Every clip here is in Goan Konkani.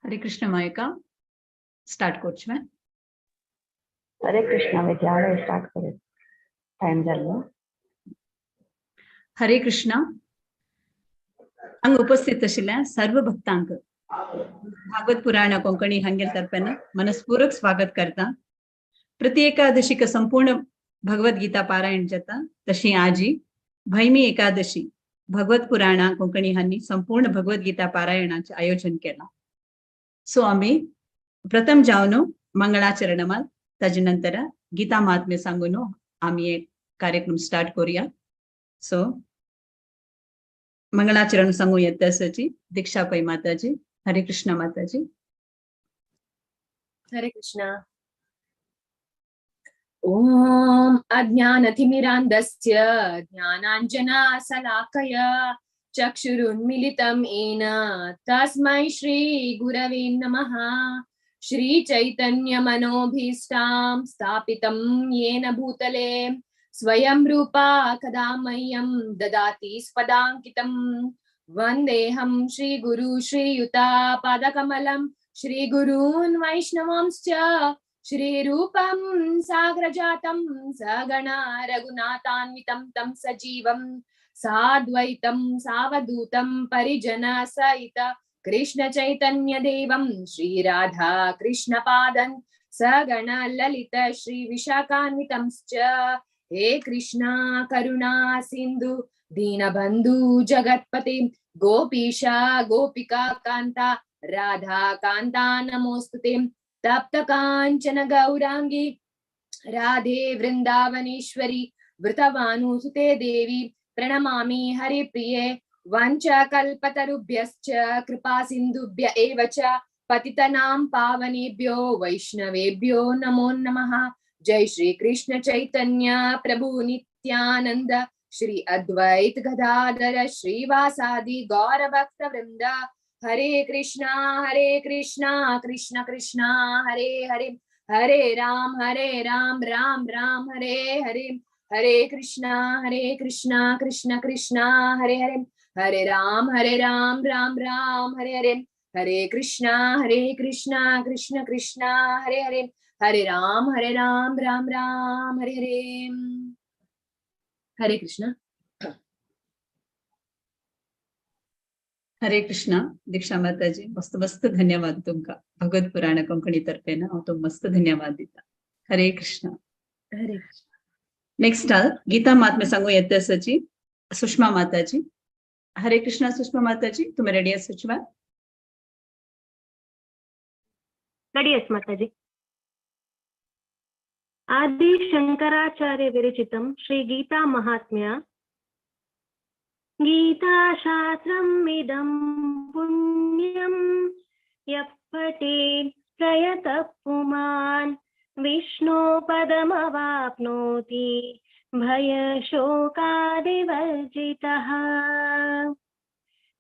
हरे कृष्ण मायका, स्टार्ट करचें. हरे कृष्णा विद्या, स्टार्ट करूं, टाइम जाल्लो. हरे कृष्णा. हांगा उपस्थित आशिल्ल्या सर्व भक्तांक भागवत पुराण कोंकणी हांगेल तर्फेन मनस्पूर्वक स्वागत करता. प्रति एकादशीक संपूर्ण भगवद्गीता पारायण जाता, तशी आजी भैमी एकादशी भगवत पुराणा कोंकणी हांनी संपूर्ण भगवद्गीता पारायणाचे आयोजन केलां. सो आमी प्रथम जावन मंगळाचरण, ताजे नंतर गीता महात्म्य सांगून आमी एक कार्यक्रम स्टार्ट करूया. सो मंगळाचरण सांगू येता दीक्षा पै माताजी. हरे कृष्ण माताजी. हरे कृष्णा. ॐ अज्ञानतिमिरान्धस्य ज्ञानाञ्जनाशलाकया चक्षुरुन्मिलितं येन तस्मै श्री गुरवे नमः. श्री चैतन्यमनोभीष्टां स्थापितं येन भूतले स्वयं रूपा कदा मह्यं ददाति स्पदाङ्कितं. वन्देऽहं श्रीगुरु श्रीयुता पादकमलं श्रीगुरून् वैष्णवांश्च श्रीरूपं सागरजातं सगणा रघुनाथान्वितं तं सजीवं साद्वैतं सावधूतं परिजन सहित कृष्ण चैतन्य देवं श्रीराधा कृष्णपादं सगण ललित श्री विशाखान्वितंश्च. हे कृष्णा करुणा सिंधु दीनबंधु जगत्पते गोपीशा गोपिका कांता राधा कांता नमोस्तुते. तप्त कांचन गौरांगी राधे वृंदावनेश्वरी वृतवानुसुते देवी प्रणमामि हरिप्रिये. वञ्चकल्पतरुभ्यश्च कृपा सिन्धुभ्य एव च पतितनां पावनेभ्यो वैष्णवेभ्यो नमो नमः. जय श्री कृष्ण चैतन्य प्रभु नित्यानंद श्री अद्वैत गदाधर श्रीवासादि गौर भक्त वृंद. हरे कृष्णा कृष्ण कृष्णा हरे हरे, हरे राम राम राम हरे हरे. हरे कृष्णा कृष्ण कृष्णा हरे हरे, हरे राम राम राम हरे हरे. हरे कृष्णा कृष्ण कृष्णा हरे हरे, हरे राम राम राम हरे हरे. हरे कृष्णा. हरे कृष्णा दीक्षा माताजी, मस्त मस्त धन्यवाद तुमका. भगवत पुराण कोंकणी तर्फेन हांव तुमकां मस्त धन्यवाद दिता. हरे कृष्णा. हरे कृष्णा. नेक्स्ट गीता महात्म्य सांगू येता आसाची सुषमा माताजी. हरे कृष्णा सुषमा माताजी, तुमी रेडी आसाची वा? रेडी आस माताजी. आदि शंकराचार्य विरचितं श्री गीता महात्म्य. गीता शास्त्रम् इदं पुण्यं यः पठेत् प्रयतः पुमान् विष्णो पदमवाप्नोति भयशोकादिवर्जितः.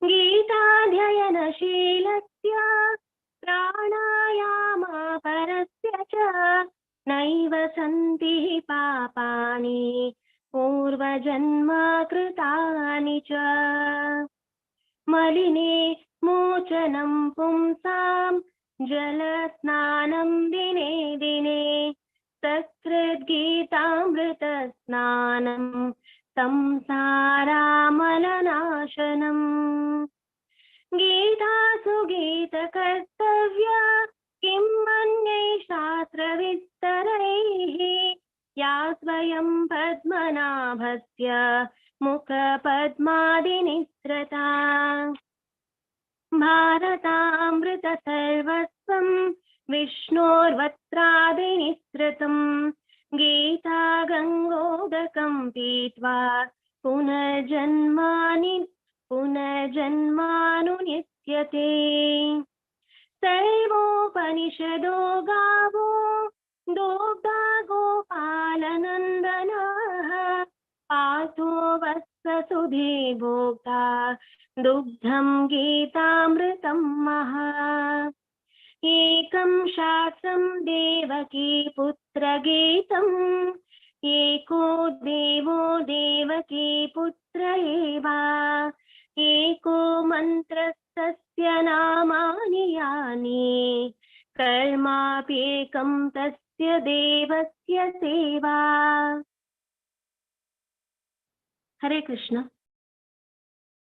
गीताध्ययनशीलस्य प्राणायामापरस्य च नैव सन्ति पापानि पूर्वजन्म कृतानि च. मलिने मोचनं पुंसां जलस्नानं दिने दिने सकृद्गीतामृतस्नानं संसारामलनाशनम्. गीतासु गीतकर्तव्या किं मन्यै शास्त्रविस्तरैः या स्वयं पद्मनाभस्य मुखपद्मादिनिःसृता. भारतामृतसर्वस्वं विष्णोर्वक्त्रादिनिःसृतं गीता गङ्गोदकं पीत्वा पुनर्जन्मानुनित्यते. सर्वोपनिषदो गावो दोग्धा गोपालनन्दनाः पार्थो वत्ससुधे भोक्ता दुग्धं गीतामृतं महा. एकं शास्त्रं देवकी पुत्रगीतम् एको देवो देवकी पुत्र एव. एको मन्त्रस्तथोच्यते तस्य नामानि यानि कर्माप्येकं तस्य देवस्य सेवा. हरे कृष्ण.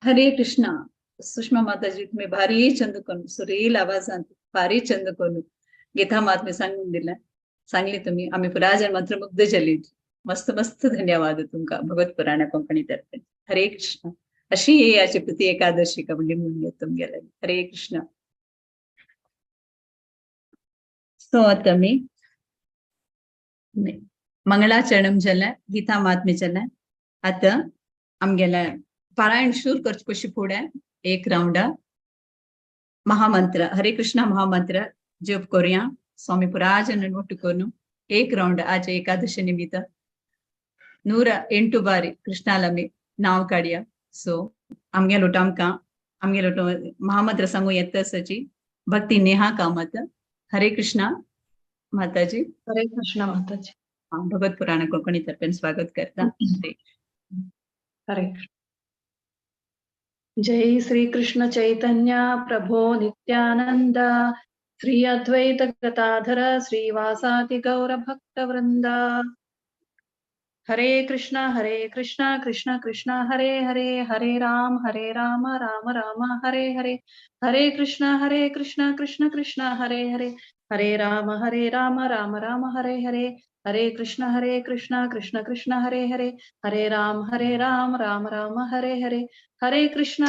हरे कृष्णा. सुषमा माताजी, तुम्ही भारी चंद करून सुरेल आवाजांत भारी चंद करून गीता महात्म्य सांगून दिलं, सांगली तुम्ही. आम्ही पुराजन मंत्रमुग्ध झाली. मस्त मस्त धन्यवाद तुमका भगवत पुराण कोंकणी तर्फे. हरे कृष्ण. अशी ही याची प्रति एकादशी का म्हणजे म्हणून तुमगेले. हरे कृष्ण. सो आता मी मंगळाचरणम जालें, गीता महात्म्य जालें. आतां आमगेलें पारायण सुरू करचे पयलीं फुडें एक रावंडा महामंत्र हरे कृष्ण महामंत्र जप करूया. स्वामी पुराजन ಒಟ್ಟು करून एक रावंड आज एकादशी निमित्त 108 बारी कृष्णाला नाव काढया. सो आमगे लोट आमकां आमगे लोट महामंत्र सांगू येता सची भक्ती नेहा कामत. हरे कृष्णा माताजी. हरे कृष्ण माताजी. भगवत पुराण कोंकणी तर्फेन स्वागत करता. हरे कृष्ण. जय श्री कृष्ण चैतन्य प्रभो नित्यानंद श्री अद्वैत गदाधर श्रीवासादि गौर भक्त वृंद. हरे कृष्ण कृष्ण कृष्ण हरे हरे, हरे राम राम राम हरे हरे. हरे कृष्ण कृष्ण कृष्ण हरे हरे, हरे राम राम राम हरे हरे. हरे कृष्ण कृष्ण कृष्ण हरे हरे, हरे राम राम राम हरे हरे. हरे कृष्ण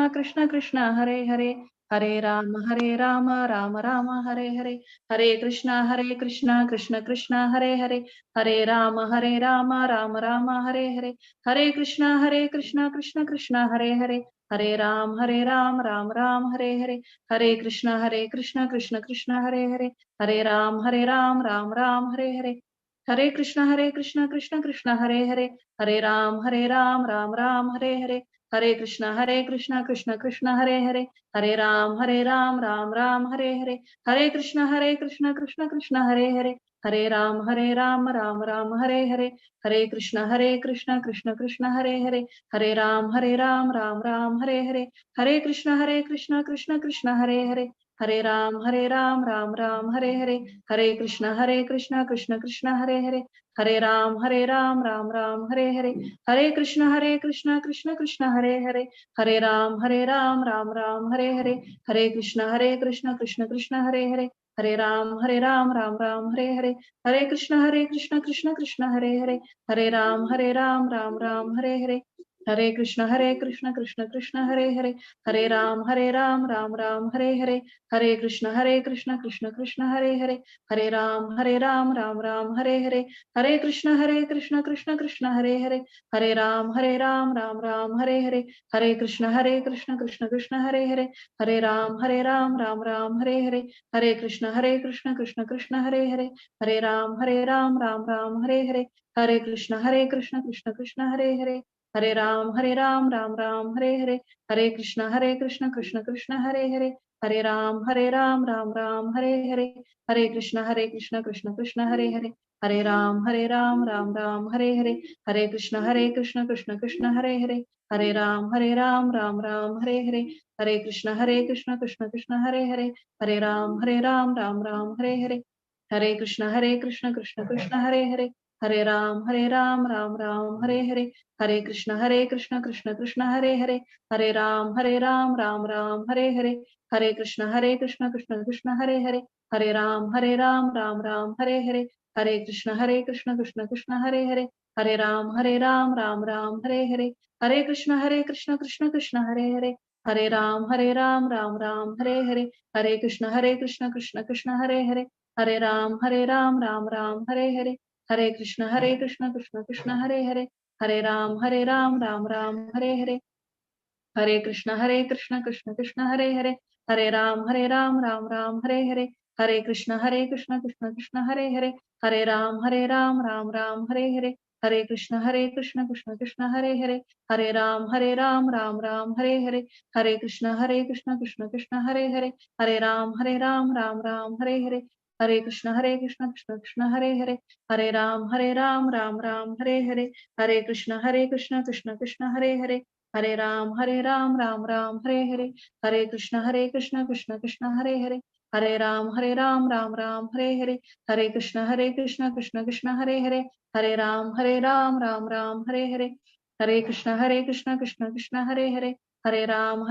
कृष्ण कृष्ण हरे हरे, हरे राम राम राम हरे हरे. हरे कृष्ण कृष्ण कृष्ण हरे हरे, हरे राम राम राम हरे हरे. हरे कृष्ण कृष्ण कृष्ण हरे हरे, हरे राम राम राम हरे हरे. हरे कृष्ण कृष्ण कृष्ण हरे हरे, हरे राम राम राम हरे हरे. हरे कृष्ण कृष्ण कृष्ण हरे हरे, हरे राम राम राम हरे हरे. हरे कृष्ण कृष्ण कृष्ण हरे हरे, हरे राम राम राम हरे हरे. हरे कृष्ण कृष्ण कृष्ण हरे हरे, हरे राम राम राम हरे हरे. हरे कृष्ण कृष्ण कृष्ण हरे हरे, हरे राम राम राम हरे हरे. हरे कृष्ण कृष्ण कृष्ण हरे हरे, हरे राम राम राम हरे हरे. हरे कृष्ण कृष्ण कृष्ण हरे हरे, हरे राम राम राम हरे हरे. हरे कृष्ण कृष्ण कृष्ण हरे हरे, हरे राम राम राम हरे हरे. हरे कृष्ण कृष्ण कृष्ण हरे हरे, हरे राम राम राम हरे हरे. हरे कृष्ण कृष्ण कृष्ण हरे हरे, हरे राम राम राम हरे हरे. हरे कृष्ण कृष्ण कृष्ण हरे हरे, हरे राम राम राम हरे हरे. हरे कृष्ण कृष्ण कृष्ण हरे हरे, हरे राम राम राम हरे हरे. हरे कृष्ण कृष्ण कृष्ण हरे हरे, हरे राम राम राम हरे हरे. हरे कृष्ण कृष्ण कृष्ण हरे हरे, हरे राम राम राम हरे हरे. हरे कृष्ण कृष्ण कृष्ण हरे हरे, हरे राम राम राम हरे हरे. हरे कृष्ण कृष्ण कृष्ण हरे हरे, हरे राम राम राम हरे हरे. हरे कृष्ण कृष्ण कृष्ण हरे हरे, हरे राम राम राम हरे हरे. हरे कृष्ण कृष्ण कृष्ण हरे हरे, हरे राम राम राम हरे हरे. हरे कृष्ण कृष्ण कृष्ण हरे हरे, हरे राम राम राम हरे हरे. हरे कृष्ण कृष्ण कृष्ण हरे हरे, हरे राम राम राम हरे हरे. हरे कृष्ण कृष्ण कृष्ण हरे हरे, हरे राम राम राम हरे हरे. हरे कृष्ण कृष्ण कृष्ण हरे हरे, हरे राम राम राम हरे हरे. हरे कृष्ण कृष्ण कृष्ण हरे हरे, हरे राम राम राम हरे हरे. हरे कृष्ण कृष्ण कृष्ण हरे हरे, हरे राम राम राम हरे हरे. हरे कृष्ण कृष्ण कृष्ण हरे हरे, हरे राम राम राम हरे हरे. हरे कृष्ण कृष्ण कृष्ण हरे हरे, हरे राम राम राम हरे हरे. हरे कृष्ण कृष्ण कृष्ण हरे हरे, हरे राम राम राम हरे हरे. हरे कृष्ण कृष्ण कृष्ण हरे हरे, हरे राम राम राम हरे हरे. हरे कृष्ण कृष्ण कृष्ण हरे हरे, हरे राम राम राम हरे हरे. हरे कृष्ण कृष्ण कृष्ण हरे हरे, हरे राम राम राम हरे हरे. हरे कृष्ण कृष्ण कृष्ण हरे हरे, हरे राम राम राम हरे हरे. हरे कृष्ण कृष्ण कृष्ण हरे हरे, हरे राम राम राम हरे हरे. हरे कृष्ण कृष्ण कृष्ण हरे हरे, हरे राम राम राम हरे हरे। हरे कृष्ण कृष्ण कृष्ण हरे हरे। हरे राम राम राम हरे हरे। हरे कृष्ण कृष्ण कृष्ण हरे हरे। हरे राम राम राम हरे हरे। हरे कृष्ण कृष्ण कृष्ण हरे हरे। हरे राम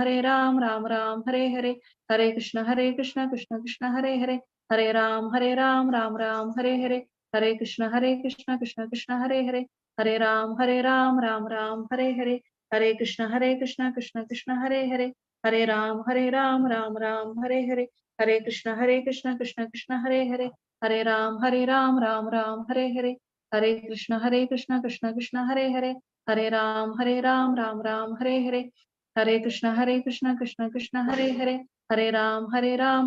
राम राम हरे हरे। हरे कृष्ण कृष्ण कृष्ण हरे हरे। हरे राम राम राम हरे हरे। हरे कृष्ण कृष्ण कृष्ण हरे हरे। हरे राम राम राम हरे हरे। हरे कृष्ण कृष्ण कृष्ण हरे हरे। हरे राम राम राम हरे हरे। हरे कृष्ण कृष्ण कृष्ण हरे हरे। हरे राम राम राम हरे हरे। हरे कृष्ण कृष्ण कृष्ण हरे हरे। हरे राम राम राम हरे हरे। हरे कृष्ण कृष्ण कृष्ण हरे हरे। हरे राम राम राम हरे हरे। हरे कृष्ण कृष्ण कृष्ण हरे हरे। हरे राम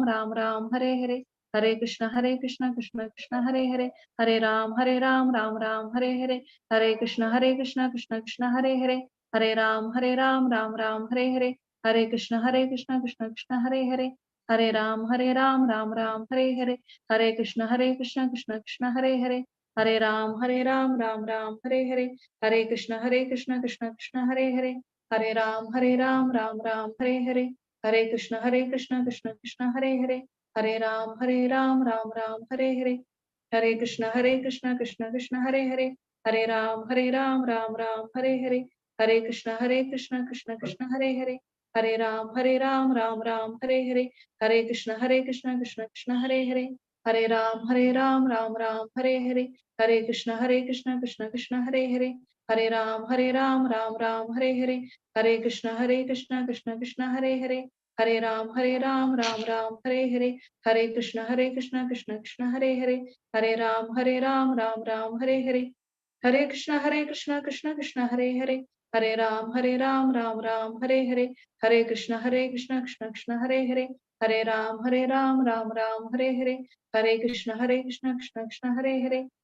राम राम हरे हरे। हरे कृष्ण कृष्ण कृष्ण हरे हरे। हरे राम राम राम हरे हरे। हरे कृष्ण कृष्ण कृष्ण हरे हरे। हरे राम राम राम हरे हरे। हरे कृष्ण कृष्ण कृष्ण हरे हरे। हरे राम राम राम हरे हरे। हरे कृष्ण कृष्ण कृष्ण हरे हरे। हरे राम राम राम हरे हरे। हरे कृष्ण कृष्ण कृष्ण हरे हरे। हरे राम राम राम हरे हरे। हरे कृष्ण कृष्ण कृष्ण हरे हरे। हरे राम राम राम हरे हरे। हरे कृष्ण कृष्ण कृष्ण हरे हरे। हरे राम राम राम हरे हरे। हरे कृष्ण कृष्ण कृष्ण हरे हरे। हरे राम राम राम हरे हरे। हरे कृष्ण कृष्ण कृष्ण हरे हरे। हरे राम राम राम हरे हरे। हरे कृष्ण कृष्ण कृष्ण हरे हरे। हरे राम राम राम हरे हरे। हरे कृष्ण कृष्ण कृष्ण हरे हरे। हरे राम राम राम हरे हरे। हरे कृष्ण कृष्ण कृष्ण हरे हरे। हरे राम राम राम हरे हरे। हरे कृष्ण कृष्ण कृष्ण हरे हरे।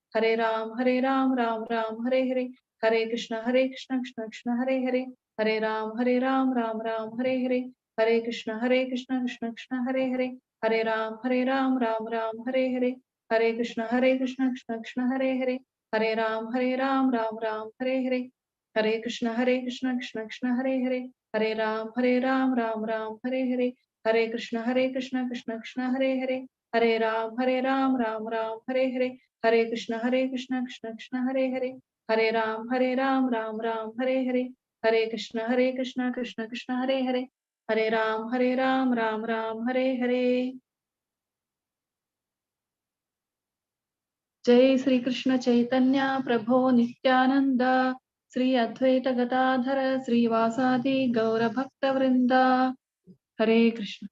हरे राम राम राम हरे हरे। हरे कृष्ण कृष्ण कृष्ण हरे हरे। हरे राम राम राम हरे हरे। हरे कृष्ण कृष्ण कृष्ण हरे हरे। हरे राम राम राम हरे हरे। हरे कृष्ण कृष्ण कृष्ण हरे हरे। हरे राम राम राम हरे हरे। हरे कृष्ण कृष्ण कृष्ण हरे हरे। हरे राम राम राम हरे हरे। हरे कृष्ण कृष्ण कृष्ण हरे हरे। हरे राम राम राम हरे हरे। हरे कृष्ण कृष्ण कृष्ण हरे हरे। हरे राम राम राम हरे हरे। हरे कृष्ण कृष्ण कृष्ण हरे हरे। हरे राम राम राम हरे हरे। हरे कृष्ण कृष्ण कृष्ण हरे हरे। हरे राम राम राम हरे हरे। जय श्री कृष्ण चैतन्य प्रभो नित्यानंद श्री अद्वैत गदाधर श्रीवासादि गौर भक्त वृंद। हरे कृष्ण।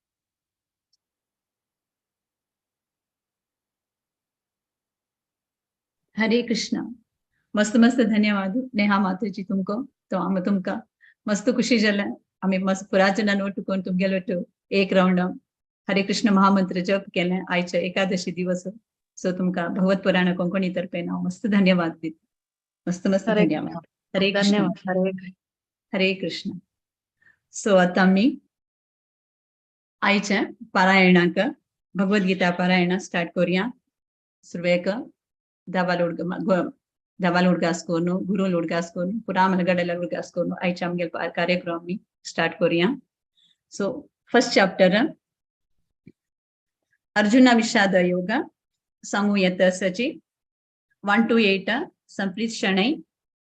हरे कृष्ण। मस्त मस्त धन्यवाद नेहा माताजी तुमको तो आम तुमका मस्त खुशी जालें आमी मस्त पुराजना नोट करून तुमगेलो ಒಟ್ಟು एक राउंड हरे कृष्ण महामंत्र जप केलें आयच्या एकादशी दिवस। सो तुमका भगवत पुराण कोंकणी तर्फे हांव मस्त धन्यवाद दिता। मस्त मस्त धन्यवाद। हरे कृष्ण। हरे कृष्ण। सो आतां आमी आयच्या पारायणाक भगवद्गीता पारायणा स्टार्ट करूया। सुरवेक धावाल उडगास करून गुरू उडगास करून पुरा मलगडेला उडगास करून आयच्या आमगेल कार्यक्रम आमी स्टार्ट करूया। सो फर्स्ट चॅप्टर अर्जुना विषाद योग सांगू येता आसाची 1 to 8 Sampreet Shenoi,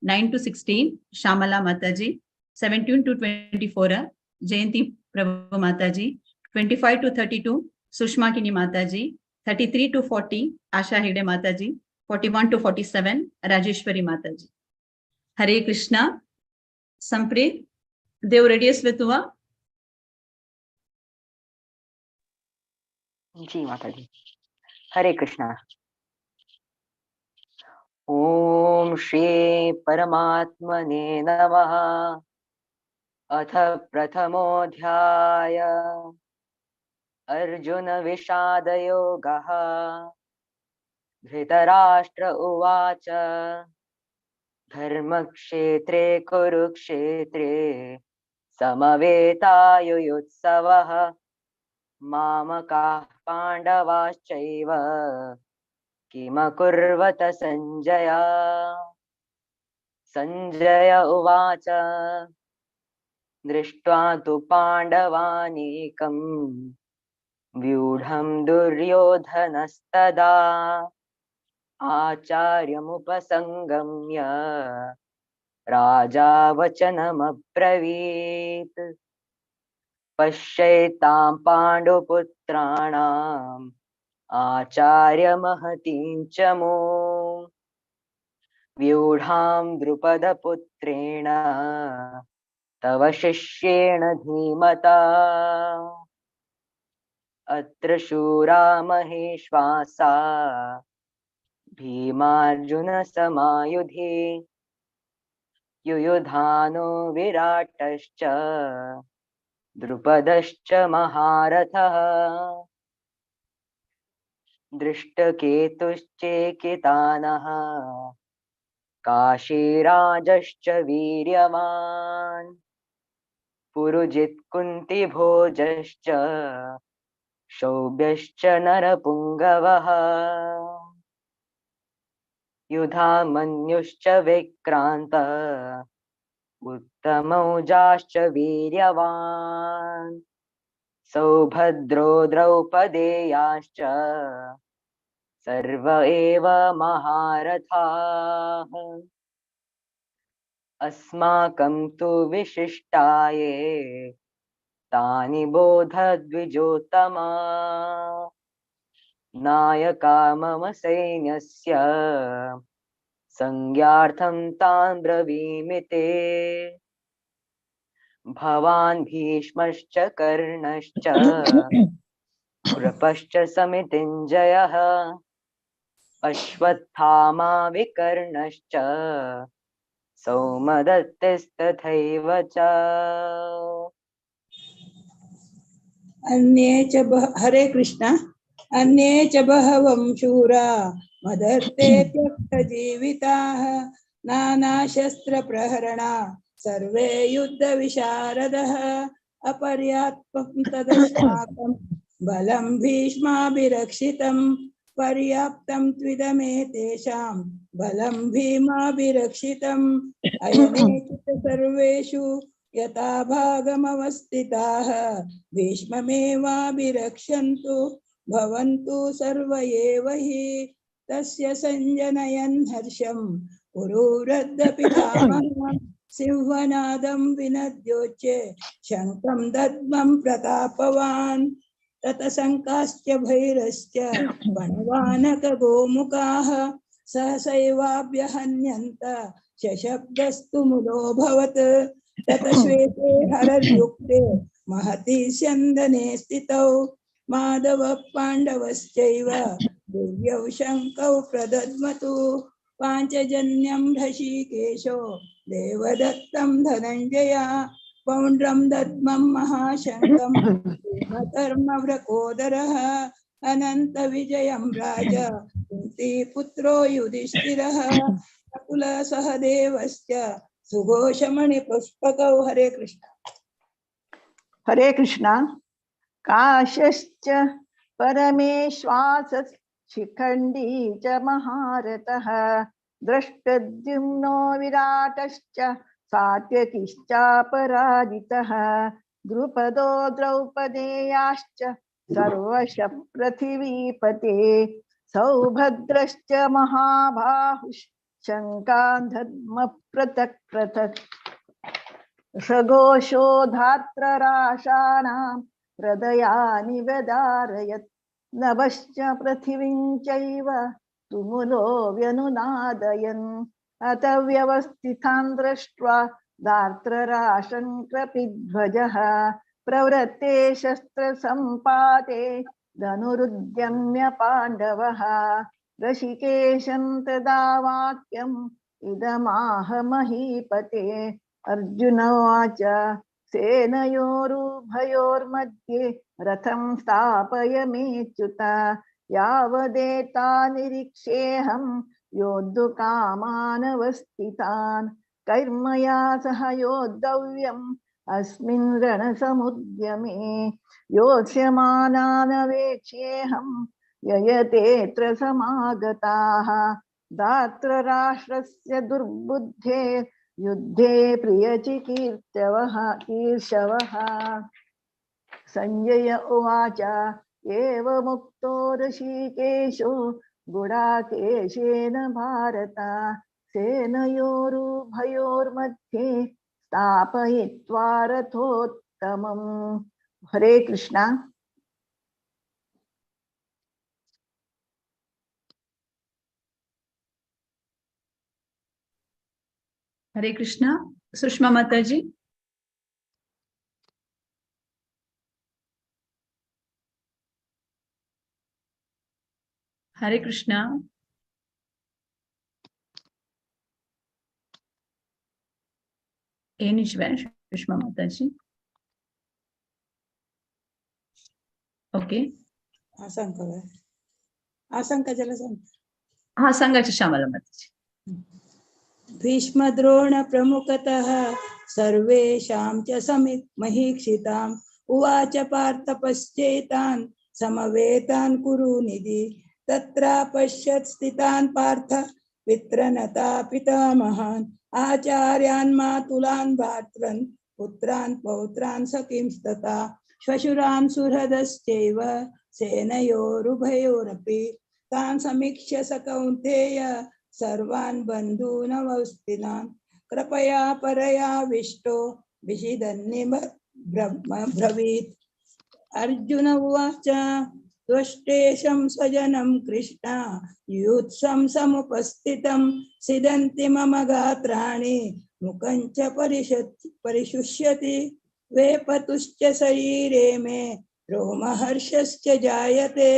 9 to 16 Shyamala Mataji, 17 to 24 Jayanti Prabhu Mataji, 25 to 32 Sushma Kini Mataji, 33 to 40 Asha Hegde Mataji, 41 to 47 Rajeshwari Mataji. Hare Krishna. Sampreet Dev ready असले तुवा? जी माताजी। हरे कृष्णा। ओम श्री परमात्मने नमः। अथ प्रथमोऽध्याय अर्जुन विषाद योगः। धृतराष्ट्र उवाच। धर्मक्षेत्रे कुरुक्षेत्रे समवेतायुयुत्सवः मामकाः पाण्डवाश्चैव किमकुर्वत संजय। संजय उवाच। दृष्ट्वा तु पाण्डवानीकं व्यूढं दुर्योधनस्तदा आचार्यमुपसंगम्य राजा वचनमब्रवीत्। पश्यैतां पाण्डुपुत्राणाम् आचार्यमहतीं च मूं व्यूढां द्रुपदपुत्रेण तव शिष्येण धीमता। अत्र शूरा महेश्वासा भीमार्जुनसमायुधि युयुधानो विराटश्च द्रुपदश्च महारथः। दृष्टकेतुश्चेकितानः काशीराजश्च वीर्यवान् पुरुजित्कुन्तिभोजश्च शौभ्यश्च नरपुङ्गवः। युधामन्युश्च विक्रान्त उत्तमौजाश्च वीर्यवान् सौभद्रो द्रौपदेयाश्च सर्व एव महारथाः। अस्माकं तु विशिष्टाये तानि बोधद्विजोत्तमा नायका मम सैन्यस्य संज्ञार्थं तान् ब्रवीमि ते। भवान् भीष्मश्च कर्णश्च कृपश्च समितिञ्जयः अश्वत्थामा विकर्णश्च सौमदत्तिस्तथैव च। अन्ये च हरे कृष्ण। अन्ये च बहवं शूरा मदर्थे त्यक्तजीविताः नानाशस्त्रप्रहरणा सर्वे युद्धविशारदः। अपर्याप्तं तदस्माकं बलं भीष्माभिरक्षितं पर्याप्तं त्विदमेतेषां बलं भीमाभिरक्षितम्। अयनेषु च सर्वेषु यथा भागमवस्थिताः भीष्ममेवाभिरक्षन्तु भवन्तु सर्व एव हि। तस्य संजनयन् हर्षं पुरुवृद्धपितामहः सिंहनादं विनद्योच्ये शङ्खं दद्मं प्रतापवान्। ततशङ्काश्च भैरश्च वणवानकगोमुखाः सहसैवाभ्यहन्यन्त शशब्दस्तु मुलोऽभवत्। ततश्वेते हरर्युक्ते महति स्यन्दने स्थितौ माधव पाण्डवश्चैव दिव्यौ शङ्खौ प्रदद्मतु। पाञ्चजन्यं हृषीकेशो देवदत्तं धनञ्जया पौण्ड्रं दद्मं महाशङ्खं भीमकर्मव्रकोदरः। अनन्तविजयं राजा कुन्तीपुत्रो युधिष्ठिरः नकुलसहदेवश्च सुघोषमणिपुष्पकौ। हरे कृष्ण। हरे कृष्ण। काशश्च परमेश्वासः शिखण्डी च महारथः द्रष्टद्युम्नो विराटश्च सात्यकिश्चापराजितः द्रुपदो द्रौपदेयाश्च सर्वशः पृथिवीपते सौभद्रश्च महाबाहुः शङ्कान् दद्म पृथक् पृथक्। सघोषो धात्रराशानां हृदयानि व्यदारयत् नभश्च पृथिवीं चैव तुमुलो व्यनुनादयन्। अत व्यवस्थितान् दृष्ट्वा धार्तराष्ट्रं कपिध्वजः प्रवृत्ते शस्त्रसम्पाते धनुरुद्यम्य पाण्डवः। ऋषिकेशं तदा वाक्यम् इदमाह महीपते। अर्जुन उवाच सेनयोरुभयोर्मध्ये रथं स्थापय मेच्युत यावदेता निरीक्षेऽहं योद्धुकामानवस्थितान्। कैर्मया सह योद्धव्यम् अस्मिन् रणसमुद्यमे योत्स्यमानानवेक्ष्येऽहं ययतेऽत्र समागताः। धार्तराष्ट्रस्य दुर्बुद्धे युद्धे प्रियचिकीर्तवः कीर्षवः। संजय उवाच एवमुक्तो ऋषिकेशो गुडाकेशेन भारत सेनयोरुभयोर्मध्ये स्थापयित्वा रथोत्तमम्। हरे कृष्णा। हरे कृष्णा। सुषमा माता जी। हरे कृष्णा। सुषमा माता जी। ओके, आसांका जला सांग। हा सांगायचे श्यामला माताजी। भीष्मद्रोण प्रमुखतः सर्वेषां च समित महीक्षिताम् उवाच पार्थ पश्चेतान् समवेतान् कुरु निधि तत्रापश्यत् स्थितान् पार्थ पितृनता पितामहान् आचार्यान् मातुलान् भ्रातॄन् पुत्रान् पौत्रान् सखींस्तथा श्वशुरान् सुहृदश्चैव सेनयोरुभयोरपि तान् समीक्ष्य स कौन्तेय सर्वान् बन्धूनवस्थितान् कृपया परया विष्टो विषिदन्निम ब्रवीत्। अर्जुन उवाच त्वष्टेशं स्वजनं कृष्ण युत्सं समुपस्थितं सिदन्ति मम गात्राणि मुखं च परिशुष्यति वेपतुश्च शरीरे मे रोमहर्षश्च जायते।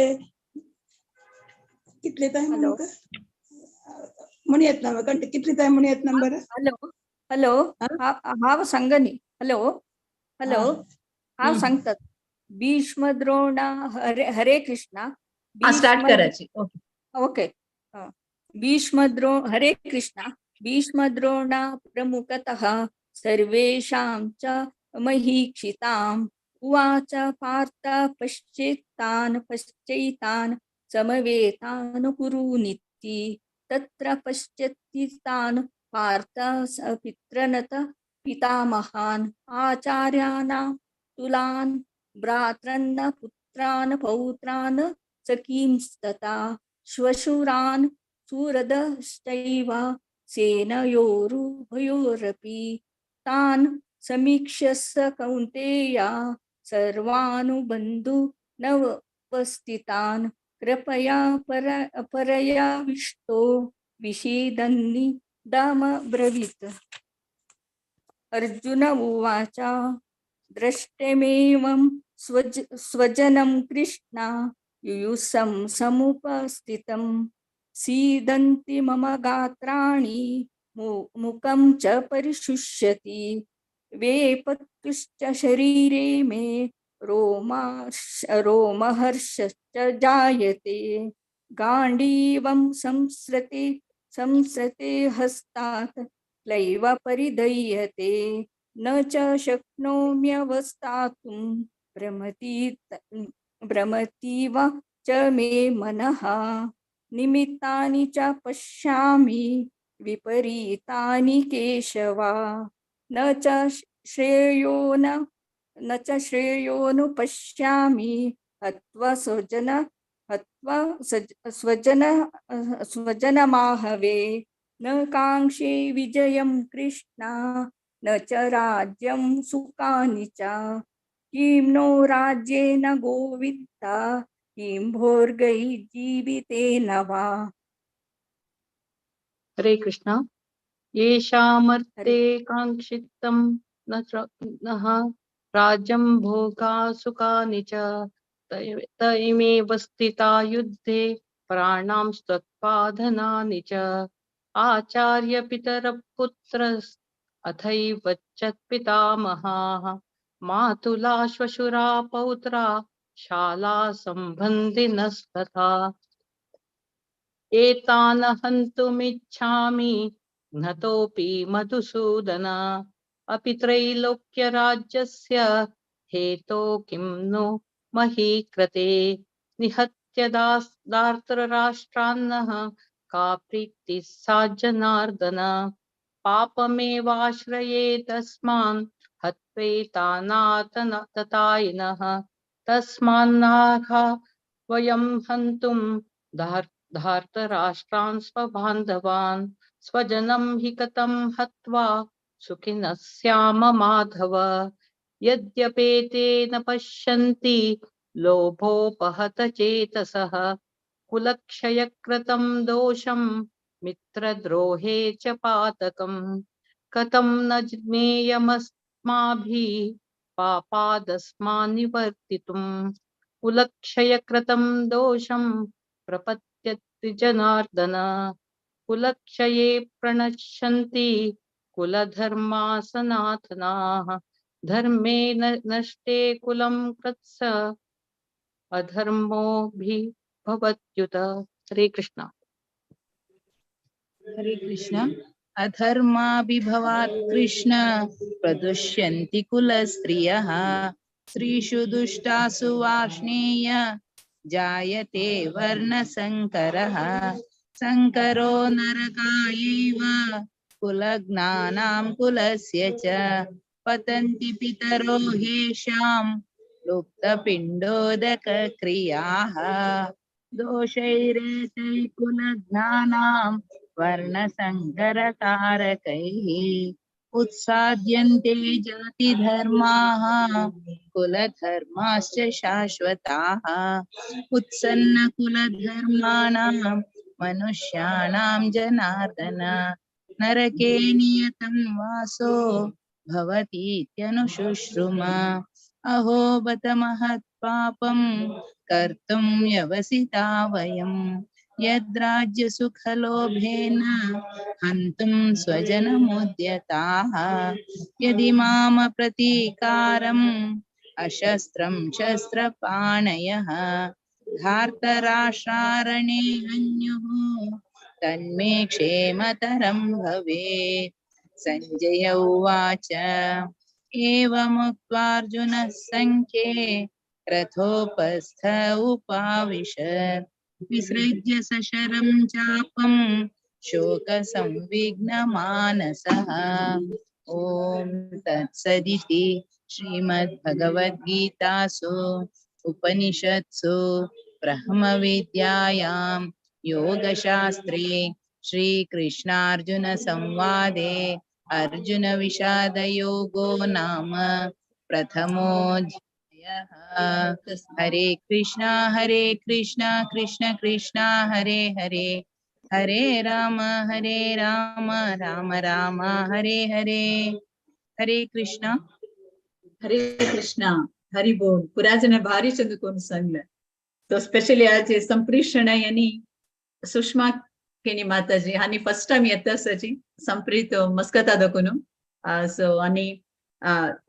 कितले टाइम म्हणून येत ना कितले टाइम म्हणून येत नंबर? हॅलो हॅलो, हांव सांगनी। हॅलो हॅलो, हांव सांगतात। भीष्म द्रोण हरे हरे कृष्णा। स्टार्ट करायची। ओके। भीष्म द्रोण हरे कृष्णा। भीष्म द्रोण प्रमुखतः सर्वेषां च महीक्षिताम् उवाच पार्थ पश्चेतान् पश्चैतान् समवेतान् कुरुनिति तत्र पश्यति तान् पार्थ पितृनत पितामहान् आचार्याणां तुलान् भ्रातॄन् पुत्रान् पौत्रान् सखींस्तथा श्वशुरान् सुहृदश्चैव सेनयोरुभयोरपि तान् समीक्ष्य स कौन्तेय सर्वानुबन्धूनवस्थितान् कृपया परयाविष्टो विषीदन्निदमब्रवीत्। अर्जुन उवाच द्रष्टमेवं स्वजनं कृष्ण युयुसं समुपस्थितं सीदन्ति मम गात्राणि मुखं च परिशुष्यति वेपतुश्च शरीरे मे रोमहर्षश्च जायते। गाण्डीवं संसृते संसृते हस्तात् क्लैव परिदह्यते न च शक्नोम्यवस्थातुं भ्रमतीव च मे मनः। निमित्तानि च पश्यामि विपरीतानि केशव न च श्रेयोनुपश्यामि हत्वा स्वजनमाहवे। न काङ्क्षे विजयं कृष्ण न च राज्यं सुखानि च किं नो राज्येन गोविन्द किं भोर्गैः जीवितेन वा। हरे कृष्ण। येषामर्थे काङ्क्षितं न नः राज्यं भोगा सुखानि च त इमेव स्थिता युद्धे प्राणां स्वत्पाधनानि च। आचार्य पितरपुत्रस् अथैव च पितामहाः मातुला श्वशुरा पौत्रा शाला सम्बन्धिनस्तथा। एतान् हन्तुमिच्छामि घ्नतोऽपि मधुसूदन अपि त्रैलोक्यराज्यस्य हेतो किं नो महीकृते। निहत्य धार्तराष्ट्रान्नः का प्रीतिः सा जनार्दन। पापमेवाश्रये तस्मान् हत्वेतानाततायिनः तस्मान्नार्हा वयं हन्तुं धार्तराष्ट्रान् स्वबान्धवान् स्वजनं हि कथं हत्वा सुखिनः स्याम माधव। यद्यपेते न पश्यन्ति लोभोपहत चेतसः कुलक्षयकृतं दोषं मित्रद्रोहे च पातकं कथं न ज्ञेयमस्माभिः पापादस्मान्निवर्तितुं कुलक्षयकृतं दोषं प्रपद्यति जनार्दन। कुलक्षये प्रणश्यन्ति कुलधर्मा सनातनाः धर्मे नष्टे कुलं कृत्स अधर्मोऽभि भवत्युत। हरे कृष्णा। हरे कृष्ण। अधर्माभिभवात् कृष्ण प्रदुष्यन्ति कुलस्त्रियः स्त्रीषु दुष्टासु वार्ष्णेय जायते वर्णसंकरः संकरो नरकायैव कुलज्ञानां कुलस्य च पतन्ति पितरो ह्येषां लुप्तपिण्डोदकक्रियाः दोषैरेतैः कुलज्ञानां वर्णसंकरकारकैः उत्साद्यन्ते जातिधर्माः कुलधर्माश्च शाश्वताः उत्सन्नकुलधर्माणां मनुष्याणां जनार्दन नरके नियतं वासो भवतीत्यनुशुश्रुम। अहो बत महत्पापं कर्तुं व्यवसिता वयं यद्राज्यसुखलोभेन हन्तुं स्वजनमुद्यताः यदि माम प्रतीकारम् अशस्त्रं शस्त्रपाणयः धार्तराष्ट्रारणे हन्युः तन्मे क्षेमतरं भवेत्। संजय उवाच एवमुक्त्वार्जुनः सङ्ख्ये रथोपस्थ उपाविशत् विसृज्य सशरं चापं शोकसंविघ्नमानसः। ॐ तत्सदिति श्रीमद्भगवद्गीतासु उपनिषत्सु ब्रह्मविद्यायां योगशास्त्रे श्रीकृष्णार्जुनसंवादे अर्जुनविषादयोगो नाम प्रथमोऽध्यायः। हरे कृष्णा कृष्ण कृष्ण हरे हरे हरे राम राम राम हरे हरे। हरे कृष्णा। हरे कृष्णा। हरि बोल। पुराजन भारी चंद कोण सांगलं तो स्पेशली आज संप्रीत यांनी सुषमा केणी माताजी आणि फर्स्ट टाइम येता सजी संप्रीत मस्कता दाखवून सो आणि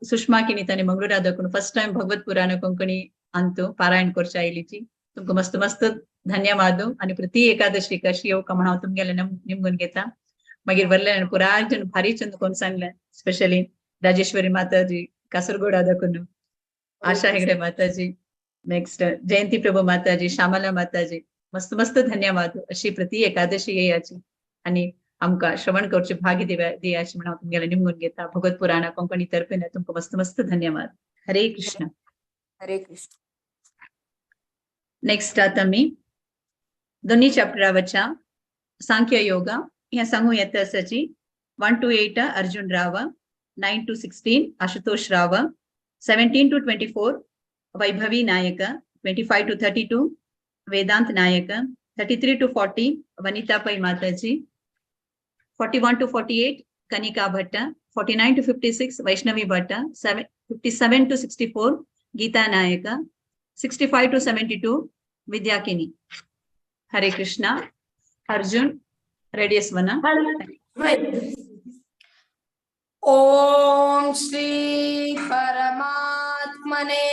सुषमा केणी ताणी मंगळूरा दाखवून फर्स्ट टाइम भगवत पुराण कोंकणी अंतु पारायण करच्या आयलीची तुमकां मस्त मस्त धन्यवाद। आणि प्रति एकादशी कशी येवका म्हण हांव तुमगेले निमगून घेता। मागीर वरल्यान पुराय जण भारी चंद कोण सांगलें स्पेशली राजेश्वरी माताजी कासरगोडा दाखवून आशा हेगडे माताजी नेक्स्ट जयंती प्रभू माताजी श्यामला माताजी मस्त मस्त धन्यवाद। अशी प्रति एकादशी येयाची आणि आमकां श्रवण करचे भाग्य दियाची म्हणून हांव तुमगेले निमगून घेता। भगवत पुराण कोंकणी तर्फेन तुमकां मस्त मस्त धन्यवाद। हरे कृष्ण। हरे कृष्ण। नेक्स्ट आता मी दोन्ही चॅप्टरावरच्या सांख्य योगा ह्या सांगू येता आसाची 1 to 8 Arjun Rao, 9 to 16 Ashutosh Rao, 17 to 24 Vaibhavi Nayak, 25 to 32 Vedant Nayak, 33 to 40 Vanita Pai Mataji, 41 to 48 Kanika Bhatta, 49 to 56 Vaishnavi Bhatta, 57 to 64 Geeta Nayaka, 65 to 72 Vidyakini. Hare Krishna. Arjun radius वना। ओम श्री परमात्मने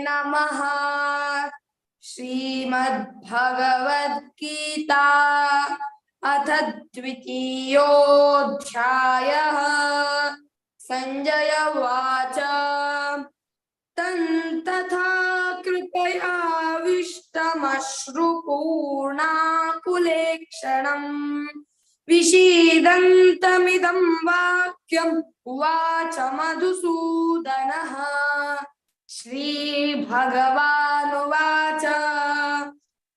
नमः। श्रीमद्भगवद्गीता अथ द्वितीयोऽध्यायः। संजय उवाच तं तथा कृपयाविष्टमश्रुपूर्णाकुलेक्षणं विषीदन्तमिदं वाक्यम् उवाच मधुसूदनः। श्रीभगवानुवाच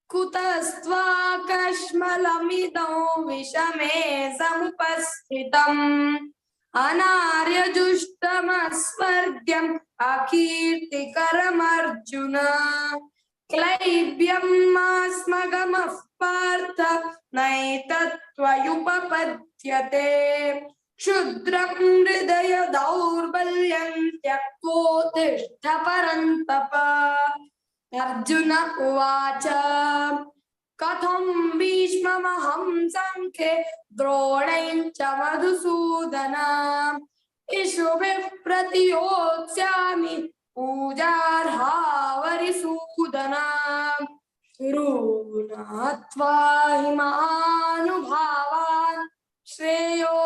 कुतस्त्वाकश्मलमिदं विषमे समुपस्थितम् अनार्यजुष्टमस्वर्ग्यम् अकीर्तिकरमर्जुन। क्लैब्यं मास्मगमः पार्थ नैतत्त्वयुपपद्यते। क्षुद्रं हृदय दौर्बल्यं त्यक्तोत्तिष्ठ परन्तप। अर्जुन उवाच कथं भीष्ममहं संख्ये द्रोणं च मधुसूदन। इषुभिः प्रतियोत्स्यामि पूजार्हावरिसूदन। गुरूणात्वा हि महानुभावान् श्रेयो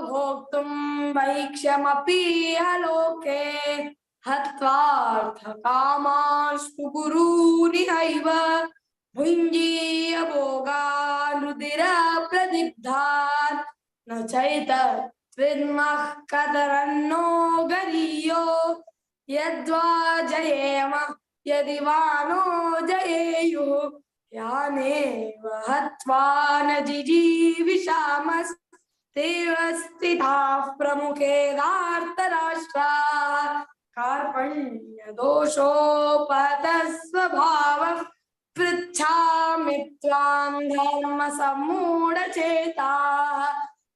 भोक्तुं भैक्ष्यमपीह लोके। हत्वार्थकामांस्तु गुरूनिहैव भुञ्जीय भोगान् रुधिरप्रदिग्धान्। न चैतद्विद्मः कतरन्नो गरीयो यद्वा जयेम यदि वा नो जयेयुः। यानेव हत्वा न जिजीविषामस्तेव स्थिताः प्रमुखे धार्तराष्ट्राः। कार्पण्यदोषोपहतस्वभावः पृच्छामि त्वां धर्मसम्मूढचेताः।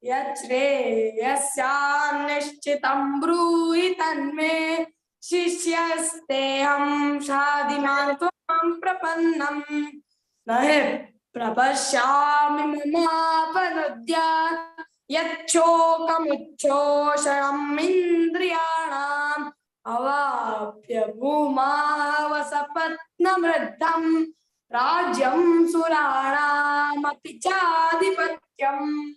यच्छ्रेयस्यान्निश्चितं ब्रूहि तन्मे शिष्यस्तेऽहं शाधिमां त्वां प्रपन्नम्। न हि प्रपश्यामि ममापनुद्यात् यच्छोकमुच्छोषणम् इन्द्रियाणाम्। अवाप्य भूमावसपत्नवृद्धं राज्यं सुराणामपि चाधिपत्यम्।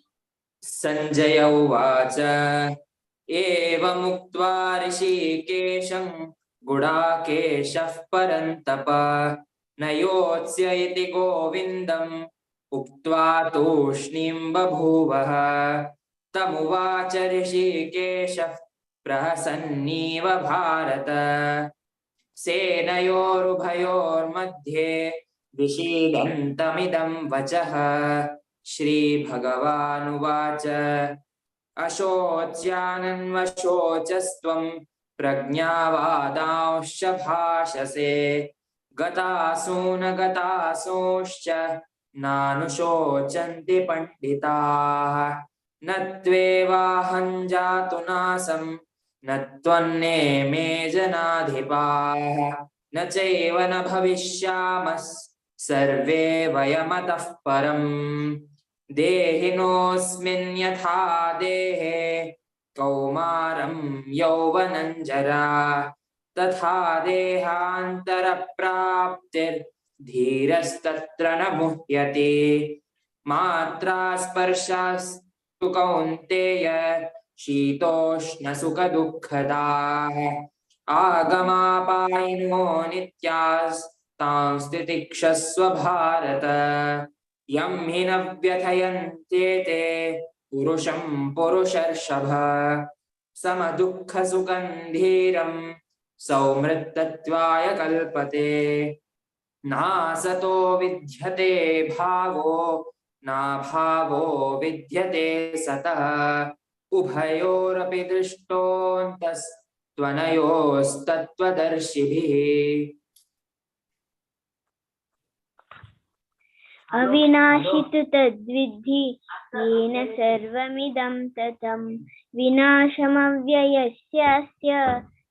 सञ्जय उवाच एवमुक्त्वा ऋषिकेशं गुडाकेशः परन्तप। न योत्स्य इति गोविन्दम् उक्त्वा तूष्णीं बभूवः। तमुवाच ऋषिकेशः प्रहसन्नीव भारत। सेनयोरुभयोर्मध्ये विषीदन्तमिदं वचः। श्रीभगवानुवाच अशोच्यानन्वशोचस्त्वं प्रज्ञावादांश्च भाषसे। गतासून गतासूंश्च नानुशोचन्ति पण्डिताः। न त्वेवाहं जातु नासं न त्वन्ने मे जनाधिपाः। न चैव न भविष्यामः सर्वे वयमतः परम्। देहिनोऽस्मिन् यथा देहे कौमारं यौवनं जरा। तथा देहान्तरप्राप्तिर्धीरस्तत्र न मुह्यते। मात्रा स्पर्शास्तु कौन्तेय शीतोष्णसुखदुःखदाः। आगमापायिनो नित्यास्तांस्तितिक्षस्व भारत। यं हि न व्यथयन्ते ते पुरुषं पुरुषर्षभ। समदुःखसुखं धीरं सौमृतत्वाय कल्पते। नासतो विद्यते भावो नाभावो विद्यते सतः। उभयोरपि दृष्टोऽन्तस्त्वनयोस्तत्त्वदर्शिभिः। अविनाशि तु तद्विद्धि येन सर्वमिदं ततं। विनाशमव्ययस्यास्य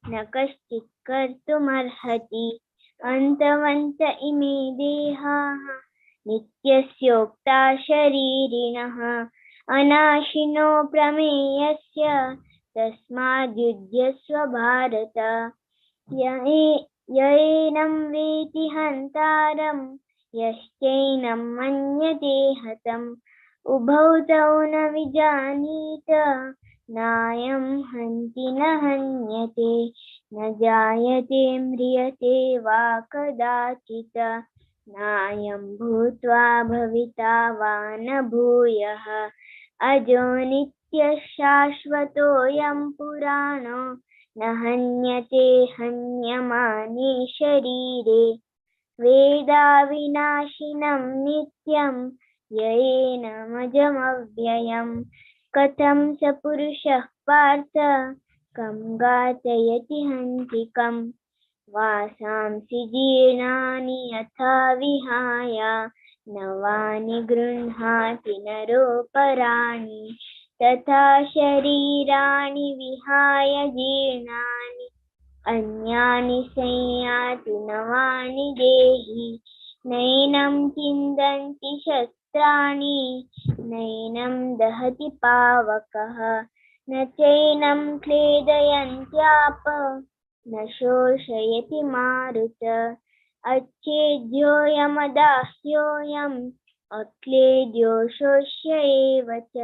न कश्चित् कर्तुमर्हति। अन्तवन्त इमे देहाः नित्यस्योक्ता शरीरिणः। अनाशिनो प्रमेयस्य तस्माद्युध्यस्व भारत। यैनं वेति हन्तारं यश्चैनं मन्यते हतम्। उभौ तौ न विजानीत नायं हन्ति न हन्यते। न जायते म्रियते वा कदाचित्। नायं भूत्वा भविता वा न भूयः। अजो नित्यः शाश्वतोऽयं पुराणो न हन्यते हन्यमाने शरीरे। वेदाविनाशिनं नित्यं ययेनमजमव्ययं कथं स पुरुषः पार्थ कं घातयति हन्ति कम्। वासांसि जीर्णानि यथा विहाय नवानि गृह्णाति नरोपराणि तथा शरीराणि विहाय जीर्णानि अन्यानि संयाति नवानि देहि। नैनं छिन्दन्ति शस्त्राणि नैनं दहति पावकः न चैनं क्लेदयन्त्याप न शोषयति मारुत। अच्छेद्योऽयमदाह्योऽयम् अक्लेद्यो शोष्य एव च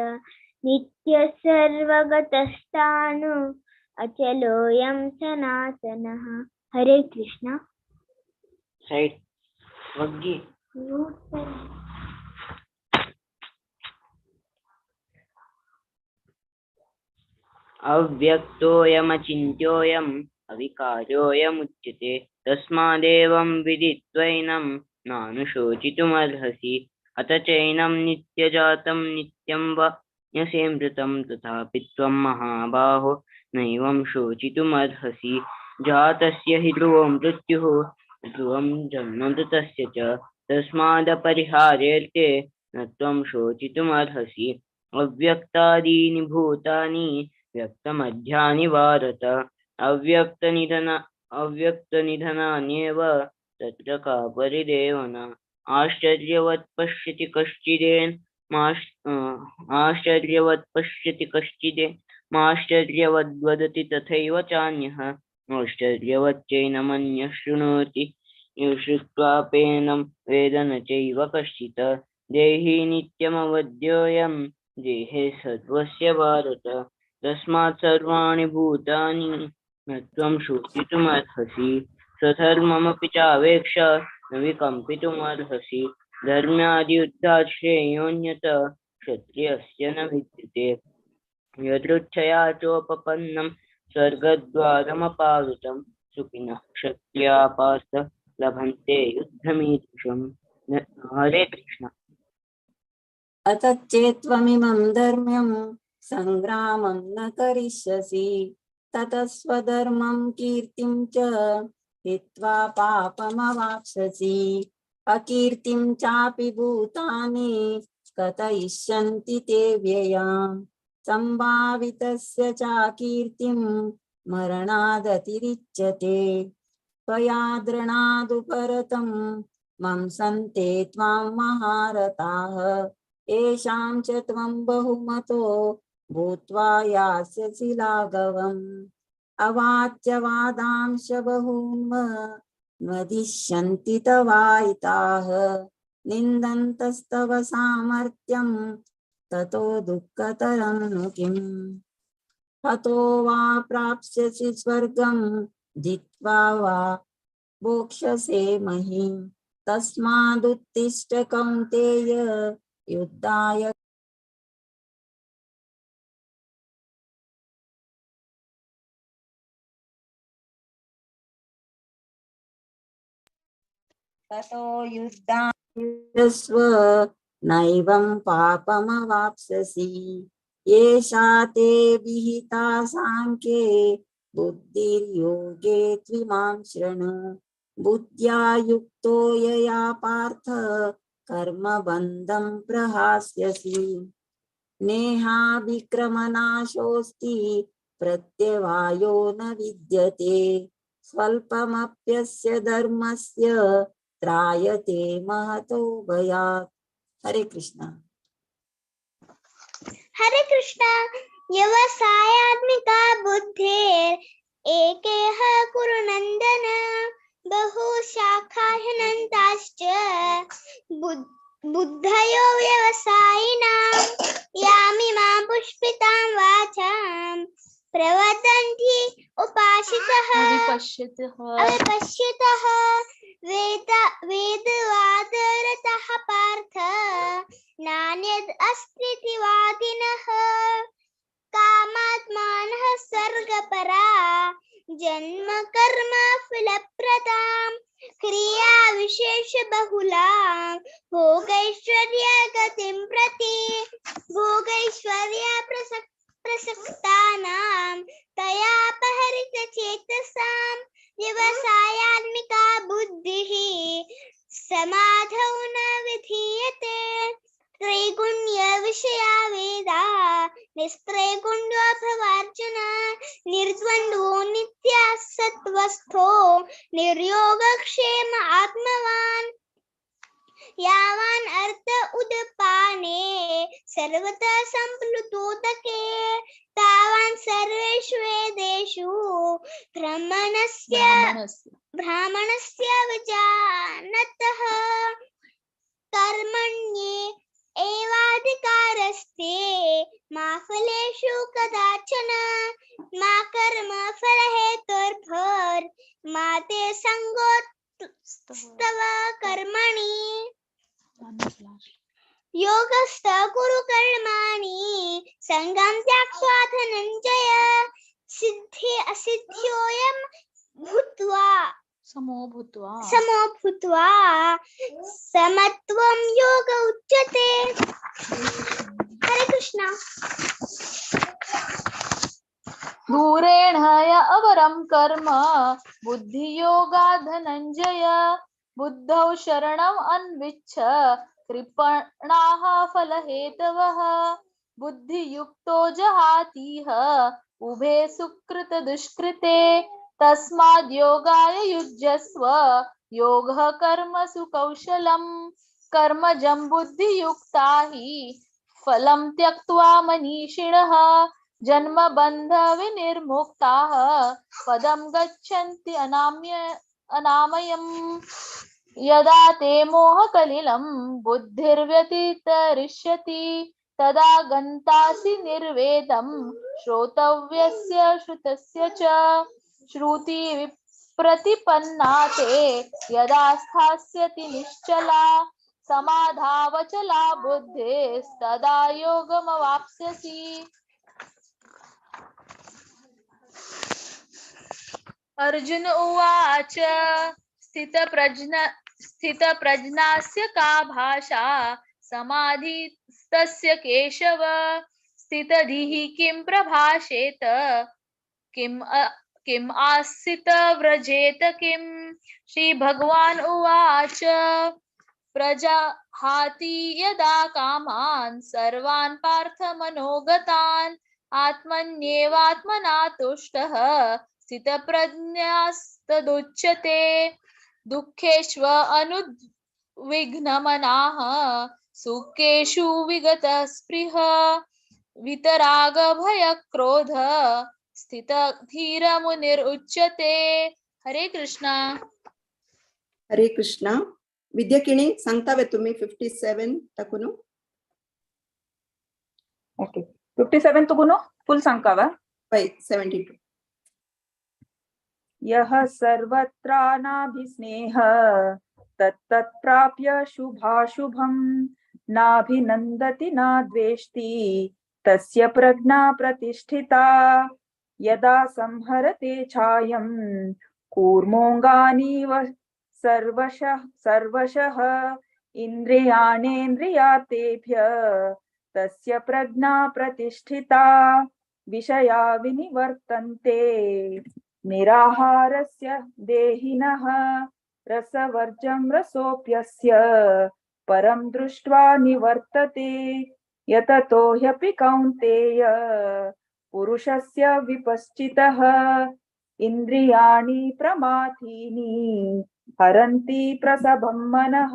नित्यः सर्वगतस्तानु अचलोऽयं सनातनः। हरे कृष्ण। साइड वग्गी। अव्यक्तोऽयमचिन्त्योऽयम् अविकारोऽयमुच्यते तस्मादेवं विदित्वैनं नानुशोचितुमर्हसि। अत चैनं नित्यजातं नित्यं वा न्यसेमृतं तथापि त्वं महाबाहो नैवं शोचितुमर्हसि। जातस्य हि ध्रुवं मृत्युः ध्रुवं जन्म मृतस्य च तस्मादपरिहार्यर्थे न त्वं शोचितुमर्हसि। अव्यक्तादीनि भूतानि व्यक्तमध्यानि भारत अव्यक्तनिधनान्येव तत्र का परिदेवना। आश्चर्यवत् पश्यति कश्चिदेन आश्चर्यवत् पश्यति कश्चिदेन माश्चर्यवद्वदति तथैव चान्यः। आश्चर्यवच्चैनमन्यः शृणोति श्रुत्वापेनं वेद न चैव कश्चित्। देहि नित्यमवद्योऽयं देहे सर्वस्य भारत तस्मात् सर्वाणि भूतानि न त्वं शोचितुमर्हसि। स्वधर्ममपि चावेक्ष न विकम्पितुमर्हसि। धर्म्यादियुद्धात् श्रेयोऽन्यत क्षत्रियस्य न विद्यते। यदृच्छया चोपपन्नं स्वर्गद्वारमपावृतं सुखिनः क्षत्रियापास्त लभन्ते युद्धमीदृशम्। हरे कृष्ण। अतच्चेत्त्वमिमं धर्म्यं संग्रामं न करिष्यसि ततः स्वधर्मं कीर्तिं च हित्वा पापमवाप्स्यसि। अकीर्तिं चापि भूतानि कथयिष्यन्ति ते व्ययाम् संभावितस्य चाकीर्तिं मरणादतिरिच्यते। त्वया दृणादुपरतं मंसन्ते त्वां महारथाः येषां च त्वं बहुमतो भूत्वा यास्यसि लाघवम्। अवाच्यवादांश बहून् वदिष्यन्ति तवायिताः निन्दन्तस्तव सामर्थ्यं ततो दुःखतरं नु किम्। हतो वा प्राप्स्यसि स्वर्गं जित्वा वा भोक्ष्यसे महीं। तस्मादुत्तिष्ठ कौन्तेय युद्धाय ततो युद्धाय नैवं पापमवाप्स्यसि। एषा ते विहिता सांख्ये बुद्धिर्योगे त्विमां शृणु। बुद्ध्या युक्तो यया पार्थ कर्मबन्धं प्रहास्यसि। नेहाभिक्रमनाशोऽस्ति प्रत्यवायो न विद्यते। स्वल्पमप्यस्य धर्मस्य त्रायते महतो भयात्। हरे कृष्णा। हरे कृष्णा। व्यवसायात्मिका बुद्धिर् एकेह कुरु नन्दन बहुशाखाह्यनन्ताश्च बुद्धयो व्यवसायिनां यामिमां पुष्पितां वाचां प्रवदन्ति उपासितः अविपश्यतः वेदवादरतः पार्थ नान्यद् अस्तीति वादिनः। संसक्तां क्रिया विशेष बहुलां भोगैश्वर्य गतिं प्रति भोगैश्वर्य प्रसक्तानां तया अपहरित चेतसां व्यवसायात्मिका बुद्धिः समाधौ न विधीयते। त्रैगुण्य विषया वेदा निस्त्रैगुण्यो भवार्जुन निर्द्वन्द्वो नित्या सत्त्वस्थो निर्योगक्षेम आत्मवान्। यावान् अर्थ उदपाने सर्वतः सम्प्लुतोदके तावान् सर्वेषु वेदेषु ब्राह्मणस्य विजानतः। कर्मण्ये एवाधिकारस्ते मा फलेषु कदाचन मा कर्म फलहेतुर्भुर् मा ते सङ्गोऽस्तव कर्मणि। योगस्थ कुरु कर्माणि सङ्गं त्यक्त्वा धनञ्जय सिद्धि असिद्ध्योऽयं भूत्वा समो भूत्वा समत्वं योग उच्यते। हरे कृष्णा। दूरेण य अवरं कर्म बुद्धियोगा धनञ्जय बुद्धौ शरणम् अन्विच्छ कृपणाः फलहेतवः। बुद्धियुक्तो जहातीह उभे सुकृत दुष्कृते तस्माद् योगाय युज्यस्व योगः कर्मसु कौशलम्। कर्मजं बुद्धियुक्ता हि फलं त्यक्त्वा मनीषिणः जन्मबन्ध विनिर्मुक्ताः पदं गच्छन्ति अनामयम्। यदा ते मोहकलिलं बुद्धिर्व्यतितरिष्यति तदा गन्तासि निर्वेदं श्रोतव्यस्य श्रुतस्य च। श्रुतिविप्रतिपन्ना ते यदा स्थास्यति निश्चला समाधावचला बुद्धिस्तदा योगमवाप्स्यसि। अर्जुन उवाच स्थितप्रज्ञस्य का भाषा समाधिस्तस्य केशव स्थितधिः किं प्रभाषेत किम् आसित व्रजेत किम्। श्री भगवान उवाच प्रजहाति यदा कामान् सर्वान् पार्थ मनोगतान् आत्मन्येवात्मना तुष्टः स्थितप्रज्ञास्तदुच्यते। दुःखेष्व अनुद्विग्नमनाः सुखेषु विगतस्पृह वितरागभयक्रोध स्थितधीरमुनिरुच्यते। हरे कृष्णा। हरे कृष्णा। विद्या किणी सांगतावे तुम्ही 57 तकुनु? ओके 57 तुकुनु फुल सांगतावा? 72। यः सर्वत्रानाभिस्नेह तत्तत्प्राप्य शुभाशुभं नाभिनन्दति न द्वेष्टि तस्य प्रज्ञा प्रतिष्ठिता। यदा संहरते छायं कूर्मोऽङ्गानीव सर्वशः सर्वशः इन्द्रियाणेन्द्रियातेभ्य तस्य प्रज्ञा प्रतिष्ठिता। विषया विनिवर्तन्ते निराहारस्य देहिनः रसवर्जं रसोऽप्यस्य परं दृष्ट्वा निवर्तते। यततो ह्यपि कौन्तेय पुरुषस्य विपश्चितः इन्द्रियाणि प्रमाथीनि हरन्ति प्रसभं मनः।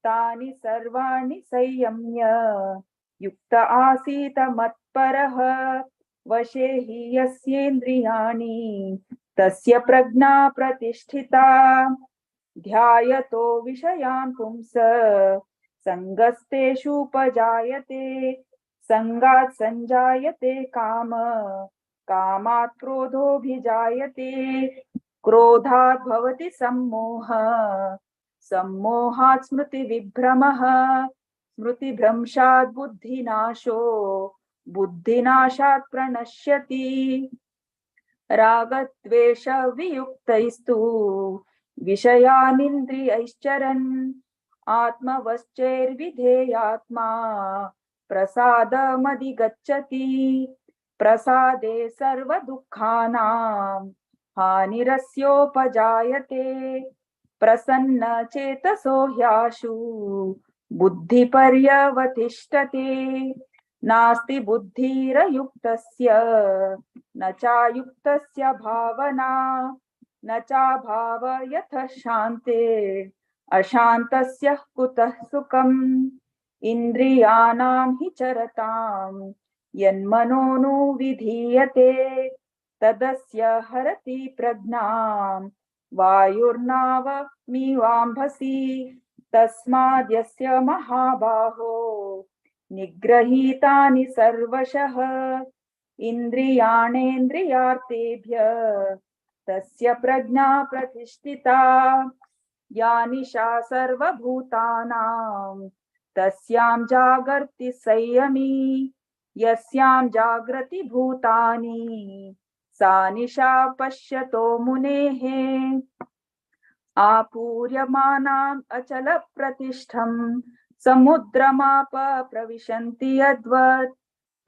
तानि सर्वाणि संयम्य युक्त आसीत मत्परः वशे हि यस्येन्द्रियाणि तस्य प्रज्ञा प्रतिष्ठिता। ध्यायतो विषयान् पुंस सङ्गस्तेषुपजायते सङ्गात् सञ्जायते काम कामात् क्रोधोऽभिजायते क्रोधात् भवति सम्मोह सम्मोहात् स्मृतिविभ्रमः स्मृतिभ्रंशात् बुद्धिनाशो बुद्धिनाशात् प्रणश्यति। रागद्वेषवियुक्तैस्तु विषयानिन्द्रियैश्चरन् आत्मवश्चैर्विधेयात्मा प्रसादमधिगच्छति। प्रसादे सर्वदुःखानां हानिरस्योपजायते। प्रसन्न चेतसो ह्याशु बुद्धिपर्यवतिष्ठते। नास्ति बुद्धिरयुक्तस्य न चायुक्तस्य भावना न चाभाव यथ शान्ते अशान्तस्य कुतः सुखम्। इन्द्रियाणां हि चरतां यन्मनोनु विधीयते तदस्य हरति प्रज्ञां वायुर्नावमिवाम्भसि। तस्माद्यस्य महाबाहो निग्रहीतानि सर्वशः इन्द्रियाणेन्द्रियार्थेभ्य तस्य प्रज्ञा प्रतिष्ठिता। या निशा सर्वभूतानां तस्यां जागर्ति संयमी यस्यां जागृति भूतानि सा निशा पश्यतो मुनेः। आपूर्यमाणाम् अचलप्रतिष्ठं समुद्रमाप प्रविशन्ति यद्वत्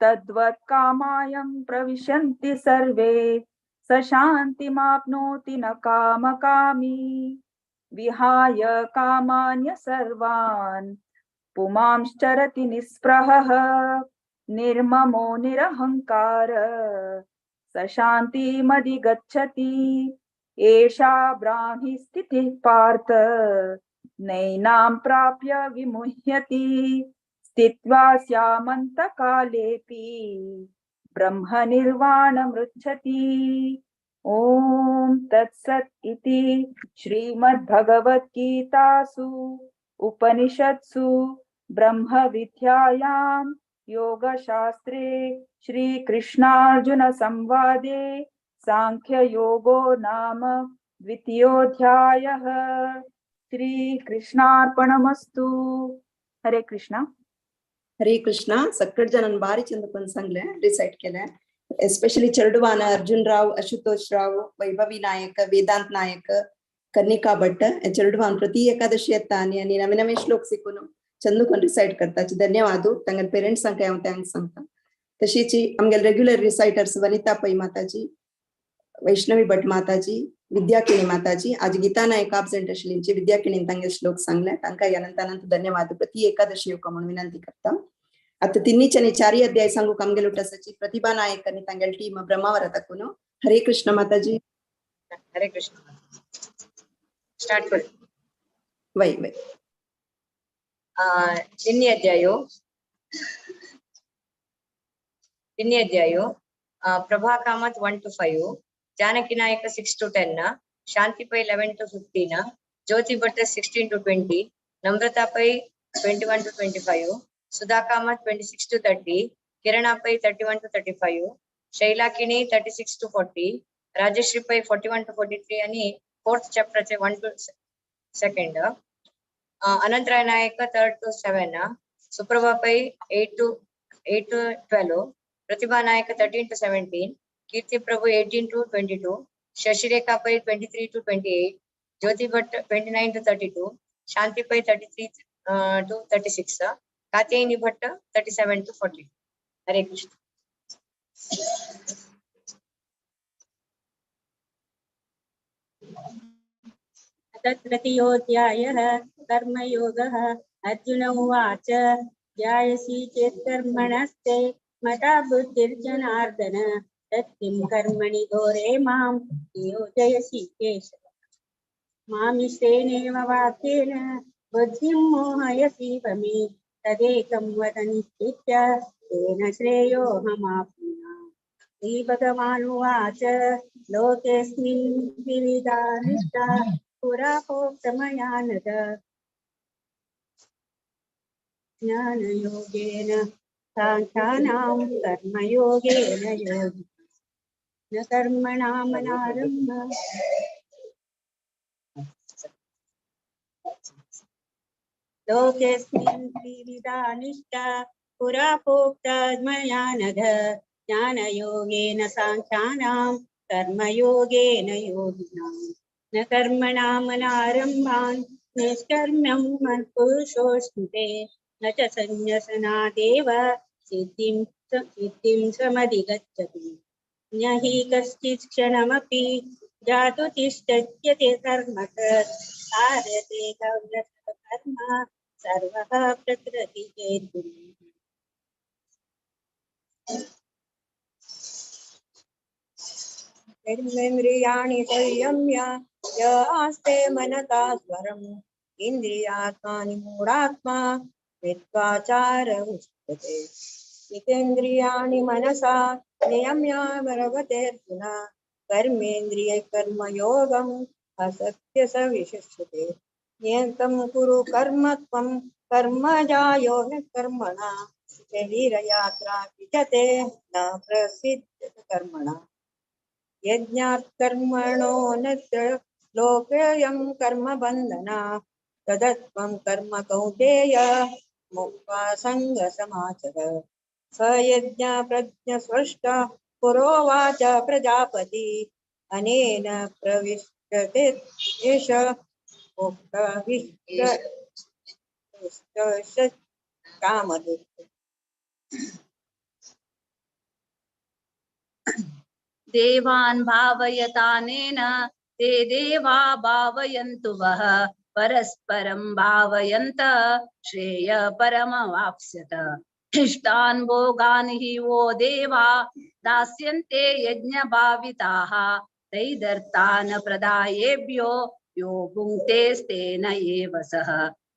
तद्वत् कामायं प्रविशन्ति सर्वे स शान्तिमाप्नोति न कामकामी। विहाय कामान्य सर्वान् पुमांश्चरति निःस्पृहः निर्ममो निरहंकार स शान्तिमधिगच्छति। एषा ब्राह्मी स्थितिः पार्थ नैनां प्राप्य विमुह्यति। स्थित्वा स्यामन्तकालेऽपि ब्रह्मनिर्वाणमृच्छति। ॐ तत्सत् इति श्रीमद्भगवद्गीतासु उपनिषत्सु ब्रह्मविद्यायां योगशास्त्रे श्रीकृष्णार्जुनसंवादे सांख्ययोगो नाम द्वितीयोऽध्यायः। श्रीकृष्णार्पणमस्तु। हरे कृष्णा। हरे कृष्णा। सकट जणांनी भारी चंद पण सांगले रिसाइट केले। एस्पेशली चेरडुवान अर्जुन राव, आशुतोष राव, वैभवी नायक, वेदांत नायक, कन्निका भट्ट चेरडुवान प्रति एकादशी येता आनी आनी नवे नवे श्लोक शिकून चंदूकून रिसाइट करता। धन्यवाद। तांगेले पेरेंट्सांक हांव thanks सांगता। तशीच आमगेले रेग्युलर रिसाइटर्स वनिता पै माताजी, वैष्णवी भट माताजी, विद्या किणी माताजी, आज गीता नायक आबसेंट आशिल्ली विद्या किणीन तांगे श्लोक सांगले, तांकां अनंत अनंत धन्यवाद। प्रति एकादशी येवका म्हणून विनंती करता। आता तिन्हीचे आनी चारय अध्याय सांगूक आमगेले उठासाची प्रतिभा नायक आनी तांगेले टीम ब्रह्मावरा ताकून। हरे कृष्ण माताजी। हरे कृष्ण। स्टार्ट कर। वै वै तिन्ही अध्यायो Prabha Kamath 1 to 5, Janaki Nayak 6 to 10, Shanti Pai 11 to 15, Jyoti Bhatt 16 to 20, Namrata Pai 21 to 25, Sudha Kamath 26 to 30, Kirana Pai 31 to 35, Shaila Kini 36 to 40, Rajashree Pai 41 to 43 आणि fourth चॅप्टरचे 1 to 2, Anantrai Nayak 3 to 7, Suprabha Pai 8 to 12, Pratibha Nayak 13 to 17, Kirti Prabhu 18 to 22, Shashirekha Pai 23 to 28, Jyoti Bhatt 29 to 32, Shanti Pai 33 to 36, Katyayani Bhatt 37 to 40. Hare Krishna. तृतीयोऽध्यायः कर्मयोगः। Arjun उवाच, जायसी चेत् कर्मणस्ते मता बुद्धिर्जनार्दन तत्किं कर्मणि घोरे मां नियोजयसि केशव। मामिश्रेणेव वाक्येन बुद्धिं मोहयसीव मे तदेकं वद निश्चित्य तेन श्रेयोऽहमाप्नुयाम्। श्रीभगवानुवाच, लोकेऽस्मिन् द्विविधा निष्ठा पुरा प्रोक्तमया नघ ज्ञानयोगेन साङ्ख्यानां कर्मयोगेन योगिनां न कर्मणामनारम्भ। लोकेऽस्मिन् त्रिविधा निष्ठा पुरा प्रोक्ता मया नघ ज्ञानयोगेन साङ्ख्यानां कर्मयोगेन योगिनां न न कर्मणामनारम्भान् निष्कर्म्यं मत्पुरुषोऽश्नुते न च संन्यसनादेव सिद्धिं सिद्धिं समधिगच्छति। न हि कश्चित् क्षणमपि जातु तिष्ठत्यते कर्म कार्यते कर्म सर्वः प्रकृतिहेतुः। कर्मेन्द्रियाणि संयम्य य आस्ते मनसा स्वरम् इन्द्रियात्मानि मूढात्मा विद्वाचार उच्यते। जितेन्द्रियाणि मनसा नियम्य वरवतेऽर्जुन कर्मेन्द्रिय कर्मयोगम् असत्य स विशिष्यते। नियतं कुरु कर्म त्वं कर्मजायो न कर्मणा शरीरयात्रा विजते न प्रसिद्ध कर्मणा। यज्ञात् कर्मणो न लोकेऽयं कर्म बन्धना तदत्वं कर्म कौन्तेय मुक्त्वा सङ्गसमाचर। स यज्ञ प्रज्ञस्रष्टा पुरोवाच प्रजापति अनेन प्रविष्टते एष कामधुः। देवान् भावयतानेन ते देवा भावयन्तु वः परस्परं भावयन्त श्रेय परमवाप्स्यत। इष्टान् भोगान् हि वो देवा दास्यन्ते यज्ञभाविताः तैदर्तान् प्रदायेभ्यो यो भुङ्क्तेस्तेन एव सः।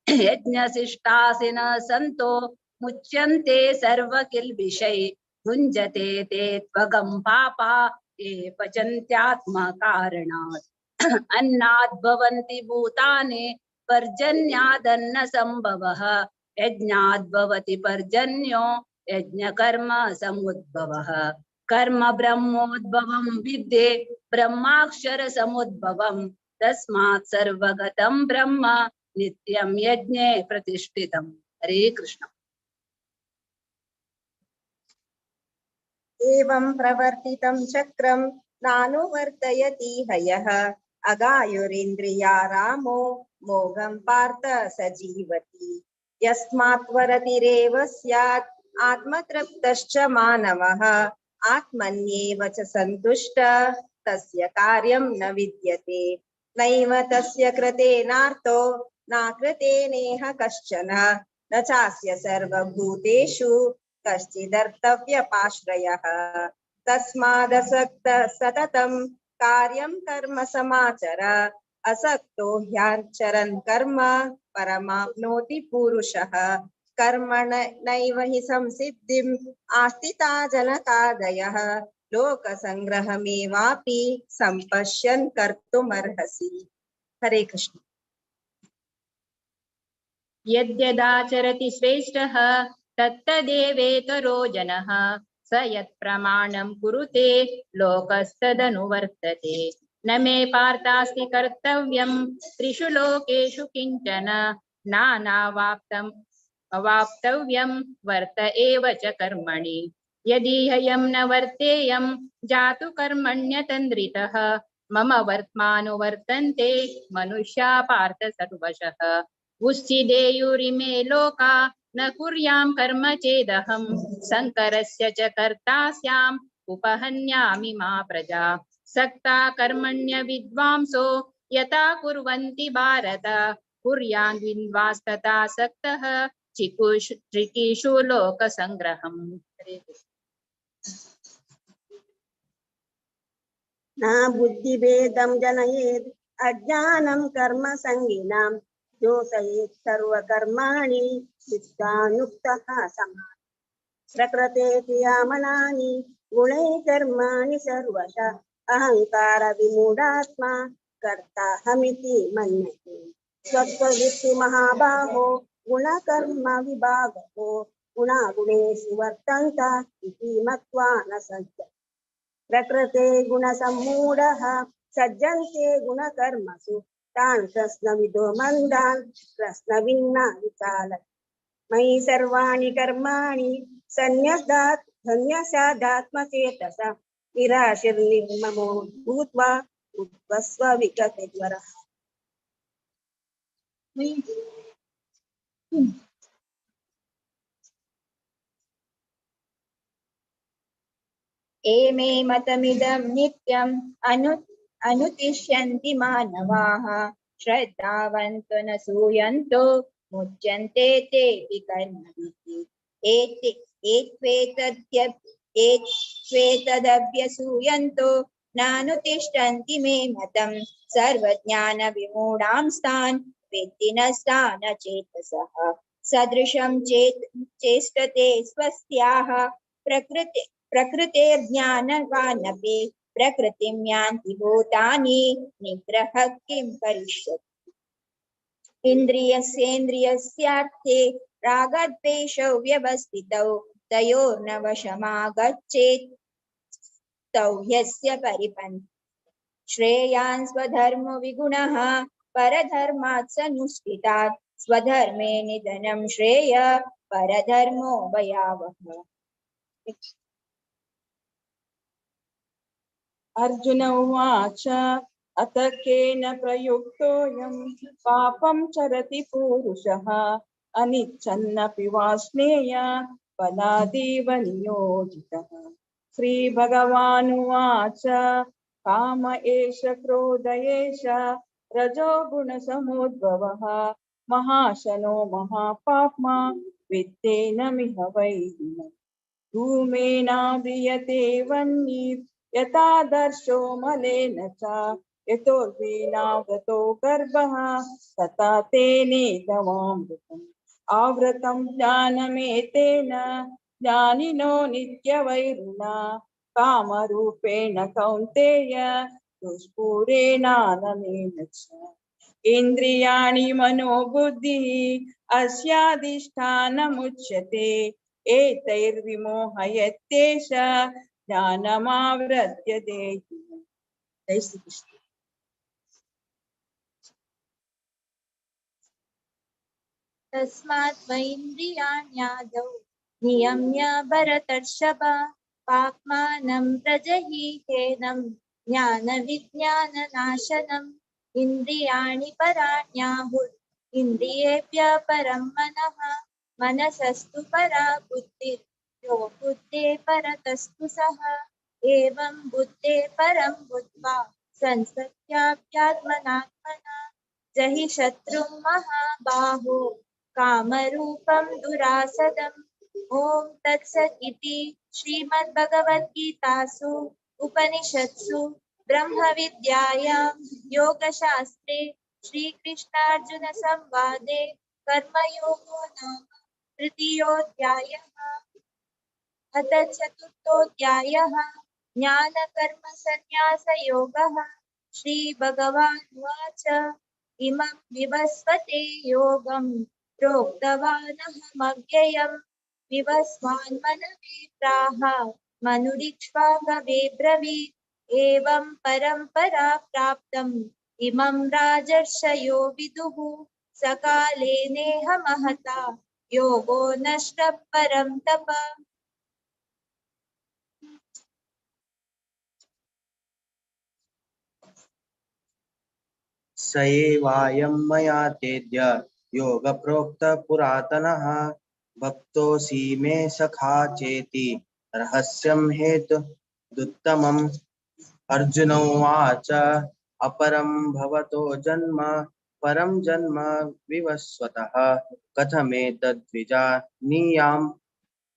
यज्ञशिष्टासिन सन्तो मुच्यन्ते सर्वकिल्बिषै भुञ्जते ते त्वगं पापा ये पचन्त्यात्मकारणात्। अन्नाद् भवन्ति भूतानि पर्जन्यादन्न संभवः यज्ञाद् भवति पर्जन्यो यज्ञकर्म समुद्भवः। कर्म ब्रह्मोद्भवं विद्ये ब्रह्माक्षर समुद्भवं तस्मात् सर्वगतं ब्रह्म नित्यं यज्ञे प्रतिष्ठितम्। हरे कृष्ण। एवं प्रवर्तितं चक्रं नानुवर्तयति हयः अगायुरिन्द्रिया रामो मोघं पार्थ स जीवति। यस्मात् वरतिरेव स्यात् आत्मतृप्तश्च मानवः आत्मन्येव च सन्तुष्ट तस्य कार्यं न विद्यते। नैव तस्य कृतेनार्थो नाकृतेनेह कश्चन न चास्य सर्वभूतेषु कश्चिदर्थव्यपाश्रयः। तस्मादसक्तः सततं कार्यं कर्म समाचर असक्तो ह्याचरन् कर्म परमाप्नोति पुरुषः। कर्मण नैव हि संसिद्धिम् आस्थिता जनकादयः लोकसंग्रहमेवापि संपश्यन् कर्तुमर्हसि। हरे कृष्ण। यद्यदाचरति श्रेष्ठः तत्तदेवेतरो जनः स यत्प्रमाणं कुरुते लोकस्तदनुवर्तते। न मे पार्थास्ति कर्तव्यं त्रिषु लोकेषु किंचन नानावाप्तम् अवाप्तव्यं वर्त एव च कर्मणि। यदि हयं न वर्तेयं जातु कर्मण्यतन्द्रितः मम वर्त्मानुवर्तन्ते मनुष्या पार्थ सर्वशः। उच्छिदेयुरिमे लोका न कुर्यां कर्म चेदहं शङ्करस्य च कर्ता स्याम् उपहन्यामि मा प्रजा। सक्ता कर्मण्य विद्वांसो यथा कुर्वन्ति भारत कुर्यान् विद्वांस्तथा सक्तः चिकीर्षु लोकसंग्रहम्। न बुद्धिभेदं जनयेत् अज्ञानं कर्म संगिनां योषयेत् सर्वकर्माणि युक्तानुक्तः समाः। प्रकृते क्रियामणानि गुणैः कर्माणि सर्वशः अहंकार विमूढात्मा कर्ताहमिति मन्यते। स्वत्ववृत्ति महाबाहो गुणकर्म विभागो गुणागुणेषु वर्तन्त इति मत्वा न सज्जते। प्रकृते गुणसम्मूढः सज्जन्ते गुणकर्मसु तान् प्रश्नविदो मन्दान् प्रश्नविन्न विचालयति। मयि सर्वाणि कर्माणि सन्न्यसादात्मचेतसा निराशिर्निर्ममो भूत्वा उद्वस्व विगतज्वरः। एमे मतमिदं नित्यम् अनुतिष्यन्ति मानवाः श्रद्धावन्तो न सूयन्तो मुच्यन्ते तेऽपि कर्मभिः। एत्वेतदभ्यसूयन्तो नानुतिष्ठन्ति मे मतं सर्वज्ञानविमूढांस्तान् वेत्ति नस्तान् चेतसः। सदृशं चेष्टते स्वस्याः प्रकृतेर्ज्ञानवानपि प्रकृतिं यान्ति भूतानि निग्रहः किं करिष्यति। इन्द्रियस्येन्द्रियस्यार्थे रागद्वेषौ व्यवस्थितौ तयोर्न वशमागच्छेत् तौ ह्यस्य परिपन्थी। श्रेयान् स्वधर्मो विगुणः परधर्मात् सनुष्ठितात् स्वधर्मे निधनं श्रेय परधर्मो भयावहः। अर्जुन उवाच अत केन प्रयुक्तोऽयं पापं चरति पुरुषः अनिच्छन्नपि वाष्णेय बलादेव नियोजितः। श्रीभगवानुवाच काम एष क्रोध एष रजो गुणसमुद्भवः महाशनो महापाप्मा वित्तेनमिह वैरिणम्। धूमेनाव्रियते वह्निर् यथा दर्शो मलेन च यतोर्वीनाव्रतो गर्भः तथा तेनेदमामृतम्। आवृतं ज्ञानमेतेन ज्ञानिनो नित्यवैरिणा कामरूपेण कौन्तेय दुष्पूरेणाननेन च। इन्द्रियाणि मनोबुद्धिः अस्याधिष्ठानमुच्यते एतैर्विमोहयत्येष ज्ञानमावृत्य देहिनम्। जय श्री कृष्ण। तस्मात् त्वैन्द्रियाण्यादौ नियम्य भरतर्षभ पाप्मानं प्रजहीहेनं ज्ञानविज्ञाननाशनम्। इन्द्रियाणि पराण्याहुर् इन्द्रियेभ्य परं मनः मनसस्तु परा बुद्धिर्यो बुद्धे परतस्तु सः। एवं बुद्धे परं बुद्ध्वा संसत्याप्यात्मनात्मना जहि शत्रुं महाबाहो कामरूपं दुरासदम्। ॐ तत्सदिति श्रीमद्भगवद्गीतासु उपनिषत्सु ब्रह्मविद्यायां योगशास्त्रे श्रीकृष्णार्जुनसंवादे कर्मयोगो नाम तृतीयोऽध्यायः। अथ चतुर्थोऽध्यायः ज्ञानकर्मसन्न्यासयोगः। श्रीभगवानुवाच इमं विवस्वते योगं प्रोक्तवानहमव्ययं विवस्वान् मनवे प्राह मनुरिक्ष्वाकवे ब्रवीत्। एवं परम्परा प्राप्तम् इमं राजर्षयो विदुः सकाले नेह महता योगो नष्टः परं तप। स एवायं मया तेद्य योगप्रोक्तः पुरातनः भक्तोऽसि मे सखा चेति रहस्यं हेतुदुत्तमम्। अर्जुन उवाच अपरं भवतो जन्म परं जन्म विवस्वतः कथमेतद्विजानीयां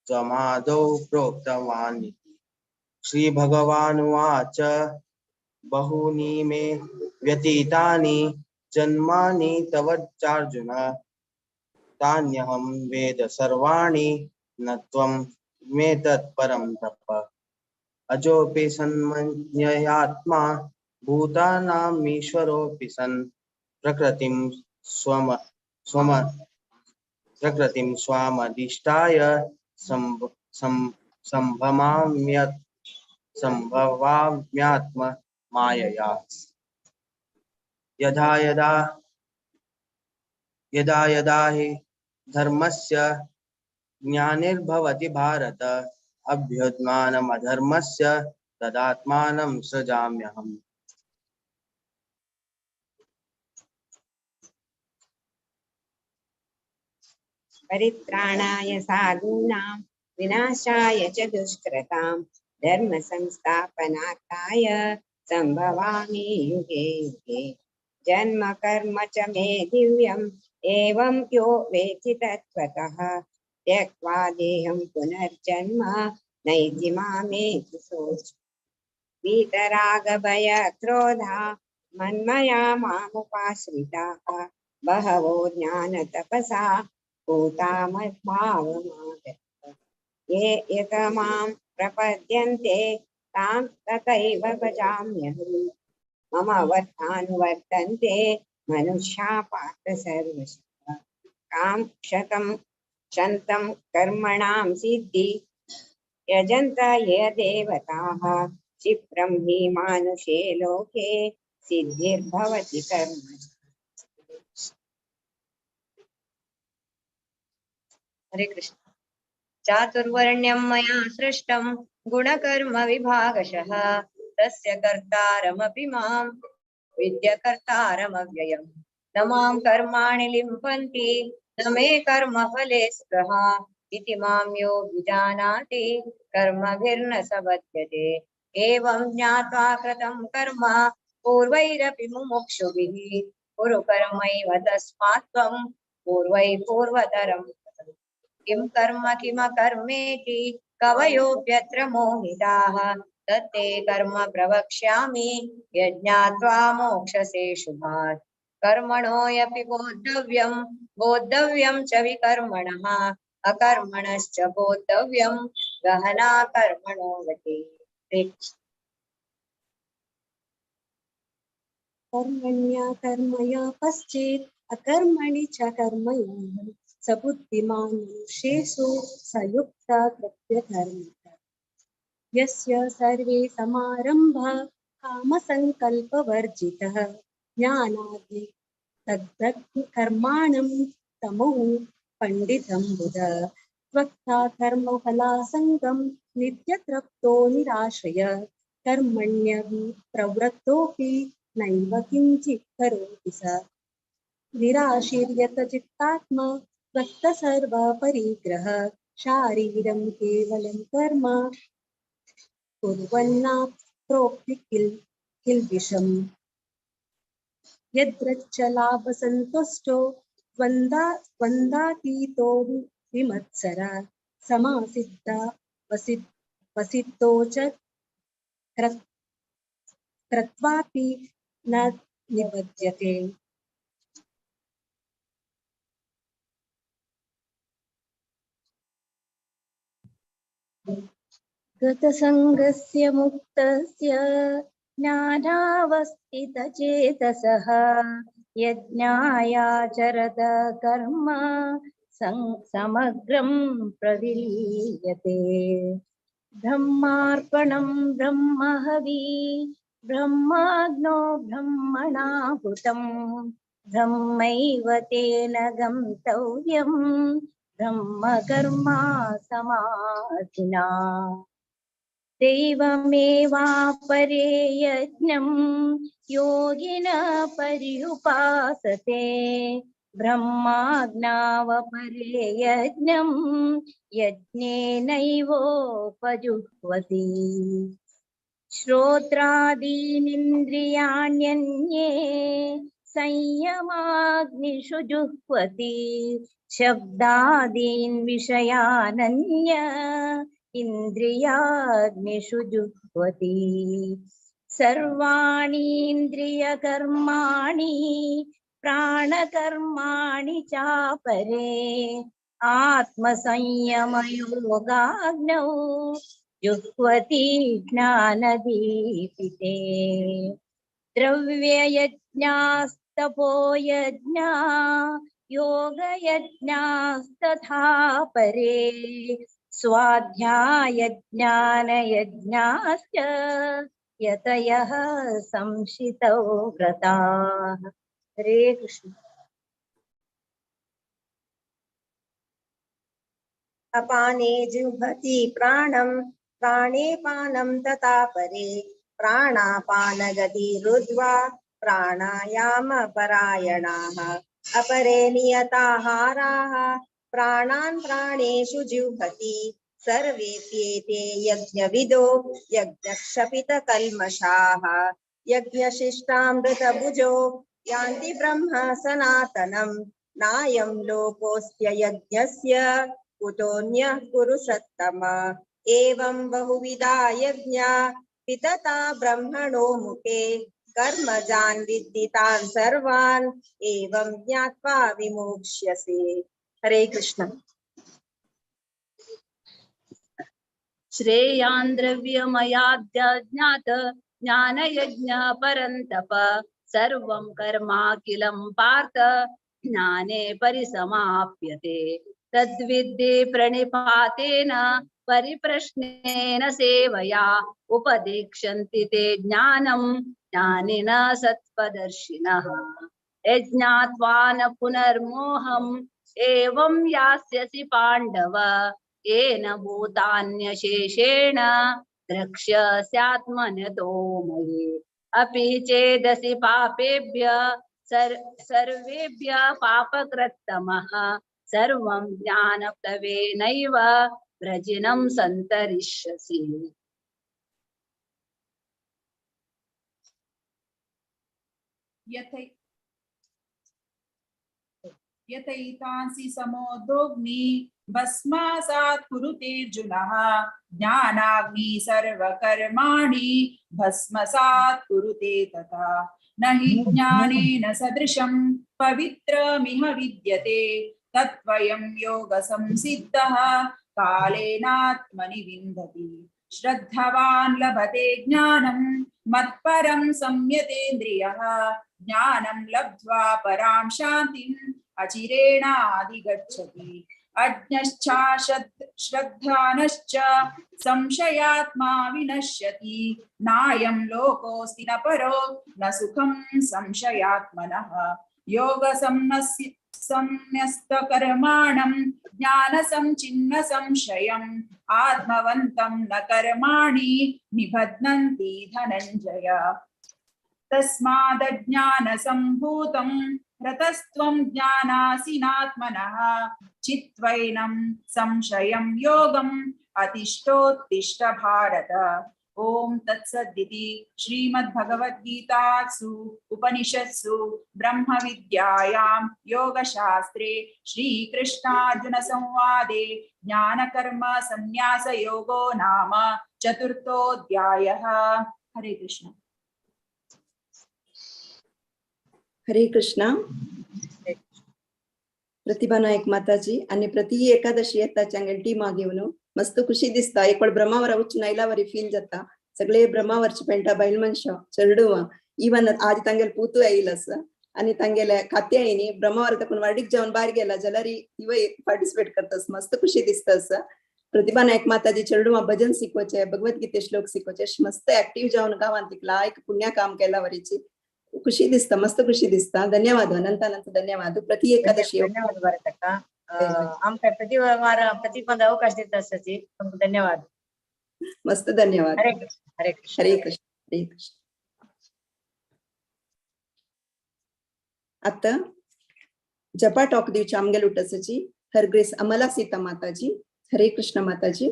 त्वमादौ प्रोक्तवानिति। श्रीभगवानुवाच बहूनि मे व्यतीतानि जन्मानि तव चार्जुन तान्यहं वेद सर्वाणि न त्वं मे तत्परं तप। अजोऽपि सन्मन्ययात्मा भूतानामीश्वरोऽपि सन् प्रकृतिं स्वामधिष्ठाय संभवाम्यात्म मायया। यदा यदा यदा यदा हि धर्मस्य ज्ञानिर्भवति भारत अभ्युत्थानमधर्मस्य तदात्मानं सृजाम्यहम्। परित्राणाय साधूनां विनाशाय च दुष्कृतां धर्म संस्थापनार्थाय संभवामि युगे युगे। जन्म कर्म च मे दिव्यम् एवं यो वेत्ति तत्त्वतः त्यक्त्वा देहं पुनर्जन्म नैति मामेति सोऽर्जुन। वीतरागभयक्रोधा मन्मया मामुपाश्रिताः बहवो ज्ञानतपसा पूता मद्भावमागताः। ये यत मां प्रपद्यन्ते तां तथैव भजाम्यहम्। मम वर्तानुवर्तन्ते मनुष्या पार्थ सर्वशः। कां क्षतं शन्तं कर्मणां सिद्धि यजन्त ये देवताः क्षिप्रं हि मानुषे लोके सिद्धिर्भवति कर्म। हरे कृष्ण। चातुर्वर्ण्यं मया सृष्टं गुणकर्म विभागशः तस्य कर्तारमपि मां विद्यकर्तारमव्ययम्। न मां कर्माणि लिम्पन्ति न मे कर्मफले स्पृहा इति मां यो विजानाति कर्मभिर्न स बध्यते। एवं ज्ञात्वा कृतं कर्म पूर्वैरपि मुमुक्षुभिः कुरु कर्मैव तस्मात् त्वं पूर्वैः पूर्वतरं कृतम्। किं कर्म किमकर्मेति कवयोऽप्यत्र मोहिताः तत्ते कर्म प्रवक्ष्यामि यज्ञात्वा मोक्षसे शुभात्। कर्मणोऽपि बोद्धव्यं बोद्धव्यं च विकर्मणः अकर्मणश्च बोद्धव्यं गहना कर्मणो गतिः। कर्मण्या कर्मया पश्चेत् अकर्मणि च कर्मयोः स बुद्धिमान् मनुष्येषु स युक्ता कृत्यकर्मकः। यस्य सर्वे समारम्भा कामसङ्कल्पवर्जितः ज्ञानाग्नि तद्दग् कर्माणं तमो पण्डितं बुध। त्वक्ता कर्मफलासङ्गं नित्यतृप्तो निराश्रय कर्मण्यपि प्रवृत्तोऽपि नैव किञ्चित् करोति स। निराशीर्यत चित्तात्मा त्वत्त सर्वपरिग्रह शारीरं केवलं कर्म कुर्वन्नाप्रोक्ति किल्बिषम्। यद्रच्च लाभसन्तुष्टो द्वन्द्वातीतो विमत्सर समासिद्धा वसितो च कृत्वापि न निबध्यते। गतसङ्गस्य मुक्तस्य ज्ञानावस्थितचेतसः यज्ञायाचरत कर्म समग्रं प्रविलीयते। ब्रह्मार्पणं ब्रह्महवि ब्रह्माग्नो ब्रह्मणाहुतं ब्रह्मैव तेन गन्तव्यं ब्रह्मकर्मा समाधिना। दैवमेवापरे यज्ञं योगिनः पर्युपासते ब्रह्माज्ञावपरे यज्ञं यज्ञेनैवोपजुह्वति। श्रोत्रादीनिन्द्रियाण्यन्ये संयमाग्निषु जुह्वति शब्दादीन् विषयानन्य इन्द्रियाग्निषु जुह्वति। सर्वाणीन्द्रियकर्माणि प्राणकर्माणि चापरे आत्मसंयमयोगाग्नौ जुह्वति ज्ञानदीपिते। द्रव्ययज्ञास्तपोयज्ञा योगयज्ञास्तथा परे स्वाध्यायज्ञानयज्ञाश्च यतयः संशितौ व्रताः। हरे कृष्ण। अपाने जुह्वति प्राणं प्राणे पानं तथा परे प्राणापानगतिरुद्ध्वा प्राणायाम परायणाः। अपरे नियताहाराः प्राणान् प्राणेषु जिह्वति। सर्वेप्येते यज्ञविदो यज्ञक्षपितकल्मषाः यज्ञशिष्टामृतभुजो यान्ति ब्रह्म सनातनम्। नायं लोकोऽस्त्य यज्ञस्य कुतोऽन्यः कुरु सत्तम। एवं बहुविधा यज्ञा वितता ब्रह्मणो मुखे कर्मजान् विद्धितान् सर्वान् एवं ज्ञात्वा विमोक्ष्यसे। हरे कृष्ण। श्रेयान् द्रव्यमयाद्यज्ञात ज्ञानयज्ञ परन्तप सर्वं कर्माखिलं पार्थ ज्ञाने परिसमाप्यते। तद्विद्धि प्रणिपातेन परिप्रश्नेन सेवया उपदेक्षन्ति ते ज्ञानं ज्ञानिनः सत्त्वदर्शिनः। यज्ञात्वा न पुनर्मोहम् एवं यास्यसि पाण्डव येन भूतान्यशेषेण द्रक्ष्यस्यात्मनतो मयि। अपि चेदसि पापेभ्य सर्वेभ्य पापकृत्तमः सर्वं ज्ञानप्लवेनैव व्रजिनं संतरिष्यसि। यथैतांसि समोदोग्नि भस्मासात् कुरुतेऽर्जुनः ज्ञानाग्नि सर्वकर्माणि भस्मसात् कुरुते तथा। न हि ज्ञानेन सदृशं पवित्रमिह विद्यते तत्त्वयं योगसंसिद्धः कालेनात्मनि विन्दति। श्रद्धावान् लभते ज्ञानं मत्परं संयतेन्द्रियः ज्ञानं लब्ध्वा परां शान्तिम् अचिरेणाधिगच्छति। अज्ञश्चाश्रद्धानश्च संशयात्मा विनश्यति। नायं लोकोऽस्ति न परो न सुखं संशयात्मनः। योगसंन्यस्तकर्माणं ज्ञानसंचिन्न संशयम् आत्मवन्तं न कर्माणि निबध्नन्ति धनञ्जय। तस्मादज्ञानसम्भूतं रतस्त्वं ज्ञानासिनात्मनः चित्वैनं संशयं योगम् अतिष्ठोत्तिष्ठ भारत। ॐ तत्सदिति श्रीमद्भगवद्गीतासु उपनिषत्सु ब्रह्मविद्यायां योगशास्त्रे श्रीकृष्णार्जुनसंवादे ज्ञानकर्म संन्यासयोगो नाम चतुर्थोऽध्यायः। हरे कृष्ण। हरे कृष्णा। प्रतिभा नायक माताजी आणि प्रति एकादशी येता चांगेल टीमा घेवन मस्त खुशी दिसता। एक वेळ ब्रह्मावर वचून आयला फील जाता। सगळे ब्रह्मावरची पेंटा बायल मनशां चेडवां इवन आज तांगेल पूतू आयल आसा आणि तांगेले खात्यायनी ब्रह्मावर ताकून वाडीक जावन भायर गेला जाल्यार तिवय पार्टिसिपेट करता। मस्त खुशी दिसता आसा। प्रतिभा नायक माताजी चेडवां भजन शिकोवचे, भगवद्गीते श्लोक शिकोवचे, मस्त ऍक्टिव्ह जावन गांवांत एक पुण्य काम केला वरीची खुशी दिसता, मस्त खुशी दिसता। धन्यवाद, अनंत अनंत धन्यवाद। प्रति एकादशी धन्यवाद भारतಕ್ಕ। आमका प्रति वार प्रति पंद अवकाश देता सची धन्यवाद, मस्त धन्यवाद। हरे कृष्ण, हरे कृष्ण, हरे कृष्ण, हरे कृष्ण। आता जपा टॉक दिवची आमगेल उटसची हर ग्रेस अमला सीता माताजी। हरे कृष्ण माताजी।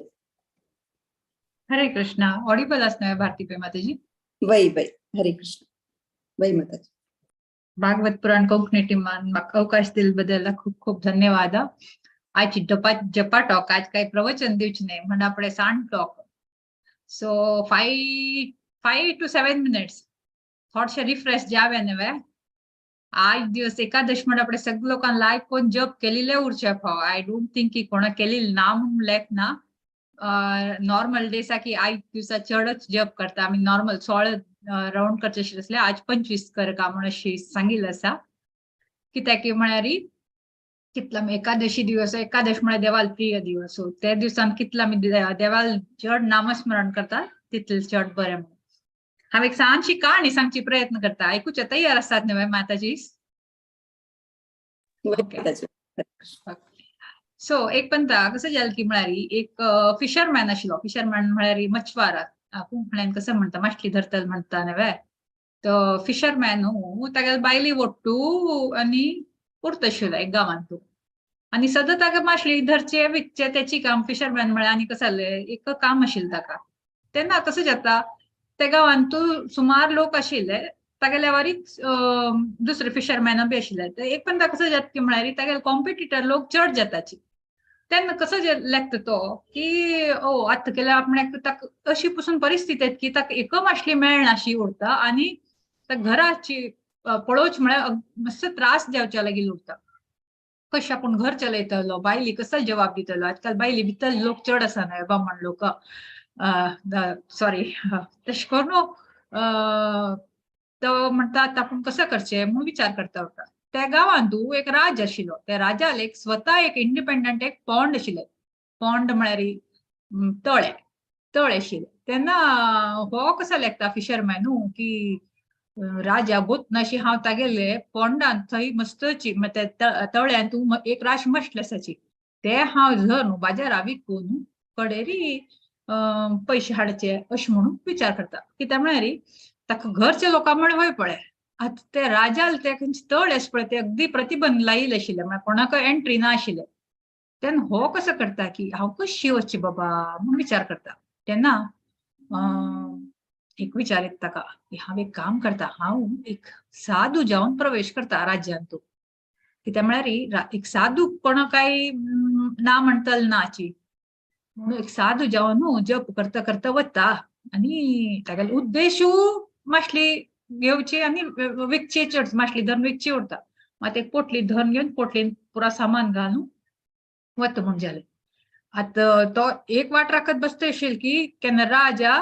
हरे कृष्ण। ऑडिबल असणार भारती पे माताजी? वै वै, हरे कृष्ण। वै माताजी। भागवत पुराण कोंकणी टीमान म्हाका अवकाश दिल्ले खूप खूप धन्यवाद। आज जपा टॉक, आज काही प्रवचन दिवचे नाही म्हण आपले सांड टॉक। सो 5 to 7 minutes थोडेसे रिफ्रेश जावे नव्हे। आज दिवस एकादश म्हण आपले सगळे लोकांना लायक कोण जप केलेले उरचे फाव। I don't think की कोणा केलेले ना म्हणून लेख ना। नॉर्मल डेसा की आज दिवसा चडच जप करता आमी नॉर्मल 16 राउंड करचे असले, आज 25 कर का म्हणून अशी सांगितलं असा। कित्याक म्हळ्यार कितला एकादशी दिवस, एकादश म्हळ्यार देवाल प्रिय दिवस, त्या दिवसान कितला आमी देवाल चड नामस्मरण करता तितले चड बरें म्हणून हांव एक ल्हानशी कहाणी सांगची प्रयत्न करता। आयकुच्या तयार आसात न्हय माताजी? सो एक पंता कसं जालें की म्हळ्यार एक फिशरमॅन आशिल्लो। फिशरमॅन म्हळ्यार मच्छवार, कोंकण्यान कसं म्हणटा माछली धरतले म्हणटा न्हय। तो फिशरमॅन तागेले बायले वट्टू आनी उरता आशिल्लो एक गांवांत। आनी सदां ताका मासली धरचे विकचे तेची काम फिशरमॅन म्हळ्यार आनी कसं जालें एक काम आशिल्लें ताका. तेन्ना कसं जाता त्या गांवांत तूं सुमार लोक आशिल्ले तागेल्या वारीक दुसरे फिशरमॅन बी आशिल्ले. ते एक पण कसं जाता की म्हळ्यार तागेले कॉम्पिटिटर लोक चड जाताची. तेन्ना कसं लेखता तो की ओ आतां केल्यार आपणाक ताका अशी पसून परिस्थिती येता की ताका एक मासली मेळनाशी उरता आनी त्या घराची पळोवच म्हळ्यार मस्त त्रास जावच्या लागीं उरता. कशें आपूण घर चलयतलो, बायली कसो जवाब दितलो. आजकाल बायली भितर लोक चड आसा न्हय बामण लोक, सॉरी, तशें करून तो म्हणटा आतां आपूण कसो करचें म्हूण विचार करता उरता. त्या गांवांत एक राज आशिल्लो. त्या राजाल एक स्वता एक इंडिपेंडंट एक पॉन्ड आशिल्लें. पॉन्ड म्हळ्यार तळें, तळें आशिल्लें. तेन्ना हो कसो लेखता फिशरमॅनू की राजा गोतनाशी हांव तागेले पोंडांत थंय मस्तची तळ्यांत एक राश मसले आसाची ते हांव धर न्हू बाजारा विकून कडेरी पयशे हाडचे अशें म्हणून विचार करता. कित्याक म्हळ्यार ताका घरच्या लोकां म्हळ्यार वय पळय आतां ते राजाल ते खंयचे तळ आसा पळय ते अगदी प्रतिबंध लायिल्ले आशिल्ले, म्हळ्यार कोणाक एंट्री ना आशिल्ले. तेन्ना हो कसो करता की हांव कशी वचची बाबा म्हूण विचार करता. तेन्ना एक विचार येता ताका की हांव एक काम करता, हांव एक साधू जावन प्रवेश करता राज्यांत. कित्याक म्हळ्यार एक साधू कोणा काय ना म्हणटल नाची म्हणून एक साधू जावन जप करता करता वता आनी तागेलो उद्देशू मासली घेवची आनी विकची, चड मासली धरून विकची उरता. मात एक पोटली धरून घेवन पोटलीन पुरा सामान घालून वता म्हूण जालें. आतां तो एक वाट राखत बसता आशिल्ली की केन्ना राजा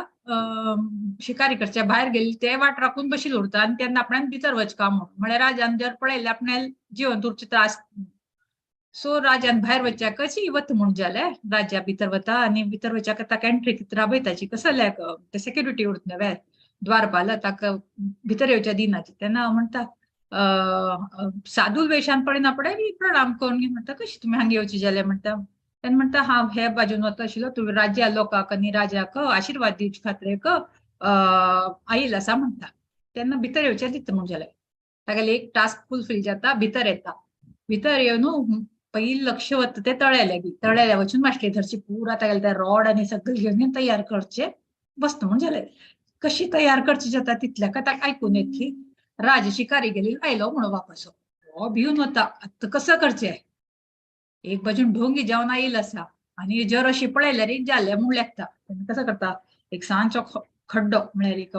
शिकारी करच्या भायर गेली ते वाट राखून बशील उरता आनी तेन्ना आपणान भितर वचका म्हूण, म्हळ्यार राजान जर पळयलें आपणाक जिवन उरचे त्रास. सो राजान भायर वचच्याक कशी वता म्हूण जालें. राजा भितर वता आनी भितर वचच्याक ताका एंट्री राबयताची कसो ते सेक्युरिटी उरता न्हय द्वारपाल ताका भितर येवच्या दिनाची. तेन्ना म्हणटा साधू वेशान पळयना पळय प्रणाम करून म्हणटा कशी तुमी हांगा येवची जालें म्हणटा. तेन्ना म्हणटा हांव हे बाजून वता आशिल्लो, तुमी राज्या लोकांक आनी राजाक आशिर्वाद दिवचे खातीर आयल आसा म्हणटा. तेन्ना भितर येवचें दिता म्हूण जालें. तागेलें एक टास्क फुलफील जाता, भितर येता. भितर येवन पयलीं लक्ष वता ते तळ्या लागीं, तळ्याल्या वचून मासली धरची पुरा तागेलें ते रॉड आनी सगळें घेवन तयार करचें बसता म्हूण जालें. कशी तयार करची जाता तितल्याक ताका आयकून येत की राज शिकारी गेली आयलो म्हणून वापस. हो भिवन वता आतां कसो करचें. एक बाजून ढोंगी जावन आयल आसा आनी जर अशी पळयल्यार जालें म्हूण लेखता. तेन्ना कसो करता एक सांचो खड्डो म्हळ्यार एक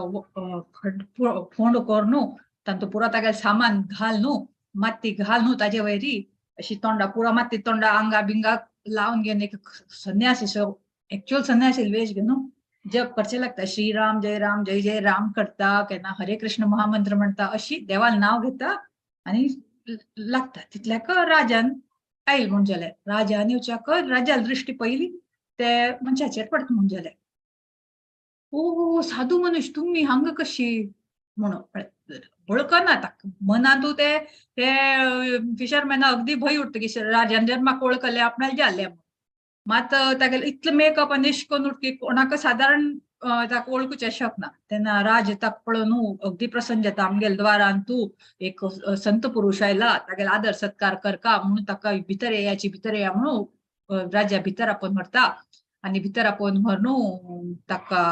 फोंड कर न्हू, तांतू पुरा तागेलें सामान घाल न्हू, माती घाल न्हू ताजे वयरी अशी तोंडा पुरा माती तोंडा आंगा बिंगा लावन घेवन एक संन्यासी एक्चुअल संन्यासी वेश घेवन जप करचें लागता. श्रीराम जय राम जय जय राम करता, केन्ना हरे कृष्ण महामंत्र म्हणटा, अशी देवाल नांव घेता आनी लागता. तितल्याक राजान आयल म्हूण जालें. राजान येवच्याक राजाल दृश्टी पयली ते मनशाचेर पडटा म्हूण जालें. ओ साधू मनुष्य तुमी हांगा कशी म्हणून वळखना ताका मनांतू ते फिशरमॅना अगदी भंय उरता की राजान जर म्हाका वळखलें आपणाक जालें म्हूण. मात तागेलें इतलें मेकअप आनी अशें करून उरता की कोणाक सादारण ताका वळखूचें शकना. तेन्ना राज ताका पळोवन अगदी प्रसन्न जाता, आमगेल्या द्वारान तूं एक संत पुरुश आयला, तागेलो आदर सत्कार करका म्हणून ताका भितर येयाची भितर येया म्हणून राजा भितर आपोवन व्हरता आनी भितर आपोवन व्हरून ताका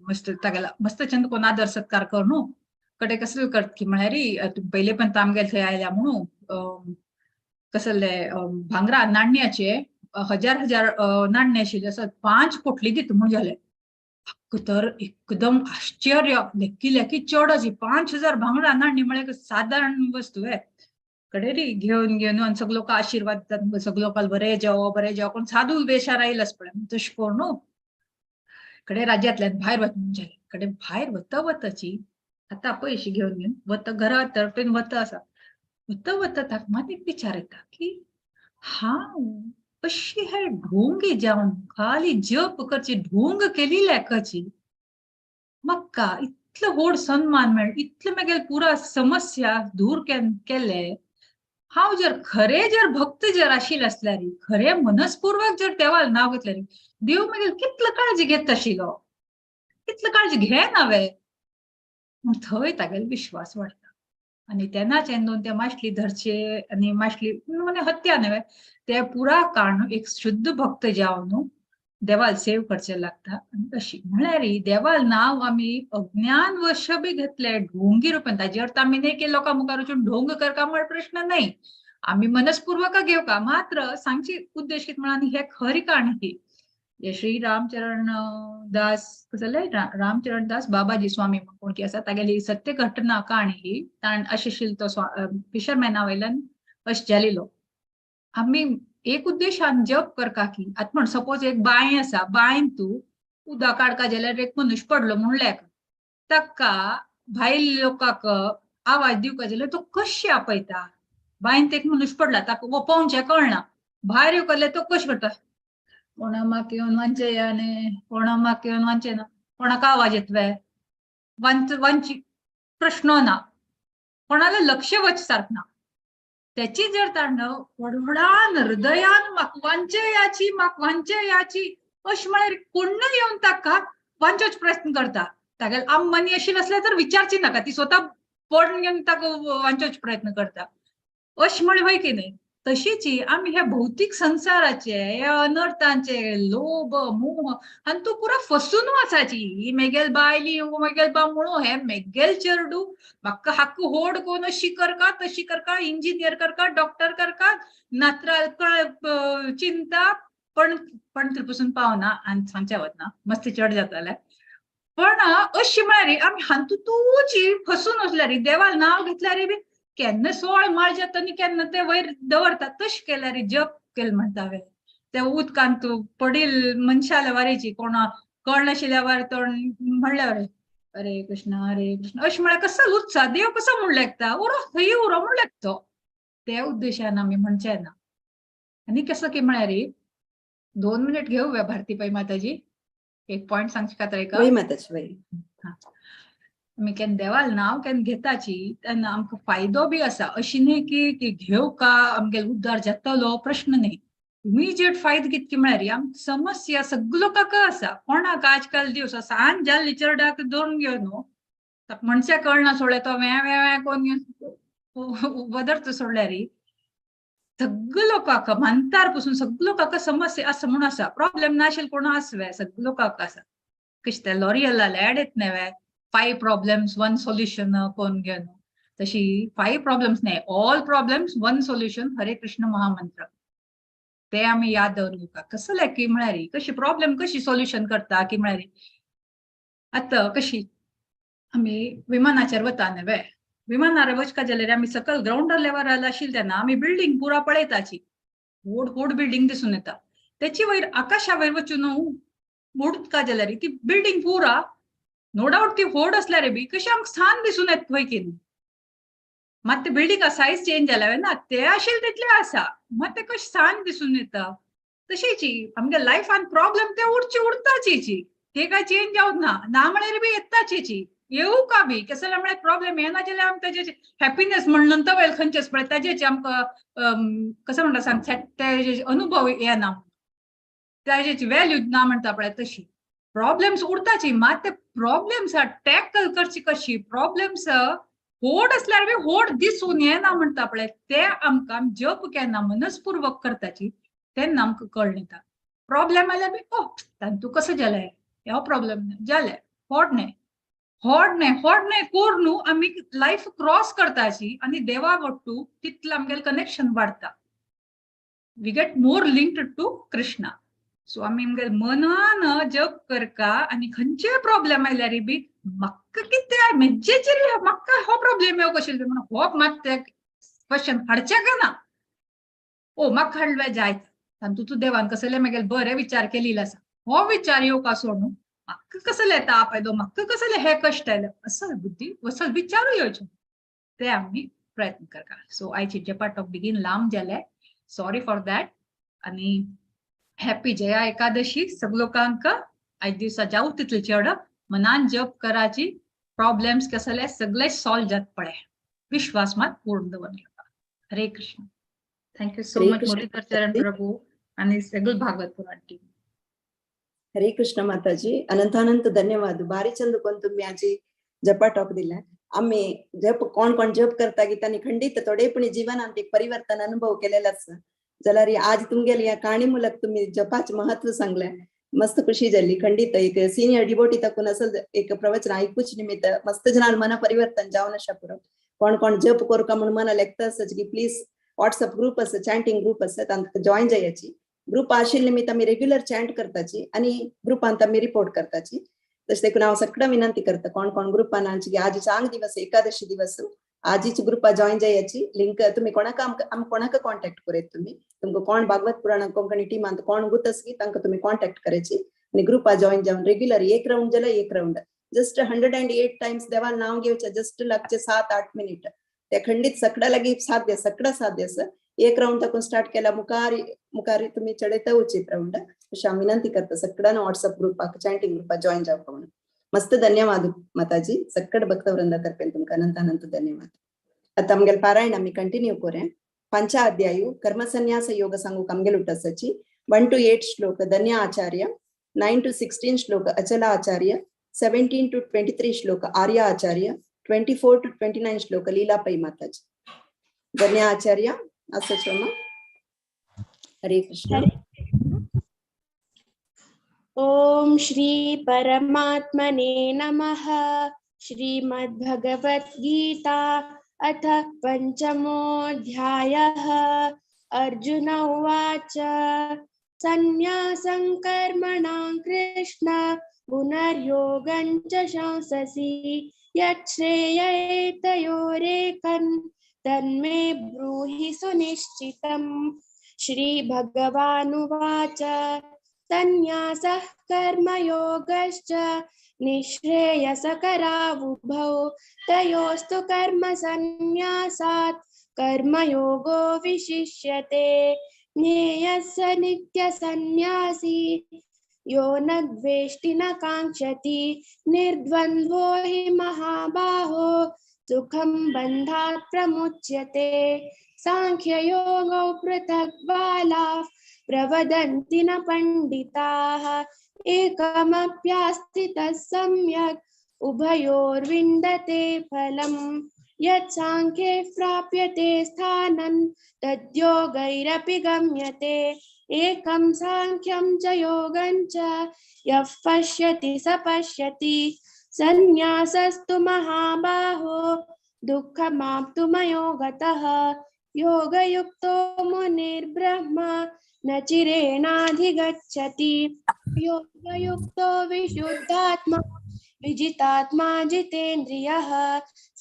मस्त तागेला मस्त चंद कोण आदर सत्कार करून कडे कसले करता की म्हळ्यार पयले पण आमगेले थंय आयल्या म्हणून कसले भांगरा नाण्याचे हजार हजार नाण्य आशिल्ले आसत 5 पोटली दिता म्हूण जालें. तर एकदम आश्चर्य, लेखी लेखी चड अशी 5000 भांगरा नाण्य म्हळ्यार सादारण वस्तू हे कडे री घेवन घेवन आनी सगळे लोक आशिर्वाद दितात, सगळे लोकांक बरें जेवो बरें जेवो कोण साधू वेशार आयल आसा पळय तशें करून कडे राज्यांतल्यान भायर वता म्हूण जालें. कडे भायर वता वताची आतां पयशे घेवन घेवन वता घरा तरटेन वता आसा. वता वता ताका मात एक विचार येता की हांव अशी हे ढोंगी जावन खाली जप करची ढोंग केली लेखाची म्हाका इतलो व्हड सन्मान मेळ, इतले मागीर पुरा समस्या दूर केले. हांव जर खरे जर भक्त जर आशिल्लें आसल्यार, खरे मनस्पूर्वक जर देवाल नांव घेतल्यार देव मागीर कितलो काळजी घेत आशिल्लो, कितलो काळजी घेना वे. थंय तागेलो विश्वास वाडटा आनी तेन्नाच दोन ते मासली धरचे आनी मासली म्हणजे हत्या न्हय, ते पुरा कारण एक शुद्ध भक्त जावन देवाल सेव करचे लागता. अशी म्हळ्यार देवाल नांव आमी अज्ञान वश बी घेतले ढोंगी रुपान, ताजे अर्थ आमी न्ही की लोकां मुखार वचून ढोंग करका म्हण प्रश्न न्हय, आमी मनस्पूर्वक घेवका. मात्र सांगची उद्देश कितें म्हळ्यार हे खरी काणी ही श्री रामचरण दास कसले रामचरण दास बाबाजी स्वामी कोण की आसा तागेली सत्य घटना काणी ही. ताण अशें आशिल्लो तो फिशरमॅना वयल्यान अशें जालेलो. आमी एक उद्देशान जप करका की आतां म्हण सपोज एक बांय आसा, बांयन तूं उदक काडका जाल्यार एक मनीस पडलो म्हणल्यार ताका भायल लोकांक आवाज दिवका जाल्यार तो कशें आपयता? बांयंत एक मनीस पडला, ताका पोवचें कळना, भायर येवका जाल्यार तो कशें करता? कोणा म्हाका येवन वांचया न्ही, कोणा म्हाका येवन वांचे ना, कोणाक आवाज येतले वांची प्रश्न ना, कोणाला लक्ष वच सारक ना. त्याची जर ताण व्हडव्हडान हृदयान म्हाका वांचयाची म्हाका वांचयाची अशें म्हळ्यार कोण्णय येवन ताका वांचोच प्रयत्न करता. तागेले आम मनी अशी नासल्यार तर विचारची नाका, ती स्वता पडून घेवन ताका वांचोच प्रयत्न करता. अशें म्हळ्यार वय की न्ही? तशीच आमी ह्या भौतीक संवसाराचे ह्या अनर्थांचे लोभ मोह आनी तूं पुरा फसून वचाची. ही मेगेल बायली मेगेल बा म्हणू, हे मेगेल चेरडू म्हाका हाका होड कोन अशी करका तशी करका, इंजिनियर करका, डॉक्टर करका, नात्राल चिंता पण पण पसून पावना आनी सांगचें वतना मस्ती चड जाताले. पण अशी म्हळ्यार आमी हातूंतूच फसून वचल्यार देवाल नांव घेतल्यार बी केन्ना सोळ माळ जाता आनी केन्ना ते वयर दवरता. तशें केल्यार जप केलें म्हणटा वे ते उदकांत पडील मनशाल्या वारेची कोणा कळनाशिल्ल्या वार तोंड म्हणल्यार हरे कृष्ण हरे कृष्ण अशें म्हळ्यार कसो उत्साह देव कसो म्हूण लागता उरो थंय उरो म्हूण लागतो. त्या उद्देशान आमी म्हणचें ना. आनी कसो की म्हळ्यार 2 मिनिट घेवया भारती पै माताजी, एक पॉयंट सांगचे खातीर. वय माताजी वय. आमी केन्ना देवाल नांव केन्ना घेताची तेन्ना आमकां फायदो बी आसा, अशी न्ही की घेवका आमगेलो उद्धार जातलो प्रश्न न्ही. इमिजिएट फायदो कितके म्हळ्यार आमकां समस्या सगलो काका आसा. कोणाक आजकाल दिवस सान जाल्ली चेरडाक धरून घेवन न्हू ताका म्हणचें कळना सोडल्यार तो वें वें वें कोन्न घेवन वदरता सोडल्यार सगळो लोकांक म्हांतार पसून सगळो लोकांक समस्या आसा म्हूण आसा. प्रॉब्लेम नाशिल्लो कोण आसवे, सगळो लोकांक आसा. कशें तें लॉरियलाले एड येत न्ही 5 problems 1 solution कोण घेवन, तशी 5 प्रॉब्लेम्स न्ही, ऑल प्रॉब्लेम्स 1 सोल्युशन हरे कृष्ण महामंत्र. ते आमी याद दवरूंक कसले की म्हळ्यार कशी प्रॉब्लेम कशी सोल्युशन करता की म्हळ्यार आतां कशी आमी विमानाचेर वता न्ही, विमानार वचका जाल्यार आमी सकयल ग्रावंडार लेवलार आशिल्ले तेन्ना आमी बिल्डींग पुरा पळयताची, व्हड व्हड बिल्डींग दिसून येता. तेची वयर आकाशा वयर वचून उडका जाल्यार ती बिल्डींग पुरा नो डावट ती व्हड आसल्यार बी कशी आमकां स्थान दिसून येता पळय की न्ही. मात ते बिल्डिंगा सायज चेंज जाल्या ना, ते आशिल्ले तितले आसा, मात ते कशें स्थान दिसून येता. तशीच आमगे लायफान प्रॉब्लेम ते उरची उरताची, ते काय चेंज जावं ना, ना म्हळ्यार बी येताची, येवू का बी कसले म्हळ्यार प्रॉब्लेम येना जाल्यार आमकां ताजे हॅपीनेस म्हणून वयल खंयचेच पळय ताजेच आमकां कसं म्हणटा सांग तेजे अनुभव येना, ताजेची व्हॅल्यू ना म्हणटा पळय. तशी प्रॉब्लेम्स उरताची, मात ते प्रॉब्लेम्स टॅकल करची कशी, प्रॉब्लेम्स व्हड आसल्यार बी व्हड दिसून येना म्हणटा पळय, ते आमकां जप केन्ना मनस्पूर्वक करताची तेन्ना आमकां कळ्ळें येता. प्रॉब्लेम आयल्यार बी ओ तांतू कसो जालें, हो प्रॉब्लेम जालें, व्हड न्ही व्हड न्ही व्हड न्ही करून न्हू आमी लायफ क्रॉस करताची आनी देवा वट्टू तितलें आमगेलें कनेक्शन वाडटा. We get more linked to Krishna. So आमी आमगेले मनान जप करका आनी खंयचेय प्रॉब्लेम आयल्यार बी म्हाका कितें म्हजेचेर म्हाका हो प्रॉब्लेम येवंक कशें म्हणून हो मात ते क्वेश्चन हाडचें का ना, ओ म्हाका हाडले जायत तातूंत तूं देवान कसले म्हागेले बरे विचार केलेले आसा, हो विचार येवका सोडून म्हाका कसले ताप आयलो, म्हाका कसले हे कश्ट आयले, असल बुद्धी असल विचारूय येवचे, ते आमी प्रयत्न करता. सो आयची जपा टॉक बेगीन लांब जाले, सॉरी फॉर that. आनी हॅपी जया एकादशी सगळे लोकांक. आयज दिवसा जाऊ तितले चड मनान जप कराची, प्रॉब्लेम्स कसले सगळे सॉल्व जात पळे, विश्वास मात पूर्ण दवरला. Hare Krishna. Thank you so much Muralidhar Charan Prabhu आणि सगळे भागवत पुराण टीम. हरे कृष्ण माताजी, अनंत अनंत धन्यवाद. भारी चंद कोण तुम्ही आजी जपा टॉक दिला. आमी जप कोण कोण जप करता की तांणी खंडीत थोडेपणी जीवनांत एक परिवर्तन अनुभव केलेलो आसा. जाल्यार आज तुमगेली ह्या काणी मुलक तुमी जपाचें महत्व सांगलें, मस्त खुशी जाली. खंडीत एक सिनियर डिवोटी ताकून असो एक प्रवचन आयकूच निमित्त मस्त जणांन मन परिवर्तन जावन आसा पुरो. कोण कोण जप करूका म्हणून मना लेखता आसा की प्लीज व्हॉट्सअप ग्रुप आसा, चॅन्टिंग ग्रुप आसा, तांकां जॉईन जायाची. ग्रुप आशिल्ले निमित्त आमी रेग्युलर चॅन्ट करताची आनी ग्रुपांत आमी रिपोर्ट करताची. तशें देखून हांव सगळं विनंती करता कोण कोण ग्रुपान आमची की आज चांग दिवस एकादशी दिवस आजीच ग्रुपा जॉईन जायाची. लिंक तुम्ही कोणाक आम कोणाक कॉन्टॅक्ट करत, तुम्ही तुमकां कोण भागवत पुराण कोंकणी टिमांत कोण गुत आसा की तांकां तुमी कॉन्टॅक्ट करायची आनी ग्रुपा जॉईन जावन रेग्युलर एक रावंड जाल्यार एक रावंड जस्ट 108 टायम्स देवान नांव घेवचें, जस्ट लागचे 7-8 मिनिट. ते खंडीत सगळ्या लागीं साध्य, सगळं साध्य आसा. एक रावंड ताकून स्टार्ट केला मुखार मुखार तुमी चडयता उचित रावंड. अशें हांव विनंती करता सगळ्यांना व्हॉट्सअप ग्रुपाक चॅन्टिंग ग्रुपाक जॉईन जावपा म्हणून. मस्त धन्यवाद माताजी, सगळ्या भक्तवृंदा तर्फेन तुमकां अनंत अनंत धन्यवाद. आतां आमगेले पारायण आमी कंटिन्यू करूया. पंचाध्यायू कर्मसन्यास योग सांगूक आमगेले उठासाची 1 to 8 श्लोक धन्य आचार्य, 9 to 16 श्लोक अचला आचार्य, 17 to 23 श्लोक आर्य आचार्य, 24 to 29 श्लोक लीला पै माताजी. धन्य आचार्य असो. हरे कृष्ण. ॐ श्री परमात्मने नमः. श्रीमद्भगवद्गीता अथ पंचमोऽध्यायः. अर्जुन उवाच संन्यासं कर्मणां कृष्ण पुनर्योगं च शंससि यच्छ्रेयएतयोरेकं तन्मे ब्रूहि सुनिश्चितम्. श्री भगवानुवाच संन्यासः कर्मयोगश्च निःश्रेयसकरावुभौ तयोस्तु कर्मसन्न्यासात् कर्मयोगो विशिष्यते. ज्ञेयः स नित्यसन्न्यासी यो न द्वेष्टि न काङ्क्षति निर्द्वन्द्वो हि महाबाहो सुखं बन्धात् प्रमुच्यते. सांख्ययोगौ पृथक् बालाः प्रवदन्ति न पण्डिताः एकमप्यास्थितः सम्यक् उभयोर्विन्दते फलम्. यत् सांख्ये प्राप्यते स्थानं तद्योगैरपि गम्यते. एकं सांख्यं च योगं च यः पश्यति स पश्यति. संन्यासस्तु महाबाहो दुःखमाप्तुमयो गतः. योगयुक्तो मुनिर्ब्रह्म न चिरेणाधिगच्छति. योगयुक्तो विशुद्धात्मा विजितात्मा जितेन्द्रियः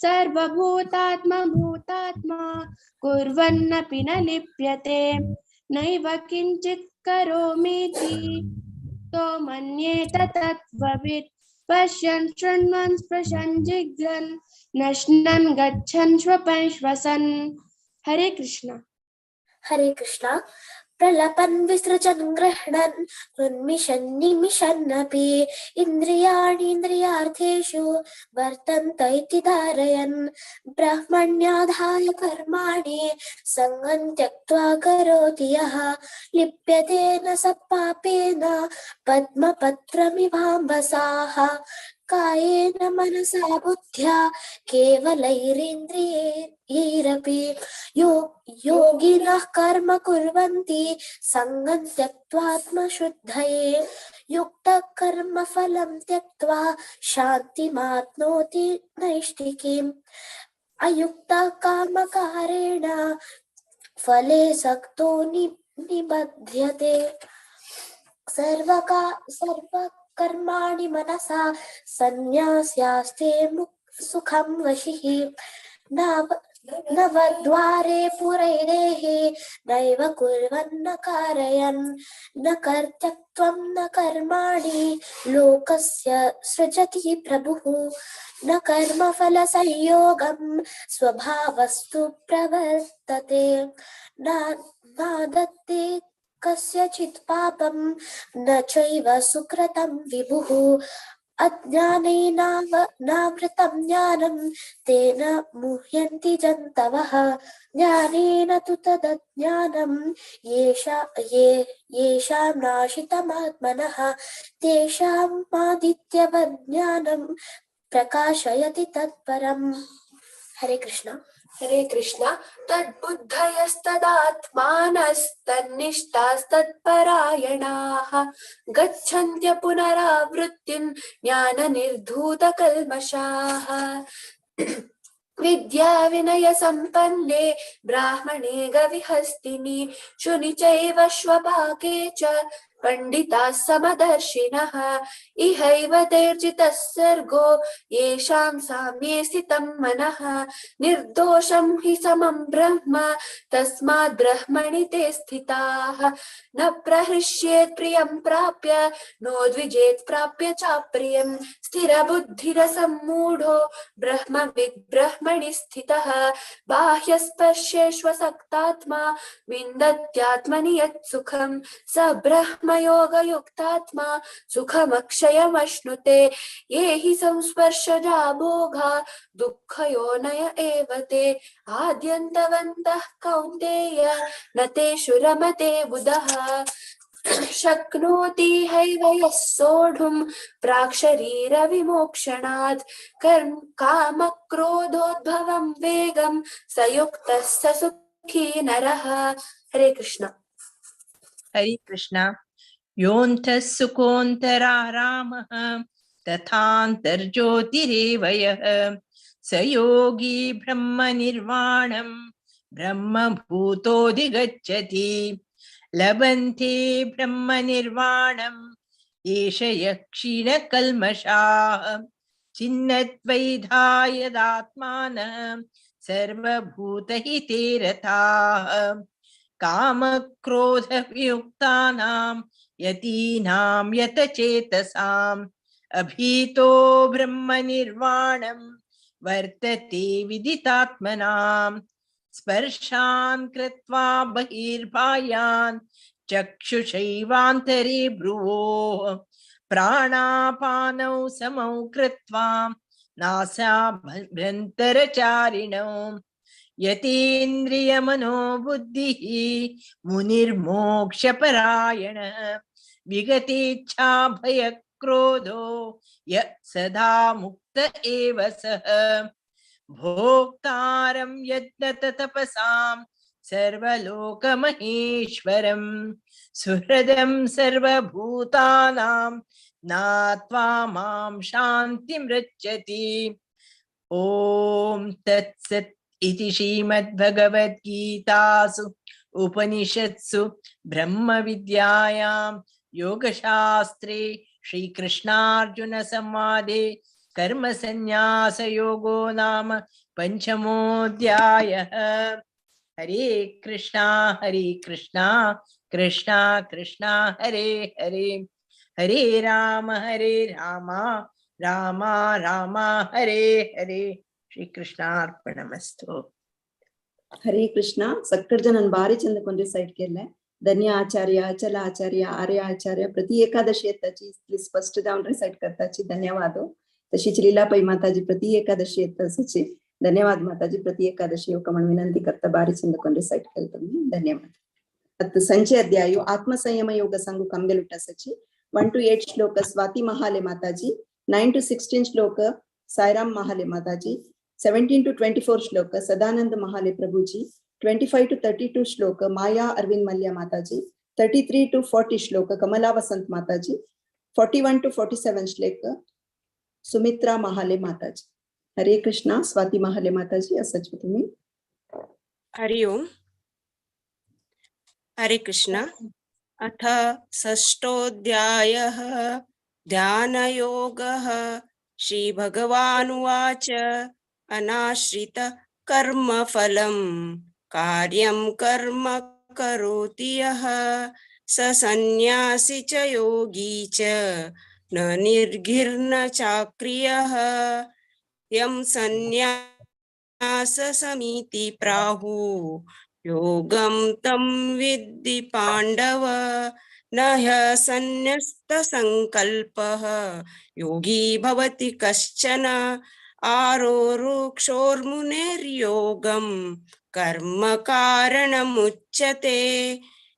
सर्वभूतात्मा भूतात्मा कुर्वन्नपि न लिप्यते. नैव किञ्चित् करोमीति तो मन्येत तत्त्ववित्. पश्यन् शृण्वन् स्पृशन् जिघ्रन् नश्नन् गच्छन् श्वपन् श्वसन्. हरे कृष्ण. हरे कृष्ण. प्रलपन् विसृजन् गृह्णन् उन्मिषन् निमिषन्नपि इन्द्रियाणीन्द्रियार्थेषु वर्तन्त इति धारयन्. ब्रह्मण्याधाय कर्माणि सङ्गं त्यक्त्वा करोति यः लिप्यते न स पापेन पद्मपत्रमिवाम्बसाः. कायेन मनसा बुद्ध्या केवलैरिन्द्रियैरपि योगिनः कर्म कुर्वन्ति सङ्गं त्यक्त्वात्मशुद्धये. युक्तः कर्मफलं त्यक्त्वा शान्तिमाप्नोति नैष्ठिकीम्. अयुक्तः कामकारेण फले सक्तो निबध्यते. सर्वकर्माणि मनसा संन्यास्यास्ते सुखं वशिः. नवद्वारे पुरैरेः नैव कुर्वन् न कारयन्. न कर्तृत्वं न कर्माणि लोकस्य सृजति प्रभुः. न कर्मफलसंयोगं स्वभावस्तु प्रवर्तते. न दत्ते कस्यचित् पापं न चैव सुकृतं विभुः. अज्ञानेनावृतं ज्ञानं तेन मुह्यन्ति जन्तवः. ज्ञानेन तु तदज्ञानं येषां नाशितमात्मनः तेषामादित्यवज्ञानं प्रकाशयति तत्परम्। हरे कृष्ण। हरे कृष्ण। तद्बुद्धयस्तदात्मानस्तन्निष्ठास्तत्परायणाः गच्छन्त्य पुनरावृत्तिं ज्ञाननिर्धूतकल्मषाः। विद्या विनय संपन्ने ब्राह्मणे गविहस्तिनि शुनि चैव श्वपाके च पंडिताः समदर्शिनः। इहैव तैर्जितः सर्गो येषां साम्ये स्थितं मनः। निर्दोषं हि समं ब्रह्म तस्माद् ब्रह्मणि ते स्थिताः। न प्रहृष्येत् प्रियं प्राप्य नो द्विजेत् प्राप्य चाप्रियं। स्थिरबुद्धिरसम्मूढो ब्रह्मविद् ब्रह्मणि स्थितः। बाह्यस्पर्शेष्वसक्तात्मा विन्दत्यात्मनि यत् सुखं स ब्रह्म योगयुक्तात्मा सुखमक्षयमश्नुते। ये हि संस्पर्शजा भोगा दुःखयोनय एव ते। आद्यन्तवन्तः कौन्तेय न तेषु रमते बुधः। शक्नोति हैव यः सोढुं प्राक्शरीरविमोक्षणात्। कामक्रोधोद्भवं वेगं स युक्तः स सुखी नरः। हरे कृष्ण। हरे कृष्ण। योऽन्तः सुकोऽन्तरारामः तथान्तर्ज्योतिरेव यः स योगी ब्रह्मनिर्वाणं ब्रह्मभूतोऽधिगच्छति। लभन्ते ब्रह्मनिर्वाणं एष यः क्षीणकल्मषाः। छिन्नद्वैधायदात्मानः सर्वभूतहिते रताः। कामक्रोधवियुक्तानां यतीनां यतचेतसाम् अभीतो ब्रह्मनिर्वाणं वर्तते विदितात्मनां। स्पर्शान् कृत्वा बहिर्बाह्यान् चक्षुषैवान्तरे भ्रुवोः। प्राणापानौ समौ कृत्वा नासाभ्यन्तरचारिणौ। यतीन्द्रियमनोबुद्धिः मुनिर्मोक्षपरायणः। विगतेच्छाभयक्रोधो यः सदा मुक्त एव सः। भोक्तारं यज्ञतपसां सर्वलोकमहेश्वरं सुहृदं सर्वभूतानां ज्ञात्वा मां शान्तिमृच्छति। ॐ तत्सत् इति श्रीमद्भगवद्गीतासु उपनिषत्सु ब्रह्मविद्यायां योगशास्त्रे श्रीकृष्णार्जुनसंवादे कर्मसन्न्यासयोगो नाम पञ्चमोऽध्यायः। हरे कृष्णा हरे कृष्णा कृष्णा कृष्णा हरे हरे, हरे राम राम राम हरे हरे। श्रीकृष्णार्पणमस्तु। हरे कृष्णा। सक्कट जन भारी चंद कोण रिसाइट केलंय। धन्य आचार्य, अचल आचार्य, आर्य आचार्य प्रति एकादशी येताची इतली स्पष्ट जावन रिसाइट करताची धन्यवाद। तशीच लीला पै माताजी प्रति एकादशी येताची धन्यवाद माताजी। प्रति एकादशी येवका म्हण विनंती करता। भारी चंद कोण रिसाइट केलं तुम्ही, धन्यवाद। आता संचय अध्याय आत्मसंयम योग सांगू कामगेल 1 to 8 श्लोक स्वाती महाले माताजी, 9 to 16 श्लोक साईराम महाले माताजी, 17 to 24 श्लोक सदानंद महाले प्रभुजी, 25 to 32 श्लोक माया अरविंद मल्ल्या माताजी, 33 to 40 श्लोक कमला वसंत माताजी, 41 to 47 श्लोक सुमित्रा महाले माताजी। हरे कृष्णा। स्वाती महाले माताजी असच तुम्ही। हरि ओम। हरे कृष्णा। अथ षष्ठोऽध्यायः ध्यानयोगः। श्री भगवानुवाच अनाश्रित कर्मफलं कार्यं कर्म करोति यः स सन्न्यासी च योगी च न निर्घिर्न चाक्रियः। यं सन्न्यास समिति प्राहु योगं तं विद्धि पाण्डव। न ह्यसन्न्यस्त संकल्पः योगी भवति कश्चन। आरोरुक्षोर्मुनेर्योगं कर्म कारणमुच्यते।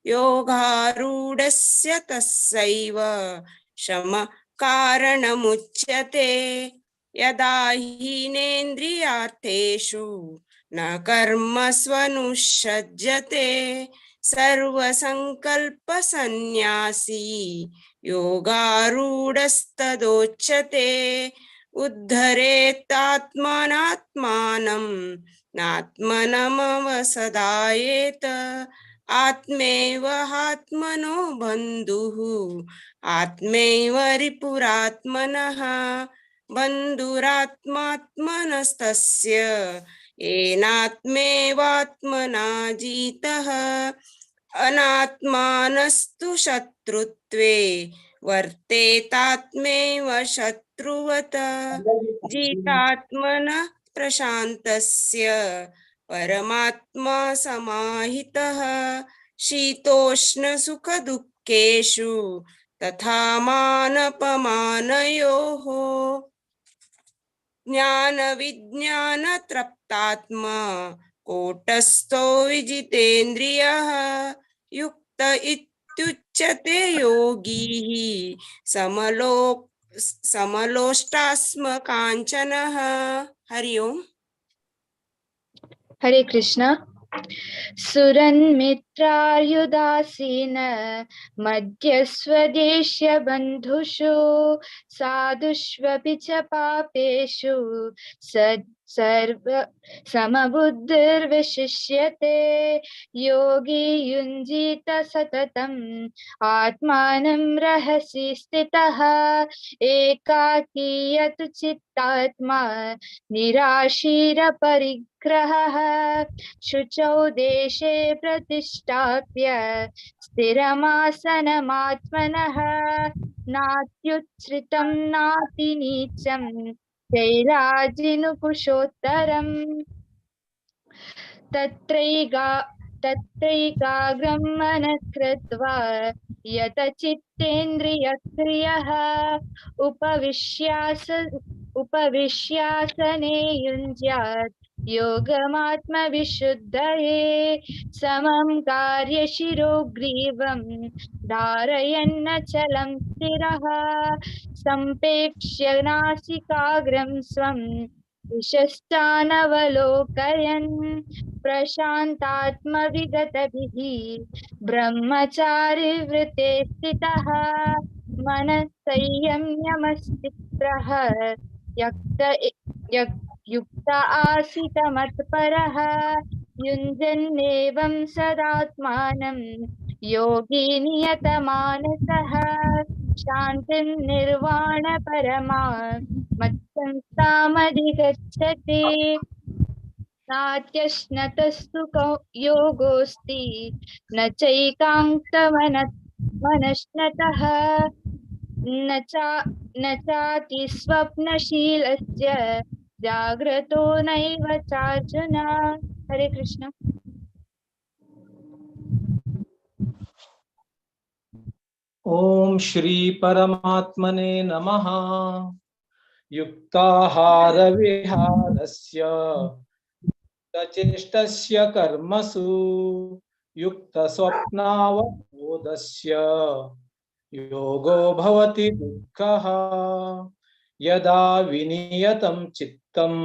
योगारूढस्य तस्यैव शम कारणमुच्यते। यदा हीनेन्द्रियार्थेषु न कर्मस्वनुषज्जते सर्वसङ्कल्पसन्न्यासी योगारूढस्तदोच्यते। उद्धरेत्तात्मनात्मानं नात्मनमवसदायेत आत्मैव आत्मनो बन्धुः आत्मैव रिपुरात्मनः बन्धुरात्मात्मनस्तस्य येनात्मेवात्मना जितः। अनात्मानस्तु शत्रुत्वे वर्तेतात्मैव शत्रुवत् जितात्मनः प्रशान्तस्य परमात्मा समाहितः। शीतोष्णसुखदुःखेषु तथा मानपमानयोः। ज्ञानविज्ञानतृप्तात्मा कूटस्थो विजितेन्द्रियः युक्त इत्युच्यते योगीः समलोष्टास्म काञ्चनः। हरि ओम। हरे कृष्णा। सुरन्मित्रार्युदासीन मध्यस्वदेश्य बन्धुषु साधुष्वपि च पापेषु सर्व समबुद्धिर्विशिष्यते। योगी युञ्जीत सततम् आत्मानं रहसि स्थितः एकाकीयत चित्तात्मा निराशीरपरिग्रहः। शुचौ देशे प्रतिष्ठाप्य स्थिरमासनमात्मनः नात्युच्छ्रितं नातिनीचं शैलाजिनुकुशोत्तरम्। तत्रैकाग्रं मनः कृत्वा यतचित्तेन्द्रियक्रियः उपविश्यासने युञ्ज्यात् योगमात्मविशुद्धये। समं कार्यशिरोग्रीवं धारयन्नचलं स्थिरः सम्प्रेक्ष्य नासिकाग्रं स्वं विशश्चानवलोकयन् प्रशान्तात्मविगतभिः ब्रह्मचारिव्रते स्थितः। मनः संयम्यमस्तित्रः युक्त आसीत मत्परः। युञ्जन्नेवं सदात्मानं योगी नियतमानसः शान्तिं निर्वाणपरमां मत्संस्थामधिगच्छति। नात्यश्नतस्तु योगोऽस्ति न चैकाङ्क्तमनश्नतः न चातिस्वप्नशीलस्य जाग्रतो नैव चार्जुन। हरे कृष्ण। ओम श्री परमात्मने नमः। युक्ताहार विहारस्य चेष्टस्य कर्मसु युक्तस्वप्नावबोधस्य योगो भवति दुःखः। यदा विनियतं चित्तम्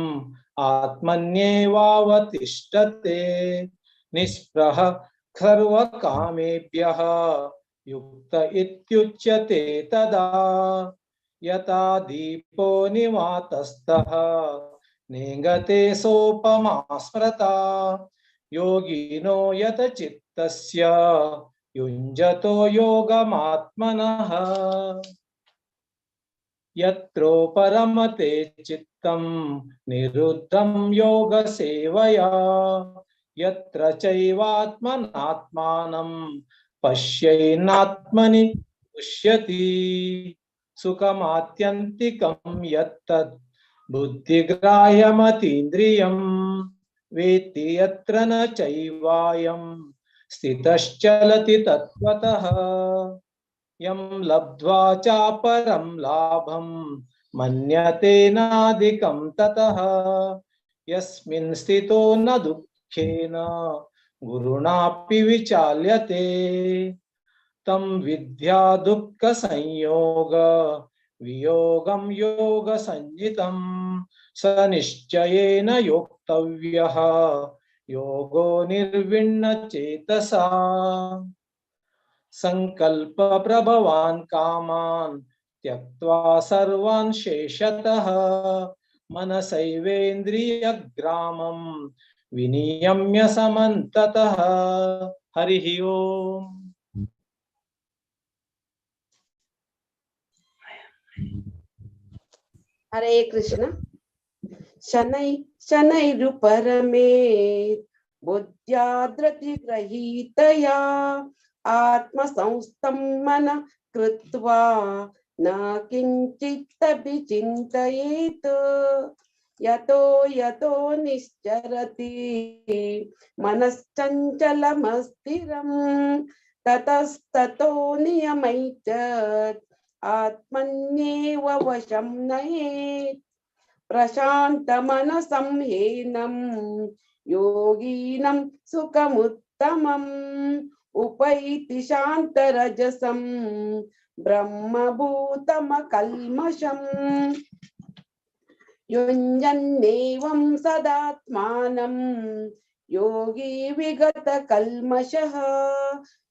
आत्मन्येवावतिष्ठते निःस्पृहः सर्वकामेभ्यः युक्त इत्युच्यते तदा। यथा दीपो निवातस्थः नेङ्गते सोपमा स्मृता योगिनो यत चित्तस्य युञ्जतो योगमात्मनः। यत्रो परमते चित्तं निरुद्धं योगसेवया यत्र चैवात्मनात्मानं पश्यैनात्मनि तुष्यति। सुखमात्यन्तिकं यत्तत् बुद्धिग्राह्यमतीन्द्रियं वेत्ति यत्र न चैवायं स्थितश्चलति तत्त्वतः। यं लब्ध्वा चापरं लाभं मन्यते नाधिकं ततः। यस्मिन् स्थितो न दुःखेन गुरुणापि विचाल्यते। तं विद्या दुःख संयोग वियोगं योगसंज्ञितं स निश्चयेन योक्तव्यः योगो निर्विण्णचेतसा। संकल्प प्रभवान् कामान् त्यक्त्वा सर्वान् शेषतः मनसैवेन्द्रियग्रामं विनियम्य समन्ततः। हरिः ओम्। हरे कृष्ण। शनै शनैरुपरमेत् बुद्ध्या धृतिगृहीतया आत्मसंस्थं मनः कृत्वा न किञ्चिदपि चिन्तयेत्। यतो यतो निश्चरति मनश्चञ्चलमस्थिरं ततस्ततो नियमैतत् आत्मन्येव वशं नयेत्। प्रशान्तमनसं हीनं योगिनं सुखमुत्तमम् उपैति शान्तरजसं ब्रह्मभूतमकल्मषम्। युञ्जन्नेवं सदात्मानं योगी विगतकल्मषः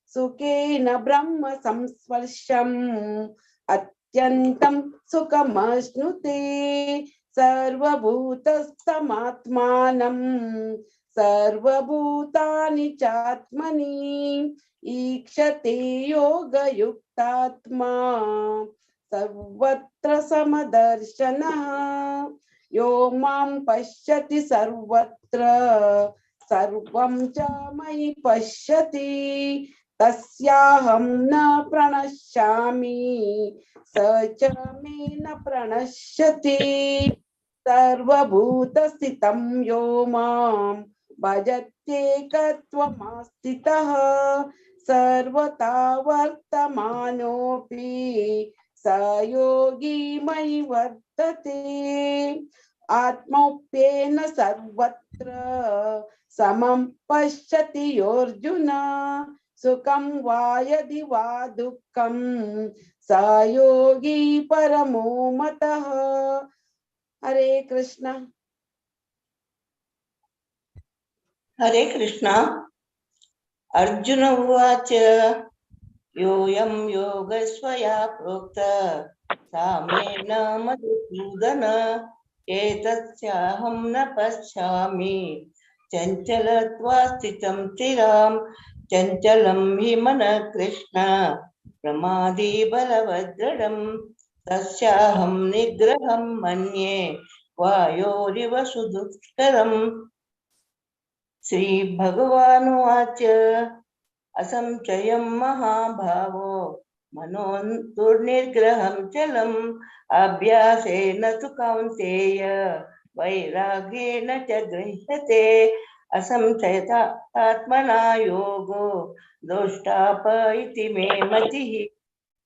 सुखेन ब्रह्म संस्पर्शम् अत्यन्तं सुखमश्नुते। सर्वभूतस्थमात्मानं सर्वभूतानि चात्मनि ईक्षते योगयुक्तात्मा सर्वत्र समदर्शनः। यो मां पश्यति सर्वत्र सर्वं च मयि पश्यति तस्याहं न प्रणश्यामि स च मे न प्रणश्यति। सर्वभूतस्थितं यो मां भजत्येकत्वमास्थितः सर्वथा वर्तमानोऽपि स योगी मयि वर्तते। आत्मौप्येन सर्वत्र समं पश्यति योऽर्जुन सुखं वा यदि वा दुःखं स योगी परमो मतः। हरे कृष्ण। हरे कृष्ण। अर्जुन उवाच योऽयं योगस्वया प्रोक्त सा मे न मधुसूदन एतस्याहं न पश्यामि चञ्चलत्वा स्थितं स्थिरां चञ्चलं हि मनः कृष्ण प्रमादी बलवदृढं तस्याहं निग्रहं मन्ये वायोरिव सुदुष्करम्। श्री भगवानुवाच असंशयं महाभावो मनो दुर्निग्रहं चलम् अभ्यासेन तु कौन्तेय वैराग्येण च गृह्यते। असंशयता आत्मना योगो दोष्टाप इति मे मतिः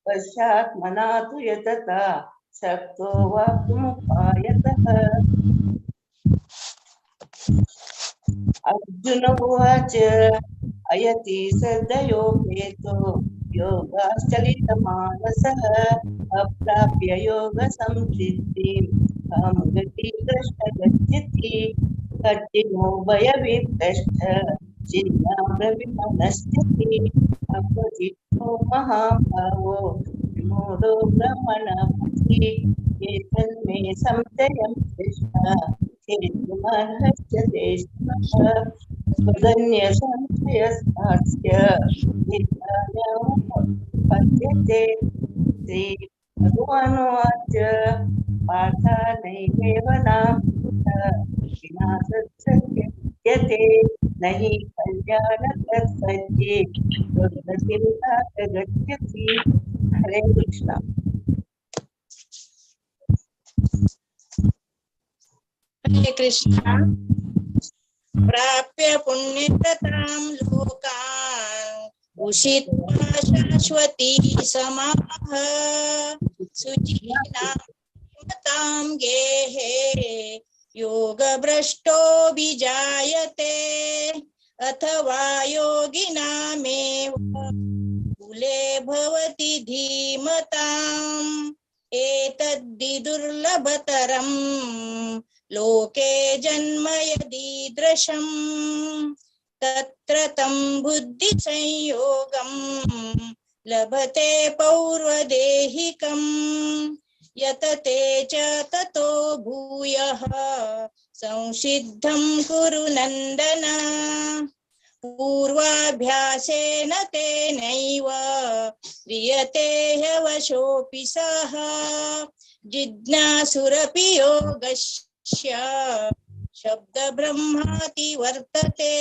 पश्चात्मना तु यतता शक्तो वाप्तुमुपायतः। अर्जुन उवाच अयति श्रद्धयोपेतो योगाश्चलितमानसः अप्राप्य योगसंसिद्धिं तां गतिं कृष्ण गच्छति कठिनो भयविभ्रष्ट चिन्नाभ्रविमनश्यति अपजितो महाभावो विमूढो ब्रह्मणपति एतन्मे संशयं कृष्ण हेतुमर्हस्य देशः स्वधन्यसंशयस्तास्य निधानमुपपद्यते। श्री भगवानुवाच पार्थ नैवेव नार्थ विनाशस्य न हि कल्याणकर्तव्ये दुर्गतिं तात गच्छति। हरे कृष्ण। हरे कृष्ण। प्राप्य पुण्यतां लोकान् उषित्वा शाश्वती समाः शुचीनां तां गेहे योगभ्रष्टो विजायते अथवा योगिनामेव कुले भवति धीमताम्। एतद्धि दुर्लभतरं लोके जन्म यदीदृशम् तत्र तं बुद्धिसंयोगं लभते पौर्वदेहिकं यतते च ततो भूयः संसिद्धं कुरु नन्दन। पूर्वाभ्यासेन तेनैव क्रियते ह्यवशोऽपि सः जिज्ञासुरपि योगस्य शब्दब्रह्माति वर्तते।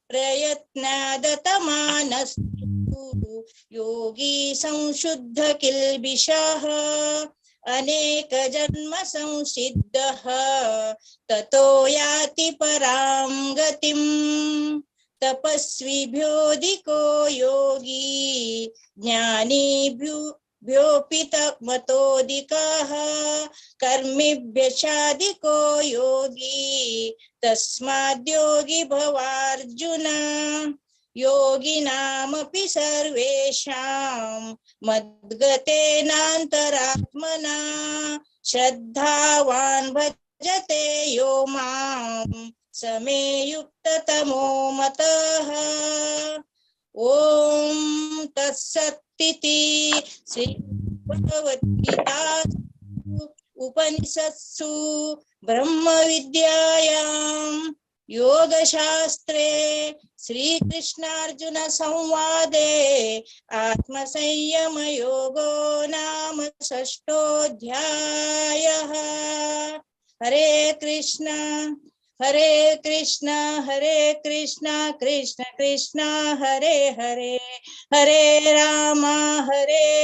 प्रयत्नादतमानस्तु योगी संशुद्ध किल्बिषः अनेक जन्म संसिद्धः ततो याति परां गतिम्। तपस्विभ्योऽधिको योगी ज्ञानीभ्योऽपि मतोऽधिकः कर्मिभ्यश्चाधिको योगी तस्माद्योगी भवार्जुन। योगिनामपि सर्वेषां मद्गतेनान्तरात्मना श्रद्धावान् भजते यो मां स मे युक्ततमो मतः। ॐ तत्सत्तिति श्रीभगवद्गीतासु उपनिषत्सु ब्रह्मविद्यायां योगशास्त्रे श्रीकृष्णार्जुन संवादे आत्मसंयमयोगो नाम षष्ठोऽध्यायः। हरे कृष्ण हरे कृष्ण कृष्ण कृष्ण हरे हरे, हरे राम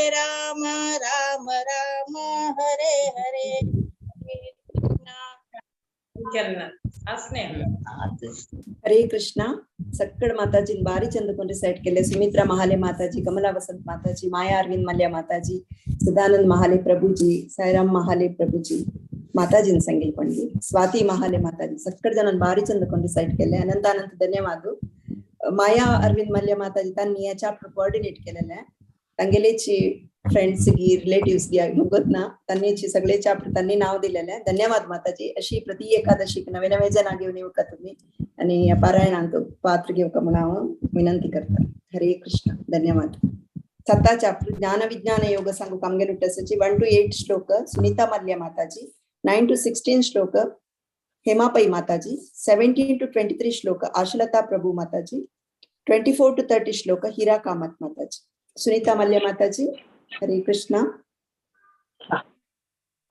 राम राम हरे हरे। हरे कृष्ण। सक्कड माताजी बारी चंद रिसाइट केले। सुमित्रा महाले माताजी, कमला वसंत माताजी, माया अरविंद मल्ल्या माताजी, सदानंद महाले प्रभुजी, साईराम महाले प्रभुजी माताजीन सांगितलं, स्वाती महाले माताजी सक्कड जणांना बारी चंद रिसाइट केले। अनंत अनंत धन्यवाद। माया अरविंद मल्ल्या माताजी त्यांनी या चॅप्टर कोऑर्डिनेट केलेलं आहे। तांगेलेची फ्रेंड्स गी रिलेटिव्स गी बघत ना त्यांनीची सगळे चॅप्टर त्यांनी नाव दिलेलं आहे। धन्यवाद माताजी। अशी प्रति एकादशी नवे नवे जण घेऊन येऊ का तुम्ही आणि या पारायणांक पात्र घेऊ का म्हणून विनंती करता। हरे कृष्ण। धन्यवाद। 7 चॅप्टर ज्ञान विज्ञान योग सांगू कामगे नुटसची 1 to 8 श्लोक सुनीता मल्ल्या माताजी, 9 to 16 श्लोक हेमा पै माताजी, 17 to 23 श्लोक आशलता प्रभु माताजी, 24 to 30 श्लोक हीरा कामत माताजी। सुनीता मल्ल्या माताजी हरे कृष्णा।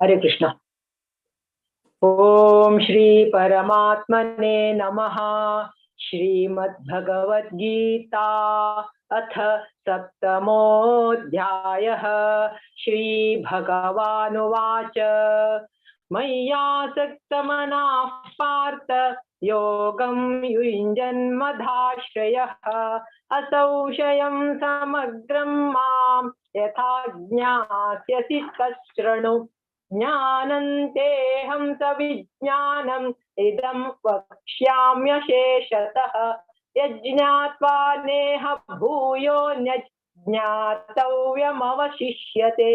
हरे कृष्णा। ओम श्री परमात्मने नमः। श्रीमद्भगवद्गीता अथ सप्तमोऽध्यायः। श्री भगवानुवाच मय्यासक्तमनाः पार्थ योगं युञ्जन्मदाश्रयः असंशयं समग्रं मां यथा ज्ञास्यसि तच्छृणु। ज्ञानं तेऽहं सविज्ञानम् इदं वक्ष्याम्यशेषतः यज्ञात्वा नेह भूयोऽन्यज्ञातव्यमवशिष्यते।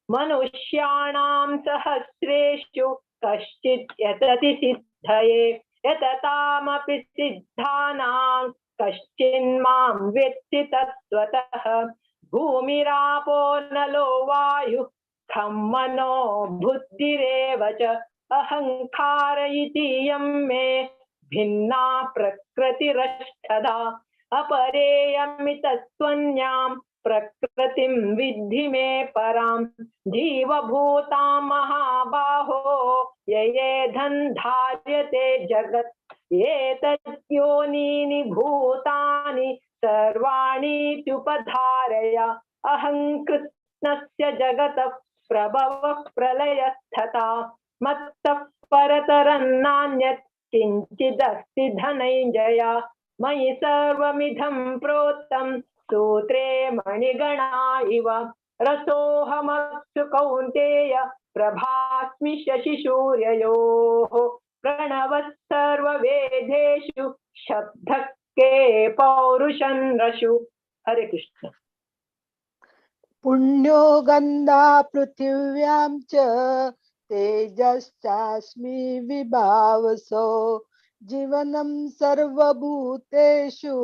मनुष्याणां सहस्रेषु कश्चित् यतति सिद्धये यततामपि सिद्धानां कश्चिन्मां वेत्ति तत्त्वतः। भूमिरापो नलो वायुः खं मनो बुद्धिरेव च अहंकार इति यं मे भिन्ना प्रकृतिरष्टधा। अपरेयमितस्त्वन्यां प्रकृतिं विद्धि मे परां जीवभूतां महाबाहो ययेधं धार्यते जगत्। एतद्योनीनि भूतानि सर्वाणीत्युपधारय अहं कृत्स्नस्य जगतः प्रभवः प्रलयस्थता। मत्तः परतरं नान्यत् किञ्चिदस्ति धनञ्जय। मयि सर्वमिदं प्रोक्तं सूत्रे मणिगणा इव। रसोऽहमप्सु कौन्तेय प्रभास्मि शशिसूर्ययोः। प्रणवः सर्ववेदेषु शब्दः के पौरुषं रसु। हरे कृष्ण। पुण्यो गन्धा पृथिव्यां च तेजश्चास्मि विभावसो जीवनं सर्वभूतेषु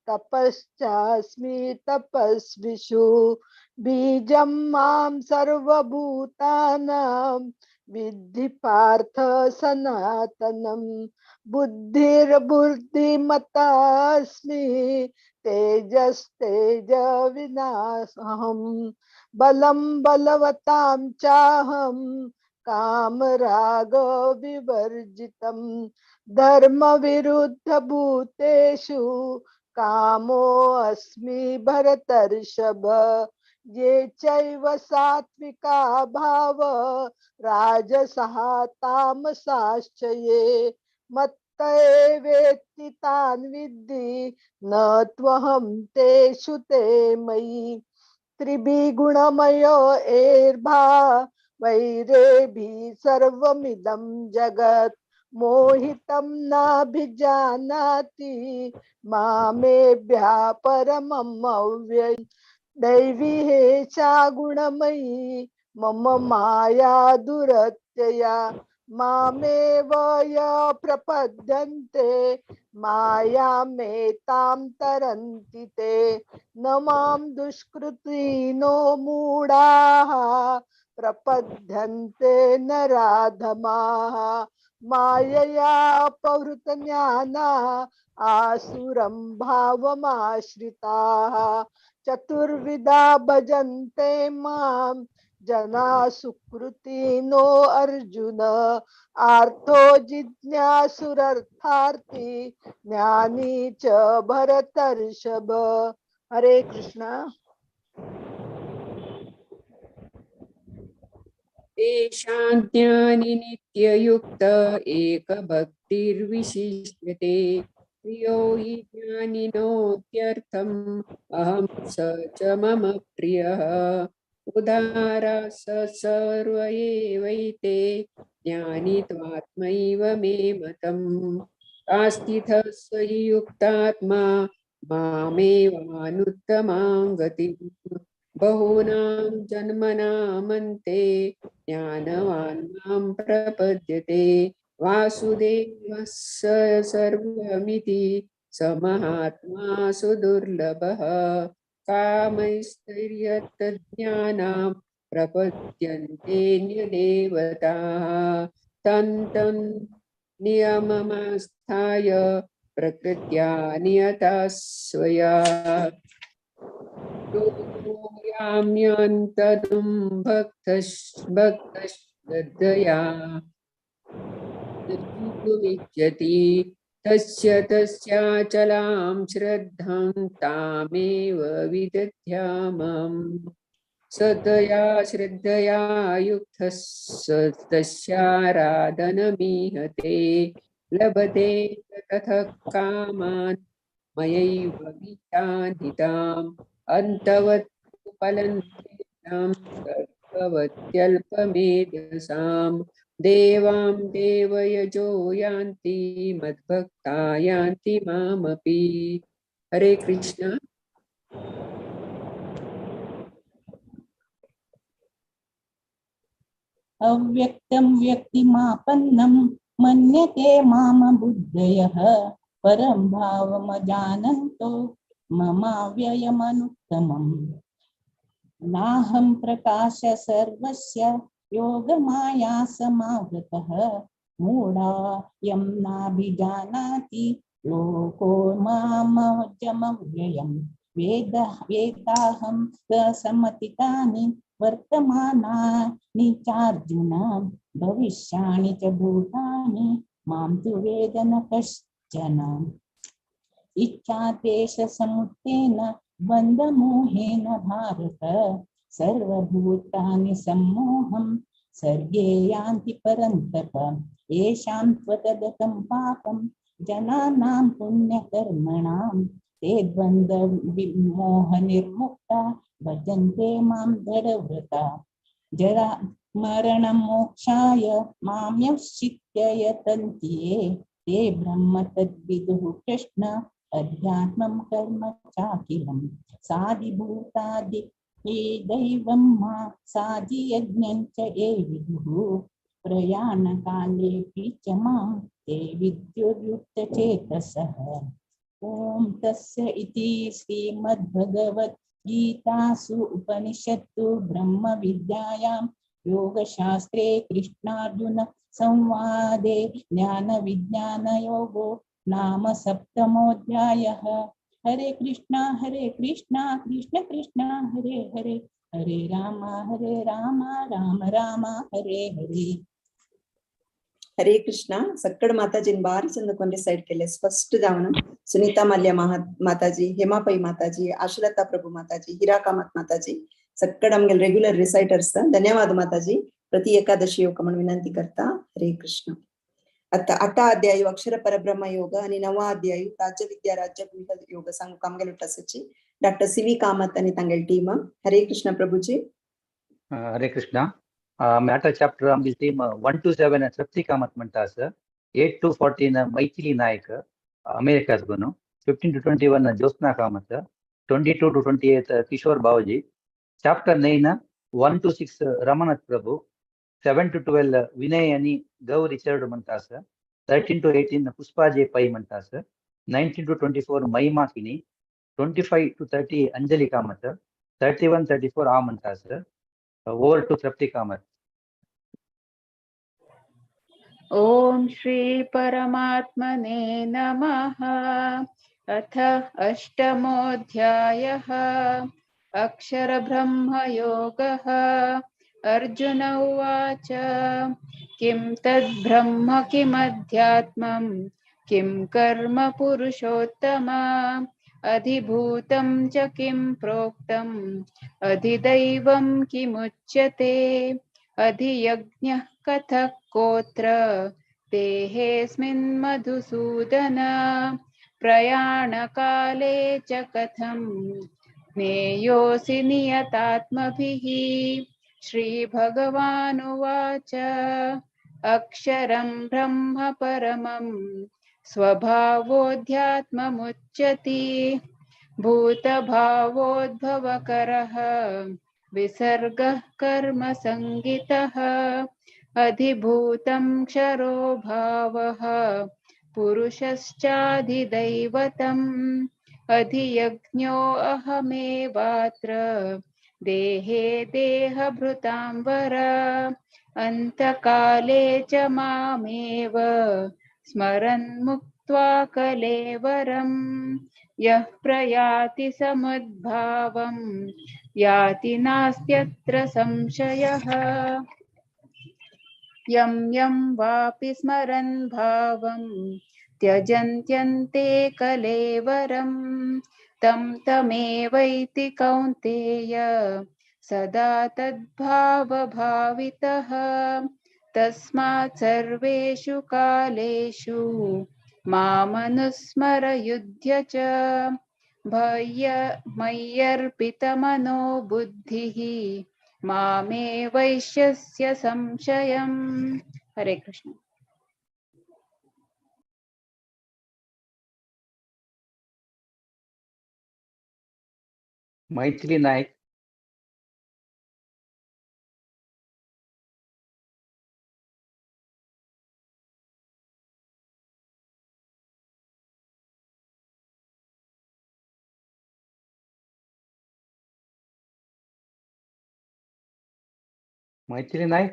तपश्चास्मि तपस्विषु बीजं मां सर्वभूतानां विद्धि पार्थ सनातनं बुद्धिर्बुद्धिमतास्मि तेजस्तेज विनाशहं बलं बलवतां चाहं काम राग विवर्जितं धर्म विरुद्ध भूतेषु कामो अस्मि भरतर्षभ ये चैव सात्विका भाव राजसः तामसाश्च ये मत्त एवेति तान् विद्धि न त्वहं तेषु ते मयि त्रिभिगुणमयो एर्भा वैरेभिः सर्वमिदं जगत् मोहितं नाभिजानाति मामेभ्यः परमम् अव्ययम् दैवी हेषा गुणमयी मम माया दुरत्यया मामेव य प्रपद्यन्ते मायामेतां तरन्ति ते न मां दुष्कृतिनो मूढाः प्रपद्यन्ते नराधमाः मायया अपहृतज्ञाना आसुरं भावमाश्रिताः चतुर्विधा भजन्ते मां जना सुकृतिनो अर्जुन आर्थो जिज्ञासुरर्थार्थी ज्ञानी च भरतर्षभ। हरे कृष्णा। तेषां ज्ञानि नित्ययुक्त एकभक्तिर्विशिष्यते प्रियो हि ज्ञानिनोत्यर्थम् अहं स च मम प्रियः उदारा स सर्व एवैते ज्ञानी त्वात्मैव मे मतम् आस्थितः स हि युक्तात्मा मामेवानुत्तमां गतिम् बहूनां जन्मनामन्ते ज्ञानवान् मां प्रपद्यते वासुदेवः स सर्वमिति स महात्मा सुदुर्लभः कामैस्तैर्यतज्ञानां प्रपद्यन्ते न्यदेवताः तं तं नियममास्थाय प्रकृत्या नियता स्वया याम्यन्तनुं भक्तश्रद्धया इच्छति तस्य तस्याचलां श्रद्धां तामेव विदध्यामम् सतया श्रद्धया युक्तः तस्याराधनमीहते लभते ततः कामान् मयैव गीतान्विताम् अन्तवत् फलं तद्भवत्यल्पमेधसाम् देवां देवयजो यान्ति मद्भक्ता यान्ति मामपि। हरे कृष्ण। अव्यक्तं व्यक्तिमापन्नं मन्यते माम बुद्धयः परं भावमजानन्तो ममाव्ययमनुत्तमम् नाहं प्रकाश सर्वस्य योगमाया समावृतः मूढायं नाभिजानाति लोको मामजमव्ययम् वेदाहं समतितानि वर्तमानानि चार्जुन भविष्याणि च भूतानि मां तु वेद न कश्चन। इच्छाद्वेषसमुत्थेन द्वन्द्वमोहेन भारत सर्वभूतानि सम्मोहं सर्गे यान्ति परन्तप येषां त्वतगतं पापं जनानां पुण्यकर्मणां ते द्वन्द्वविमोहनिर्मुक्ता भजन्ते मां दृढव्रता। जरा मरणमोक्षाय मां यश्चित्य यतन्ति ये ते ब्रह्म तद्विदुः कृष्ण अध्यात्मं कर्म चाखिलं साधिभूतादि ये दैवं मा साधियज्ञं च ये विदुः प्रयाणकालेऽपि च मां ते विद्युर्युक्तचेतसः। ॐ तस्य इति श्रीमद्भगवद्गीतासु उपनिषत्सु ब्रह्मविद्यायां योगशास्त्रे कृष्णार्जुन संवादे ज्ञानविज्ञानयोगो नाम सप्तमोऽध्यायः। हरे कृष्णा कृष्ण कृष्ण हरे हरे, हरे राम राम राम हरे हरे। हरे कृष्णा। सक्कड माताजीन बारी चंद कोण रिसाइट केले स्पष्ट जावन सुनीता माल्या माताजी, हेमा पै माताजी, आशलता प्रभु माताजी, हिरा कामत माताजी सक्कड आमगेल रेग्युलर रिसाइटर्स। धन्यवाद माताजी। प्रति एकादशी योग म्हणून विनंती करता। हरे कृष्ण। आता 8 अध्याय अक्षर परब्रह्म योग आणि 9 अध्याय राज्यविद्या राज्य योग सांगू आमगेल उठासाची डॉक्टर सी we Kamat आणि तांगेल टीम। हरे कृष्ण प्रभुजी। हरे कृष्ण। मॅटर चॅप्टर आमची टीम 1 to 7 Trupti Kamat म्हणता आसा, 8 to 14 Maithili Naik अमेरिकातून, 15 to 21 Jyotsna Kamat, 22 to 28 Kishore Bavaji, chapter 9 1 to 6 Ramanath Prabhu, 7 to 12 Vinay आणि गौरी चरड म्हणता आसा, 13 to 18 Pushpa J Pai म्हणता आसा, 19 to 24 Mahima Kini, 25 to 30 Anjali Kamat, 31 34 आ म्हणता आसा। Over to Trupti Kamat. Om Shri परमात्मने नमः। अथ अष्टमोऽध्यायः अक्षरब्रह्मयोगः। अर्जुन उवाच, किं तद्ब्रह्म किमध्यात्मं किं कर्म पुरुषोत्तम, अधिभूतं च किं प्रोक्तम् अधिदैवं किमुच्यते, अधियज्ञः कथः कोत्र देहेऽस्मिन् मधुसूदन, प्रयाणकाले च कथं ज्ञेयोऽसि नियतात्मभिः। श्रीभगवानुवाच, अक्षरं ब्रह्म परमं स्वभावोऽध्यात्ममुच्यते, भूतभावोद्भवकरः विसर्गः कर्मसङ्गितः, अधिभूतं क्षरो भावः पुरुषश्चाधिदैवतम्, अधियज्ञो अहमेवात्र देहे देहभृतां वर, अन्तकाले च मामेव स्मरन् मुक्त्वा कलेवरं, यः प्रयाति समुद्भावं याति नास्त्यत्र संशयः। यं यं वापि स्मरन् भावं त्यजन्त्यन्ते कलेवरं, तं तमेवैति कौन्तेय सदा तद्भावभावितः। तस्मात् सर्वेषु कालेषु मामनुस्मर युध्य च, मय्यर्पितमनो बुद्धिः मामे वैश्यस्य संशयम्। Hare Krishna. Maithili Naik. Maithili Naik.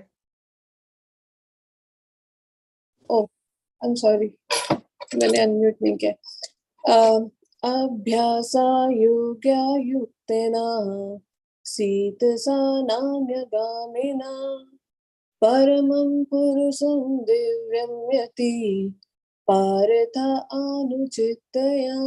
Oh, I am sorry, मैंने अनम्यूट नहीं किया। अभ्यासायोग्ययुक्तेन सीतसानाम्यगामिना परमं पुरुषं दिव्यं यति पार्थ अनुचितया।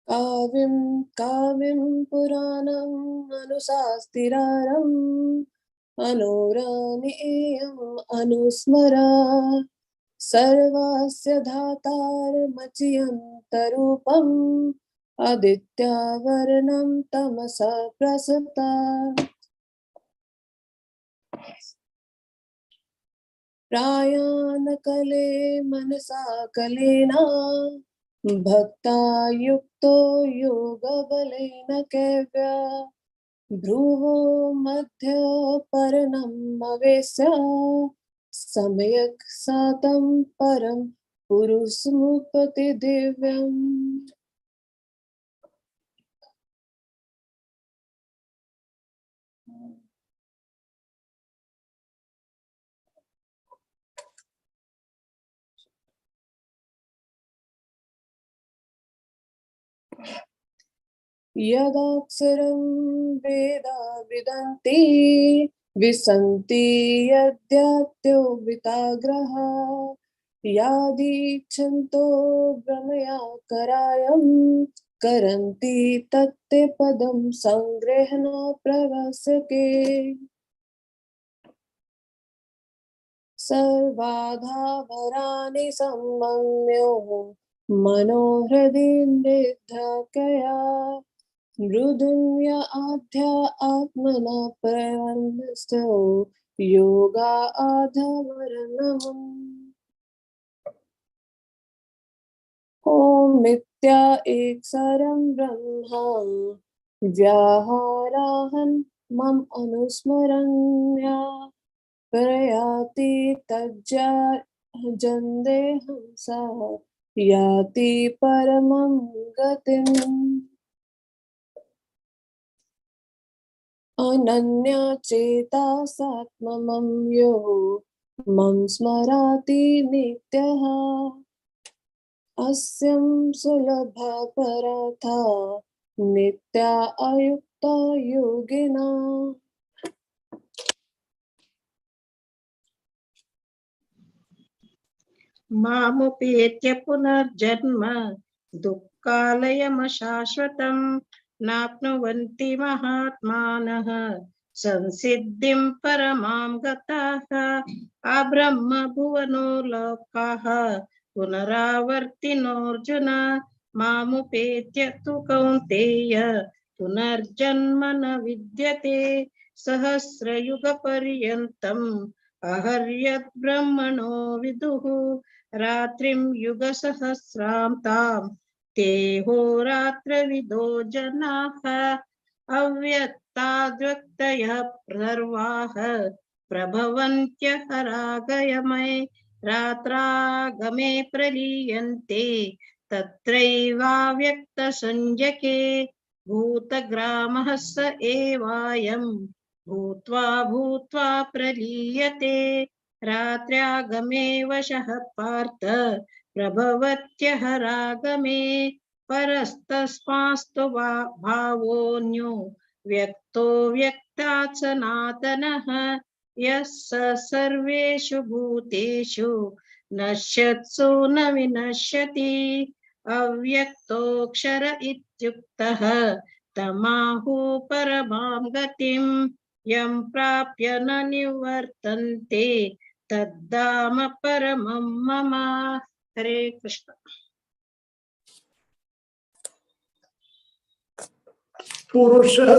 काव्यं काव्यं पुराणम् अनुशास्तिरारम् अनुरानेयम् अनुस्मरा सर्वस्य धातारमचियन्तरूपम् आदित्यावर्णं तमसा प्रसता। प्रायाणकले मनसा कलेना भक्ता युक्तो योगबलेन कैव्या भ्रुवो मध्य परनम अवेस्य सम्यक् सातं परम पुरुषमुपति दिव्यम्। यदाक्षरं वेदा विदन्ति विसन्ति यद्यात्यो विताग्रह यादीच्छन्तो भ्रमया करायं करन्ति तत्ते पदं संग्रहण प्रवसके। सर्वाधावराणि सम्मम्यो मनोहृदि निधकया मृदुन्य आध्या आत्मना प्रवन्स्तो योगा आधवरणम्। ओम मिथ्या एकसारं ब्रह्म व्याहाराहं मम अनुस्मरण्या प्रयाति तज्जा जन्देहं सा याति परमं गतिम्। अनन्या चेता सात्ममं यो मम स्मराति नित्यः अस्यं सुलभ परथा नित्या अयुक्ता योगिना। मामुपेत्य पुनर्जन्म दुःखालयमशाश्वतं नाप्नुवन्ति महात्मानः संसिद्धिं परमां गताः। अब्रह्म भुवनो लोकाः पुनरावर्तिनोऽर्जुन मामुपेत्य तु कौन्तेय पुनर्जन्म न विद्यते। सहस्रयुगपर्यन्तम् अहर्यद् ब्रह्मणो विदुः रात्रिं युगसहस्रां तां ते होरात्रविदो जनाः। अव्यक्ताद्व्यक्तयः सर्वाः प्रभवन्त्यहरागयमये रात्रागमे प्रलीयन्ते तत्रैवाव्यक्तसंज्ञके। भूतग्रामः स एवायं भूत्वा भूत्वा प्रलीयते। रात्र्यागमे वशः पार्थ प्रभवत्यहरागमे। परस्तस्मास्तु भावोऽन्यो व्यक्तो व्यक्तात् सनातनः। यः स सर्वेषु भूतेषु नश्यत्सु न विनश्यति। अव्यक्तोऽक्षर इत्युक्तः तमाहु परमां गतिं यं प्राप्य न निवर्तन्ते तद्धाम परमं मम। हरे कृष्ण। पुरुषः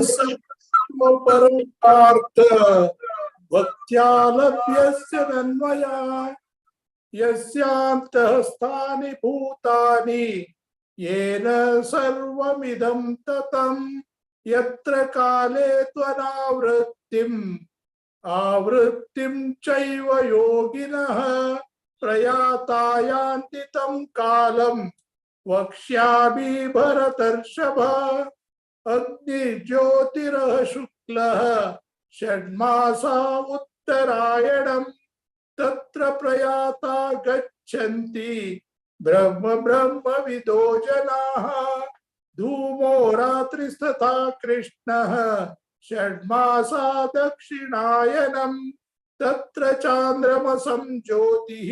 परं पार्थ भक्त्या लभ्यस्य नन्वया यस्यान्तःस्थानि भूतानि येन सर्वमिदं ततं यत्र काले त्वनावृत्तिम् आवृत्तिं चैव योगिनः प्रयाता यान्ति तं कालं वक्ष्यामि भरतर्षभ। अग्निज्योतिरः शुक्लः षण्मासा उत्तरायणं तत्र प्रयाता गच्छन्ति ब्रह्म ब्रह्मविदो जनाः। धूमो रात्रिस्तथा कृष्णः षण्मासा दक्षिणायनं तत्र चान्द्रमसं ज्योतिः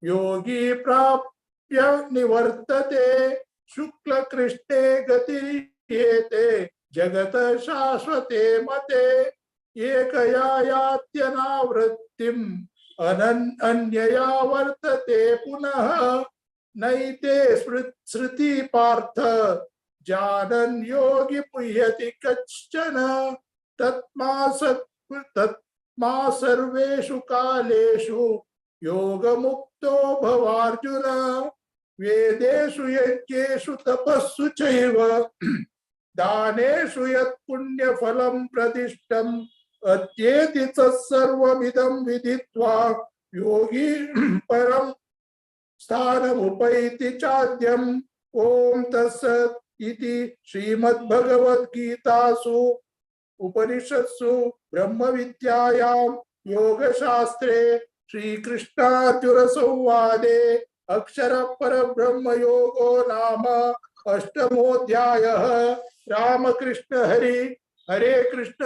योगी प्राप्य निवर्तते। शुक्लकृष्णे गतिर्येते जगत शाश्वते मते। एकया यात्यनावृत्तिम् अन्यया वर्तते पुनः। नैते स्मृति पार्थ जानन् योगी पुह्यति कश्चन। तत्मा सर्वेषु कालेषु योगमुक्तो भवार्जुन। वेदेषु यज्ञेषु तपस्सु चैव दानेषु यत् पुण्यफलं प्रतिष्ठम् अत्येति तत्सर्वमिदं विदित्वा योगी परं स्थानमुपैति चाद्यम्। ॐ तत्सत् इति श्रीमद्भगवद्गीतासु उपनिषत्सु ब्रह्मविद्यायां योगशास्त्रे श्रीकृष्णार्जुनसंवादे अक्षर परब्रह्मयोगो नाम अष्टमोऽध्यायः। रामकृष्ण हरि। हरे कृष्ण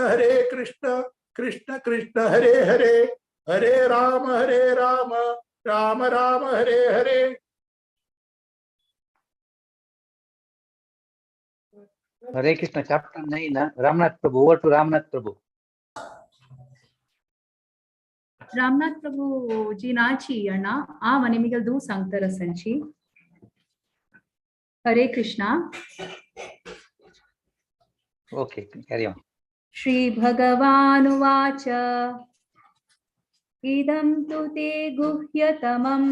कृष्ण कृष्ण हरे हरे, हरे राम राम राम हरे हरे। Hare Krishna, chapter 9, Ramnath Prabhu. Over to Ramnath Prabhu. Ramnath Prabhu ji नाची अण्णा आ मनिमिगल दू सांगतर संची। Hare Krishna. Okay, carry on. Shri भगवानुवाच इदं तु ते गुह्यतमं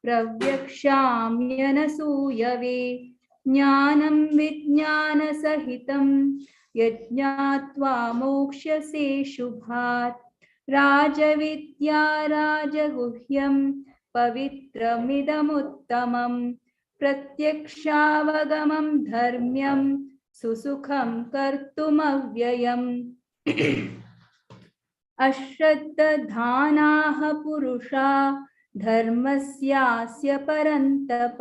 प्रव्यक्ष्याम्यनसूयवे ज्ञानं विज्ञानसहितं यज्ञात्वा मोक्ष्यसे शुभात्। राजविद्या राजगुह्यं पवित्रमिदमुत्तमं प्रत्यक्षावगमं धर्म्यं सुसुखं कर्तुमव्ययम्। अश्रद्धानाः पुरुषा धर्मस्यास्य परन्तप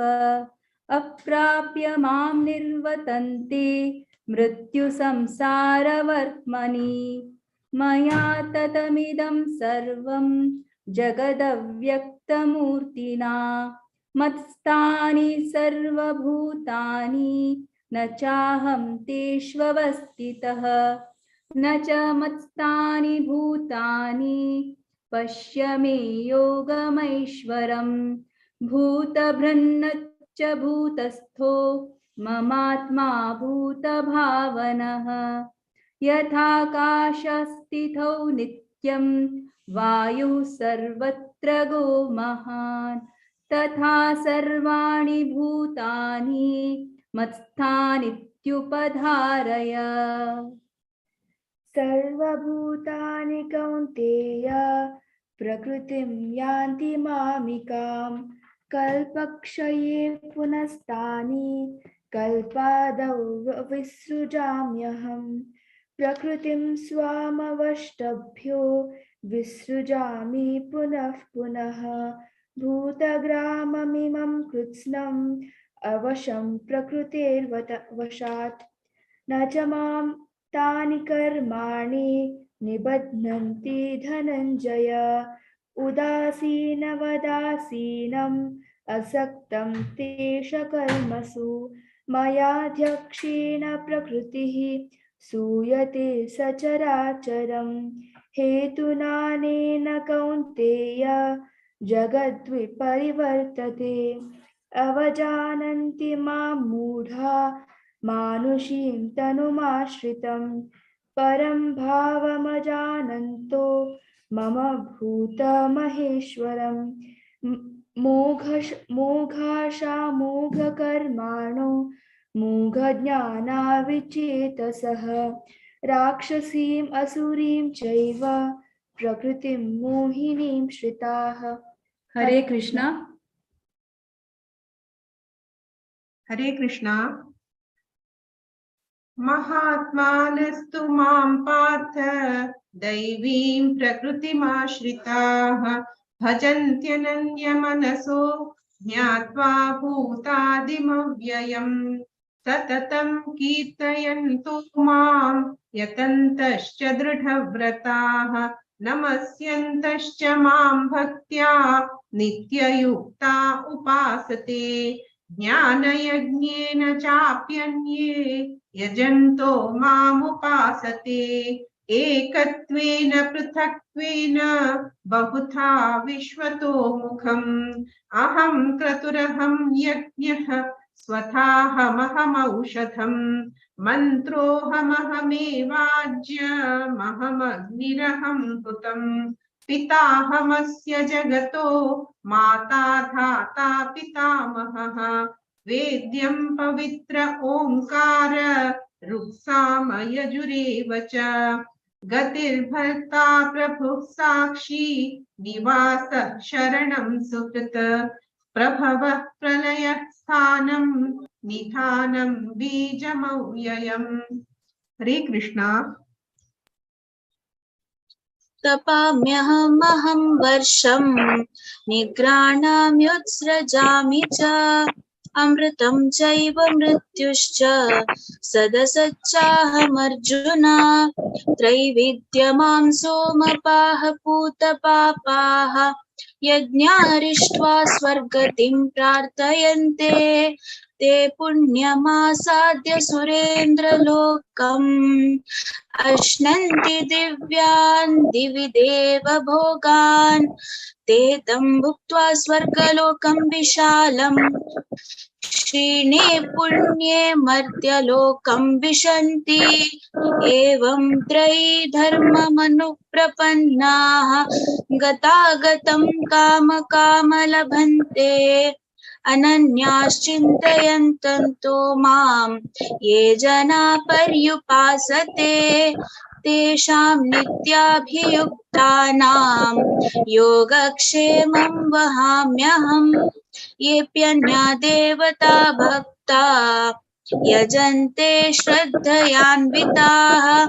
अप्राप्य मां निर्वतन्ते मृत्युसंसारवर्त्मनि। मया ततमिदं सर्वं जगदव्यक्तमूर्तिना मत्स्थानि सर्वभूतानि न चाहं तेष्वस्थितः न च मत्स्थानि भूतानि पश्य मे योगमैश्वरम्। भूतभृन्न च भूतस्थो ममात्मा भूतभावनः। यथाकाशस्थितौ नित्यं वायुः सर्वत्र गो महान् तथा सर्वाणि भूतानि मत्स्थानित्युपधारय। सर्वभूतानि कौन्तेय प्रकृतिं यान्ति मामिकां कल्पक्षये पुनस्तानि कल्पादौ विसृजाम्यहम्। प्रकृतिं स्वामवष्टभ्यो विसृजामि पुनः पुनः। भूतग्राममिमं कृत्स्नम् अवशं प्रकृतेर्वशात्। न च मां तानि कर्माणि निबध्नन्ति धनञ्जय। उदासीनवदासीनम् असक्तं तेष कर्मसु। मयाध्यक्षेण प्रकृतिः सूयते सचराचरं। हेतुनानेन कौन्तेय जगद्विपरिवर्तते। अवजानन्ति मां मूढा मानुषीं तनुमाश्रितं। परं भावमजानन्तो मम भूतमहेश्वरं। मोघाशामोघकर्माणो मूघज्ञानाविचेतसः। राक्षसीम् असुरीं चैव प्रकृतिं मोहिनीं श्रिताः। हरे कृष्णा। हरे कृष्णा। महात्मानस्तु मां पार्थ दैवीं प्रकृतिमाश्रिताः भजन्त्यनन्यमनसो ज्ञात्वा भूतादिमव्ययम्। सततं कीर्तयन्तो मां यतन्तश्च दृढव्रताः नमस्यन्तश्च मां भक्त्या नित्ययुक्ता उपासते। ज्ञानयज्ञेन चाप्यन्ये यजन्तो मामुपासते। एकत्वेन पृथक्त्वेन बहुधा विश्वतो मुखम्। अहं क्रतुरहं यज्ञः स्वथाहमहमौषधम्। मन्त्रोऽहमहमेवाज्यमहमग्निरहं हुतम्। पिताहमस्य जगतो माता धाता पितामहः। वेद्यं पवित्र ओंकार ऋक्सामयजुरेव च। गतिर्भर्ता प्रभुः साक्षी निवासः शरणं सुकृत। प्रभवः प्रलयः स्थानं निधानं बीजमव्ययम्। हरे कृष्णा। तपाम्यहमहं वर्षं निघ्राणाम्युत्सृजामि च। अमृतं चैव मृत्युश्च सदसच्चाहमर्जुन। त्रैविद्यमां सोमपाः पूतपापाः यज्ञारिष्ट्वा स्वर्गतिं प्रार्थयन्ते। ते पुण्यमासाद्य सुरेन्द्रलोकम् अश्नन्ति दिव्यान् दिवि देवभोगान्। ते तं भुक्त्वा स्वर्गलोकं विशालम् क्षीणे पुण्ये मर्त्यलोकं विशन्ति। एवं त्रयी धर्ममनुप्रपन्नाः गतागतं कामकामलभन्ते। अनन्याश्चिन्तयन्तन्तो मां ये जना पर्युपासते। तेषां नित्याभियुक्तानां योगक्षेमं वहाम्यहम्। येऽप्यन्या देवता भक्ता यजन्ते श्रद्धयान्विताः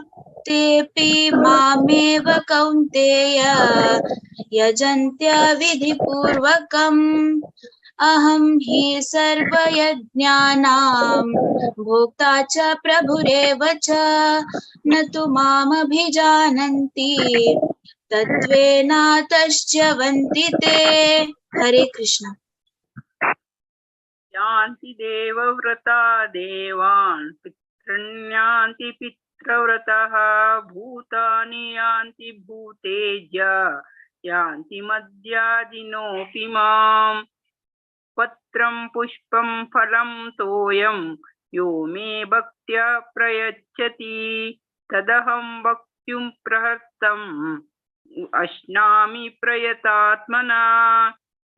तेऽपि मामेव कौन्तेय यजन्त्यविधिपूर्वकम्। अहं हि सर्वयज्ञानां भोक्ता च प्रभुरेव च। न तु मामभिजानन्ति तत्त्वेनातश्च्यवन्ति ते। हरे कृष्ण। यान्ति देवव्रता देवान् पितृण्यान्ति पितृव्रतः। भूतानि यान्ति भूतेज्य यान्ति मद्याजिनोऽपि माम्। पत्रं पुष्पं फलं तोयं यो मे भक्त्या प्रयच्छति। तदहं भक्त्युं प्रहर्तम् अश्नामि प्रयतात्मना।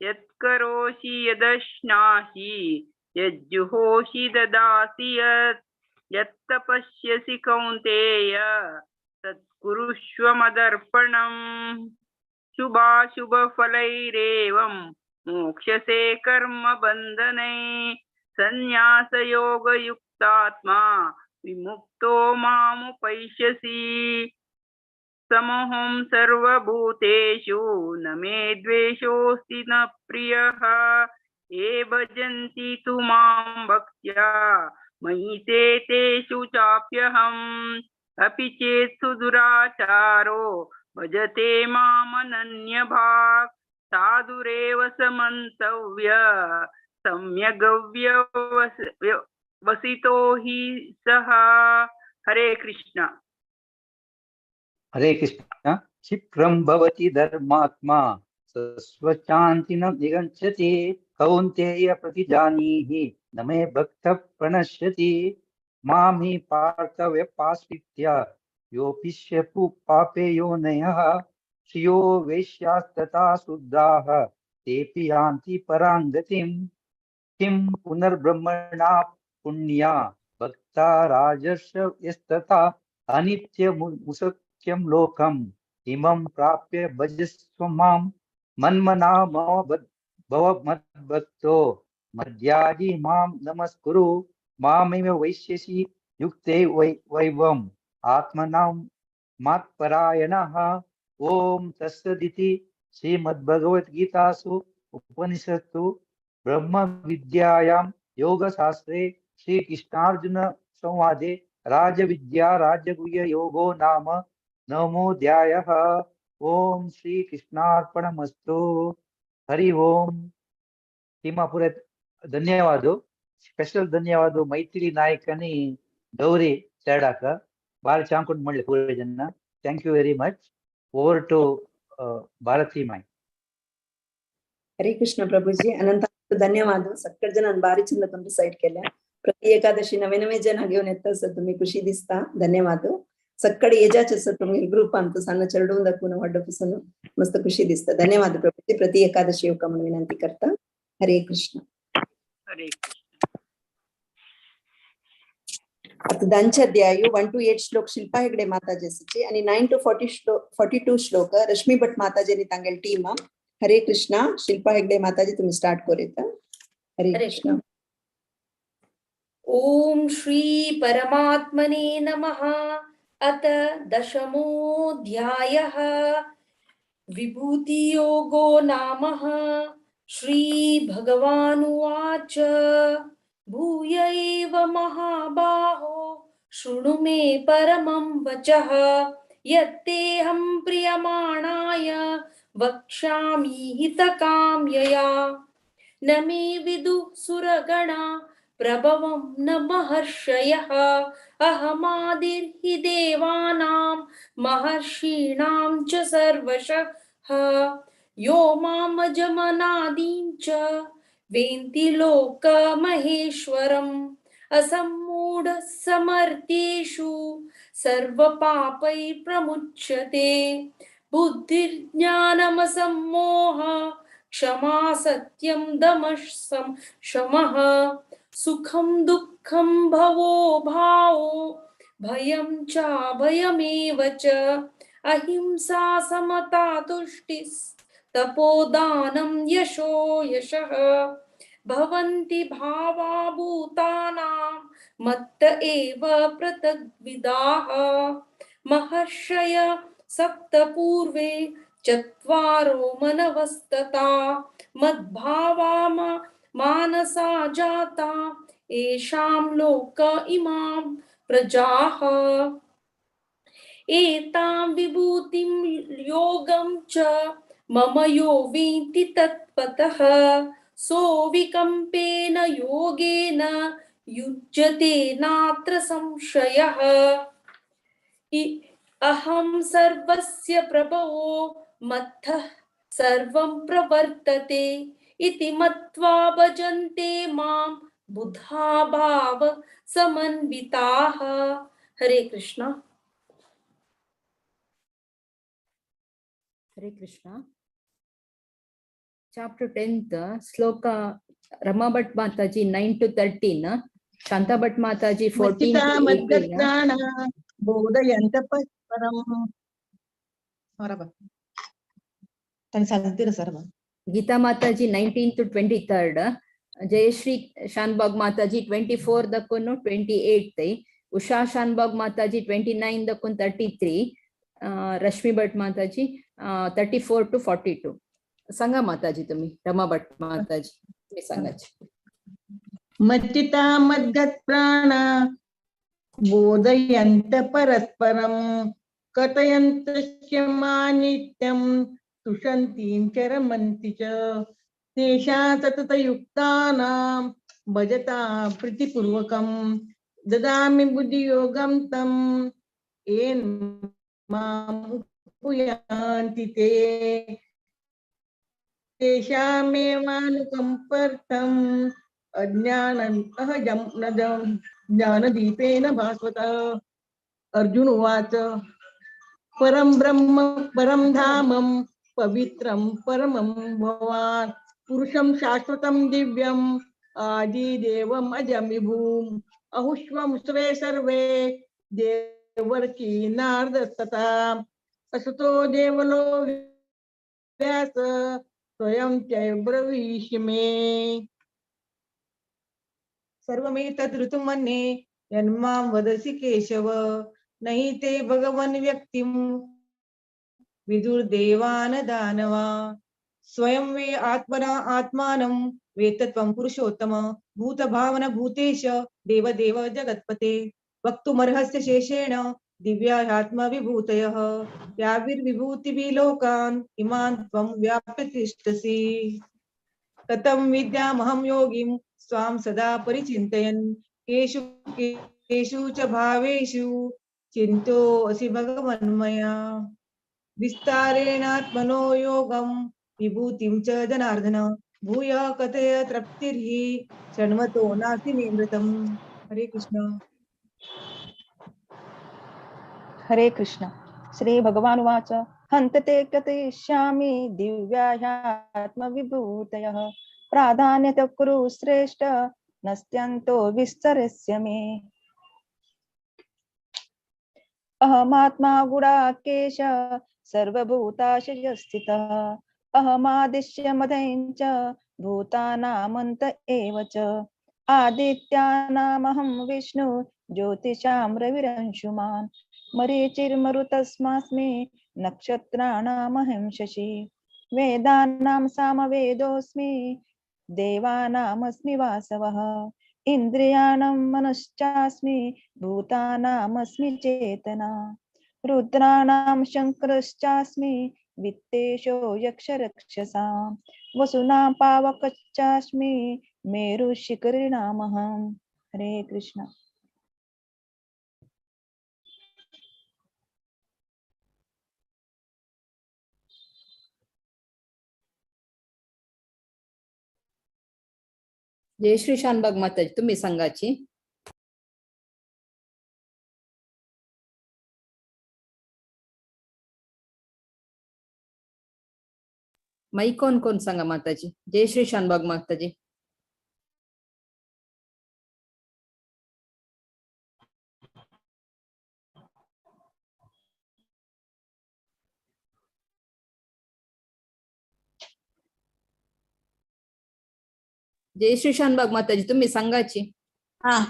यत्करोषि यदश्नासि यज्जुहोषि ददासि यत् यत्तपस्यसि कौन्तेय तत्कुरुष्व मदर्पणम्। शुभाशुभफलैरेवं मोक्षसे कर्म बन्धने। सन्न्यासयोगयुक्तात्मा विमुक्तो मामुपैष्यसि। समोऽहं सर्वभूतेषु न मे द्वेषोऽस्ति न प्रियः। ये भजन्ति तु मां भक्त्या मयि ते तेषु चाप्यहम्। अपि चेत् सुदुराचारो भजते मामनन्यभाक्। साधुरेव समन्तव्य सम्यगव्यवसितो हि सः। हरे कृष्ण। हरे कृष्ण। क्षिप्रं भवति धर्मात्मा स्वचान्ति न निगच्छति। कौन्तेय प्रतिजानीहि न मे भक्तः प्रणश्यति। मां हि पार्थव्यपाश्रित्य योऽपिष्यपु पापे योनयः। श्रियो वैश्यास्तथा शूद्राः तेऽपि यान्ति परां गतिम्। किं पुनर्ब्रह्मणा पुण्या भक्ता राजर्ष यस्तथा। अनित्यमुसत्यं लोकम् इमं प्राप्य भजस्व मां। मन्मना भव मद्भक्तो मद्याजी मां नमस्कुरु। मामेव वैश्यसि युक्ते वैवम् आत्मनां मत्परायणः। ओम तत्सदिति श्रीमद्भगवद्गीतासु उपनिषत्सु ब्रह्म विद्यायां योगशास्त्रे श्रीकृष्णार्जुन संवादे राजविद्या राजगुह्य योगो नाम नवमोऽध्यायः। ओम श्री कृष्णार्पणमस्तु। हरि ओम। तिमापुर धन्यवाद, स्पेशल धन्यवाद मैथिली नायक आणि गौरी चेडाक बाल चांकुंड म्हणले पूरे जन. Thank you very much. Over to Bharati Mai. Hare Krishna Prabhuji, अनंत धन्यवाद. सक्कट जणांनी भारी चंद तुमच्या साईड केल्या. प्रति एकादशी नवे नवे जण घेऊन येतात सर, तुम्ही खुशी दिसता. धन्यवाद. सगळे एजाचे आसा तुमगे ग्रुपान तो सान्न चेडून दाखवून व्हडलो पासून मस्त खुशी दिसता. धन्यवाद प्रभूजी. प्रति एकादशी येवका म्हणून विनंती करता. हरे कृष्ण. हरे कृष्ण. आता दांच्या अध्याय 1 to 8 श्लोक शिल्पा हेगडे माताजी आसाची आणि 9 to 40 श्लोक 42 श्लोक रश्मी भट माताजी आणि तांगेल टीम. हरे कृष्णा. शिल्पा हेगडे माताजी तुम्ही स्टार्ट करूया. हरे हरे कृष्ण. ॐ श्री परमात्मने नमः. अथ दशमोऽध्यायः. विभूतियोगो नामः. श्री भगवानुवाच. भूय एव महाबाहो शृणु मे परमं वचः. यत्तेऽहं प्रियमाणाय वक्ष्यामि हितकाम्यया. न मे विदुः सुरगणा प्रभवं न महर्षयः. अहमादिर्हि देवानां महर्षीणां च सर्वशः. यो मामजमनादीं च वेन्ति लोकमहेश्वरम्. असम्मूढः समर्थेषु सर्वपापैः प्रमुच्यते. बुद्धिर्ज्ञानमसम्मोह क्षमा सत्यं दमः शमः. सुखं दुःखं भवो भावो भयं चाभयमेव च. अहिंसा समता तुष्टिस्तपोदानं यशो यशः. भवन्ति भावा भूतानां मत्त एव पृथग्विदाः. महर्षय सप्त पूर्वे चत्वारो मनवस्तता. मद्भावा मानसा जाता एषां लोक इमां प्रजाः. एतां विभूतिं योगं च मम यो वेत्ति तत्त्वतः. सोऽविकम्पेन योगेन युज्यते नात्र संशयः. अहं सर्वस्य प्रभवो मत्तः सर्वं प्रवर्तते. इति मत्वा भजन्ते मां बुधा भाव समन्विताः. हरे Krishna. Hare Krishna. Chapter 10th, Sloka Rama Bhatt Mataji 9 to 13, Shanta Bhatt Mataji 14 to 18. बोधयंत परस्परम. सांगते sir. Geeta Mataji 19 to 23rd, Jayashree Shanbhag Mataji 24 ದಕ್ಕೂನು 28, Usha Shanbhag Mataji 29 ದಕ್ಕೂನು 33, Rashmi Bhat Mataji 34 to 42. सांगा माताजी तुम्ही. रमा भट माताजी तुम्ही सांगाची. मच्चिता मद्गत प्राणा बोधयंत परस्परम. कथयन्तश्च मा नित्यं तुषन्तीं च रमन्ति च. तेषां सततयुक्तानां भजता प्रीतिपूर्वकं. ददामि बुद्धियोगं तं येन माम् उपयान्ति ते. तेषामेवानुकम्पर्थम् अज्ञानम् अहजं नदं ज्ञानदीपेन भास्वत. अर्जुन उवाच. परं ब्रह्म परं धामं पवित्रं परमं भवान्. पुरुषं शाश्वतं दिव्यम् आदिदेवम् अजं विभुम्. अहुष्वं स्वे सर्वे देवर्षि नारदस्तथा. असतो देवलो व्यास स्वयं चैब्रवीषि मे. सर्वमेतद् ऋतुमन्ये यन्मां वदसि केशव. नहि ते भगवन् व्यक्तिं विदुर्देवान दानवा. स्वयं वे आत्मना आत्मानं वेत्त त्वं पुरुषोत्तम. भूतभावन भूतेश देवदेव जगत्पते. वक्तुमर्हस्य शेषेण दिव्यात्मविभूतयः. याभिर्विभूतिभिः लोकान् इमान् त्वं व्याप्य तिष्ठसि. कथं विद्यामहं योगिं स्वां सदा परिचिन्तयन्. केषु केषु च भावेषु चिन्तोऽसि भगवन्मया. विस्तारेणात्मनो योगं विभूतिं च जनार्दन. भूय कथय तृप्तिर्हि शृण्वतो नास्ति मे मृतम्. हरे कृष्ण. हरे कृष्ण. श्री भगवानुवाच हन्त ते कथयिष्यामि दिव्या ह्यात्मविभूतयः प्राधान्यतः कुरु श्रेष्ठ नस्त्यन्तो विस्तरस्य मे. अहमात्मा गुडाकेश सर्वभूताशयस्थितः अहमादिश्य मदं च भूतानामन्त एव च. आदित्यानामहं विष्णु ज्योतिषां रविरंशुमान् मरीचिर्मरुतस्मास्मि नक्षत्राणामहं शशि. वेदानां सामवेदोऽस्मि देवानामस्मि वासवः इन्द्रियाणां मनश्चास्मि भूतानामस्मि चेतना. रुद्राणां शङ्करश्चास्मि वित्तेशो यक्षरक्षसां वसूनां पावकश्चास्मि मेरुशिखरिणामहं. हरे कृष्ण. जयश्री शानबाग माताजी, तुम्ही सांगाची. माईक कोण कोण सांगा माताजी. जयश्री शानबाग माताजी. जयश्री शानबाग माताजी, तुम्ही सांगाची. हा.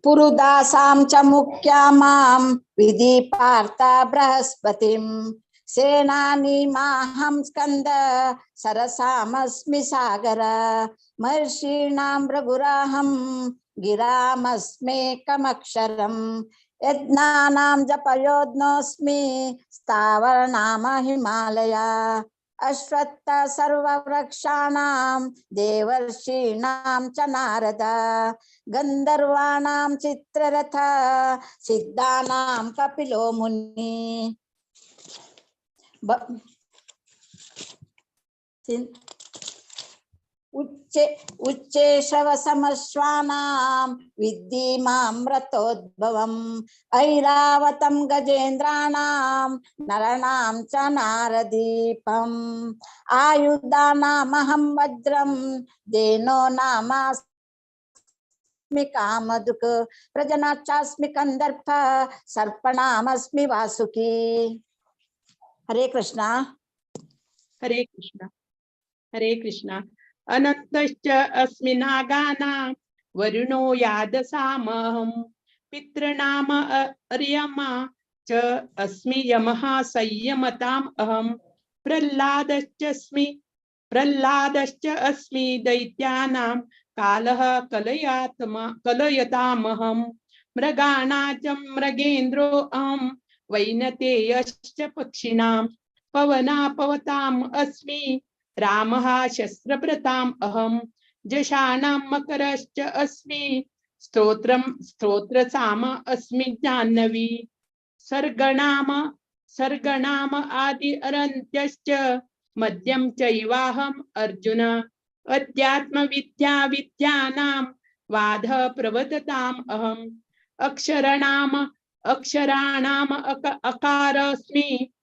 पुरुदासां च मुख्या मां विधि पार्था बृहस्पतिं सेनानीमाहं स्कन्द सरसामस्मि सागर महर्षीणां भृगुराहं गिरामस्मेकमक्षरं यज्ञानां जपयोज्ञोऽस्मि स्थावरनाम हिमालया अश्वत्थ सर्ववृक्षाणां देवर्षीणां च नारद गन्धर्वाणां चित्ररथ सिद्धानां कपिलो मुनि. उच्चेशवसमश्वानां विद्धि मां रथोद्भवम् ऐरावतं गजेन्द्राणां नराणां च नारदीपम् आयुधानामहं वज्रं धेनो नामास्मि कामधुक् प्रजनाचास्मि कन्दर्प सर्पणामस्मि वासुकी. हरे कृष्णा. हरे कृष्णा. हरे कृष्णा. अनन्तश्च अस्मि नागानां वरुणो यादसामहं पितृणाम अर्यमा च अस्मि यमः संयमताम् अहं प्रह्लादश्च अस्मि दैत्यानां कालः कलयतामहं मृगाणां च मृगेन्द्रो अहं वैनतेयश्च पक्षिणां पवनापवताम् अस्मि रामः शस्त्रभृताम् अहं जशानां मकरश्च अस्मि स्तोत्रसाम अस्मि जाह्नवी सर्गणाम आदि अरन्त्यश्च मध्यं चैवाहम् अर्जुन अध्यात्मविद्या विद्यानां वाद प्रवदताम् अहम् अक्षराणाम अकारस्मि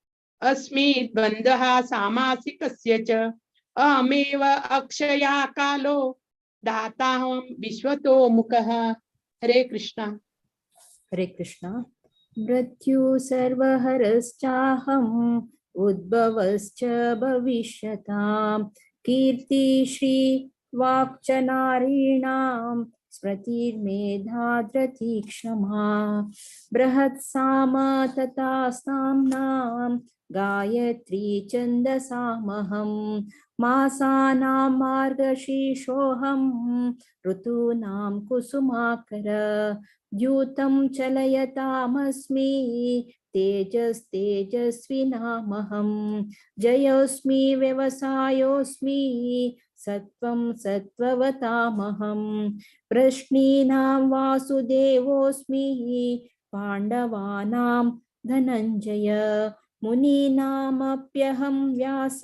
अस्मि द्वन्द्वः सामासिकस्य च अहमेव अक्षया कालो दाताहं विश्वतो मुखः. हरे कृष्णा. हरे कृष्णा. मृत्यु सर्वहरश्चाहम् उद्भवश्च भविष्यतां कीर्ति श्री वाक्च नारीणां स्मृतिर्मेधा धृतिः क्षमा बृहत्साम तथा साम्नां गायत्री छन्दसामहं मासानां मार्गशीर्षोऽहं ऋतूनां कुसुमाकर द्यूतं चलयतामस्मि तेजस्तेजस्विनामहं जयोऽस्मि व्यवसायोऽस्मि सत्वं सत्त्ववतामहं प्रश्नीनां वासुदेवोऽस्मि पाण्डवानां धनञ्जय मुनीनामप्यहं व्यास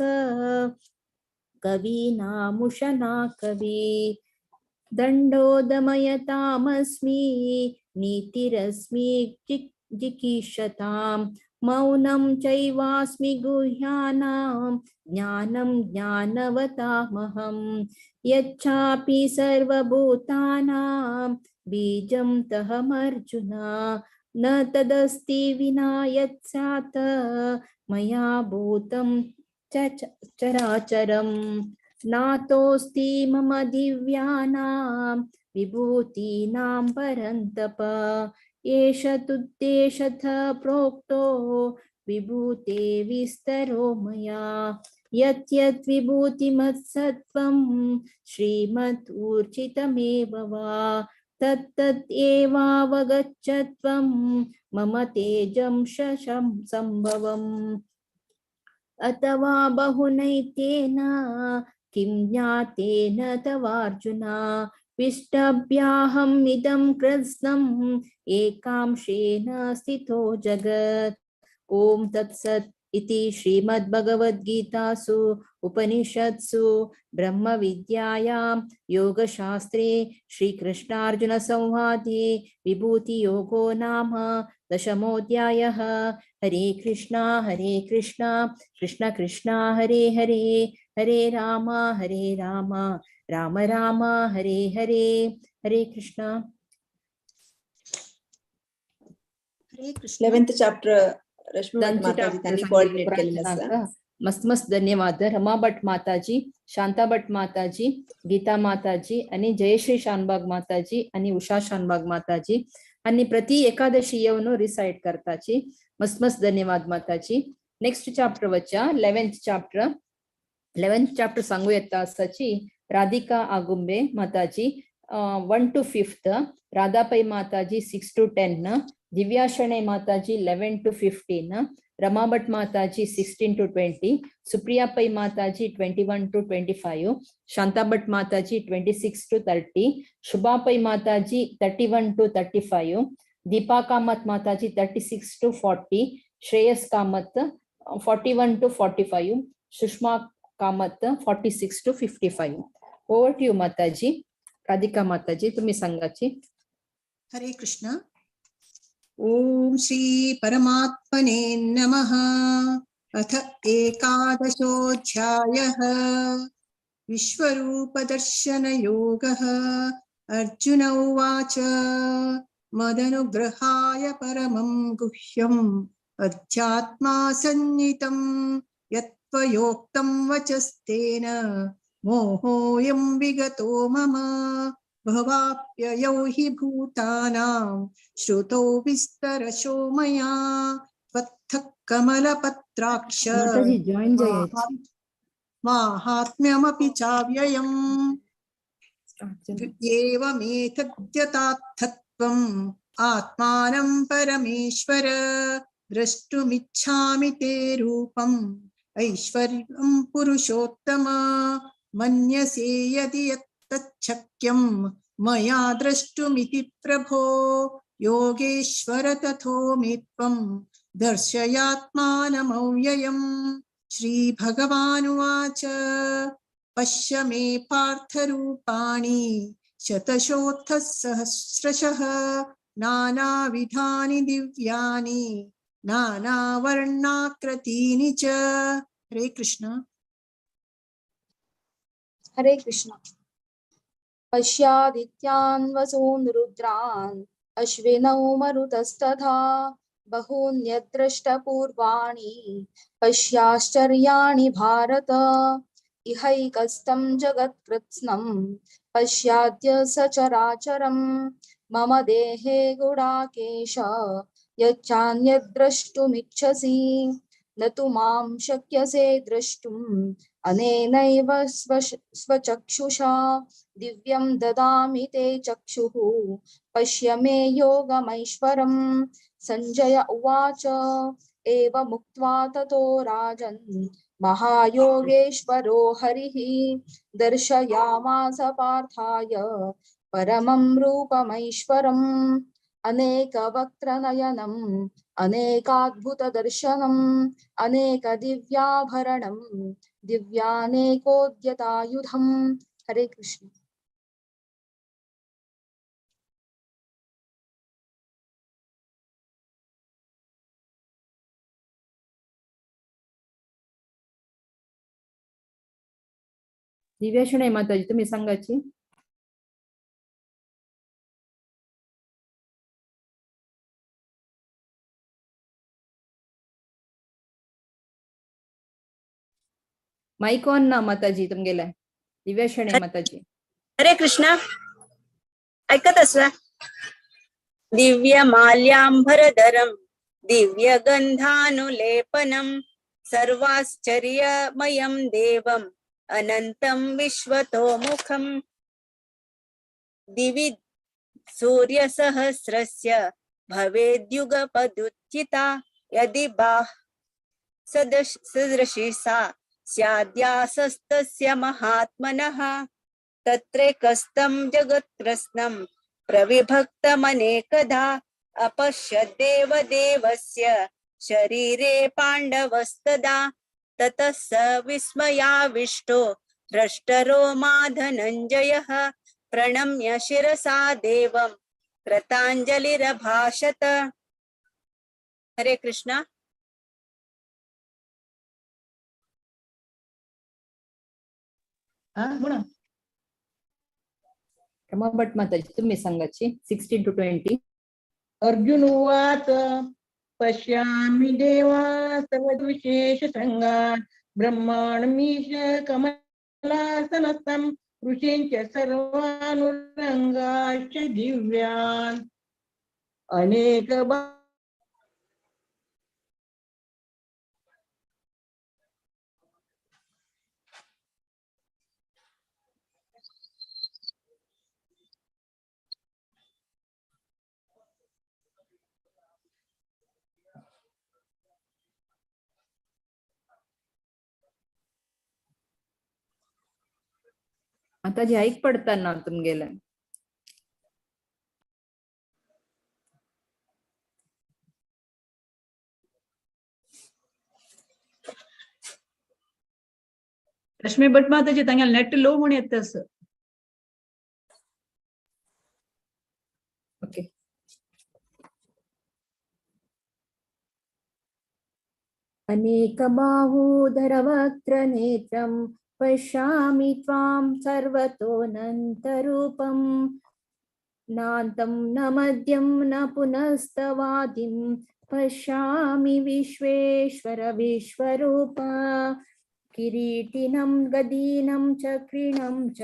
कवीनामुशना कवि दण्डोदमयतामस्मि नीतिरस्मि जिकीर्षताम् मौनं चैवास्मि गुह्यानां ज्ञानं ज्ञानवतामहं यच्चापि सर्वभूतानां बीजं तहमर्जुन न तदस्ति विना यत् स्यात् मया भूतं चराचरं नातोऽस्ति मम दिव्यानां विभूतीनां परन्तप एष तुद्देशतः प्रोक्तो विभूते विस्तरो मया यत् यत् विभूतिमत्सत्त्वं श्रीमत् ऊर्जितमेव वा तत् तत् एवावगच्छत्वं मम तेजं संभवम् अथवा बहुनैतेन किं ज्ञातेन तवार्जुन विष्टभ्याहम् इदं कृत्स्नम् एकांशेन स्थितो जगत्। ॐ तत्सत् इति श्रीमद्भगवद्गीतासु उपनिषत्सु ब्रह्मविद्यायां योगशास्त्रे श्रीकृष्णार्जुनसंवादे विभूतियोगो नाम दशमोऽध्यायः। Hare Krishna Krishna Krishna Hare Hare Hare Rama Rama Rama Hare Hare. Hare Krishna. Hare Krishna. 11th chapter Rashmi Bhat Mataji त्यांनी कोऑर्डिनेट केलेलं असं. मस्त मस्त धन्यवाद रमा भट माताजी, शांता भट माताजी, गीता माताजी आणि जयश्री शानबाग माताजी आणि उषा शानबाग माताजी आणि प्रति एकादशी येऊन रिसाइट करताची. मस्त मस्त धन्यवाद माताजी. नेक्स्ट चॅप्टर वच्चा 11th chapter. 11th chapter सांगू येता असाची Radhika Agumbe Mataji 1 to 5th, Radha Pai Mataji 6 to 10, Divya Shane Mataji 11 to 15, Rama Bhat Mataji 16 to 20, Supriya Pai Mataji 21 to 25, Shanta Bhat Mataji 26 to 30, Shubha Pai Mataji 31 to 35, Deepa Kamath Mataji 36 to 40, Shreyas Kamath 41 to 45, Sushma Kamath 46 to 55. Over to you Mataji. Radhika Mataji तुम्ही सांगाची. हरे कृष्ण. ओम श्री परमात्मने नमः. अथ एकादशोऽध्यायः. विश्वरूपदर्शनयोगः. अर्जुन उवाच मदनुग्रहाय परमं गुह्यम् अध्यात्मा सन्निहितं यत्त्वयोक्तं वचस्तेन मोहोऽयं विगतो मम भवाप्ययौ हि भूतानां श्रुतौ विस्तरशो मया त्वत्थः कमलपत्राक्ष माहात्म्यमपि चाव्ययम् एवमेतद्यथार्थत्वम् आत्मानं परमेश्वर द्रष्टुमिच्छामि ते रूपम् ऐश्वर्यं पुरुषोत्तम मन्यसे यदि यत्तच्छक्यं मया द्रष्टुमिति प्रभो योगेश्वर तथो मे त्वं दर्शयात्मानमव्ययम्. श्री भगवानुवाच पश्य मे पार्थरूपाणि शतशोऽथ सहस्रशः नानाविधानि दिव्यानि नानावर्णाकृतीनि च. हरे कृष्ण. हरे कृष्ण. पश्यादित्यान् वसून् रुद्रान् अश्विनौ मरुतस्तथा बहून्यद्रष्टपूर्वाणि पश्याश्चर्याणि भारत. इहैकस्तं जगत्कृत्स्नं पश्याद्य सचराचरं मम देहे गुडाकेश यच्चान्यद्द्रष्टुमिच्छसि न तु मां शक्यसे द्रष्टुम् अनेनैव स्वचक्षुषा दिव्यं ददामि ते चक्षुः पश्य मे योगमैश्वरम्. संजय उवाच एवमुक्त्वा ततो राजन् महायोगेश्वरो हरिः दर्शयामास पार्थाय परमं रूपमैश्वरम्. अनेकवक्त्रनयनम् अनेकाद्भुतदर्शनम् अनेकदिव्याभरणम् दिव्यानेकोद्यतायुधम्. हरे कृष्ण. दिव्या शणै माताजी तुम्ही सांगाची. माईक ऑन ना माताजी तुमगेला. दिव्या शणै माताजी. हरे कृष्णा. ऐकत असला. दिव्य माल्यांबरधरं दिव्य गंधानुलेपनं सर्वाश्चर्यमयं देवं अनंतं विश्वतोमुखं. दिवि सूर्यसहस्रस्य भवेद्युगपदुत्थिता यदि बाह सदृशी सा स्याद्यासस्तस्य महात्मनः. तत्रेकस्तं जगत्कृत्स्नं प्रविभक्तमनेकधा अपश्यद्देवदेवस्य शरीरे पाण्डवस्तदा. ततः स विस्मयाविष्टो हृष्टरोमा धनञ्जयः प्रणम्य शिरसा देवं कृताञ्जलिरभाषत. हरे कृष्णा. म्हणा. रमा भट माताजी तुम्ही सांगाची 16 to 20. Arjun उवाच पश्यामि देवा सर्वविशेष संगान् ब्रह्माणमीश कमलासनस्थं ऋषींच सर्वानुरंगाश्च दिव्यान्. अनेक माताजी ऐक पडताना तुमगेला. रश्मी भट माताजी तांगेले नेट लो म्हूण येता असं. ओके. अनेकबाहूधरवक्त्रनेत्रं पश्यामि त्वां सर्वतोऽनन्तरूपं. नान्तं न मध्यं न पुनस्तवादिं पश्यामि विश्वेश्वर विश्वरूप. किरीटिनं गदीनं चक्रिणं च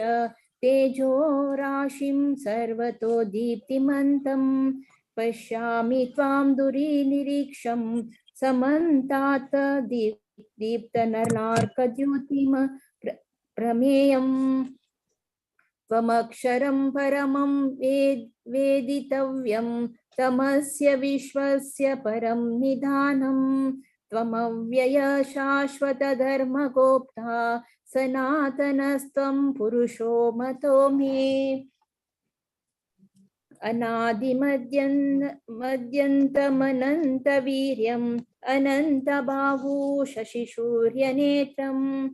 तेजोराशिं सर्वतो दीप्तिमन्तं. पश्यामि त्वां दुरीनिरीक्षं समन्तात् दीप्तनलार्कद्युतिम प्रमेयं. त्वमक्षरं परमं वेदितव्यं तमस्य विश्वस्य परं निधानं. त्वमव्यय शाश्वतधर्मगोप्ता सनातनस्त्वं पुरुषो मतो मे. अनादिमद्यन्तमनन्तवीर्यम् अनन्तबाहू शशिसूर्यनेत्रं.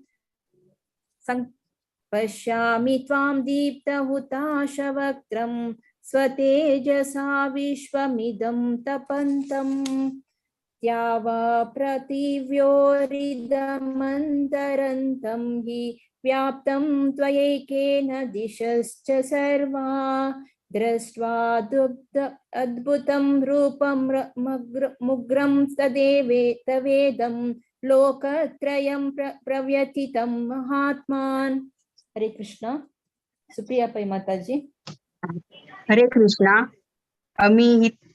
पश्यामि त्वां दीप्तहुताशवक्त्रं स्वतेजसा विश्वमिदं तपन्तम्. त्यावा प्रतिव्योरिदमन्तरन्तं हि व्याप्तं त्वयैकेन दिशश्च सर्वा. दृष्ट्वा अद्भुतं रूपं मुग्रं तदेवे तवेदं लोकत्रयं प्रव्यथितं महात्मान्. हरे कृष्णा. सुप्रिया पै माताजी. हरे कृष्णा.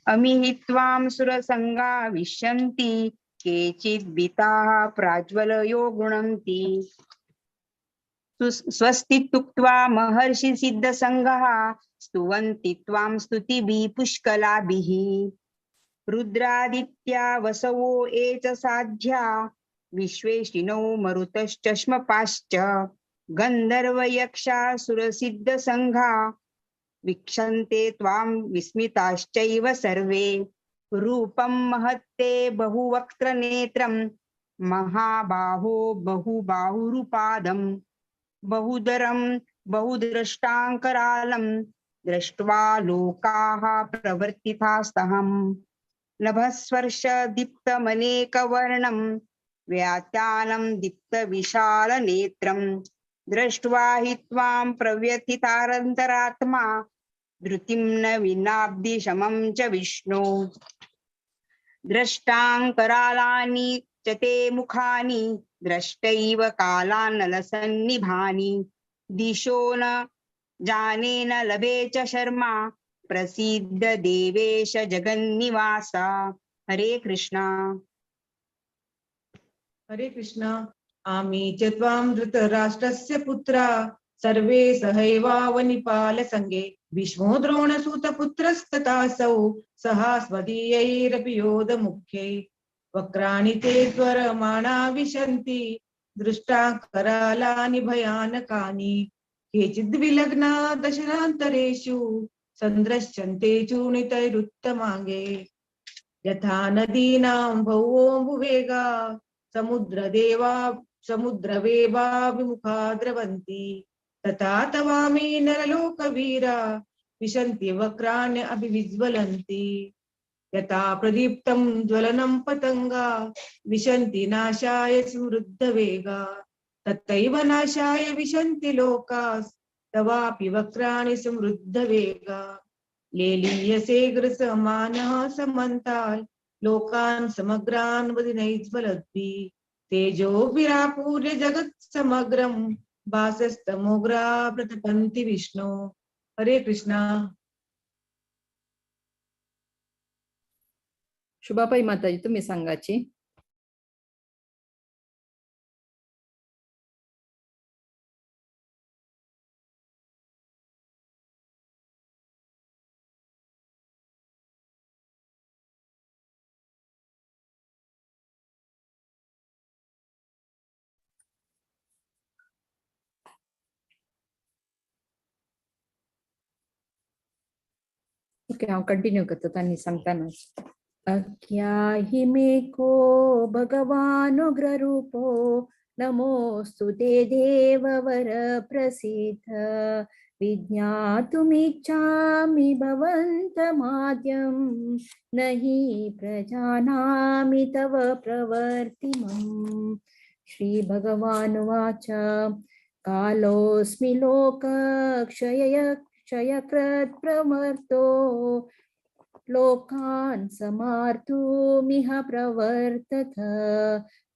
अमीहि त्वां सुरसंगा विश्यन्ति केचिद् बीताः प्राज्वलयो गृणन्ति. स्वस्ति तुक्त्वा महर्षि सिद्धसंगः स्तुवन्ति त्वां स्तुतिभिः पुष्कलाभिः. रुद्रादित्या वसवो ये च साध्या विश्वेशिनो मरुतश्चष्मपाश्च. गन्धर्वयक्षा सुरसिद्धसंघा वीक्षन्ते त्वां विस्मिताश्चैव सर्वे. रूपं महत्ते बहुवक्त्रनेत्रं महाबाहो बहुबाहुरुपादं बहुदरं बहुद्रष्टाङ्करालं दृष्ट्वा लोकाः प्रवर्तितास्तहं. नभस्पर्श दीप्तमनेकवर्णं व्यात्यानं दीप्तविशालनेत्रं दृष्ट्वा हि त्वां प्रव्यथितारन्तरात्मा धृतिं न विनाब्धिशमं च विष्णु। द्रष्टाङ्करालानि च ते मुखानि द्रष्टैव कालानलसन्निभानि दिशो न जाने न लभे च शर्मा प्रसिद्ध देवेश जगन्निवास। हरे कृष्णा। हरे कृष्णा। आमी च त्वां धृतराष्ट्रस्य पुत्रा सर्वे सहैवावनिपालसङ्गे भीष्मो द्रोणसूतपुत्रस्तथासौ सहास्मदीयैरपि योधमुख्यै वक्राणि ते त्वरमाणा विशन्ति दृष्टा करालानि भयानकानि केचिद् विलग्ना दशनान्तरेषु संद्रश्यन्ते चूर्णितैरुत्तमाङ्गे यथा नदीनां भौवोऽम्बुवेगा समुद्रवेवा विमुखा द्रवन्ति तथा तवामि नरलोकवीरा विशन्ति वक्राण्य अभिविज्वलन्ति यथा प्रदीप्तं ज्वलनं पतङ्गा विशन्ति नाशाय समृद्धवेगा तथैव नाशाय विशन्ति लोकास्तवापि वक्राणि समृद्धवेगा लेलीयसे ग्रसमानः समन्ताल् लोकान् समग्रान् वदिनैज्वलद्भिः तेजोभिरापूर्य जगत्समग्रं भासस्तमोग्रा प्रतपन्ति विष्णु। हरे कृष्णा। शुभाबाई माताजी तुम्ही सांगाची। ओके, हांव कंटिन्यू करता तांणी सांगताना। अख्याहि मे को भगवानुग्ररूपो नमोऽस्तु ते देववर प्रसीद विज्ञातुमिच्छामि भवन्तमाद्यं न हि प्रजानामि तव प्रवर्तिमम्। श्री भगवानुवाच कालोऽस्मि लोकक्षय क्षयकृत् प्रवर्तो लोकान् समार्तुमिह प्रवर्तत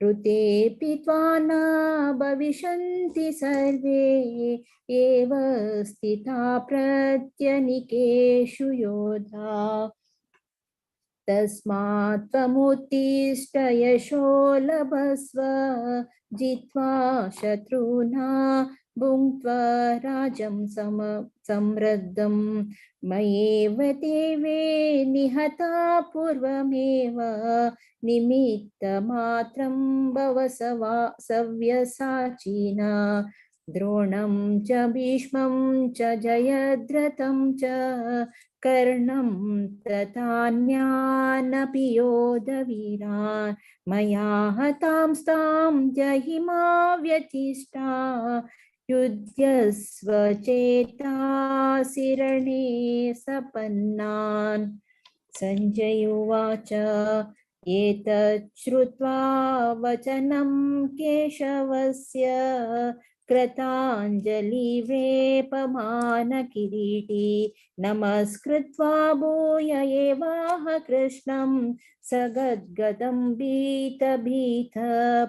ऋतेऽपि त्वा न भविष्यन्ति सर्वे एव स्थिता प्रत्यनिकेषु योधा तस्मात् त्वमुत्तिष्ठ यशो लभस्व जित्वा शत्रूना भुङ्क्त्वा राजं समृद्धं मयेव देवे निहता पूर्वमेव निमित्तमात्रं भव सव्यसाचिना द्रोणं च भीष्मं च जयद्रथं च कर्णं तथान्यानपि योधवीरान् मया हतांस्तां जहि मा व्यथिष्ठा युध्यस्व चेतासि रणे सपन्नान्। सञ्जय उवाच एतत् श्रुत्वा वचनं केशवस्य कृताञ्जलिरेपमानकिरीटी नमस्कृत्वा भूय एवाह कृष्णं सगद्गदं भीतभीत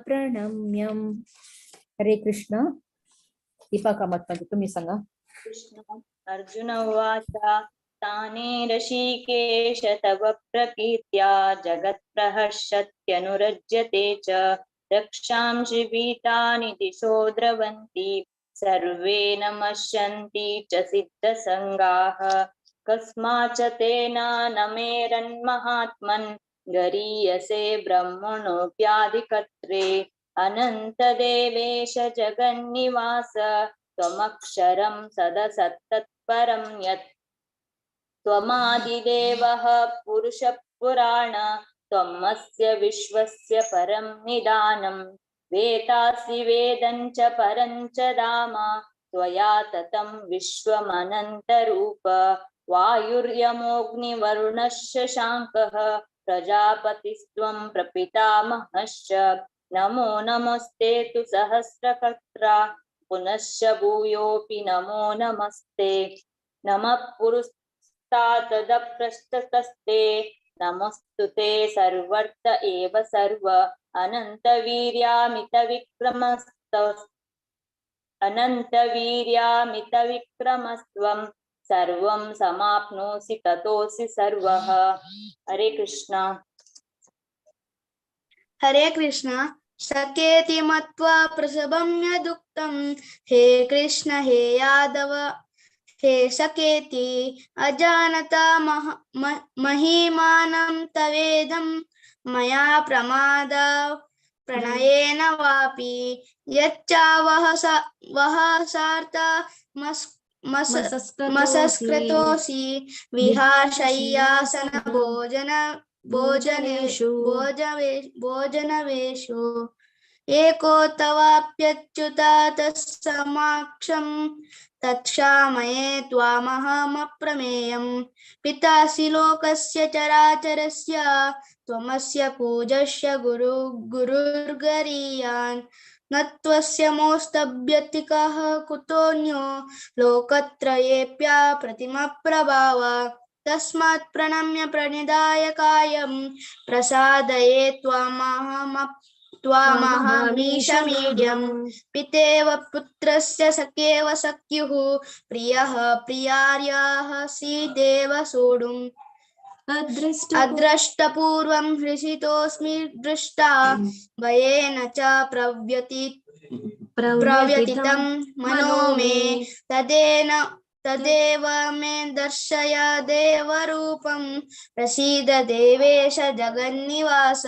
प्रणम्यम्। हरे कृष्ण। दीपा कामत तुम्ही सांगा। कृष्ण। अर्जुन उवाच ताने ऋषिकेश तव प्रकीर्त्या जगत्प्रहर्षत्यनुरज्यते च रक्षांसि वीतानि दिशो द्रवन्ति सर्वे नमस्यन्ति च सिद्धसङ्गाः कस्माच्च तेन नमेरन्महात्मन् गरीयसे ब्रह्मणोऽप्याधिकर्त्रे अनन्तदेवेश जगन्निवास त्वमक्षरं सदसत्तत्परं यत् त्वमादिदेवः पुरुषपुराण त्वमस्य विश्वस्य परं निदानं वेतासि वेदं च परं च धाम त्वया ततं विश्वमनन्तरूप वायुर्यमोऽग्निवरुणश्च शाङ्कः प्रजापतिस्त्वं प्रपितामहश्च नमो नमस्ते तु सहस्रकर्त्रा पुनश्च भूयोऽपि नमो नमस्ते। नमः पुरस्तादप्रष्टतस्ते नमस्तु ते सर्वर्थ एव सर्व अनन्तवीर्यामितविक्रमस्त्वं सर्वं समाप्नोसि ततोऽसि सर्वः। हरे कृष्णा। हरे कृष्णा। सखेति मत्वा प्रसभं यदुक्तं हे कृष्ण हे यादव हे सखेति अजानता महिमानं तवेदं मया प्रमादा प्रणयेन वापि यच्चावह वहसार्थ मसस्कृतोऽसि विहारशय्यासन भोजनेषु भोजनवेषु एको तवाप्यच्युता तत्समाक्षं तत्क्षामये त्वामहमप्रमेयं पितासि लोकस्य चराचरस्य त्वमस्य पूजस्य गुरुर्गरीयान् न त्वस्य मोस्तभ्यतिकः कुतोऽन्यो लोकत्रयेऽप्या प्रतिमप्रभाव तस्मात् प्रणम्य प्रणिधाय कायं प्रसादये त्वामहमीशमीड्यं पितेव पुत्रस्य सखेव सख्युः प्रियः प्रियार्याः सि देव सोढुम् अद्रष्टपूर्वं हृषितोऽस्मि दृष्टा भयेन च प्रव्यथितं मनो मे तदेव मे दर्शय देवरूपं प्रसीद देवेश जगन्निवास।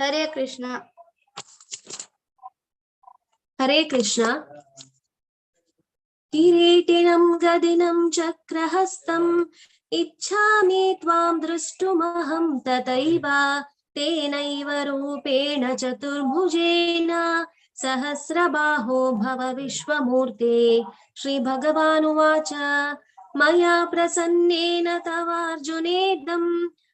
हरे कृष्ण। हरे कृष्ण। किरीटिनं गदिनं चक्रहस्तम् इच्छामि त्वां द्रष्टुमहं तथैव तेनैव रूपेण चतुर्भुजेन सहस्रबाहो भव विश्वमूर्ते। श्री भगवानुवाच मया प्रसन्नेन तवार्जुनेदं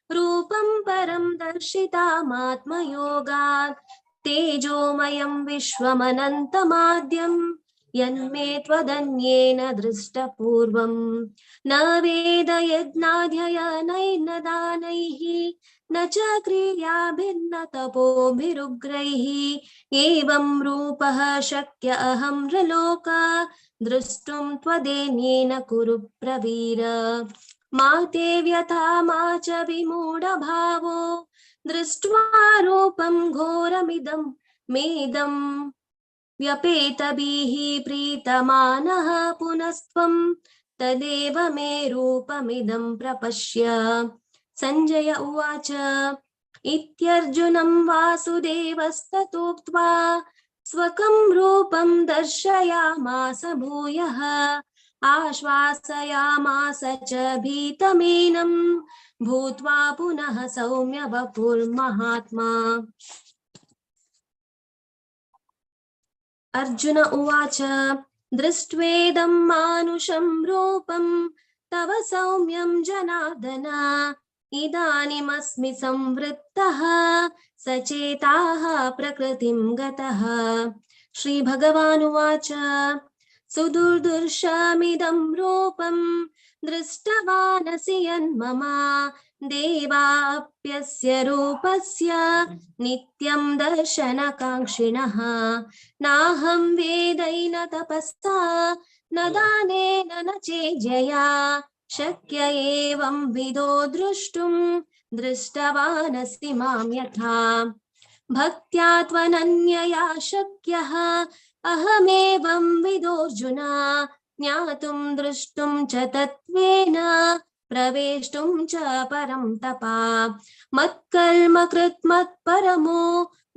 रूपं परं दर्शितामात्मयोगात् तेजोमयं विश्वमनन्तमाद्यं यन्मे त्वदन्येन दृष्टपूर्वं न वेद यज्ञाध्ययनैर्न दानैः न च क्रियाभिर्न तपोभिरुग्रैः एवं रूपः शक्य अहं नृलोका द्रष्टुं त्वदेन्येन कुरु प्रवीर। मा ते व्यथा मा च विमूढभावो दृष्ट्वा रूपं घोरमिदं मेदं व्यपेतभिः प्रीतमानः पुनस्त्वं तदेव मे रूपमिदं प्रपश्य। संजय उवाच इत्यर्जुनं वासुदेवस्ततोक्त्वा स्वकं रूपं दर्शयामास भूयः आश्वासयामास च भीतमेनं भूत्वा पुनः सौम्य वपुर्महात्मा। अर्जुन उवाच दृष्ट्वेदं मानुषं रूपं तव सौम्यं जनार्दन इदानीमस्मि संवृत्तः सचेताः प्रकृतिं गतः। श्री भगवानुवाच सुदुर्दर्शमिदं रूपं दृष्टवानसि यन्मम देवाप्यस्य रूपस्य नित्यं दर्शनकाङ्क्षिणः। नाहं वेदैन तपसा न दानेन न चेज्यया शक्य एवं विदो द्रष्टुं दृष्टवानसि मां यथा। भक्त्या त्वनन्यया शक्यः अहमेवं विदोऽर्जुन ज्ञातुं द्रष्टुं च तत्त्वेन प्रवेष्टुं च परं तपा। मत्कर्म कृत् मत्परमो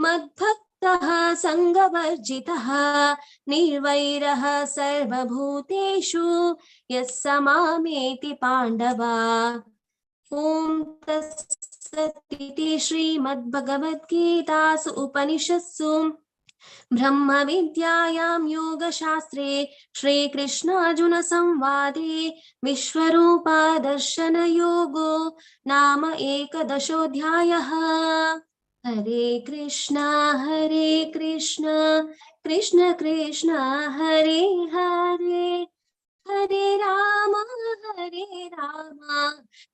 मद्भक्तः सङ्गवर्जितः निर्वैरः सर्वभूतेषु यः स मामेति पाण्डव। ॐ तत्सदिति श्रीमद्भगवद्गीतासु उपनिषत्सु ब्रह्मविद्यायां योगशास्त्रे श्रीकृष्णार्जुन संवादे विश्वरूपादर्शनयोगो नाम एकादशोऽध्यायः। हरे कृष्णा हरे कृष्णा कृष्ण कृष्ण हरे हरे, हरे राम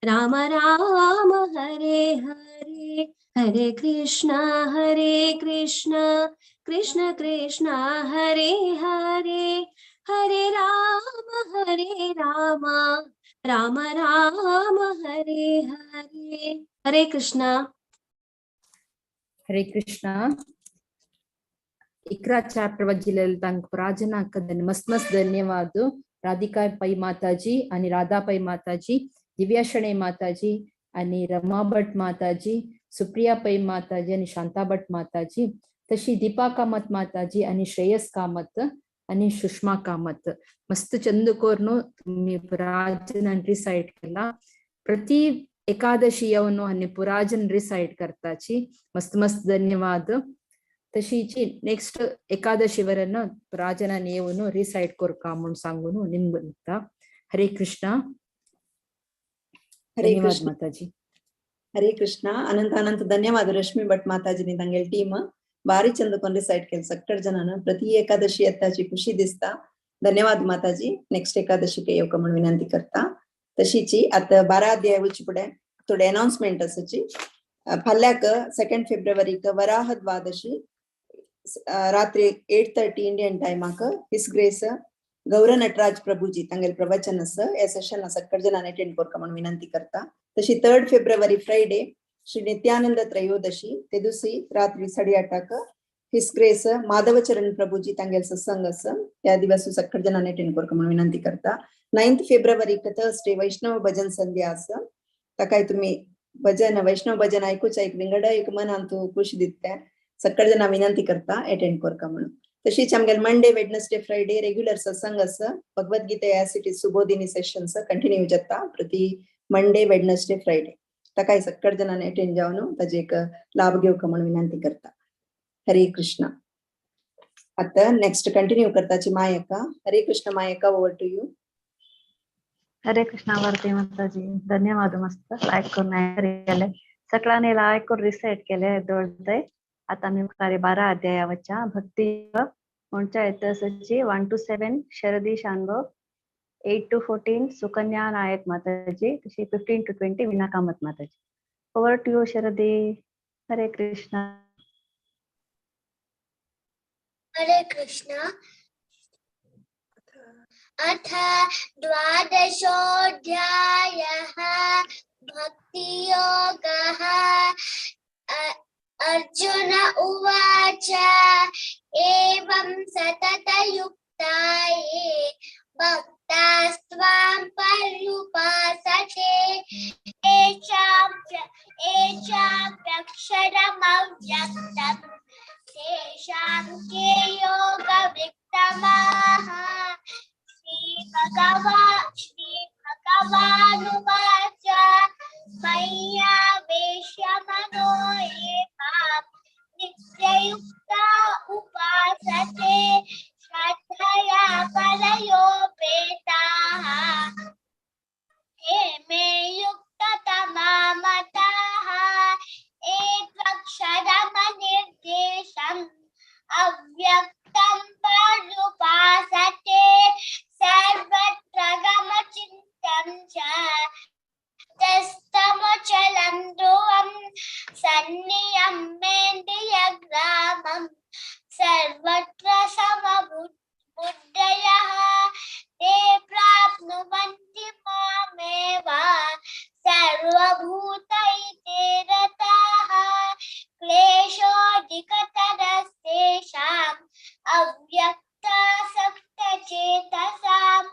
राम राम हरे हरे, हरे कृष्ण कृष्ण कृष्ण हरे हरे, हरे राम राम राम हरे हरे. हरे कृष्ण. हरे कृष्ण. 11 चैप्टर वज्जिलेल तांक प्राजना मस्त मस्त धन्यवाद. राधिका पै माताजी आणि राधा पै माताजी, दिव्या शणे माताजी आणि रमा भट माताजी, सुप्रिया पै माताजी आणि शांता भट माताजी, तशी दीपा कामत माताजी आणि श्रेयस कामत आणि सुषमा कामत. मस्त चंद कोरनो तुम्ही पुराजन रिसाइट केला. प्रति एकादशी येवन आणि पुराजन रिसाइट करताची मस्त मस्त धन्यवाद. तशीची नेक्स्ट एकादशीवरन पुराजनान येवन रिसाइट कोरका म्हणून सांगून निमगता. हरे कृष्णा. हरे धन्यवाद कृष्ण. माताजी. हरे कृष्ण. अनंत अनंत धन्यवाद रश्मी भट माताजी तांगेल टीम भारी चंद कोन रिसाइट केल सक्कड जनान प्रति एकादशी येताची खुशी दिसता. धन्यवाद माताजी. नेक्स्ट एकादशी येवका म्हणून विनंती करता. तशीची आता 12 अध्याय वचची फुडें थोडे अनाउन्समेंट आसाची. फाल्याक 2 फेब्रुवारीक वराह द्वादशी रात्री 8:30 इंडियन टायमाक his grace Gaur Nataraj Prabhuji तांगेल प्रवचन आसा. ह्या सेशना सक्कड जणांनी अटेंड करका म्हणून विनंती करता. तशी 3 फेब्रुवारी फ्रायडे श्री नित्यानंद त्रयोदशी ते दिवशी रात्री 8:30 his grace Madhavcharan Prabhuji तांगेल सत्संग आसा. त्या दिवस सक्कड जणांनी अटेंड करका म्हणून विनंती करता. 9 फेब्रुवारीक थर्सडे वैष्णव भजन संध्या आसा. ताकाय तुम्ही भजन वैष्णव भजन आयकुच्या एक विंगड एक मनांत खुशी दिता. सक्कड जणां विनंती करता अटेंड करका म्हणून. तशीच आमगेल मंडे वेडनेसडे फ्रायडे रेग्युलर सत्संग आसा. Bhagavad Gita as it is Subodhini sessions continue जाता प्रति मंडे वेडनेसडे फ्रायडे. ताकाय सक्कड जणांनी अटेंड जावन ताजे एक लाभ घेवका म्हणून विनंती करता. हरे कृष्ण. आता नेक्स्ट कंटिन्यू करताची मायका. हरे कृष्ण मायका, ओवर टू you. हरे कृष्णा भारती माताजी. धन्यवाद. मस्त लायक करून केले सगळ्यांनी लायक करून रिसेट केले दोळते. आता आमी मुखार 12 अध्यायावच्या भक्ती म्हणच्या येतसची 1 to 7 Sharadi Shanbhag, 8 to 14 Sukanya Nayak Mataji, तशी 15 to 20 Veena Kamat Mataji. Over to you Sharadi. Hare Krishna. Hare Krishna. अथ द्वादशोऽध्यायः भक्तियोगः. अर्जुन उवाच, एवं सततयुक्ताये भक्तास्त्वां पर्युपासते, एषां प्रक्षरमव्यक्तं तेषां के योगवित्तमाः. श्रीभगवानुवाच, मय्यावेश्य मनो ये मां नित्ययुक्ता उपासते श्रद्धया परयोपेताः ते मे युक्ततमा मताः. एतक्षरमनिर्देशम् अव्यक्तं पर्युपासते सर्वत्र गमचिन्त्यं च तस्तमचलं ध्रुवं सन्नियम्येन्द्रियग्रामं सर्वत्र समबुद्धयः ते प्राप्नुवन्ति मामेव सर्वभूत इति रताः. क्लेशोऽधिकतरस्तेषाम् अव्यक्तासक्तचेतसाम्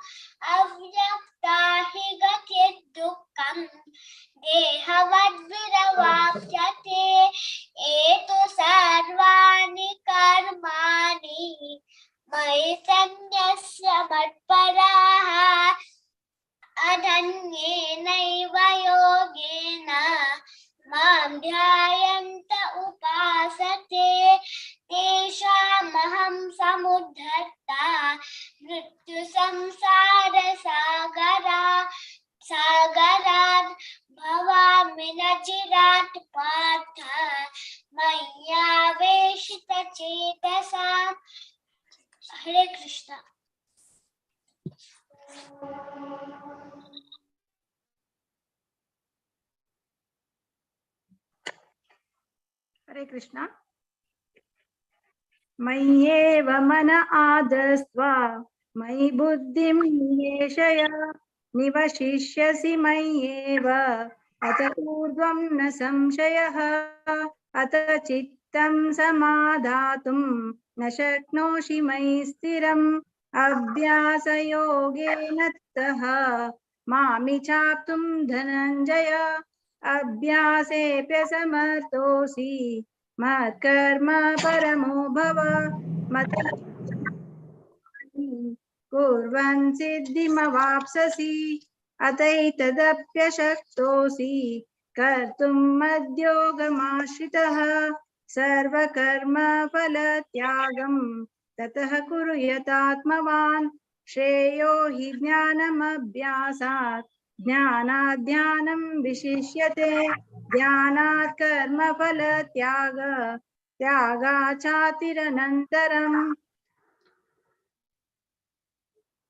अव्यक्ता हि गतिर्दुःखं देहवद्विरवाप्यते. एतु सर्वाणि कर्माणि मयि सन्न्यस्य मत्पराः अनन्येनैव योगेन मां ध्यायन्त उपासते तेषामहं समुद्धर्ता मृत्युसंसारसागरात् भवामि न चिरात् Parth मय्यावेशितचेतसाम्. Hare Krishna. Hare Krishna. मय्येव मन आदस्त्व मयि बुद्धिं निवेशय निवशिष्यसि मय्येव अत ऊर्ध्वं न संशयः अत चित्तं समाधातुं न शक्नोषि मयि स्थिरम् अभ्यासयोगेन ततः मामि चाप्तुं धनञ्जय अभ्यासेऽप्यसमर्थोऽसि मत्कर्म परमो भव मत् कुर्वन् सिद्धिमवाप्स्यसि अतैतदप्यशक्तोऽसि कर्तुं मद्योगमाश्रितः सर्वकर्मफलत्यागं ततः कुरु यतात्मवान् श्रेयो हि ज्ञानमभ्यासात् ज्ञानात् ध्यानं विशिष्यते ध्यानात् कर्मफलत्याग त्यागाचातिरनन्तरम्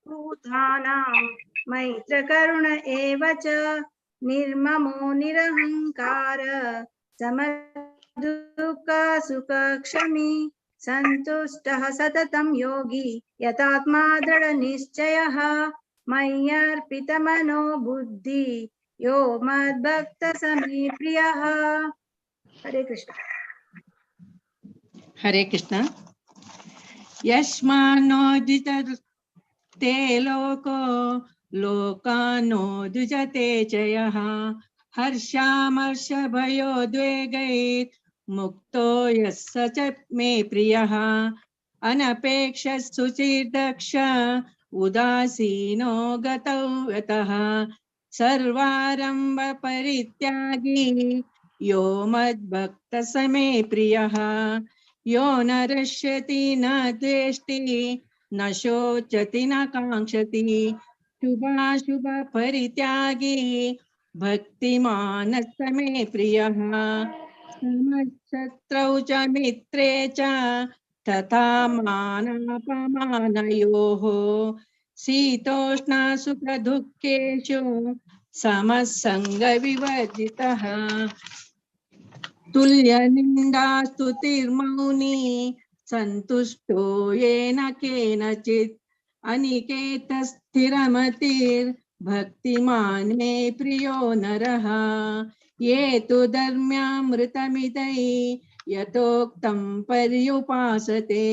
भूतानां मैत्रकरुण एव च निर्ममो निरहंकार समदुःखसुखक्षमी सन्तुष्टः सततं योगी यतात्मा दृढनिश्चयः मय्यर्पितमनो बुद्धि यो मद्भक्तः स मे प्रियः। हरे कृष्ण। हरे कृष्ण। यस्मान्नो द्विजते लोको लोकानो द्विजते च यः हर्षामर्षभयोद्वेगैर्मुक्तो यः स च मे प्रियः। अनपेक्ष शुचिर्दक्ष उदासीनो गतौ यतः सर्वारंभ परित्यागी यो मद्भक्तः स मे प्रियः। यो न रश्यति न द्वेष्टि न शोचति न काङ्क्षति शुभाशुभ परित्यागी भक्तिमान् स मे प्रियः। समशत्रौ च मित्रे च तथा मानापमानयोः शीतोष्णसुखदुःखेषु समसङ्गविवर्जितः। तुल्यनिन्दास्तुतिर्मौनी सन्तुष्टो येन केनचित् अनिकेतस्थिरमतिर्भक्तिमान् मे प्रियो नरः। ये तु धर्म्यामृतमिदै यथोक्तं पर्युपासते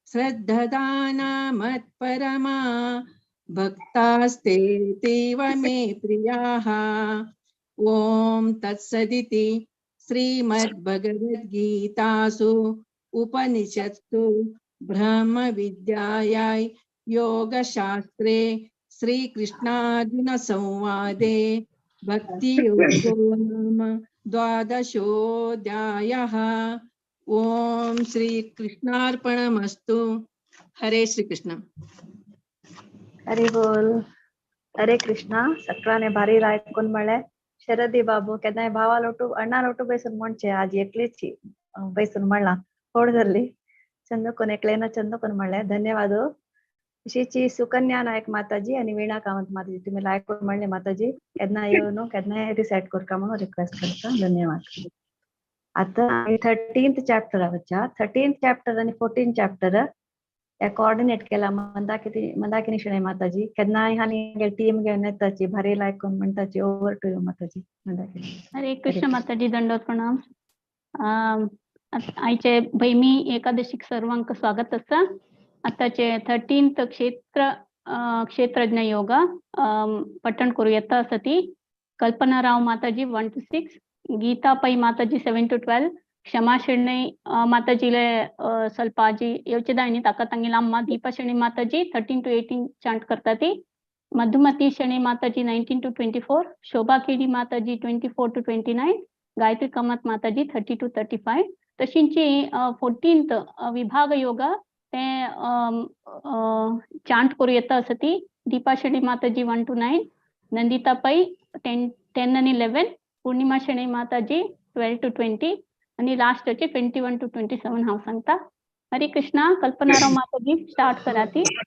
श्रद्धदाना मत्परमा भक्तास्तेतीव मे प्रियाः। ॐ तत्सदिति श्रीमद्भगवद्गीतासु उपनिषत्सु ब्रह्मविद्यायै योगशास्त्रे श्रीकृष्णार्जुन संवादे भक्तियोगो नाम द्वादशोऽध्यायः। ॐ श्री कृष्णार्पणमस्तु। हरे श्री कृष्ण। हरे बोल। हरे कृष्णा। सगळ्यांनी भारी लायक कोण म्हळ्यार शरदी बाबू केन्नाय भावा लोटू अण्णा लोटू बैसून म्हणचे आज एकलीची बैसून म्हणला होड जाल्ली चंद कोण एकलेना चंद कोण म्हणले धन्यवाद। अशीची सुकन्या नायक माताजी आणि वीणा कामत माताजी तुम्ही लायक कोण म्हणले माताजी केन्ना येवन केन्नाय रिसायट करका म्हणून रिक्वेस्ट करता। धन्यवाद। आता 13th chapter वच्चा 13th chapter आणि 14th chapter या कोऑर्डिनेट केला मंदाकिनी शणै माताजी केन्नाय आनी टीम घेवन येताची भारी लायक कोण म्हणटाची। Over to you Mataji. Mandakini. Hare Krishna Mataji दंडवत प्रणाम। आयचे भैमी एकादशीक सर्वांक स्वागत आसा। आताचे 13th क्षेत्र क्षेत्रज्ञ योग पठण करू येता आसा ती कल्पना राव माताजी 1 to 6, Gita Pai Mataji 7 to 12, Kshama Shenoy माताजीले ಸ್ವಲ್ಪ आजी येवचे ताका तांगेली अम्मा दीपा शेणै माताजी 13 to 18 chant करता ती, मधुमती शेणै माताजी 19 to 24, Shobha KD Mataji 24 to 29, Gayatri Kamat Mataji 30 to 35। तशींची 14th विभाग योगा ते चांट करू येता आसा ती दीपा शेणै माताजी 1 to 9, Nandita Pai 10 आणि 11, पूर्णिमा शेणै माताजी 12 to 20 आणि लास्टाचे 21 to 27 हांव सांगता। हरे कृष्णा. कल्पना राव माताजी स्टार्ट कराती.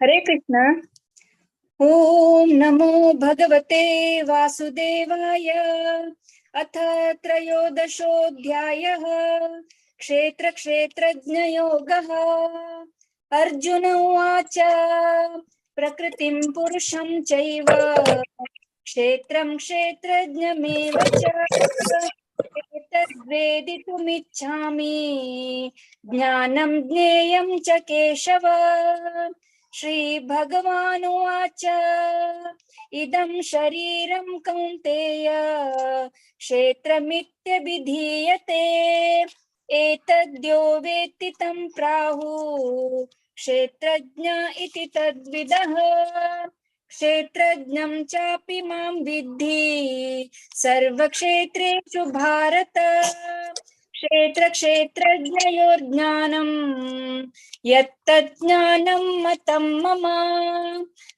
हरे कृष्णा. ॐ नमो भगवते वासुदेवाय. अथ त्रयोदशोऽध्यायः. क्षेत्र क्षेत्रज्ञयोगः. अर्जुन उवाच. प्रकृतिं पुरुषं चैव क्षेत्रं क्षेत्रज्ञमेव च एतद्वेदितुमिच्छामि ज्ञानं ज्ञेयं च केशव. श्री भगवानुवाच. इदं शरीरं कौन्तेय क्षेत्रमित्यभिधीयते. एतद्यो वेत्ति तं प्राहुः क्षेत्रज्ञ इति तद्विदः. क्षेत्रज्ञं चापि मां विद्धि सर्वक्षेत्रेषु भारत. क्षेत्र क्षेत्रज्ञयोर्ज्ञानं यत्तज्ज्ञानं मतं मम.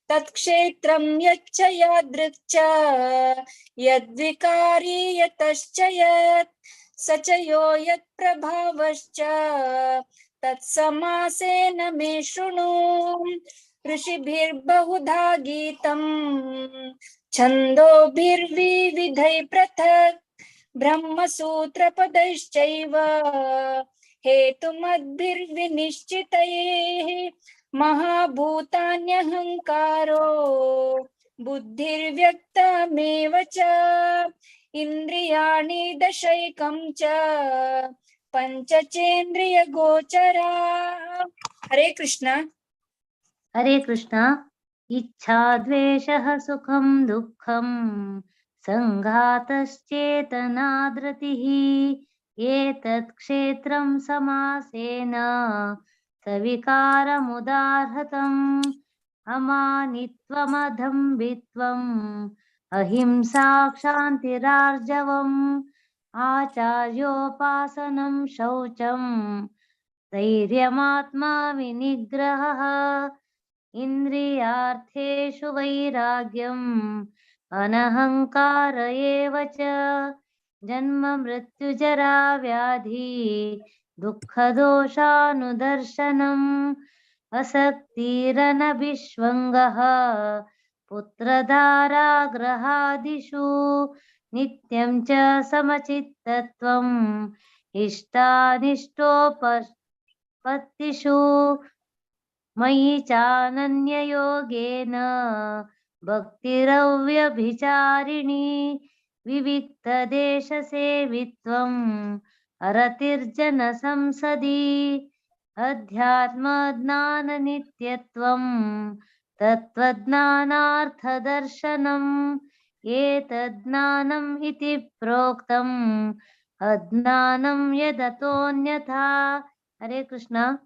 तत्क्षेत्रं यच्च यादृक् च यद्विकारी यतश्च यत् स च यो यत्प्रभावश्च तत्समासेन मे शृणु. ऋषिभिर्बहुधा गीतं छन्दोभिर्विविधैः पृथक् ब्रह्मसूत्रपदैश्चैव हेतुमद्भिर्विनिश्चितैः. महाभूतान्यहङ्कारो बुद्धिर्व्यक्तमेव च इन्द्रियाणि दशैकं च पञ्चचेन्द्रियगोचरा. हरे कृष्ण. हरे कृष्ण. इच्छा द्वेषः सुखं दुःखं संघातश्चेतना धृतिः एतत् क्षेत्रं समासेन सविकारमुदाहृतम्. अमानित्वमधम्बित्वम् अहिंसा क्षान्तिरार्जवम् आचार्योपासनं शौचं धैर्यमात्मा विनिग्रहः इन्द्रियार्थेषु वैराग्यम् अनहङ्कार एव च जन्म मृत्युजरा व्याधि दुःखदोषानुदर्शनम् असक्तिरनभिष्वङ्गः पुत्रधाराग्रहादिषु नित्यं च समचित्तत्वम् इष्टानिष्टोपपत्तिषु मयि चानन्ययोगेन भक्तिरव्यभिचारिणी विविक्तदेशसेवित्वम् अरतिर्जनसंसदि अध्यात्मज्ञाननित्यत्वं तत्त्वज्ञानार्थदर्शनम् एतज्ज्ञानम् इति प्रोक्तम् अज्ञानं यदतोऽन्यथा. हरे कृष्ण.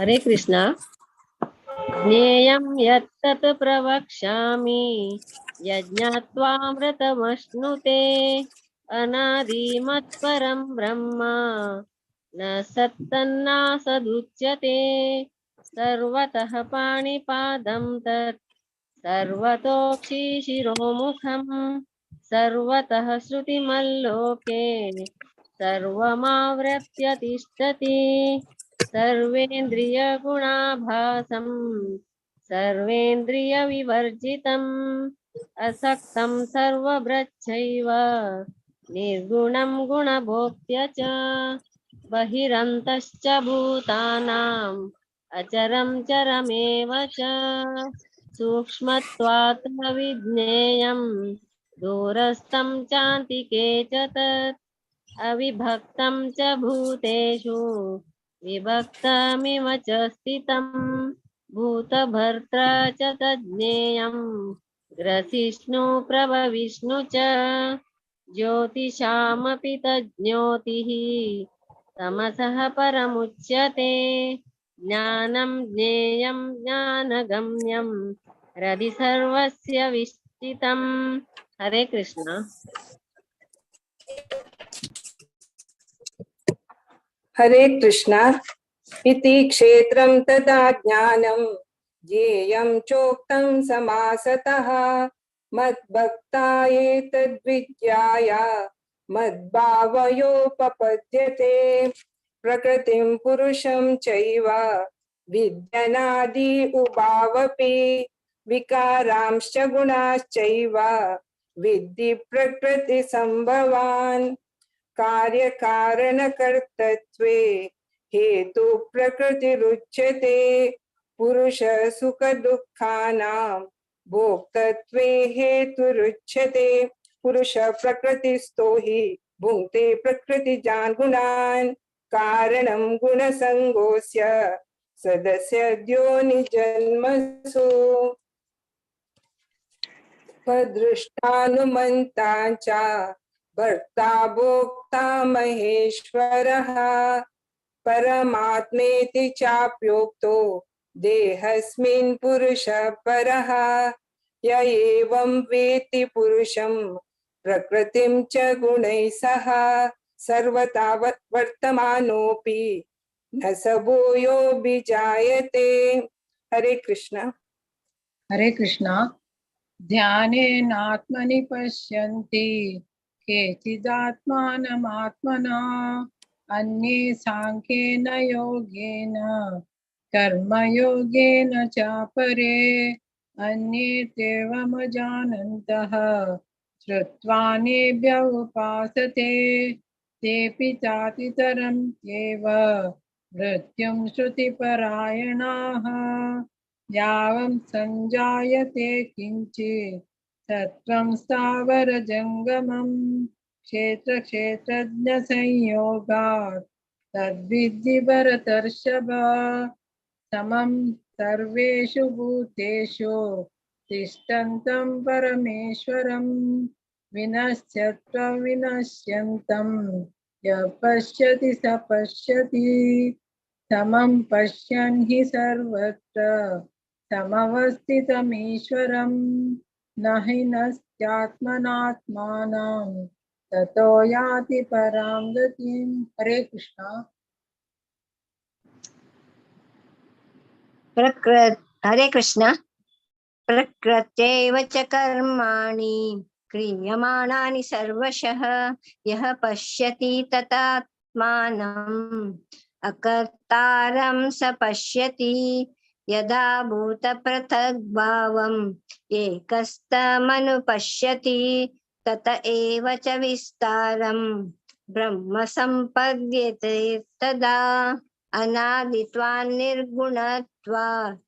हरे कृष्ण. ज्ञेयं यत्तत् प्रवक्ष्यामि यज्ञात्वामृतमश्नुते. अनादिमत्परं ब्रह्म न सत्तन्नासदुच्यते. सर्वतः पाणिपादं तत् सर्वतोक्षिशिरोमुखं सर्वतः श्रुतिमल्लोके सर्वमावृत्य तिष्ठति. सर्वेन्द्रियगुणाभासं सर्वेन्द्रियविवर्जितम् असक्तं सर्वभृच्छैव निर्गुणं गुणभोक्त्य च बहिरन्तश्च भूतानाम् अचरं चरमेव च. सूक्ष्मत्वात् विज्ञेयं दूरस्थं चान्तिके च तत् अविभक्तं च भूतेषु विभक्तमिव च स्थितं. भूतभर्त्रा च तज्ज्ञेयं ग्रसिष्णु प्रभविष्णु च. ज्योतिषामपि तज्ज्योतिः तमसः परमुच्यते. ज्ञानं ज्ञेयं ज्ञानगम्यं हृदि सर्वस्य विष्ठितम्. हरे कृष्ण. हरे कृष्ण. इति क्षेत्रं तदा ज्ञानं ज्ञेयं चोक्तं समासतः. मद्भक्ता एतद्विद्याय मद्भावयोपपद्यते। प्रकृतिं पुरुषं चैव विद्यनादि उभावपि विकारांश्च गुणाश्चैव विद्धि प्रकृति संभवान्। कार्यकारणकर्तृत्वे हेतु प्रकृतिरुच्यते पुरुष सुख दुःखानां भोक्तृत्वे हेतुरुच्यते। पुरुष प्रकृतिस्थो हि भुङ्क्ते प्रकृतिजान् गुणान् कारणं गुणसङ्गोऽस्य सदस्यद्योनिजन्मसु। पदृष्टानुमन्ता च भर्ता भोक्ता महेश्वरः परमात्मेति चाप्योक्तो देहस्मिन् पुरुषः परः। य एवं वेत्ति पुरुषं प्रकृतिं च गुणैः सह सर्वथा वर्तमानोऽपि न स भूयोऽभिजायते। हरे कृष्ण। हरे कृष्ण। ध्यानेनात्मनि पश्यन्ति केचिदात्मानमात्मना अन्ये सांख्येन योगेन कर्मयोगेन चापरे अन्ये तेवमजानन्तः श्रुत्वानेभ्य उपासते तेऽपि चातितरन्त्येव मृत्युं श्रुतिपरायणाः। यावं संजायते किञ्चित् सत्त्वं स्थावरजङ्गमं क्षेत्रक्षेत्रज्ञसंयोगात् तद्विद्धि भरतर्षभ। समं सर्वेषु भूतेषु तिष्ठन्तं परमेश्वरं विनश्यत्व विनश्यन्तं यः पश्यति स पश्यति। समं पश्यन् हि सर्वत्र समवस्थितमीश्वरं न हि नस्त्यात्मनात्मानं ततो याति परां गतिम्। हरे कृष्ण। हरे कृष्ण। प्रकृत्यैव च कर्माणि क्रियमाणानि सर्वशः यः पश्यति ततात्मानम् अकर्तारं स पश्यति। यदा भूतपृथग्भावम् एकस्तमनुपश्यति तत एव च विस्तारं ब्रह्म सम्पद्यते तदा। अनादित्वान् निर्गुणत्वात्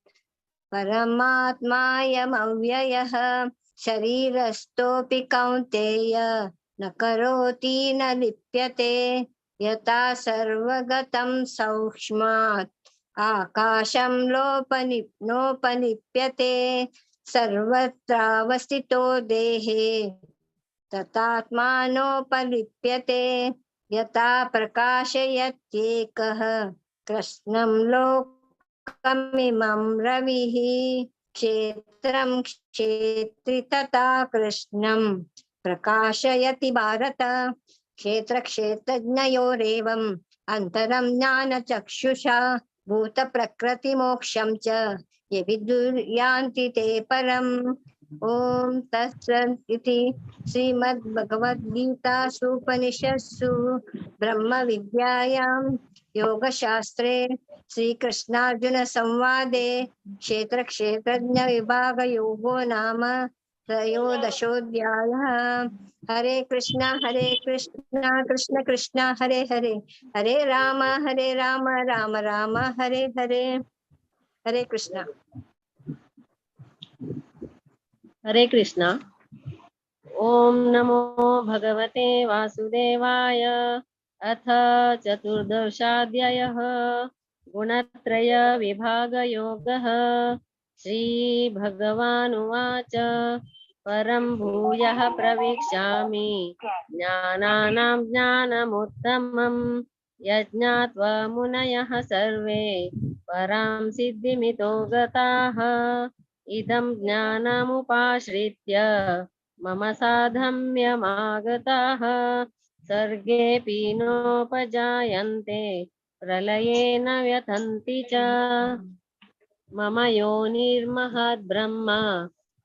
परमात्मायमव्ययः शरीरस्थोऽपि कौन्तेय न करोति न लिप्यते। यथा सर्वगतं सौक्ष्मात् आकाशं नोपलिप्यते सर्वत्रावस्थितो देहे तथात्मानोपलिप्यते। यथा प्रकाशयत्येकः कृष्णं लोकमिमं रविः क्षेत्रं क्षेत्रि तथा कृष्णं प्रकाशयति भारत। क्षेत्रक्षेत्रज्ञयोरेवम् अन्तरं ज्ञानचक्षुषा भूतप्रकृतिमोक्षं च ये विदुर्यान्ति ते परम्। ॐ तत्सत् इति श्रीमद्भगवद्गीतासूपनिषत्सु ब्रह्मविद्यायां योगशास्त्रे श्रीकृष्णार्जुनसंवादे क्षेत्रक्षेत्रज्ञविभागयोगो नाम त्रयोदशोऽध्यायः। हरे कृष्णा कृष्ण कृष्ण हरे हरे, हरे राम राम राम हरे हरे। हरे कृष्णा। हरे कृष्णा। ओम नमो भगवते वासुदेवाय। अथ चतुर्दशाध्यायः गुणत्रय विभागयोगः। श्री भगवानुवाच परं भूयः प्रविक्षामि ज्ञानानां ज्ञानमुत्तमं यज्ञात्वा मुनयः सर्वे परां सिद्धिमितो गताः। इदं ज्ञानमुपाश्रित्य मम साधम्यमागताः सर्गेऽपि नोपजायन्ते प्रलये न व्यथन्ति च। मम योनिर्महद्ब्रह्म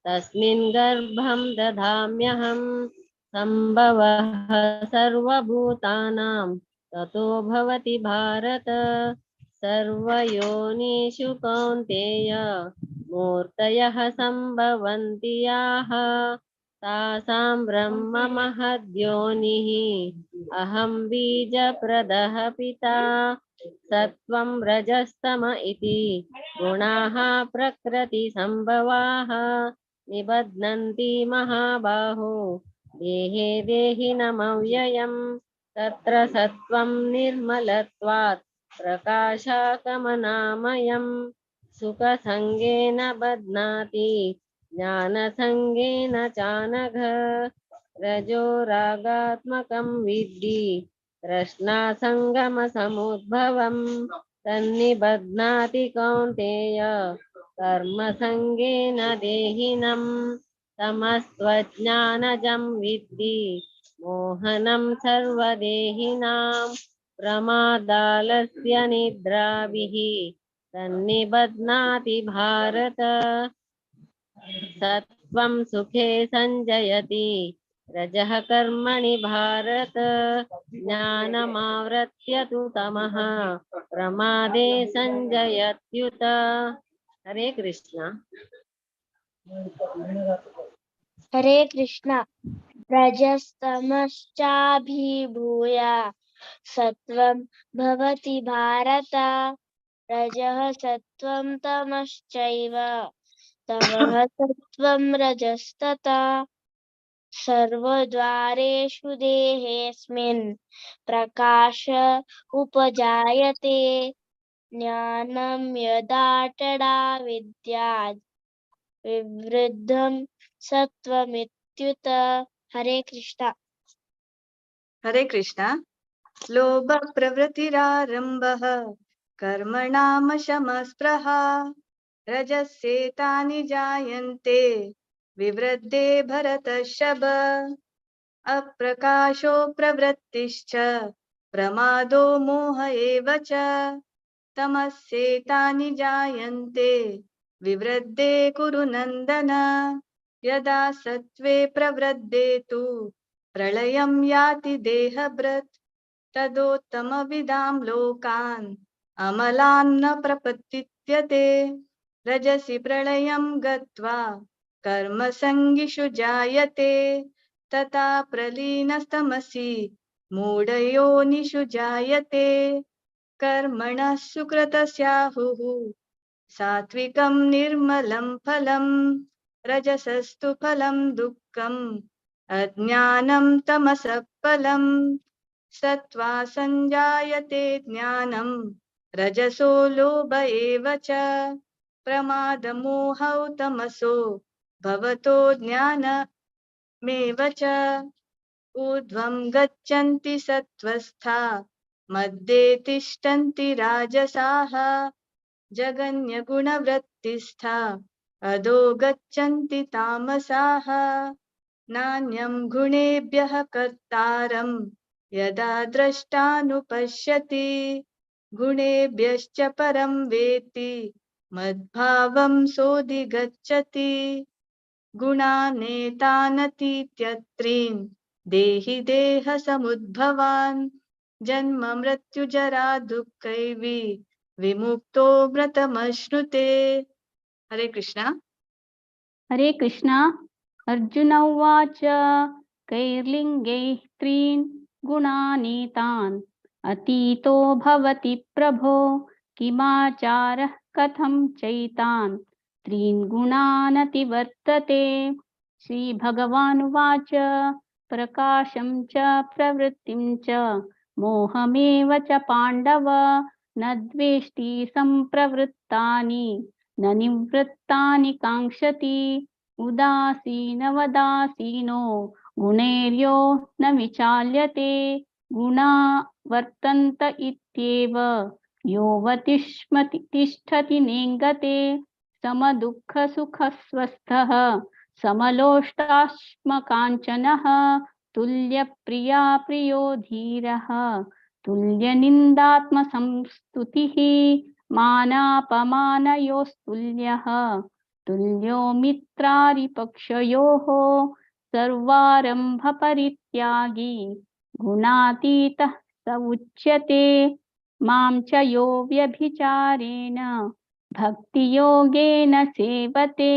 तस्मिन् गर्भं दधाम्यहं सम्भवः सर्वभूतानां ततो भवति भारत। सर्वयोनिषु कौन्तेय मूर्तयः सम्भवन्ति याः तासां ब्रह्म महद्योनिः अहं बीजप्रदः पिता। सत्त्वं रजस्तम इति गुणाः प्रकृतिसम्भवाः निबध्नन्ति महाबाहो देहे देहिनमव्ययम्। तत्र सत्त्वं निर्मलत्वात् प्रकाशाकमनामयम् सुखसङ्गेन बध्नाति ज्ञानसङ्गेन चानघ। रजो रागात्मकं विद्धि तृष्णासङ्गमसमुद्भवं तन्निबध्नाति कौन्तेय कर्मसङ्गेन देहिनं। तमस्त्वज्ञानजं विद्धि मोहनं सर्वदेहिनां प्रमादालस्य निद्राभिः तन्निबध्नाति भारत। सत्त्वं सुखे सञ्जयति रजः कर्मणि भारत। ज्ञानमावृत्य तु तमः प्रमादे सञ्जयत्युत। हरे कृष्ण। हरे कृष्ण। रजस्तमश्चाभिभूय सत्त्वं भवति भारत। रजः सत्त्वं तमश्चैव तमः सत्त्वं रजस्तथा। सर्वद्वारेषु देहेऽस्मिन् प्रकाश उपजायते। ज्ञानं यदा तदा विद्यात् विवृद्धं सत्त्वमित्युत। हरे कृष्ण। हरे कृष्ण। लोभ प्रवृत्तिरारम्भः कर्मणामशमस्पृहा रजस्येतानि जायन्ते विवृद्धे भरतर्षभ। अप्रकाशो प्रवृत्तिश्च प्रमादो मोह एव च तमस्येतानि जायन्ते विवृद्धे कुरु नन्दन। यदा सत्त्वे प्रवृद्धे तु प्रलयं याति देहभृत् तदोत्तमविदां लोकान् अमलान् न प्रपद्यते। रजसि प्रलयं गत्वा कर्मसङ्गिषु जायते तथा प्रलीनस्तमसि मूढयोनिषु जायते। कर्मणः सुकृतस्याहुः सात्विकं निर्मलं फलं रजसस्तु फलं दुःखम् अज्ञानं तमसः फलं। सत्त्वा संजायते ज्ञानं रजसो लोभ एव च प्रमादमोहौ तमसो भवतो ज्ञानमेव च। ऊर्ध्वं गच्छन्ति सत्त्वस्था मध्ये तिष्ठन्ति राजसाः जघन्यगुणवृत्तिस्था अधो गच्छन्ति तामसाः। नान्यं गुणेभ्यः कर्तारं यदा द्रष्टानुपश्यति गुणेभ्यश्च परं वेत्ति मद्भावं सोऽधिगच्छति। गुणानेतानतीत्यत्रीन् देहि देहसमुद्भवान् जन्म मृत्युजरा दुःखैः विमुक्तो व्रतमश्नुते। हरे कृष्णा। हरे कृष्णा। अर्जुन उवाच कैर्लिङ्गैः त्रीन् गुणानेतान् अतीतो भवति प्रभो किमाचारः कथं चैतान् त्रीन् गुणानतिवर्तते। श्रीभगवानुवाच प्रकाशं च प्रवृत्तिं च मोहमेव च पाण्डव न द्वेष्टि सम्प्रवृत्तानि न निवृत्तानि काङ्क्षति। उदासीनवदासीनो गुणैर्यो न विचाल्यते गुणा वर्तन्त इत्येव योऽवतिष्मति तिष्ठति नेङ्गते। समदुःखसुखस्वस्थः समलोष्टाश्मकाञ्चनः तुल्यप्रिया प्रियो धीरः तुल्यनिन्दात्मसंस्तुतिः मानापमानयोस्तुल्यः तुल्यो मित्रारिपक्षयोः सर्वारंभपरित्यागी गुणातीतः स उच्यते। मां च यो व्यभिचारेण भक्तियोगेन सेवते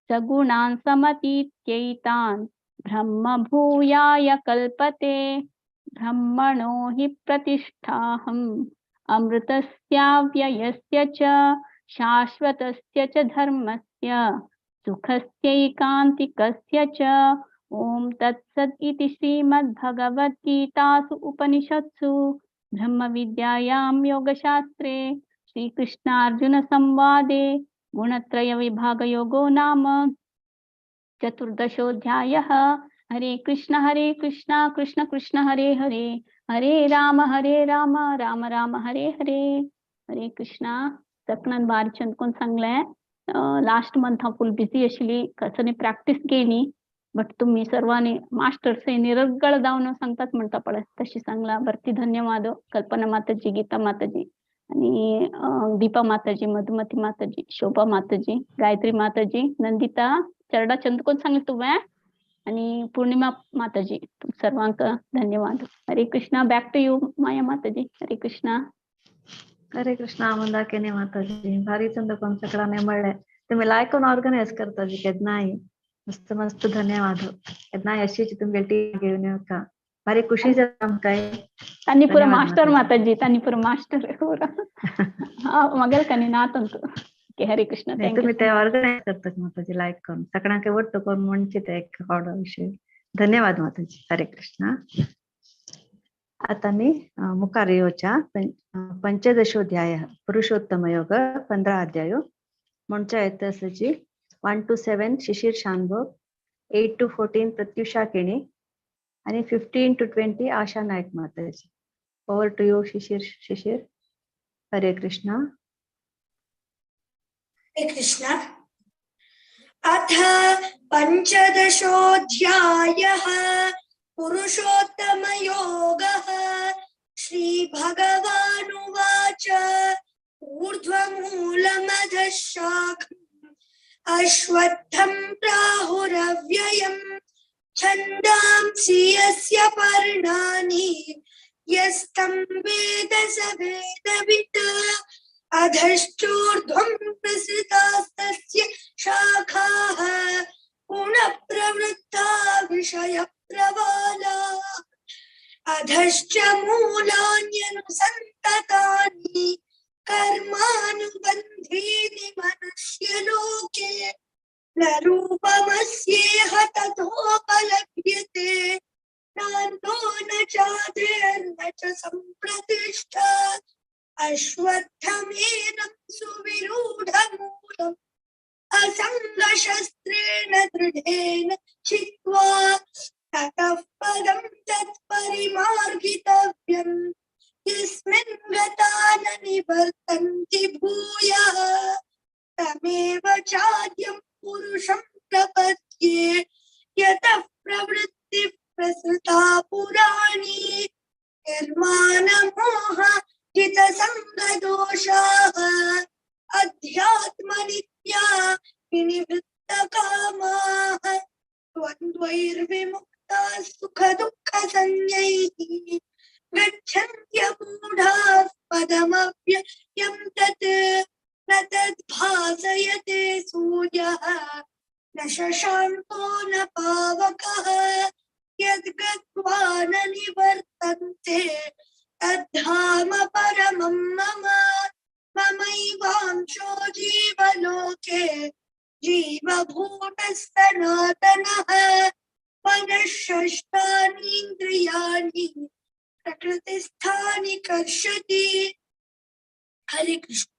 स गुणान् समतीत्यैतान् ब्रह्मभूयाय कल्पते। ब्रह्मणो हि प्रतिष्ठाहम् अमृतस्याव्ययस्य च शाश्वतस्य च धर्मस्य सुखस्यैकान्तिकस्य च। ॐ तत्सत् इति श्रीमद्भगवद्गीतासु उपनिषत्सु ब्रह्मविद्यायां योगशास्त्रे श्रीकृष्णार्जुनसंवादे गुणत्रयविभागयोगो नाम चतुर्दशोऽध्यायः। हरे कृष्ण कृष्ण कृष्ण हरे हरे, हरे राम राम राम हरे हरे। हरे कृष्णा। सकणान बारी चंद कोण सांगलें लास्ट मंथ हांव फूल बिझी आशिल्ली, कसनी प्रॅक्टीस केली, बट तुम्ही सर्वांनी मास्टर्स निरर्गळ जावन सांगतात म्हणटा पळय तशी सांगला. भरती धन्यवाद कल्पना माताजी, गीता माताजी आणि दीपा माताजी, मधुमती माताजी, शोभा माताजी, गायत्री माताजी, नंदिता चरडा चंद कोण सांगले तुवें आणि पूर्णिमा माताजी, सर्वांक धन्यवाद. Hare Krishna. Back to you Maya Mataji. Hare Krishna. Hare Krishna. Mandakini Mataji भारी चंद कोण सगळ्यांनी मळले तुम्ही लायक कोण ऑर्गनाइज करता जी केन्नाय मस्त मस्त धन्यवाद. केन्नाय अशीच तुमगे टीम घेवन येवका भारी खुशी जाता आमकां. तान्नीपुರ मास्टर माताजी, तान्नीपुರ मास्टर मगेल कनी नातंतु. हरे कृष्ण. तुम्ही ते ऑर्गनाइज करतात माताजी लायक करून सगळ्यांक वट्ट करून म्हणचे ते एक ऑर्डर विषय. धन्यवाद माताजी. हरे कृष्ण. आता मी मुखार येवच्या पंचदशोध्याय पुरुषोत्तम योग 15 अध्याय म्हणच्या येता आसची 1 to 7 Shishir Shanbhog, 8 to 14 Pratyusha Keni आणि 15 to 20 Asha Naik Mataji. Over to you Shishir. Shishir. Hare Krishna. Hare Krishna. अथ पंचदशोऽध्यायः पुरुषोत्तमयोगः। श्रीभगवानुवाच ऊर्ध्वमूलमधः शाखम् अश्वत्थं प्राहुरव्ययम् छन्दांसि यस्य पर्णानि यस्तं वेद स वेदवित्। अधश्चोर्ध्वं प्रसृतास्तस्य शाखाः पुनः प्रवृत्ता विषयप्रवालाः। अधश्च मूलान्यनुसन्ततानि कर्मानुबन्धीनि मनुष्यलोके न रूपमस्येह तथोपलभ्यते नान्तो न चादिर्न च सम्प्रतिष्ठा। अश्वत्थमेनं सुविरूढमूलम् असङ्गशस्त्रेण दृढेन छित्त्वा ततः पदं तत्परिमार्गितव्यम् यस्मिन् गता न निवर्तन्ति भूयः तमेव चाद्यं पुरुषं प्रपद्ये यतः प्रवृत्तिः प्रसृता पुराणी। निर्माणमोह जितसङ्गदोषाः अध्यात्मनित्या विनिवृत्तकामाः द्वन्द्वैर्विमुक्ताः सुखदुःखसंज्ञैः गच्छन्त्यमूढाः पदमव्ययं तत् न तद्भासयते सूर्यः न शशाङ्को न पावकः यद्गत्वा न निवर्तन्ते तद्धाम परमं मम। ममैवांशो जीवलोके जीवभूतः सनातनः। मनःषष्ठानीन्द्रियाणि प्रकृतिस्थानि कर्षति। हरे कृष्ण।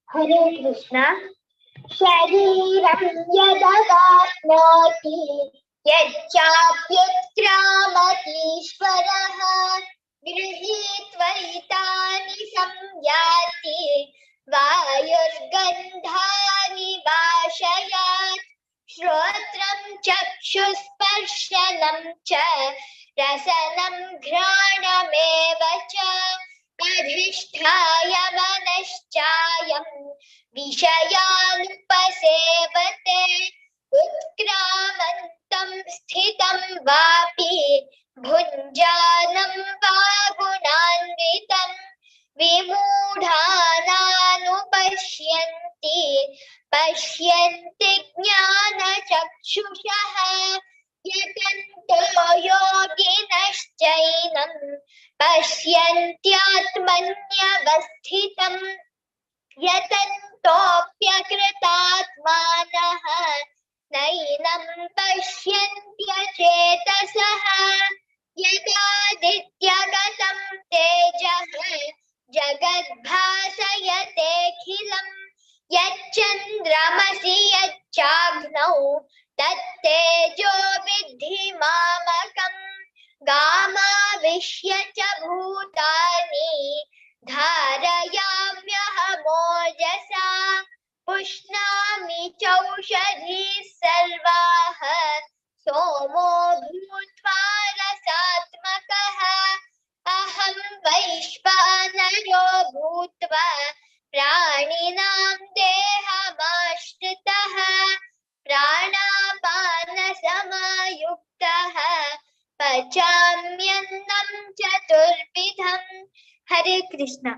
हरे कृष्ण। शरीरं यदवाप्नोति यच्चाप्युत्क्रामतीश्वरः गृहीत्वैतानि संयाति वायुर्गन्धानि वाशयात्। श्रोत्रं चक्षुस्पर्शनं च रसनं घ्राणमेव च अधिष्ठाय मनश्चायं विषयानुपसेवते। उत्क्रामन्तं स्थितं वापि भुञ्जानं वा गुणान्वितं विमूढानानुपश्यन्ति पश्यन्ति ज्ञानचक्षुषः। यतन्तो योगिनश्चैनं पश्यन्त्यात्मन्यवस्थितं यतन्तोऽप्यकृतात्मानः नैनं पश्यन्त्यचेतसः। यदादित्यगतं तेजः जगद्भासयतेऽखिलं यच्चन्द्रमसि यच्चाग्नौ तत्तेजो विद्धि मामकं। गामाविश्य च भूतानि धारयाम्यहमोजसा पुष्णामि चौषधीः सर्वाः सोमो भूत्वा रसात्मकः। अहं वैश्वानरो भूत्वा प्राणिनां देहमाश्रितः प्राणापानसमायुक्तः पचाम्यन्नं चतुर्विधम्। हरे कृष्णा।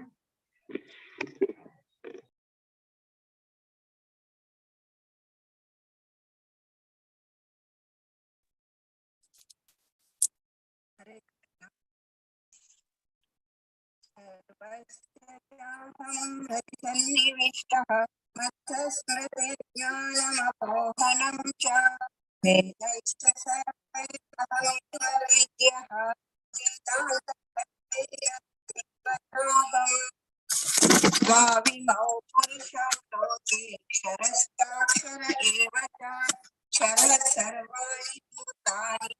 सन्निविष्टः मत्तस्मृतिर्ज्ञानमपोहनं च वेदैश्च सर्वैरहं वेद्यः वेदान्तवेद्यः। द्वाविमौ पुरुषौ लोके क्षरस्ताक्षर एव च क्षरः सर्वाणि भूतानि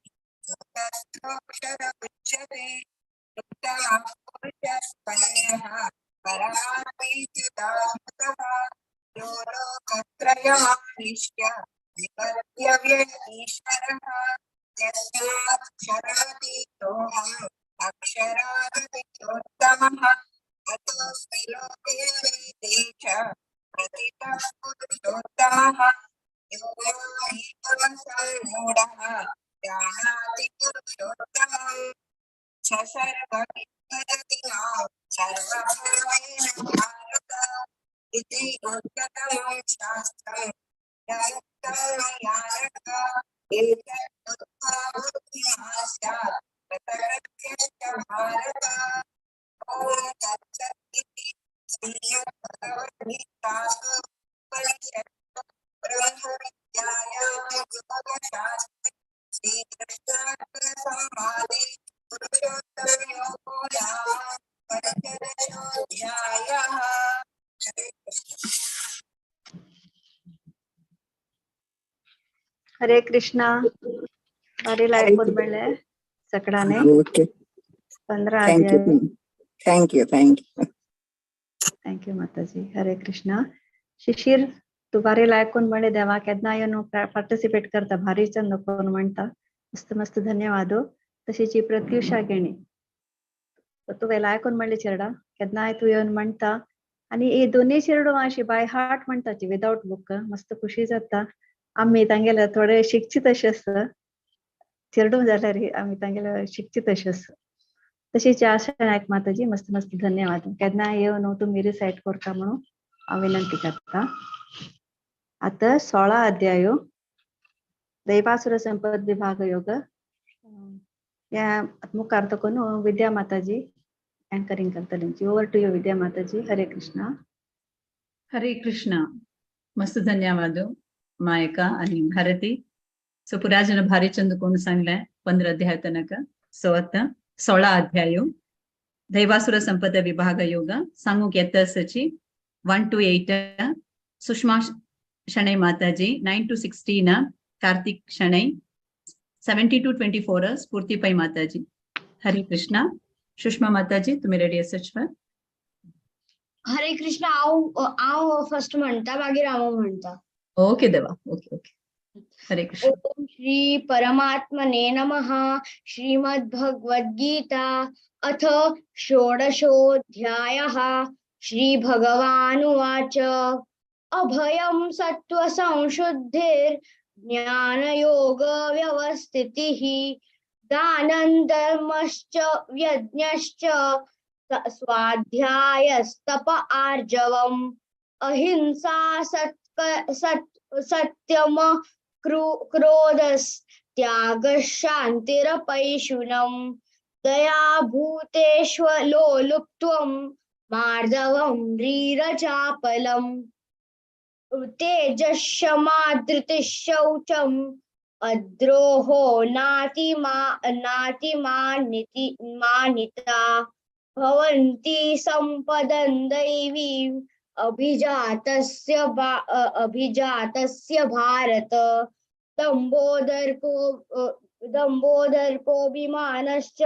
कूटस्थोऽक्षर उच्यते। उत्तमः पुरुषस्त्वन्यः परमात्मेत्युदाहृतः यो लोकत्रयमाविश्य विवर्त्यव्यय ईश्वरः। यस्मात् क्षरातीतोऽहम् अक्षरादतीतोत्तमः अतोऽस्मि लोके वेदे च प्रथितः पुरुषोत्तमः। यो मामेकमसम्मूढः जानाति पुरुषोत्तमम् स सर्वविद्भजति मां सर्वभावेन भारत इति उच्यतमं शास्त्रं यमुक्तं मया नघ। एतत् बुद्ध्वा बुद्धिमान् स्यात् कृतकृत्यश्च भारत। ॐ तत्सत् इति श्रीमद्भगवद्गीतासु उपनिषत्सु ब्रह्मविद्यायां योगशास्त्रे श्रीकृष्णार्जुनसंवादे पुरुषोत्तमयोगो नाम पञ्चदशोऽध्यायः। हरे कृष्ण। हरे कृष्णा। भारी लायक कोण म्हणले सकडाने okay, 15 thank you, अध्याय। Thank you, thank you. Thank you Mataji. Hare Krishna. Shishir तू भारी लायक कोण म्हणले देवा केन्ना येवन पार्टिसिपेट करता भारी चंद कोण म्हणता मस्त मस्त धन्यवाद। तशीच ही प्रत्युषा गेणी तुवें लायक कोण म्हणले चेरडा केन्नाय तूं येवन म्हणटा आनी ही दोनूय चेरडूं अशी बाय हार्ट म्हणटाची विदावट बूक मस्त खुशी जाता। आमी तांगेले थोडे शिकची तशें आसा चेरडूं जाल्यार आमी तांगेले शिकची तशें आसा। तशीच आशा नायक माताजी मस्त मस्त धन्यवाद। केन्ना येवन तुमी रिसायट करता म्हणून हांव विनंती करता। आतां 16 अध्याय दैवासुर संपद विभाग योग ह्या मुखार तकून विद्या माताजी अँकरिंग करतली। Over to you Vidya Mataji. Hare Krishna. Hare Krishna. मस्त धन्यवाद मायका आणि भारती। सो पुराजन भारी चंद कोण सांगलाय 15 अध्याय तनक। सो आता 16 अध्याय दैवासुर संपद विभाग योग सांगूक येता सची 1 to 8 Sushma Shenoy Mataji, 9 to 16 Kartik Shenoy, 70 to 24 Spoorthi Pai Mataji. Hare Krishna. Sushma Mataji तुम्ही रेडी असाच? हरे कृष्ण. हांव हांव फर्स्ट म्हणटा मागीर हांव म्हणटा. ओके देवा, ओके ओके. हरे कृष्ण. ओम श्री परमात्मने नमः. श्रीमद्भगवद्गीता अथ षोडशोऽध्यायः. श्री भगवानुवाच. अभयं सत्त्वसंशुद्धिर्ज्ञानयोगव्यवस्थितिः दानं धर्मश्च यज्ञश्च स्वाध्यायस्तप आर्जवम् अहिंसा सत्यम क्रोधस्त्यागः शान्तिरपैशुनम् दया भूतेष्वलोलुप्त्वं मार्दवं ह्रीरचापलम् तेजःक्षमा धृतिः शौचम् अद्रोहो नातिमानिता भवन्ति सम्पदं दैवीम् अभिजातस्य भारत। दम्भोदर्पोऽभिमानश्च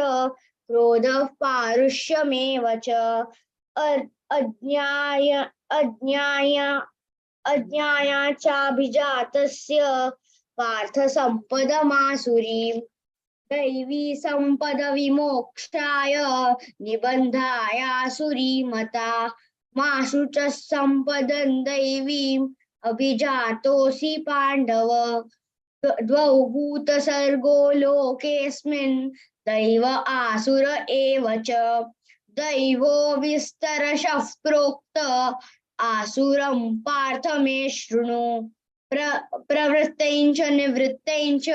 क्रोधः पारुष्यमेव च अज्ञायाचाभिजातस्य पार्थ सम्पदमासुरीम्। दैवी सम्पदविमोक्षाय निबन्धायासुरीमता माशु च सम्पदं दैवीम् अभिजातोऽसि पाण्डव। द्वौ भूतसर्गो लोकेऽस्मिन् दैव आसुर एव च। दैवो विस्तरशः प्रोक्त आसुरं पार्थ मे शृणु। प्रवृत्तैञ्च निवृत्तैञ्च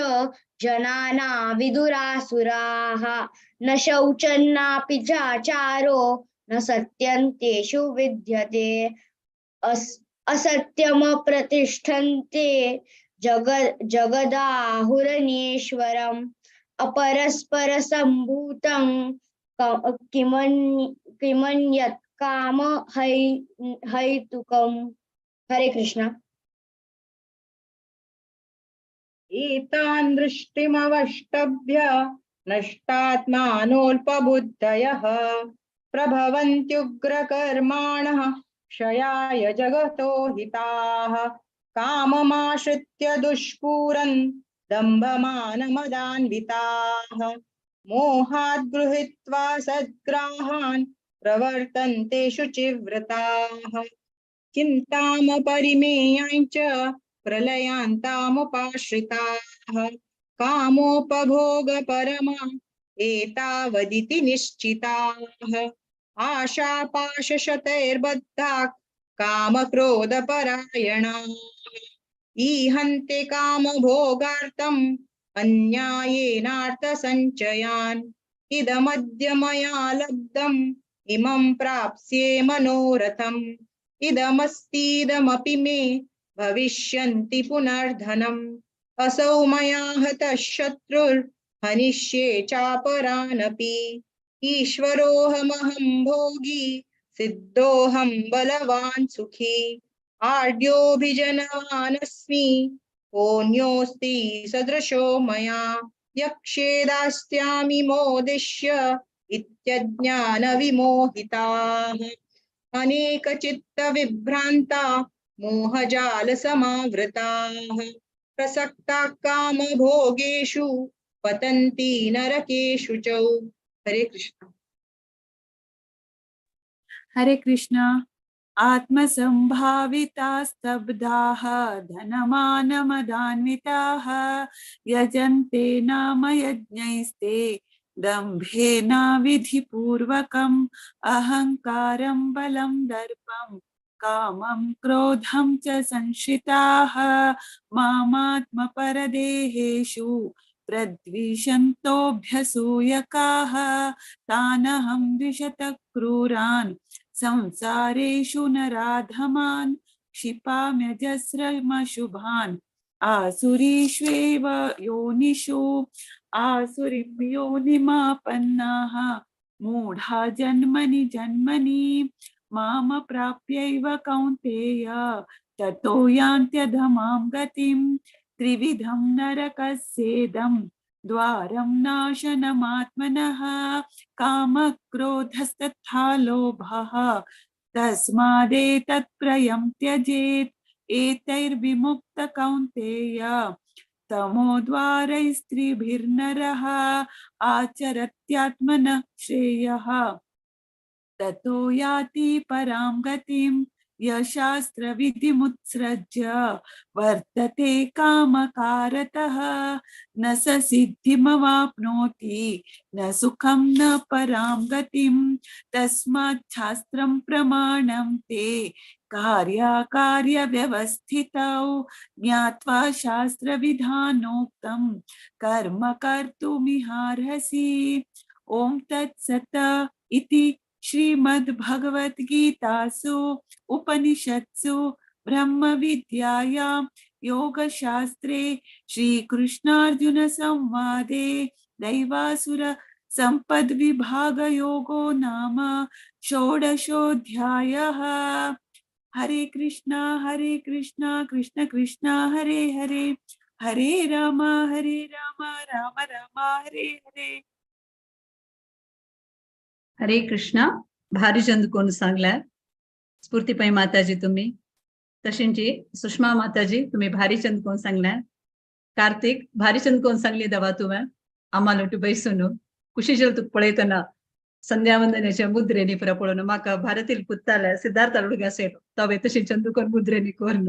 जनाना विदुरासुराः। न शौचन्नापि चाचारो न सत्यं तेषु विद्यते। असत्यमप्रतिष्ठन्ते जगदाहुरनीश्वरम्। अपरस्परसम्भूतं किमन्यत् काम हैतुकम्। हरे कृष्ण। एतान् दृष्टिमवष्टभ्य नष्टात्मानोऽल्पबुद्धयः प्रभवन्त्युग्रकर्माणः क्षयाय जगतो हिताः। काममाश्रित्य दुष्पूरन् दम्भमानमदान्विताः मोहाद् गृहीत्वा सद्ग्राहान् प्रवर्तन्ते शुचिव्रताः। चिन्तामपरिमेयाञ्च प्रलयान्तामुपाश्रिताः कामोपभोगपरमा एतावदिति निश्चिताः। आशापाशशतैर्बद्धा कामक्रोधपरायणाः ईहन्ते कामभोगार्थम् अन्यायेनार्थसञ्चयान्। इदमद्य मया लब्धम् इमं प्राप्स्ये मनोरथम्। इदमस्तीदमपि मे भविष्यन्ति पुनर्धनम्। असौ मया हतः शत्रुर्हनिष्ये चापरानपि। ईश्वरोऽहमहं भोगी सिद्धोऽहं बलवान् सुखी। आढ्योऽभिजनवानस्मि कोऽन्योऽस्ति सदृशो मया। यक्षे दास्यामि मोदिष्य इत्यज्ञानविमोहिताः। अनेकचित्तविभ्रान्ता मोहजालसमावृताः प्रसक्ता कामभोगेषु पतन्ति नरकेषु च। हरे कृष्ण। हरे कृष्ण। आत्मसंभाविता स्तब्धाः धनमानमदान्विताः यजन्ते नाम यज्ञैस्ते दम्भेन विधिपूर्वकम् अहंकारं बलं दर्पं कामं क्रोधं च संश्रिताः मामात्मपरदेहेषु प्रद्विषन्तोऽभ्यसूयकाः तानहं द्विषतः क्रूरान् संसारेषु नराधमान् क्षिपाम्यजस्रमशुभान् आसुरीष्वेव योनिषु आसुरीं योनिमापन्नाः मूढा जन्मनि जन्मनि माम प्राप्यैव कौन्तेय ततो यान्त्यधमां गतिं त्रिविधं नरकस्येदं द्वारं नाशनमात्मनः कामक्रोधस्तथा लोभः तस्मादेतत्त्रयं त्यजेत् एतैर्विमुक्त कौन्तेय तमोद्वारैस्त्रिभिर्नरः आचरत्यात्मनः श्रेयः ततो याति परां गतिम्। यशास्त्रविधिमुत्सृज्य वर्तते कामकारतः न स सिद्धिमवाप्नोति न सुखं न परां गतिं। तस्मात् शास्त्रं प्रमाणं ते कार्याकार्यव्यवस्थितौ ज्ञात्वा शास्त्रविधानोक्तं कर्म कर्तुमिहार्हसि। ॐ तत्सत् इति श्रीमद्भगवद्गीतासु उपनिषत्सु ब्रह्मविद्यायां योगशास्त्रे श्रीकृष्णार्जुनसंवादे दैवासुर सम्पद्विभागयोगो नाम षोडशोऽध्यायः। हरे कृष्णा कृष्ण कृष्ण हरे हरे, हरे राम राम राम हरे हरे। हरे कृष्णा। भारी चंद कोण सांगलाय स्फूर्ती पै माताजी तुम्ही, तशींची सुषमा माताजी तुम्ही भारी चंद कोण सांगलाय, कार्तिक भारी चंद कोण सांगली दवा तुवें आम्हाला टू बैसून कुशीचेर तुका पळयतना संध्यावंदनाच्या मुद्रेनी पुरा पळोवन म्हाका भारतील पुत्ताले सिद्धार्थ हुडगा सेलो तवे तशी चंदुकोन मुद्रेनी करून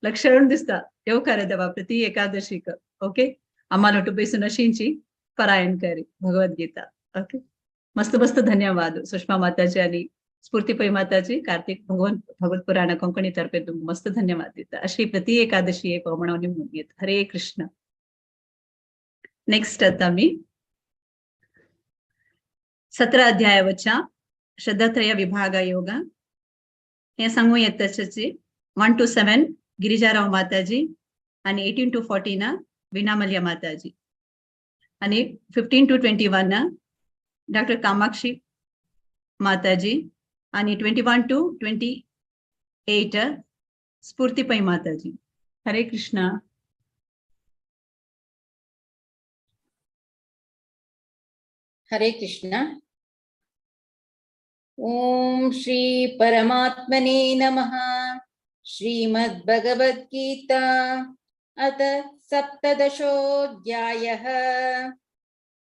लक्षण दिसता येवकार देवा प्रति एकादशीक। ओके, आम्हाला टू बैसून अशींची परायण करी भगवद्गीता। ओके, मस्त मस्त धन्यवाद सुषमा माताजी आणि स्फूर्ती पै माताजी। कार्तिक भगवान भगवत पुराण कोंकणी तर्फे तुमकां मस्त धन्यवाद दिता। अशी प्रति एकादशी एक म्हणून येत। हरे कृष्ण। नेक्स्ट आता मी 17 अध्यायावरच्या श्रद्धात्रय विभागा योगा हे सांगू येत तशेंच 1 to 7 Girijarao माताजी आणि 18 to 14 विनामल्या माताजी आणि 15 to 21 doctor Kamakshi माताजी आणि 21 to 28 स्फूर्ती पै माताजी। हरे कृष्णा। हरे कृष्णा। ओम श्री परमात्मने नमः। श्रीमद्भगवद्गीता अथ 17 अध्यायः।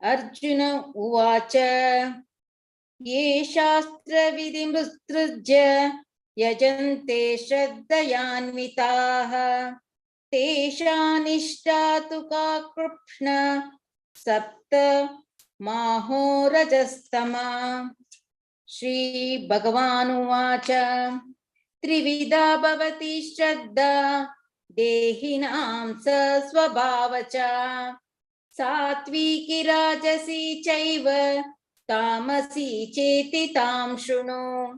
अर्जुन उवाच, ये शास्त्रविधिमुत्सृज्य यजन्ते श्रद्धयान्विताः तेषां निष्ठा तु का कृष्ण सप्त माहो रजस्तमा। श्री भगवानुवाच, त्रिविधा भवति श्रद्धा देहिनां स स्वभावच सात्विकी राजसी चैव तामसी चेति तां शृणु।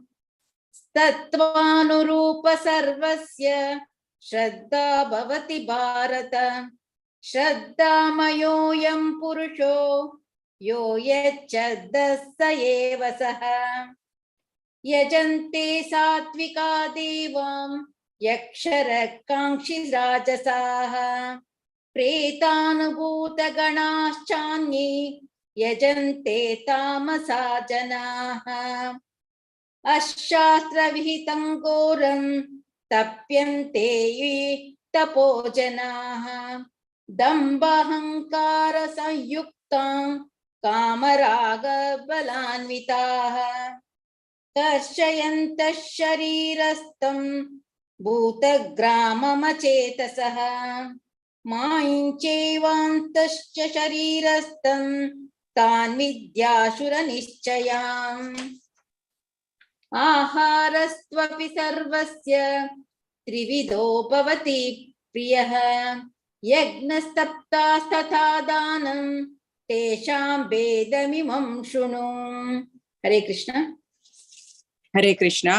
तत्त्वानुरूप सर्वस्य श्रद्धा भवति भारत। श्रद्धामयोऽयं पुरुषो यो यच्चद्दः स एव सः। यजन्ते सात्विका देवां यक्षरकाङ्क्षि राजसाः प्रेतानुभूतगणाश्चान्ये यजन्ते तामसा जनाः। अशास्त्रविहितं घोरं तप्यन्ते ये तपो जनाः दम्भाहंकार संयुक्तां कामरागबलान्विताः कर्षयन्तः शरीरस्थं भूतग्राममचेतसः मायिञ्चैवान्तश्च शरीरस्थं तान् विद्याशुरनिश्चयाम्। आहारस्त्वपि सर्वस्य त्रिविधो भवति प्रियः यज्ञस्तप्तास्तथा दानं तेषां भेदमिमं शृणु। हरे कृष्ण। हरे कृष्ण।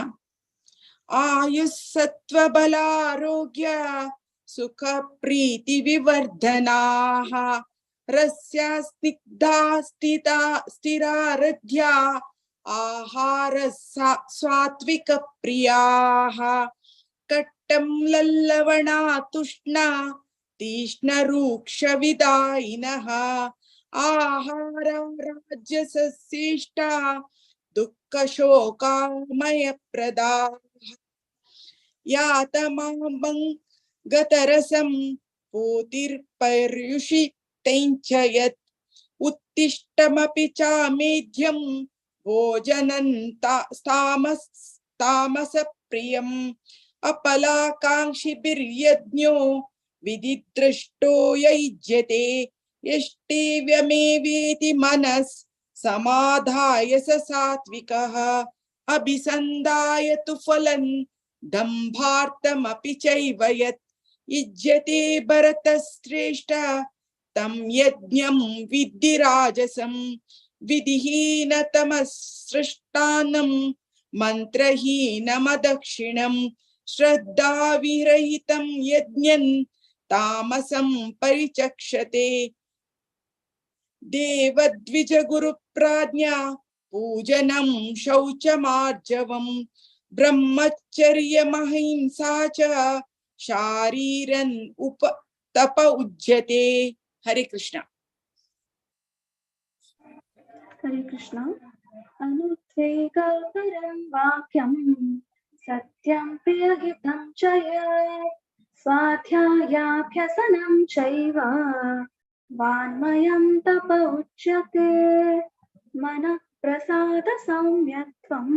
आयुस्सत्त्वबलारोग्य सुख प्रीति विवर्धनाः रस्या स्निग्धा स्थिता स्थिरारध्या आहार सात्विक प्रियाः कट्टं लल्लवणा तुष्णा तीक्ष्णरूक्षविदायिनः आहार राजसशिष्टा दुःखशोकामयप्रदाः यातमां गतरसं पोतिर्पर्युषितैञ्च यत् उत्तिष्ठमपि चामेध्यं भोजनं तामसप्रधानम्। प्रियम् अपलाकाङ्क्षिभिर्यज्ञो विधिदृष्टो युज्यते यष्टिव्यमेवेति मनस् समाधाय स सात्विकः अभिसन्धाय तु फलं दम्भार्थमपि चैव यत् युज्यते भरतश्रेष्ठ तं यज्ञं विद्धि राजसं विधिहीनतमसृष्टानं मन्त्रहीनमदक्षिणं श्रद्धाविरहितं यज्ञं तामसं परिचक्षते। देवद्विजगुरुप्राज्ञा पूजनं शौचमार्जवं ब्रह्मचर्यमहिंसा च शारीरन् उप तप उच्यते। हरे कृष्ण। हरे कृष्ण। अनुद्वेगकरं वाक्यं सत्यं प्रियहितं च यत् स्वाध्यायाभ्यसनं चैव वाङ्मयं तप उच्यते। मनः प्रसाद सौम्यत्वं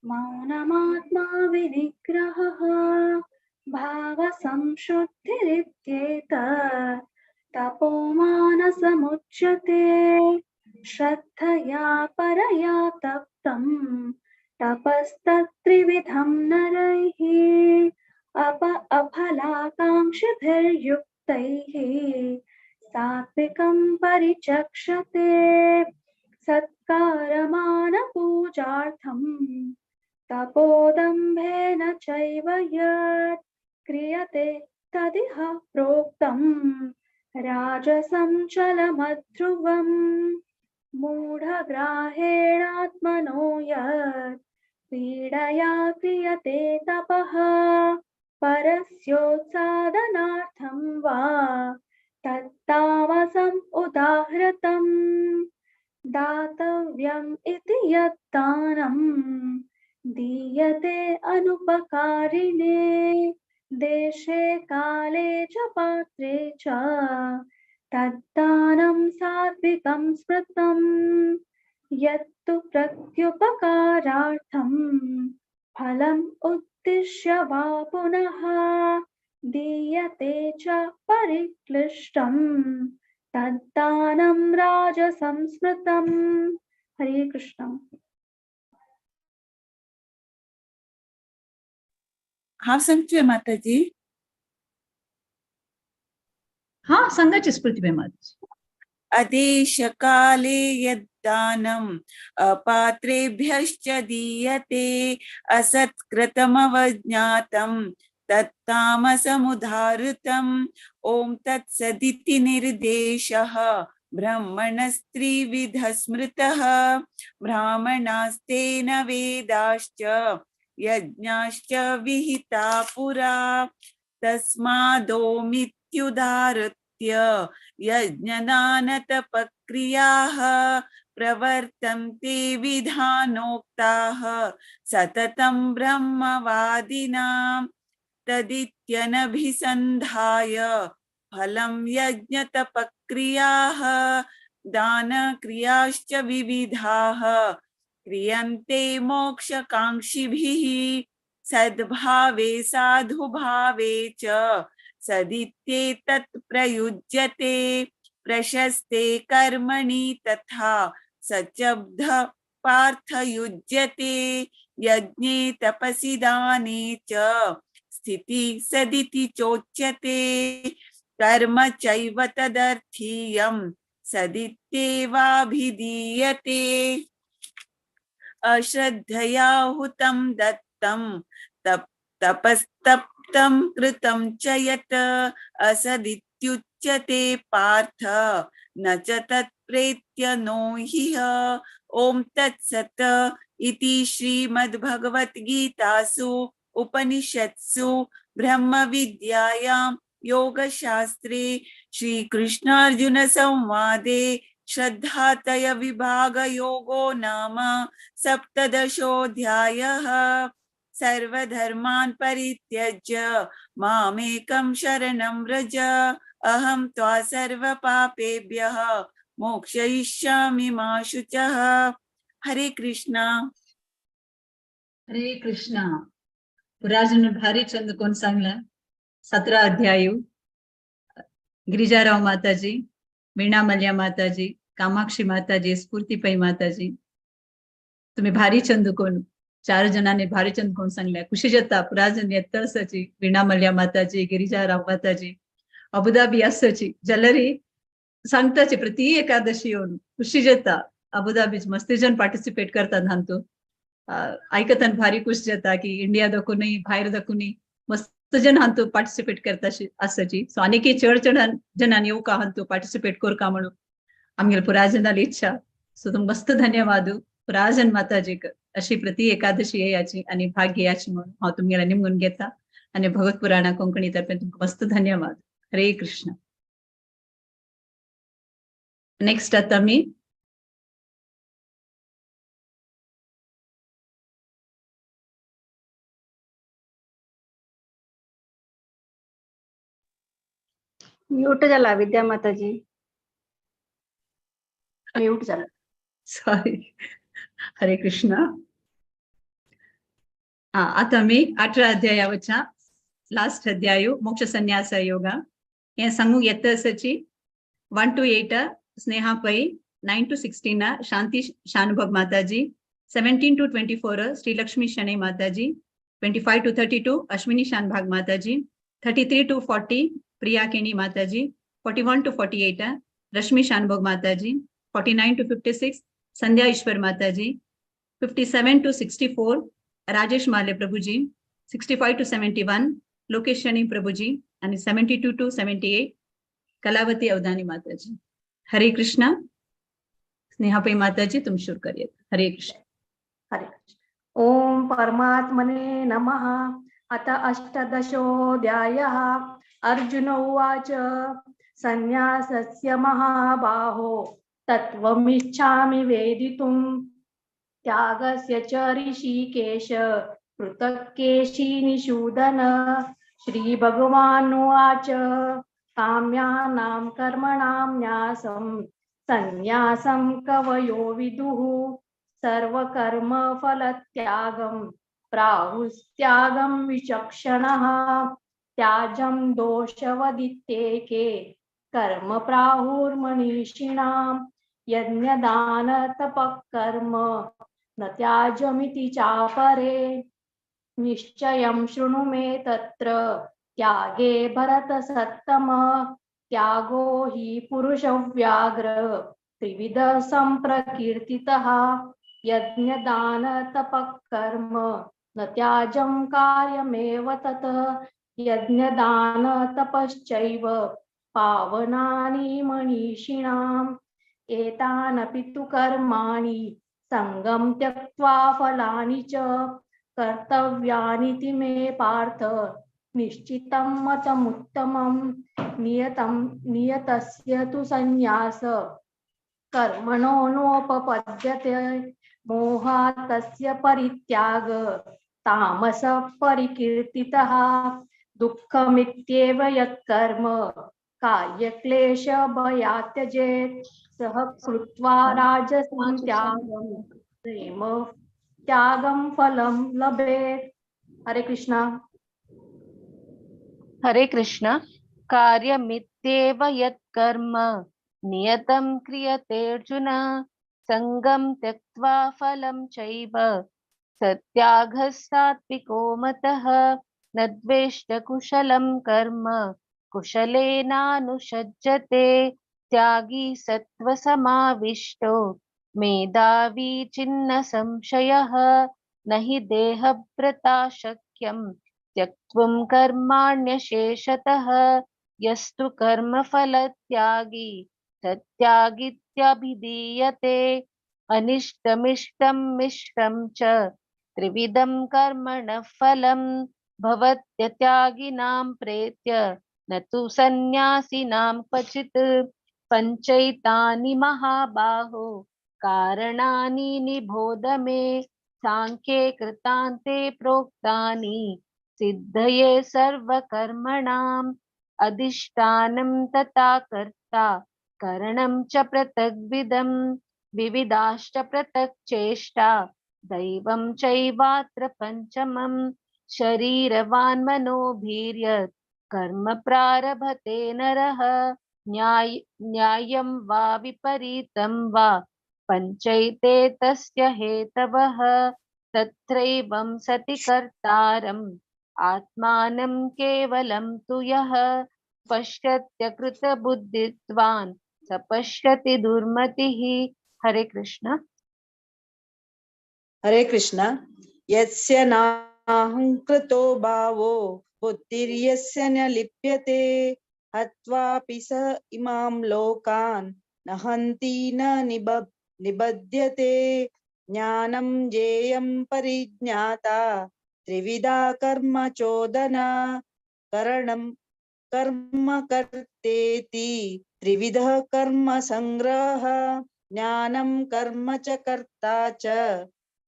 मौनमात्मा विनिग्रहः भावसंशुद्धिरित्येतत् तपो मानसमुच्यते। श्रद्धया परया तप्तं तपस्तत्त्रिविधं नरैः अप अफलाकाङ्क्षिभिर्युक्तैः सात्विकं परिचक्षते। सत्कारमानपूजार्थं तपोदम्भेन चैव यत् क्रियते तदिह प्रोक्तं राजसं चलमध्रुवम्। मूढग्राहेणात्मनो यत् पीडया क्रियते तपः परस्योत्सादनार्थं वा तत्तामसम् उदाहृतम्। दातव्यम् इति यत्दानं दीयते अनुपकारिणे देशे काले च पात्रे च तद्दानं सात्विकं स्मृतम्। यत्तु प्रत्युपकारार्थं फलम् उद्दिश्य वा पुनः दीयते च परिक्लिष्टं तद्दानं राजसं स्मृतम्। हरे कृष्ण। हांव सांगचें माताजी? हाँ, सांगाची स्मृती माताजी। अदेशकाले यद्दानम् अपात्रेभ्यश्च दीयते असत्कृतमवज्ञातं तत्तामसमुदाहृतम्। ॐ तत्सदिति निर्देशः ब्राह्मणस्त्रिविधः स्मृतः। ब्राह्मणास्तेन वेदाश्च यज्ञाश्च विहिता पुरा। तस्मादोमित्युदाहृत्य यज्ञदानतपक्रियाः प्रवर्तन्ते विधानोक्ताः सततं ब्रह्मवादिनां। तदित्यनभिसन्धाय फलं यज्ञतपक्रियाः दानक्रियाश्च विविधाः क्रियन्ते मोक्षकाङ्क्षिभिः। सद्भावे साधुभावे च सदित्येतत् प्रयुज्यते। प्रशस्ते कर्मणि तथा सचब्ध पार्थयुज्यते। यज्ञे तपसि दाने च स्थिति सदिति चोच्यते। कर्म चैव तदर्थीयं सदित्येवाभिधीयते। अश्रद्धया हुतं दत्तं तपस्तप्तं कृतं च यत् असदित्युच्यते पार्थ न च तत्प्रेत्य नो ह्यः। ॐ तत्सत् इति श्रीमद्भगवद्गीतासु उपनिषत्सु ब्रह्मविद्यायां योगशास्त्रे श्रीकृष्णार्जुन संवादे श्रद्धात्रय विभागयोगो नाम सप्तदशोऽध्यायः। सर्वधर्मान् परित्यज्य मामेकं शरणं व्रज। अहं त्वा सर्वपापेभ्यः मोक्षयिष्यामि मा शुचः। हरे कृष्णा। हरे कृष्णा। पुराजन भारी चंद कोण सांगला 17 अध्याय. गिरिजाराव माताजी, वीणा मल्या माताजी, कामाक्षी माताजी, स्फूर्ती पै माताजी, तुम्ही भारी चंद कोण 4 जणांनी भारी चंद कोण सांगल्या. खुशी जाता पुराजन येत असाची. वीणा मल्या माताजी, गिरिजाराव माताजी, अबुधाबी आसाची जलरी सांगताची प्रति एकादशी येऊन खुशी जाता. अबुधाबी मस्ती जण पार्टिसिपेट करतात हांतू ऐकताना भारी खुश जाता की इंडिया दाखवूनही भायर दाखवूनही मस्त जण हांतू पार्टिसिपेट करता आसाची. सो आनीक चड चड जणांनी येवका हांतू पार्टिसिपेट करका म्हणून आमगेले पुराजनाली इच्छा. सो तुमकां मस्त धन्यवाद पुराजन माताजीक अशी प्रति एकादशी येयाची आणि भाग्य याची म्हणून हांव तुमगेले निमगून घेता आणि भगवत पुराणा कोंकणी तर्फे तुमकां मस्त धन्यवाद. हरे कृष्ण. नेक्स्ट आता मी म्यूट झाला विद्या माताजी, म्यूट झाला. सॉरी. हरे कृष्ण. हा आता मी 18 अध्यायावरच्या लास्ट अध्याय मोक्ष संन्यास योगा हे सांगूंक येता आसाची. 1 to 8 Sneha Pai, 9 to 16 Shanti Shanbhag Mataji, 17 to 24 Srilakshmi Shenoy Mataji, 25 to 32 Ashwini Shanbhag Mataji, 33 to 40 Priya Keni Mataji, 41 to 48 Rashmi Shanbhag Mataji, 49 to 56 Sandhya Ishwar Mataji, 57 to 64 Rajesh Male Prabhuji, 65 to 71 Lokesh Shani Prabhuji आणि 72 to 78 Kalavati Avdhani Mataji. Hare Krishna. स्नेहापै माताजी तुम सुरू करूयात. हरे कृष्ण. हरे कृष्ण. ओम परमात्मने नमः. अथ अष्टादशोऽध्यायः. अर्जुन उवाच संन्यासस्य महाबाहो तत्त्वमिच्छामि वेदितुं त्यागस्य च ऋषिकेश पृथक् निषूदन. श्री भगवानुवाच काम्यानां कर्मणां न्यासं संन्यासं कवयो विदुः सर्वकर्म फलत्यागं प्राहुस्त्यागं विचक्षणः त्याजं दोषवदित्येके कर्म प्राहुर्मनीषिणां यज्ञदान तपःकर्म न त्याजमिति चापरे. निश्चयं शृणु मे तत्र त्यागे भरतसत्तम त्यागो हि पुरुषव्याघ्र त्रिविध संप्रकीर्तितः यज्ञदान तपःकर्म न त्याजं कार्यमेव तत् यज्ञदान तपश्चैव पावनानि मनीषिणाम्. एतानपि तु कर्माणि संगं त्यक्त्वा फलानि च कर्तव्यानिति मे पार्थ निश्चितं मतमुत्तमं. नियतं नियतस्य तु संन्यास कर्मणो नोपपद्यते मोहात् परित्याग तामस परिकीर्तितः. दुःखमित्येव यत्कर्म कार्यक्लेश भयात् त्यजेत् सह कृत्वा राजसं त्यागं प्रेम त्यागं फलं लभेत्. हरे कृष्णा. हरे कृष्ण. कार्यमित्येव यत्कर्म नियतं क्रियते अर्जुन संगं त्यक्त्वा फलं चैव सत्यागः सात्विको मतः. न द्वेष्ट कुशलं कर्म कुशलेनानुषज्जते त्यागी सत्त्वसमाविष्टो मेधावी छिन्न संशयः. न हि देहभृता शक्यं त्यक्तुं कर्माण्यशेषतः यस्तु कर्मफलत्यागी तत्यागीत्यभिधीयते. अनिष्टमिष्टं मिश्रं च त्रिविधं कर्मणः फलं भवत्यत्यागिनां प्रेत्य न तु सन्न्यासिनां क्वचित्. पंचैतानि महाबाहो कारणानि निबोध मे सांख्ये कृतान्ते प्रोक्तानि सिद्धये सर्वकर्मणाम्. अधिष्ठानं तथा कर्ता करणं च पृथग्विधं विविधाश्च पृथक् चेष्टा दैवं चैवात्र पंचमं. शरीरवान् मनोभिर्यत् कर्म प्रारभते नरः न्यायं वा विपरीतं वा पञ्चैते तस्य हेतवः। तत्रैवं सति कर्तारम् आत्मानं केवलं तु यः पश्यत्यकृतबुद्धित्वान् स पश्यति दुर्मतिः। हरे कृष्ण। हरे कृष्ण। यस्य नाहङ्कृतो भावो बुद्धिर्यस्य न लिप्यते हत्वापि स इमां लोकान् न हन्ति न निबध्यते। ज्ञानं ज्ञेयं परिज्ञाता त्रिविधा कर्म चोदना करणं कर्म कर्तेति त्रिविधः कर्म संग्रहः ज्ञानं कर्म च कर्ता च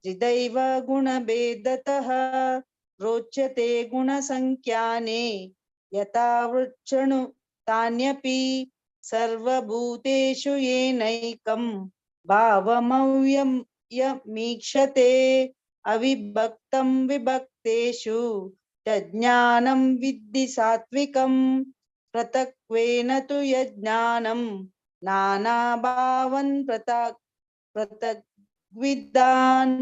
त्रिदैव गुणभेदतः रोचते गुणसंख्याने यथा वृक्षणु तान्यपि सर्वभूतेषु येनैकं भावमव्ययमीक्षते अविभक्तं विभक्तेषु तज्ज्ञानं विद्धि सात्विकं पृथक्त्वेन तु यज्ञानं नानाभावन् पृथग्विदान्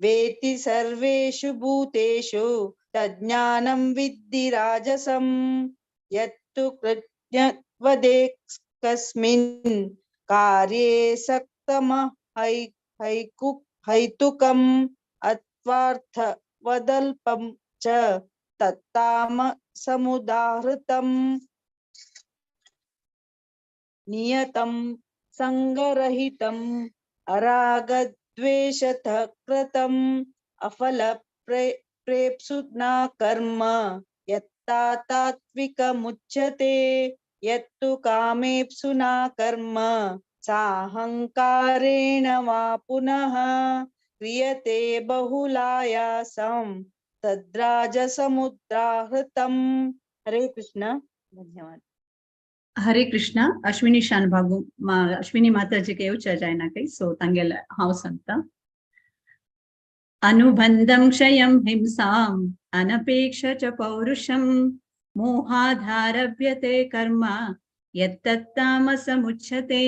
वेति सर्वेषु भूतेषु तज्ज्ञानं विद्धि राजसं यत्तु कृत्यवदेकस्मिन् कार्ये सक्तमहैतुकम् अत्वार्थवदल्पं च तत्तामसमुदाहृतम् नियतं सङ्गरहितम् अरागद्वेषतः कृतम् अफलप्रेप्सुना कर्म यत्ता तात्विकमुच्यते यत्तु कामेप्सुना कर्म साहङ्कारेण वा पुनः क्रियते बहुलायासं तद्राजसमुद्राहृतम्। हरे कृष्ण। धन्यवाद। हरे कृष्ण। अश्विनी शानभागू अश्विनी माताजी के येवच्या जायना काही सो तांगेले हांव सांगता। अनुबंधं क्षयं हिंसाम् अनपेक्ष च पौरुषं मोहाधारभ्यते कर्म यत्तत्तामसमुच्यते।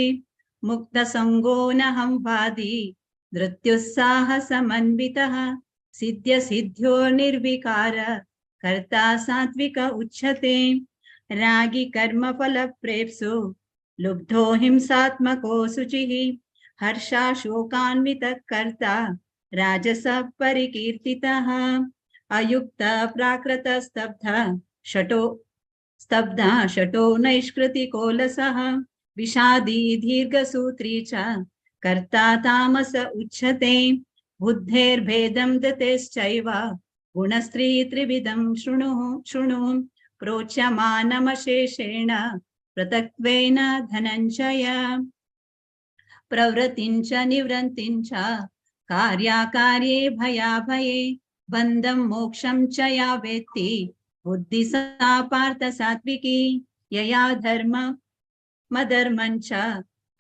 मुक्तसंगो नहं वादी धृत्युत्साहसमन्वितः सिद्ध्यसिद्ध्यो निर्विकार कर्ता सात्विक उच्यते। रागी कर्मफलप्रेप्सु लुब्धो हिंसात्मको शुचिः हर्षाशोकान्वितः कर्ता राजस परिकीर्तितः। अयुक्त प्राकृत स्तब्ध शटो स्तब्ध शटो नैष्कृतिकोलसः विषादी दीर्घसूत्री च कर्ता तामस उच्यते। बुद्धेर्भेदं धृतेश्चैव गुणस्त्री त्रिविधं शृणु शृणु प्रोच्यमानमशेषेण पृथक्त्वेन धनञ्जय। प्रवृत्तिं च निवृत्तिं च कार्याकार्ये भयाभये बन्धं मोक्षं च या वेत्ति बुद्धि सा पार्थ सात्विकी। यया धर्म मधर्मं च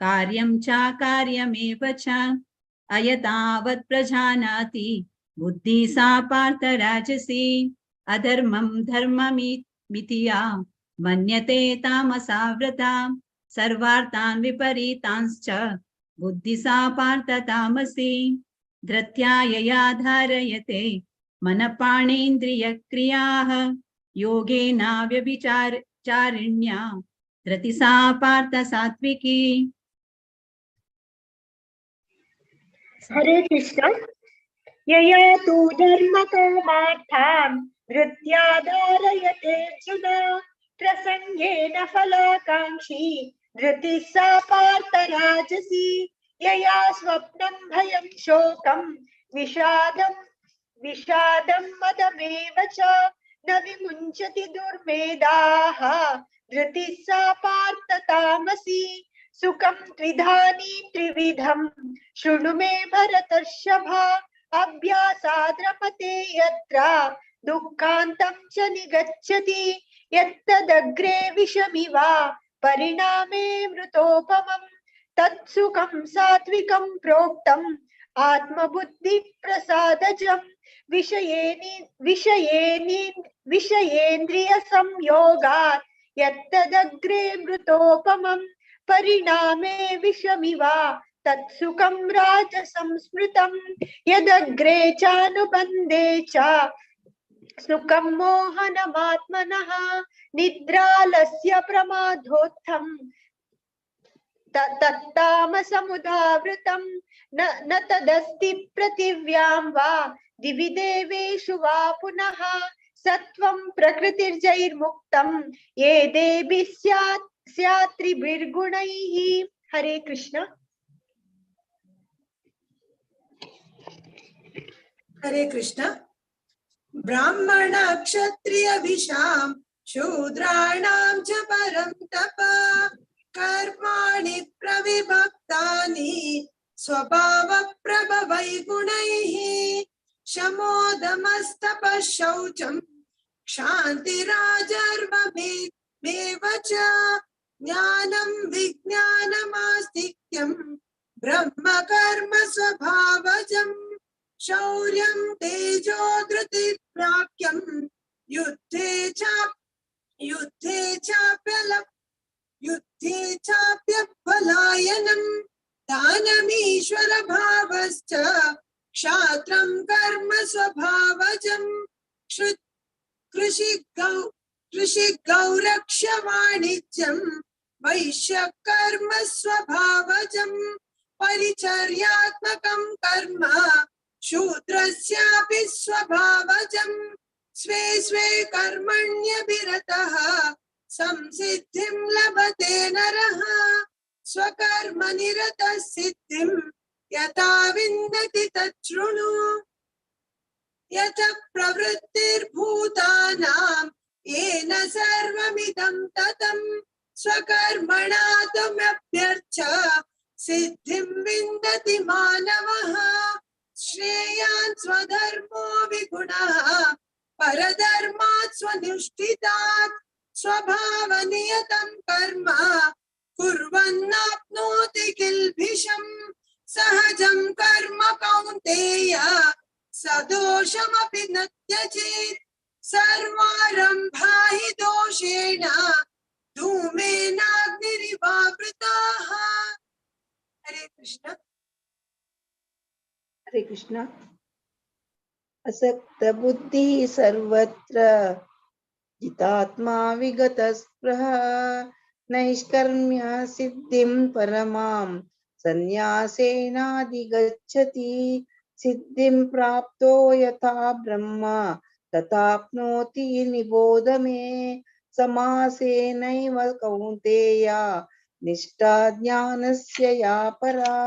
कार्यं चाकार्यमेव च अयतावत् प्रजानाति बुद्धि सा पार्थ राजसी। अधर्मं धर्ममिति या मन्यते तामसाव्रता सर्वार्थान् विपरीतांश्च बुद्धि सा पार्थ तामसी। धृत्या यया धारयते मनपाणेन्द्रियक्रियाः योगेनाव्यभिचारिण्या धृति सा पार्थ सात्विकी। हरे कृष्ण। यया तु धर्मकामार्थान् धृत्या धारयते अर्जुन प्रसङ्गेन फलाकाङ्क्षी धृतिः सा पार्थ राजसी। यया स्वप्नं भयं शोकं विषादं विषादं मदमेव च न विमुञ्चति दुर्मेधाः धृतिः सा पार्थ तामसी। सुखं त्रिधानीं त्रिविधं शृणु मे भरतर्षभ अभ्यासाद् रमते यत्र दुःखान्तं च निगच्छति यत्तदग्रे विषमिव परिणामे मृतोपमं तत्सुखं सात्विकं प्रोक्तम् आत्मबुद्धिप्रसादजं। विषयेनि विषयेनि विषयेन्द्रिय संयोगात् यत्तदग्रे मृतोपमं परिणामे विषमिव तत्सुखं राजसंस्मृतं यदग्रे चानुबन्धे च सुखं मोहनमात्मनः निद्रालस्य प्रमादोत्थं तत्तामसमुदावृतं न तदस्ति पृथिव्यां वा दिवि देवेषु वा पुनः सत्वं प्रकृतिर्जैर्मुक्तं ये देवि स्यात् स्यात् त्रिभिर्गुणैः। हरे कृष्ण। हरे कृष्ण। ब्राह्मण क्षत्रिय विषां शूद्राणां च परं तप कर्माणि प्रविभक्तानि स्वभाव प्रभवै गुणैः शमोदमस्तपः शौचं क्षान्तिराजर्वमेव च ज्ञानं विज्ञानमास्तिक्यं ब्रह्म कर्म स्वभावजम् शौर्यं तेजो धृतिप्राप्यं युद्धे चाप्यपलायनं दानमीश्वर भावश्च क्षात्रं कर्म स्वभावजं कृषि गौरक्ष वाणिज्यं वैश्य कर्म स्वभावजं परिचर्यात्मकं कर्म शूद्रस्यापि स्वभावजं स्वे स्वे कर्मण्यभिरतः संसिद्धिं लभते नरः स्वकर्म निरतः सिद्धिं यथा विन्दति तच्छृणु। यथ प्रवृत्तिर्भूतानां येन सर्वमिदं ततं स्वकर्मणा त्वमभ्यर्च सिद्धिं विन्दति मानवः। श्रेयान् स्वधर्मो विगुणः परधर्मात् स्वनुष्ठितात् स्वभावनियतं कर्म कुर्वन्नाप्नोति किल्बिषं सहजं कर्म कौन्तेय सदोषमपि न त्यजेत्। सर्वारम्भा हि दोषेण धूमेनाग्निरिवावृताः। हरे कृष्ण। हरे कृष्ण। असक्त बुद्धिः सर्वत्र जितात्मा विगतस्पृहः नैष्कर्म्य सिद्धिं परमां संन्यासेनाधिगच्छति। सिद्धिं प्राप्तो यथा ब्रह्म तथाप्नोति निबोध मे। समासेनैव कौन्तेय निष्ठा ज्ञानस्य या परा।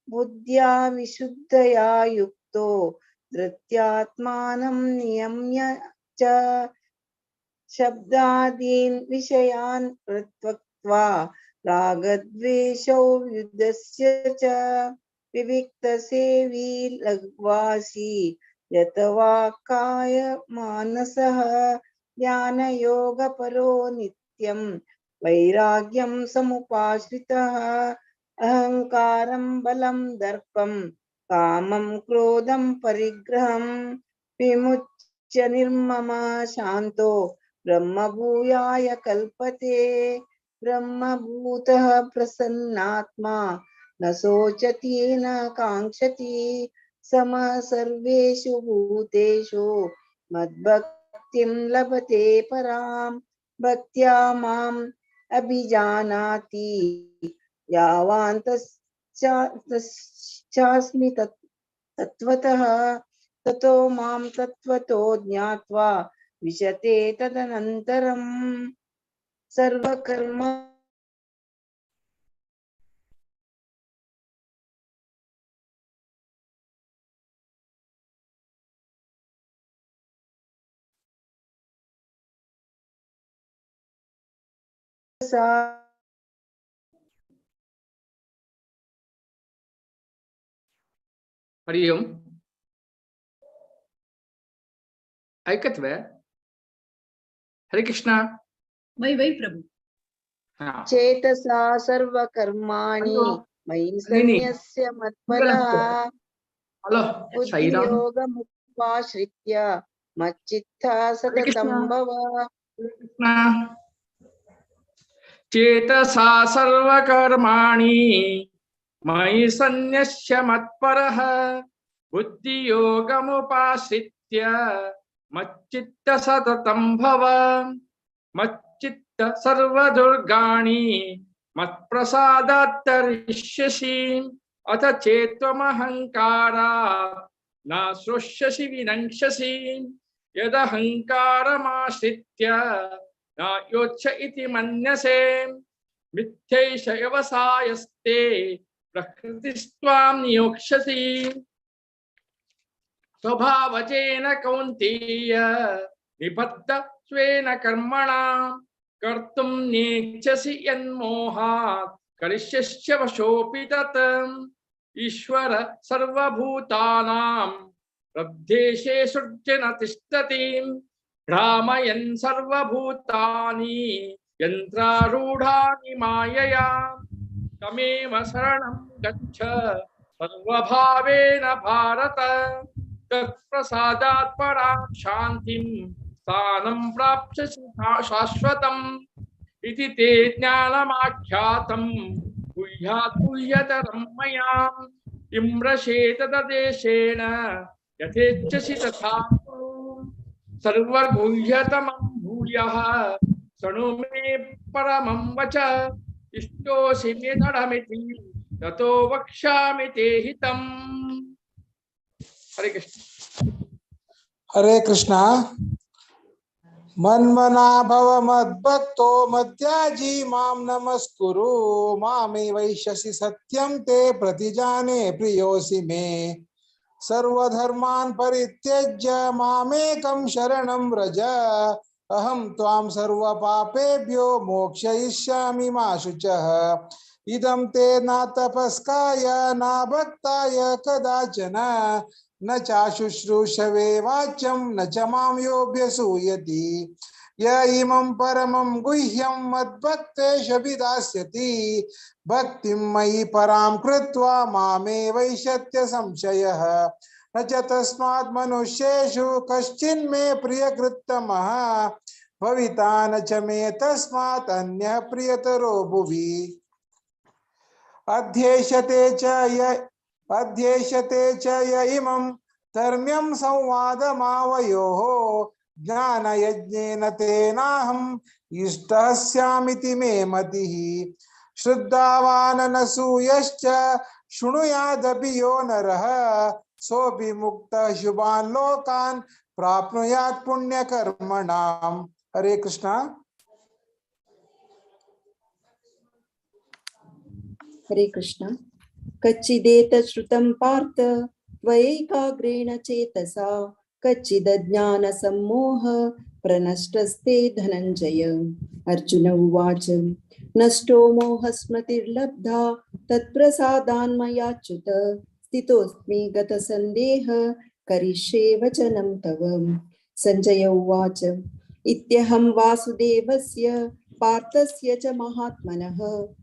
बुद्ध्या विशुद्धया युक्तो धृत्यात्मानं नियम्य च शब्दादीन् विषयान् पृथक्त्वा रागद्वेषौ युद्धस्य च विविक्तसेवी लघ्वासी यत वा काय मानसः ज्ञानयोगपरो नित्यं वैराग्यं समुपाश्रितः। अहंकारं बलं दर्पं कामं क्रोधं परिग्रहं विमुच्य निर्ममः शान्तो ब्रह्मभूयाय कल्पते। ब्रह्मभूतः प्रसन्नात्मा न शोचति न काङ्क्षति समः सर्वेषु भूतेषु मद्भक्तिं लभते परां। भक्त्या माम् अभिजानाति यावान्तश्चास्मि तत्त्वतः ततो मां तत्त्वतो ज्ञात्वा विशते तदनन्तरं सर्वकर्म सा हरि ओम। ऐकत वे हरे कृष्णा। वै वै प्रभु। चेतसा सर्वकर्माणि मयि सन्न्यस्य मत्परः। हलो साईराम। बुद्धियोगमुक् बुद्धियोगमुपाश्रित्य मच्चित्ता सततं भव। चेतसा सर्वकर्माणि मयि सन्न्यस्य मत्परः बुद्धियोगमुपाश्रित्य मच्चित्त सततं भव। मच्चित्त सर्वदुर्गाणि मत्प्रसादात् तरिष्यसि अथ चेत्त्वमहङ्कारात् न श्रोष्यसि विनङ्क्ष्यसि। यदहङ्कारमाश्रित्य न योत्स्य इति मन्यसे मिथ्यैष व्यवसायस्ते प्रकृतिस्त्वां नियोक्ष्यसि। स्वभावजेन कौन्तेय निबद्ध स्वेन कर्मणा कर्तुं नेच्छसि यन्मोहात् करिष्यस्य वशोऽपि तत्। ईश्वर सर्वभूतानां प्रदेशे सृज्य न तिष्ठति भ्रामयन् सर्वभूतानि यन्त्रारूढानि मायया। तमेव शरणं गच्छ सर्वभावेन भारत तत्प्रसादात् परां शान्तिं स्थानं प्राप्स्यसि शाश्वतम् इति ते ज्ञानमाख्यातं गुह्यात् गुह्यतरं मया। इम्रशेतदेशेन यथेच्छसि तथा कुरु सर्वगुह्यतमं भूयः शृणु मे परमं वच। इष्टोऽसि मे दृढमिति ततो वक्ष्यामि ते हितम्। हरे कृष्ण। हरे कृष्ण। मन्मना भव मद्भक्तो मद्याजी मां नमस्कुरु मामे वैश्यसि सत्यं ते प्रतिजाने प्रियोऽसि मे। सर्वधर्मान् परित्यज्य मामेकं शरणं व्रज अहं त्वां सर्वपापेभ्यो मोक्षयिष्यामि मा शुचः। इदं ते न तपस्काय न भक्ताय कदाचन न चाशुश्रूषवे वाच्यं न च मां योऽभ्यसूयति। य इमं परमं गुह्यं मद्भक्तेष्वभिधास्यति भक्तिं मयि परां कृत्वा मामे वैशत्य संशयः। न च तस्मात् मनुष्येषु कश्चिन्मे प्रियकृत्तमः भविता न च मे तस्मात् अन्यः प्रियतरो भुवि। अध्येष्यते च य इमं धर्म्यं संवादमावयोः ज्ञानयज्ञेन तेनाहं इष्टः स्यामिति मे मतिः। श्रद्धावाननसूयश्च शृणुयादपि यो नरः सोऽपि मुक्तः शुभान् लोकान् प्राप्नुयात् पुण्यकर्मणाम्। हरे कृष्णा। हरे कृष्णा। कच्चिदेतत् श्रुतं पार्थ त्वयैकाग्रेण चेतसा कच्चिदज्ञानसम्मोह प्रनष्टस्ते धनञ्जय। अर्जुन उवाच नष्टो मोहस्मृतिर्लब्धा तत्प्रसादान्मयाच्युत स्थितोऽस्मि गतसन्देह करिष्ये वचनं तव। सञ्जय उवाच इत्यहं वासुदेवस्य पार्थस्य च महात्मनः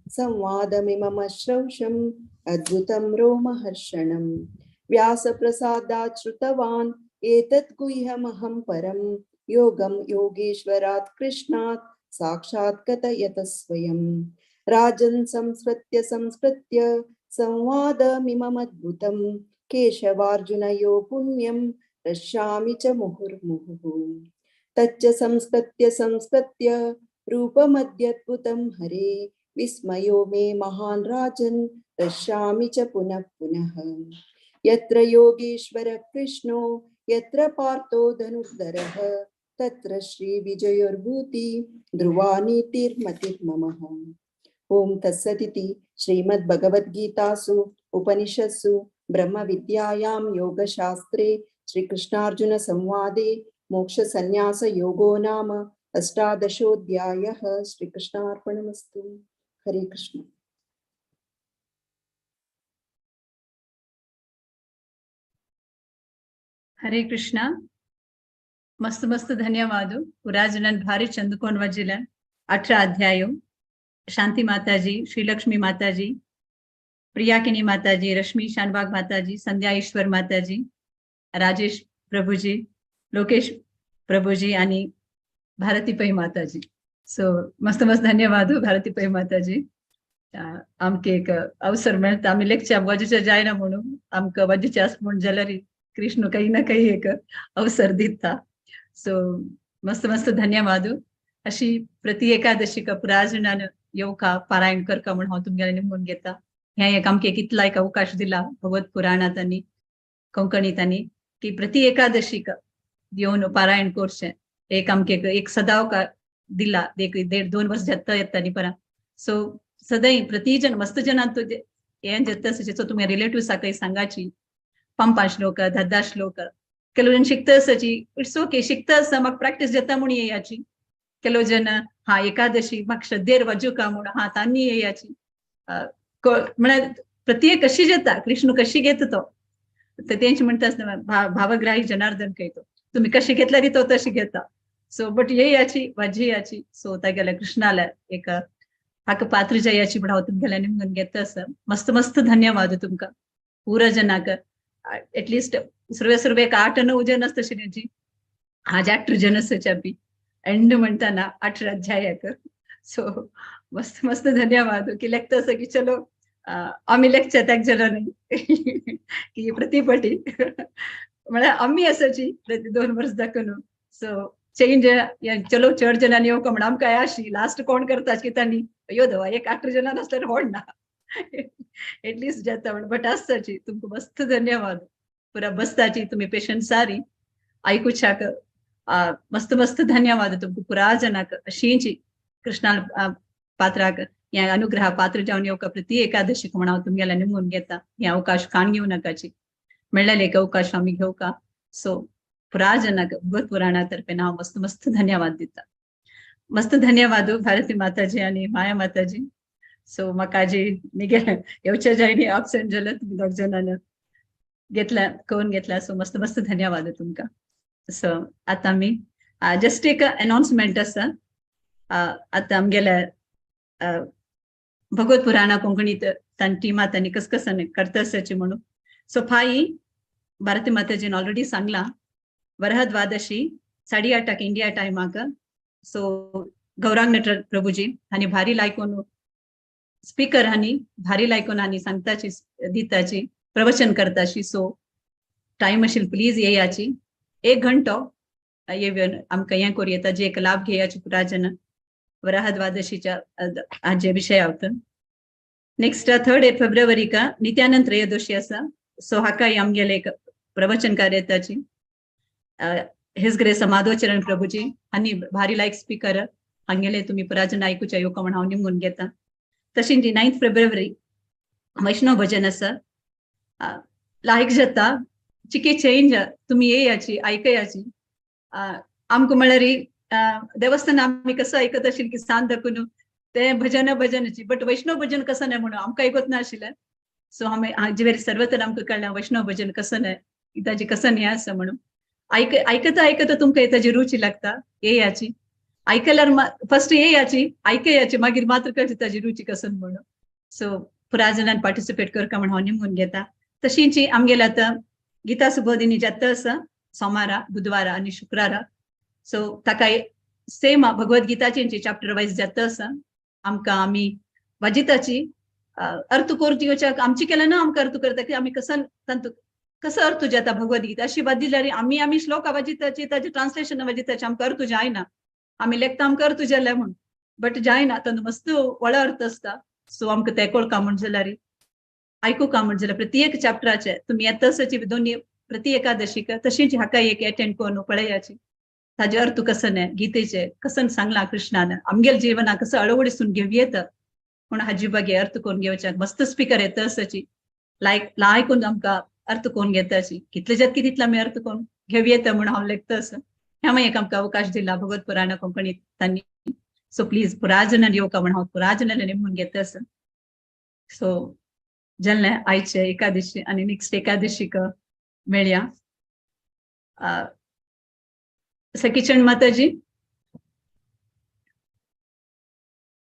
संवादमिममश्रौषम् अद्भुतं रोमहर्षणम्। व्यासप्रसादात् श्रुतवान् एतत् गुह्यमहं परं योगं योगेश्वरात् कृष्णात् साक्षात् कथयत स्वयं। राजन् संस्कृत्य संस्कृत्य संवादमिममद्भुतं केशवार्जुनयो पुण्यं रक्षामि च मुहुर्मुहुः। तच्च संस्कृत्य संस्कृत्य रूपमद्यद्भुतं हरे विस्मयो मे महान् राजन् रक्षामि च पुनः पुनः। यत्र योगेश्वर कृष्णो यत्र पार्थो धनुर्धरः तत्र श्रीविजयोर्भूति ध्रुवा नीतिर्मतिर्ममः। ओम तत्सदिति श्रीमद्भगवद्गीतासु उपनिषत्सु ब्रह्मविद्यायां योगशास्त्रे श्रीकृष्णार्जुन संवादे मोक्षसन्न्यासयोगो नाम अष्टादशोऽध्यायः। श्रीकृष्णार्पणमस्तु। हरे कृष्ण। हरे कृष्ण। मस्त मस्त धन्यवाद पुराजनन भारी चंदकोन वजिलन 18 अध्यायो शांति माताजी, श्रीलक्ष्मी माताजी, प्रियाकिनी माताजी, रश्मि शानबाग माताजी, संध्या ईश्वर माताजी, राजेश प्रभुजी, लोकेश प्रभुजी आणि भारती पै माताजी. सो मस्त मस्त धन्यवाद भारती पै माताजी. आमकां एक अवसर मेळटा, आमी लेक्चर बाजूच्या जायना म्हणून आमकां बाजूचे आस म्हूण जाल्यार कृष्ण काही ना काही एक अवसर दिता. सो मस्त मस्त धन्यवाद. अशी प्रति एकादशीक पुराजणान येवका पारायण करका म्हूण हांव तुमगेले निमून घेता. हें एक आमकां एक इतला एक अवकाश दिला भगवत पुराणांत आनी कोंकणीत आनी की प्रति एकादशीक येवन पारायण करचें एक आमकां एक सदावकार दिला. एक 1.5-2 वर्स जाता येता न्ही परा. सो सदांय प्रतिजन मस्त जनांत हें जाता आसा तुमी रिलेटिव्साकय सांगाची 5 श्लोक 10 श्लोक ಕೆಲವು जन शिकता आसाची it's okay शिकता आसा म्हाका प्रॅक्टीस जाता म्हूण येयाची. ಕೆಲವು जन हा एकादशी म्हाका श्रद्धेर वाजूका म्हूण हा तांणी येयाची. म्हळ्यार प्रत्येक कशी जाता कृष्ण कशी घेता तो तेंच म्हणटा आसतना भावग्राही जनार्दन कयतो तुमी कशी घेतल्यार तो तशी घेता. सो बट येयाची वाजयाची. सो तागेल्या कृष्णाला एक हाका पात्र जयाची म्हण हांव तुमगेल्या निमगून घेता आसा. मस्त मस्त धन्यवाद तुमकां पुरा जनाक. एटलिस्ट सुरवे सुरवेक 8-9 जन आसता आज 8 जन आसाचे बी एंड म्हणटाना 8 अध्यायाक. सो मस्त मस्त धन्यवाद की लेखता आसा की चलो आमी लेखचे त्याग जनांनी की प्रतिपटी म्हळ्यार आमी आसाची प्रति 2 वर्स दाखोवन. सो चेंज चलो चड जणांनी येवका म्हण आमकां आशी लास्ट कोण करता की तांणी अयो दवा एक 8 जणां नासल्यार व्हड ना एटलिस्ट जाता म्हण बट आसताची. तुमकां मस्त धन्यवाद पुरा बसताची तुमी पेशंट सारी आयकुच्याक. मस्त मस्त धन्यवाद तुमकां पुरा जनाक. अशींची कृष्णा पात्राक ह्या अनुग्रह पात्र जावन येवका प्रति एकादशीक म्हण हांव तुमगेल्या निमून घेता. हे अवकाश काण घेवं नाकाची मेळ्ळेले एक अवकाश आमी घेवका. सो पुरा जनाक भगवत पुराणा तर्फे हांव मस्त मस्त धन्यवाद दिता. मस्त धन्यवाद भारती माताजी आनी माया माताजी. सो म्हाका जी निगे येवचे जायनी अबसेंट जालें तुमी दोग जाणांनी घेतला करून घेतला. सो मस्त मस्त धन्यवाद तुमकां. सो आतां आमी जस्ट एक अनाउन्समेंट आसा. आतां आमगेल्या भगवत पुराणा कोंकणीत तांची टिमा तांणी कस कसन करता आसाची म्हणून. सो फाई भारती माताजीन ऑलरेडी सांगलां वरह द्वादशी 8:30 इंडिया टायमाक. सो गौरांग प्रभुजी हांणी भारी लायकून स्पीकर हांणी भारी लायकून आनी सांगताची दिताची प्रवचन करताची. सो टायम आशिल्लो प्लीज येयाची 1 घंटो येवन आमकां हें करूं येता जे एक लाभ घेयाची पुरा जन वराह द्वादशीच्या हाजे विशयावत. नेक्स्ट 3 फेब्रुवारीक नित्यानंद त्रयोदशी आसा. सो हाकाय आमगेले एक प्रवचन कार्य येताची his grace Madhavcharan Prabhuji हांणी भारी लायक स्पीकर हांगेले तुमी पुराजन आयकुच्या येवका म्हण हांव निमगून घेता. तशीं 9 फेब्रुवारी वैष्णव भजन आसा. लायक जाता चिके चेंज तुमी येयाची आयकयाची. आमकां म्हळ्यार देवस्थान आमी कसो आयकत आशिल्ली की सांत दाखून तें भजन भजनाची बट वैष्णव भजन कसो न्हय म्हणून आमकां आयकत नाशिल्लें. सो आमी हाजे सर्वतर आमकां कळ्ळें वैष्णव भजन कसो न्हय ताजी कसो हें आसा म्हणून. आयकता आयकता तुमकां ताजी रुची लागता येयाची. आयकल्यार फर्स्ट येयाची आयकयाची मागीर मात्र कळटा ताजी रुची कसो म्हणून. सो पुरा जाणान पार्टिसिपेट करका म्हण हांव निमगून घेता. तशींची आमगेल्या आतां गीता सुबोधिनी जाता आसा सोमारा बुधवारा आनी शुक्रारा. सो ताका सेम भगवद्गीताची चॅप्टर वायज जाता आसा. आमकां आमी वाजिताची अर्थ करून येवच्याक आमची केल्या ना आमकां अर्थ करता की आमी कसो तांतू कसो अर्थ जाता भगवद्गीता अशी वाजिल्यार आमी आमी श्लोक वाजिताची ताजे ट्रान्सलेशन वाजिताची आमकां अर्थ जायना. आमी लेखता आमकां अर्थ जाल्या म्हूण बट जायना तांतू मस्त व्हडलो अर्थ आसता. सो आमकां तें कळका म्हण जाल्यार आयकूका म्हण जाल्यार प्रत्येक चॅप्टराचे तुमी येता आसाची दोनी प्रति एकादशीक तशींच हाका एक एटेंड करून पळयाची ताजे अर्थ कसो न्हय गीतेचे कसन सांगलां कृष्णान आमगेल्या जिवनाक कसो अळवडिसून घेवं येता म्हूण हाजी बागे अर्थ करून घेवच्याक मस्त स्पीकर येता आसाची लायक लायकून आमकां अर्थ करून घेताची कितले जात की तितले आमी अर्थ करून घेवं येता म्हूण हांव लेखता आसा. ह्या मागीर एक आमकां अवकाश दिला भगवत पुराणा कोंकणीत तांणी. सो प्लीज पुरा जणांनी येवका म्हण हांव पुरा जणांनी म्हणून घेता आसा. सो जालें आयचे एकादशी आनी नेक्स्ट एकादशीक मेळया. सखीचंद माताजी.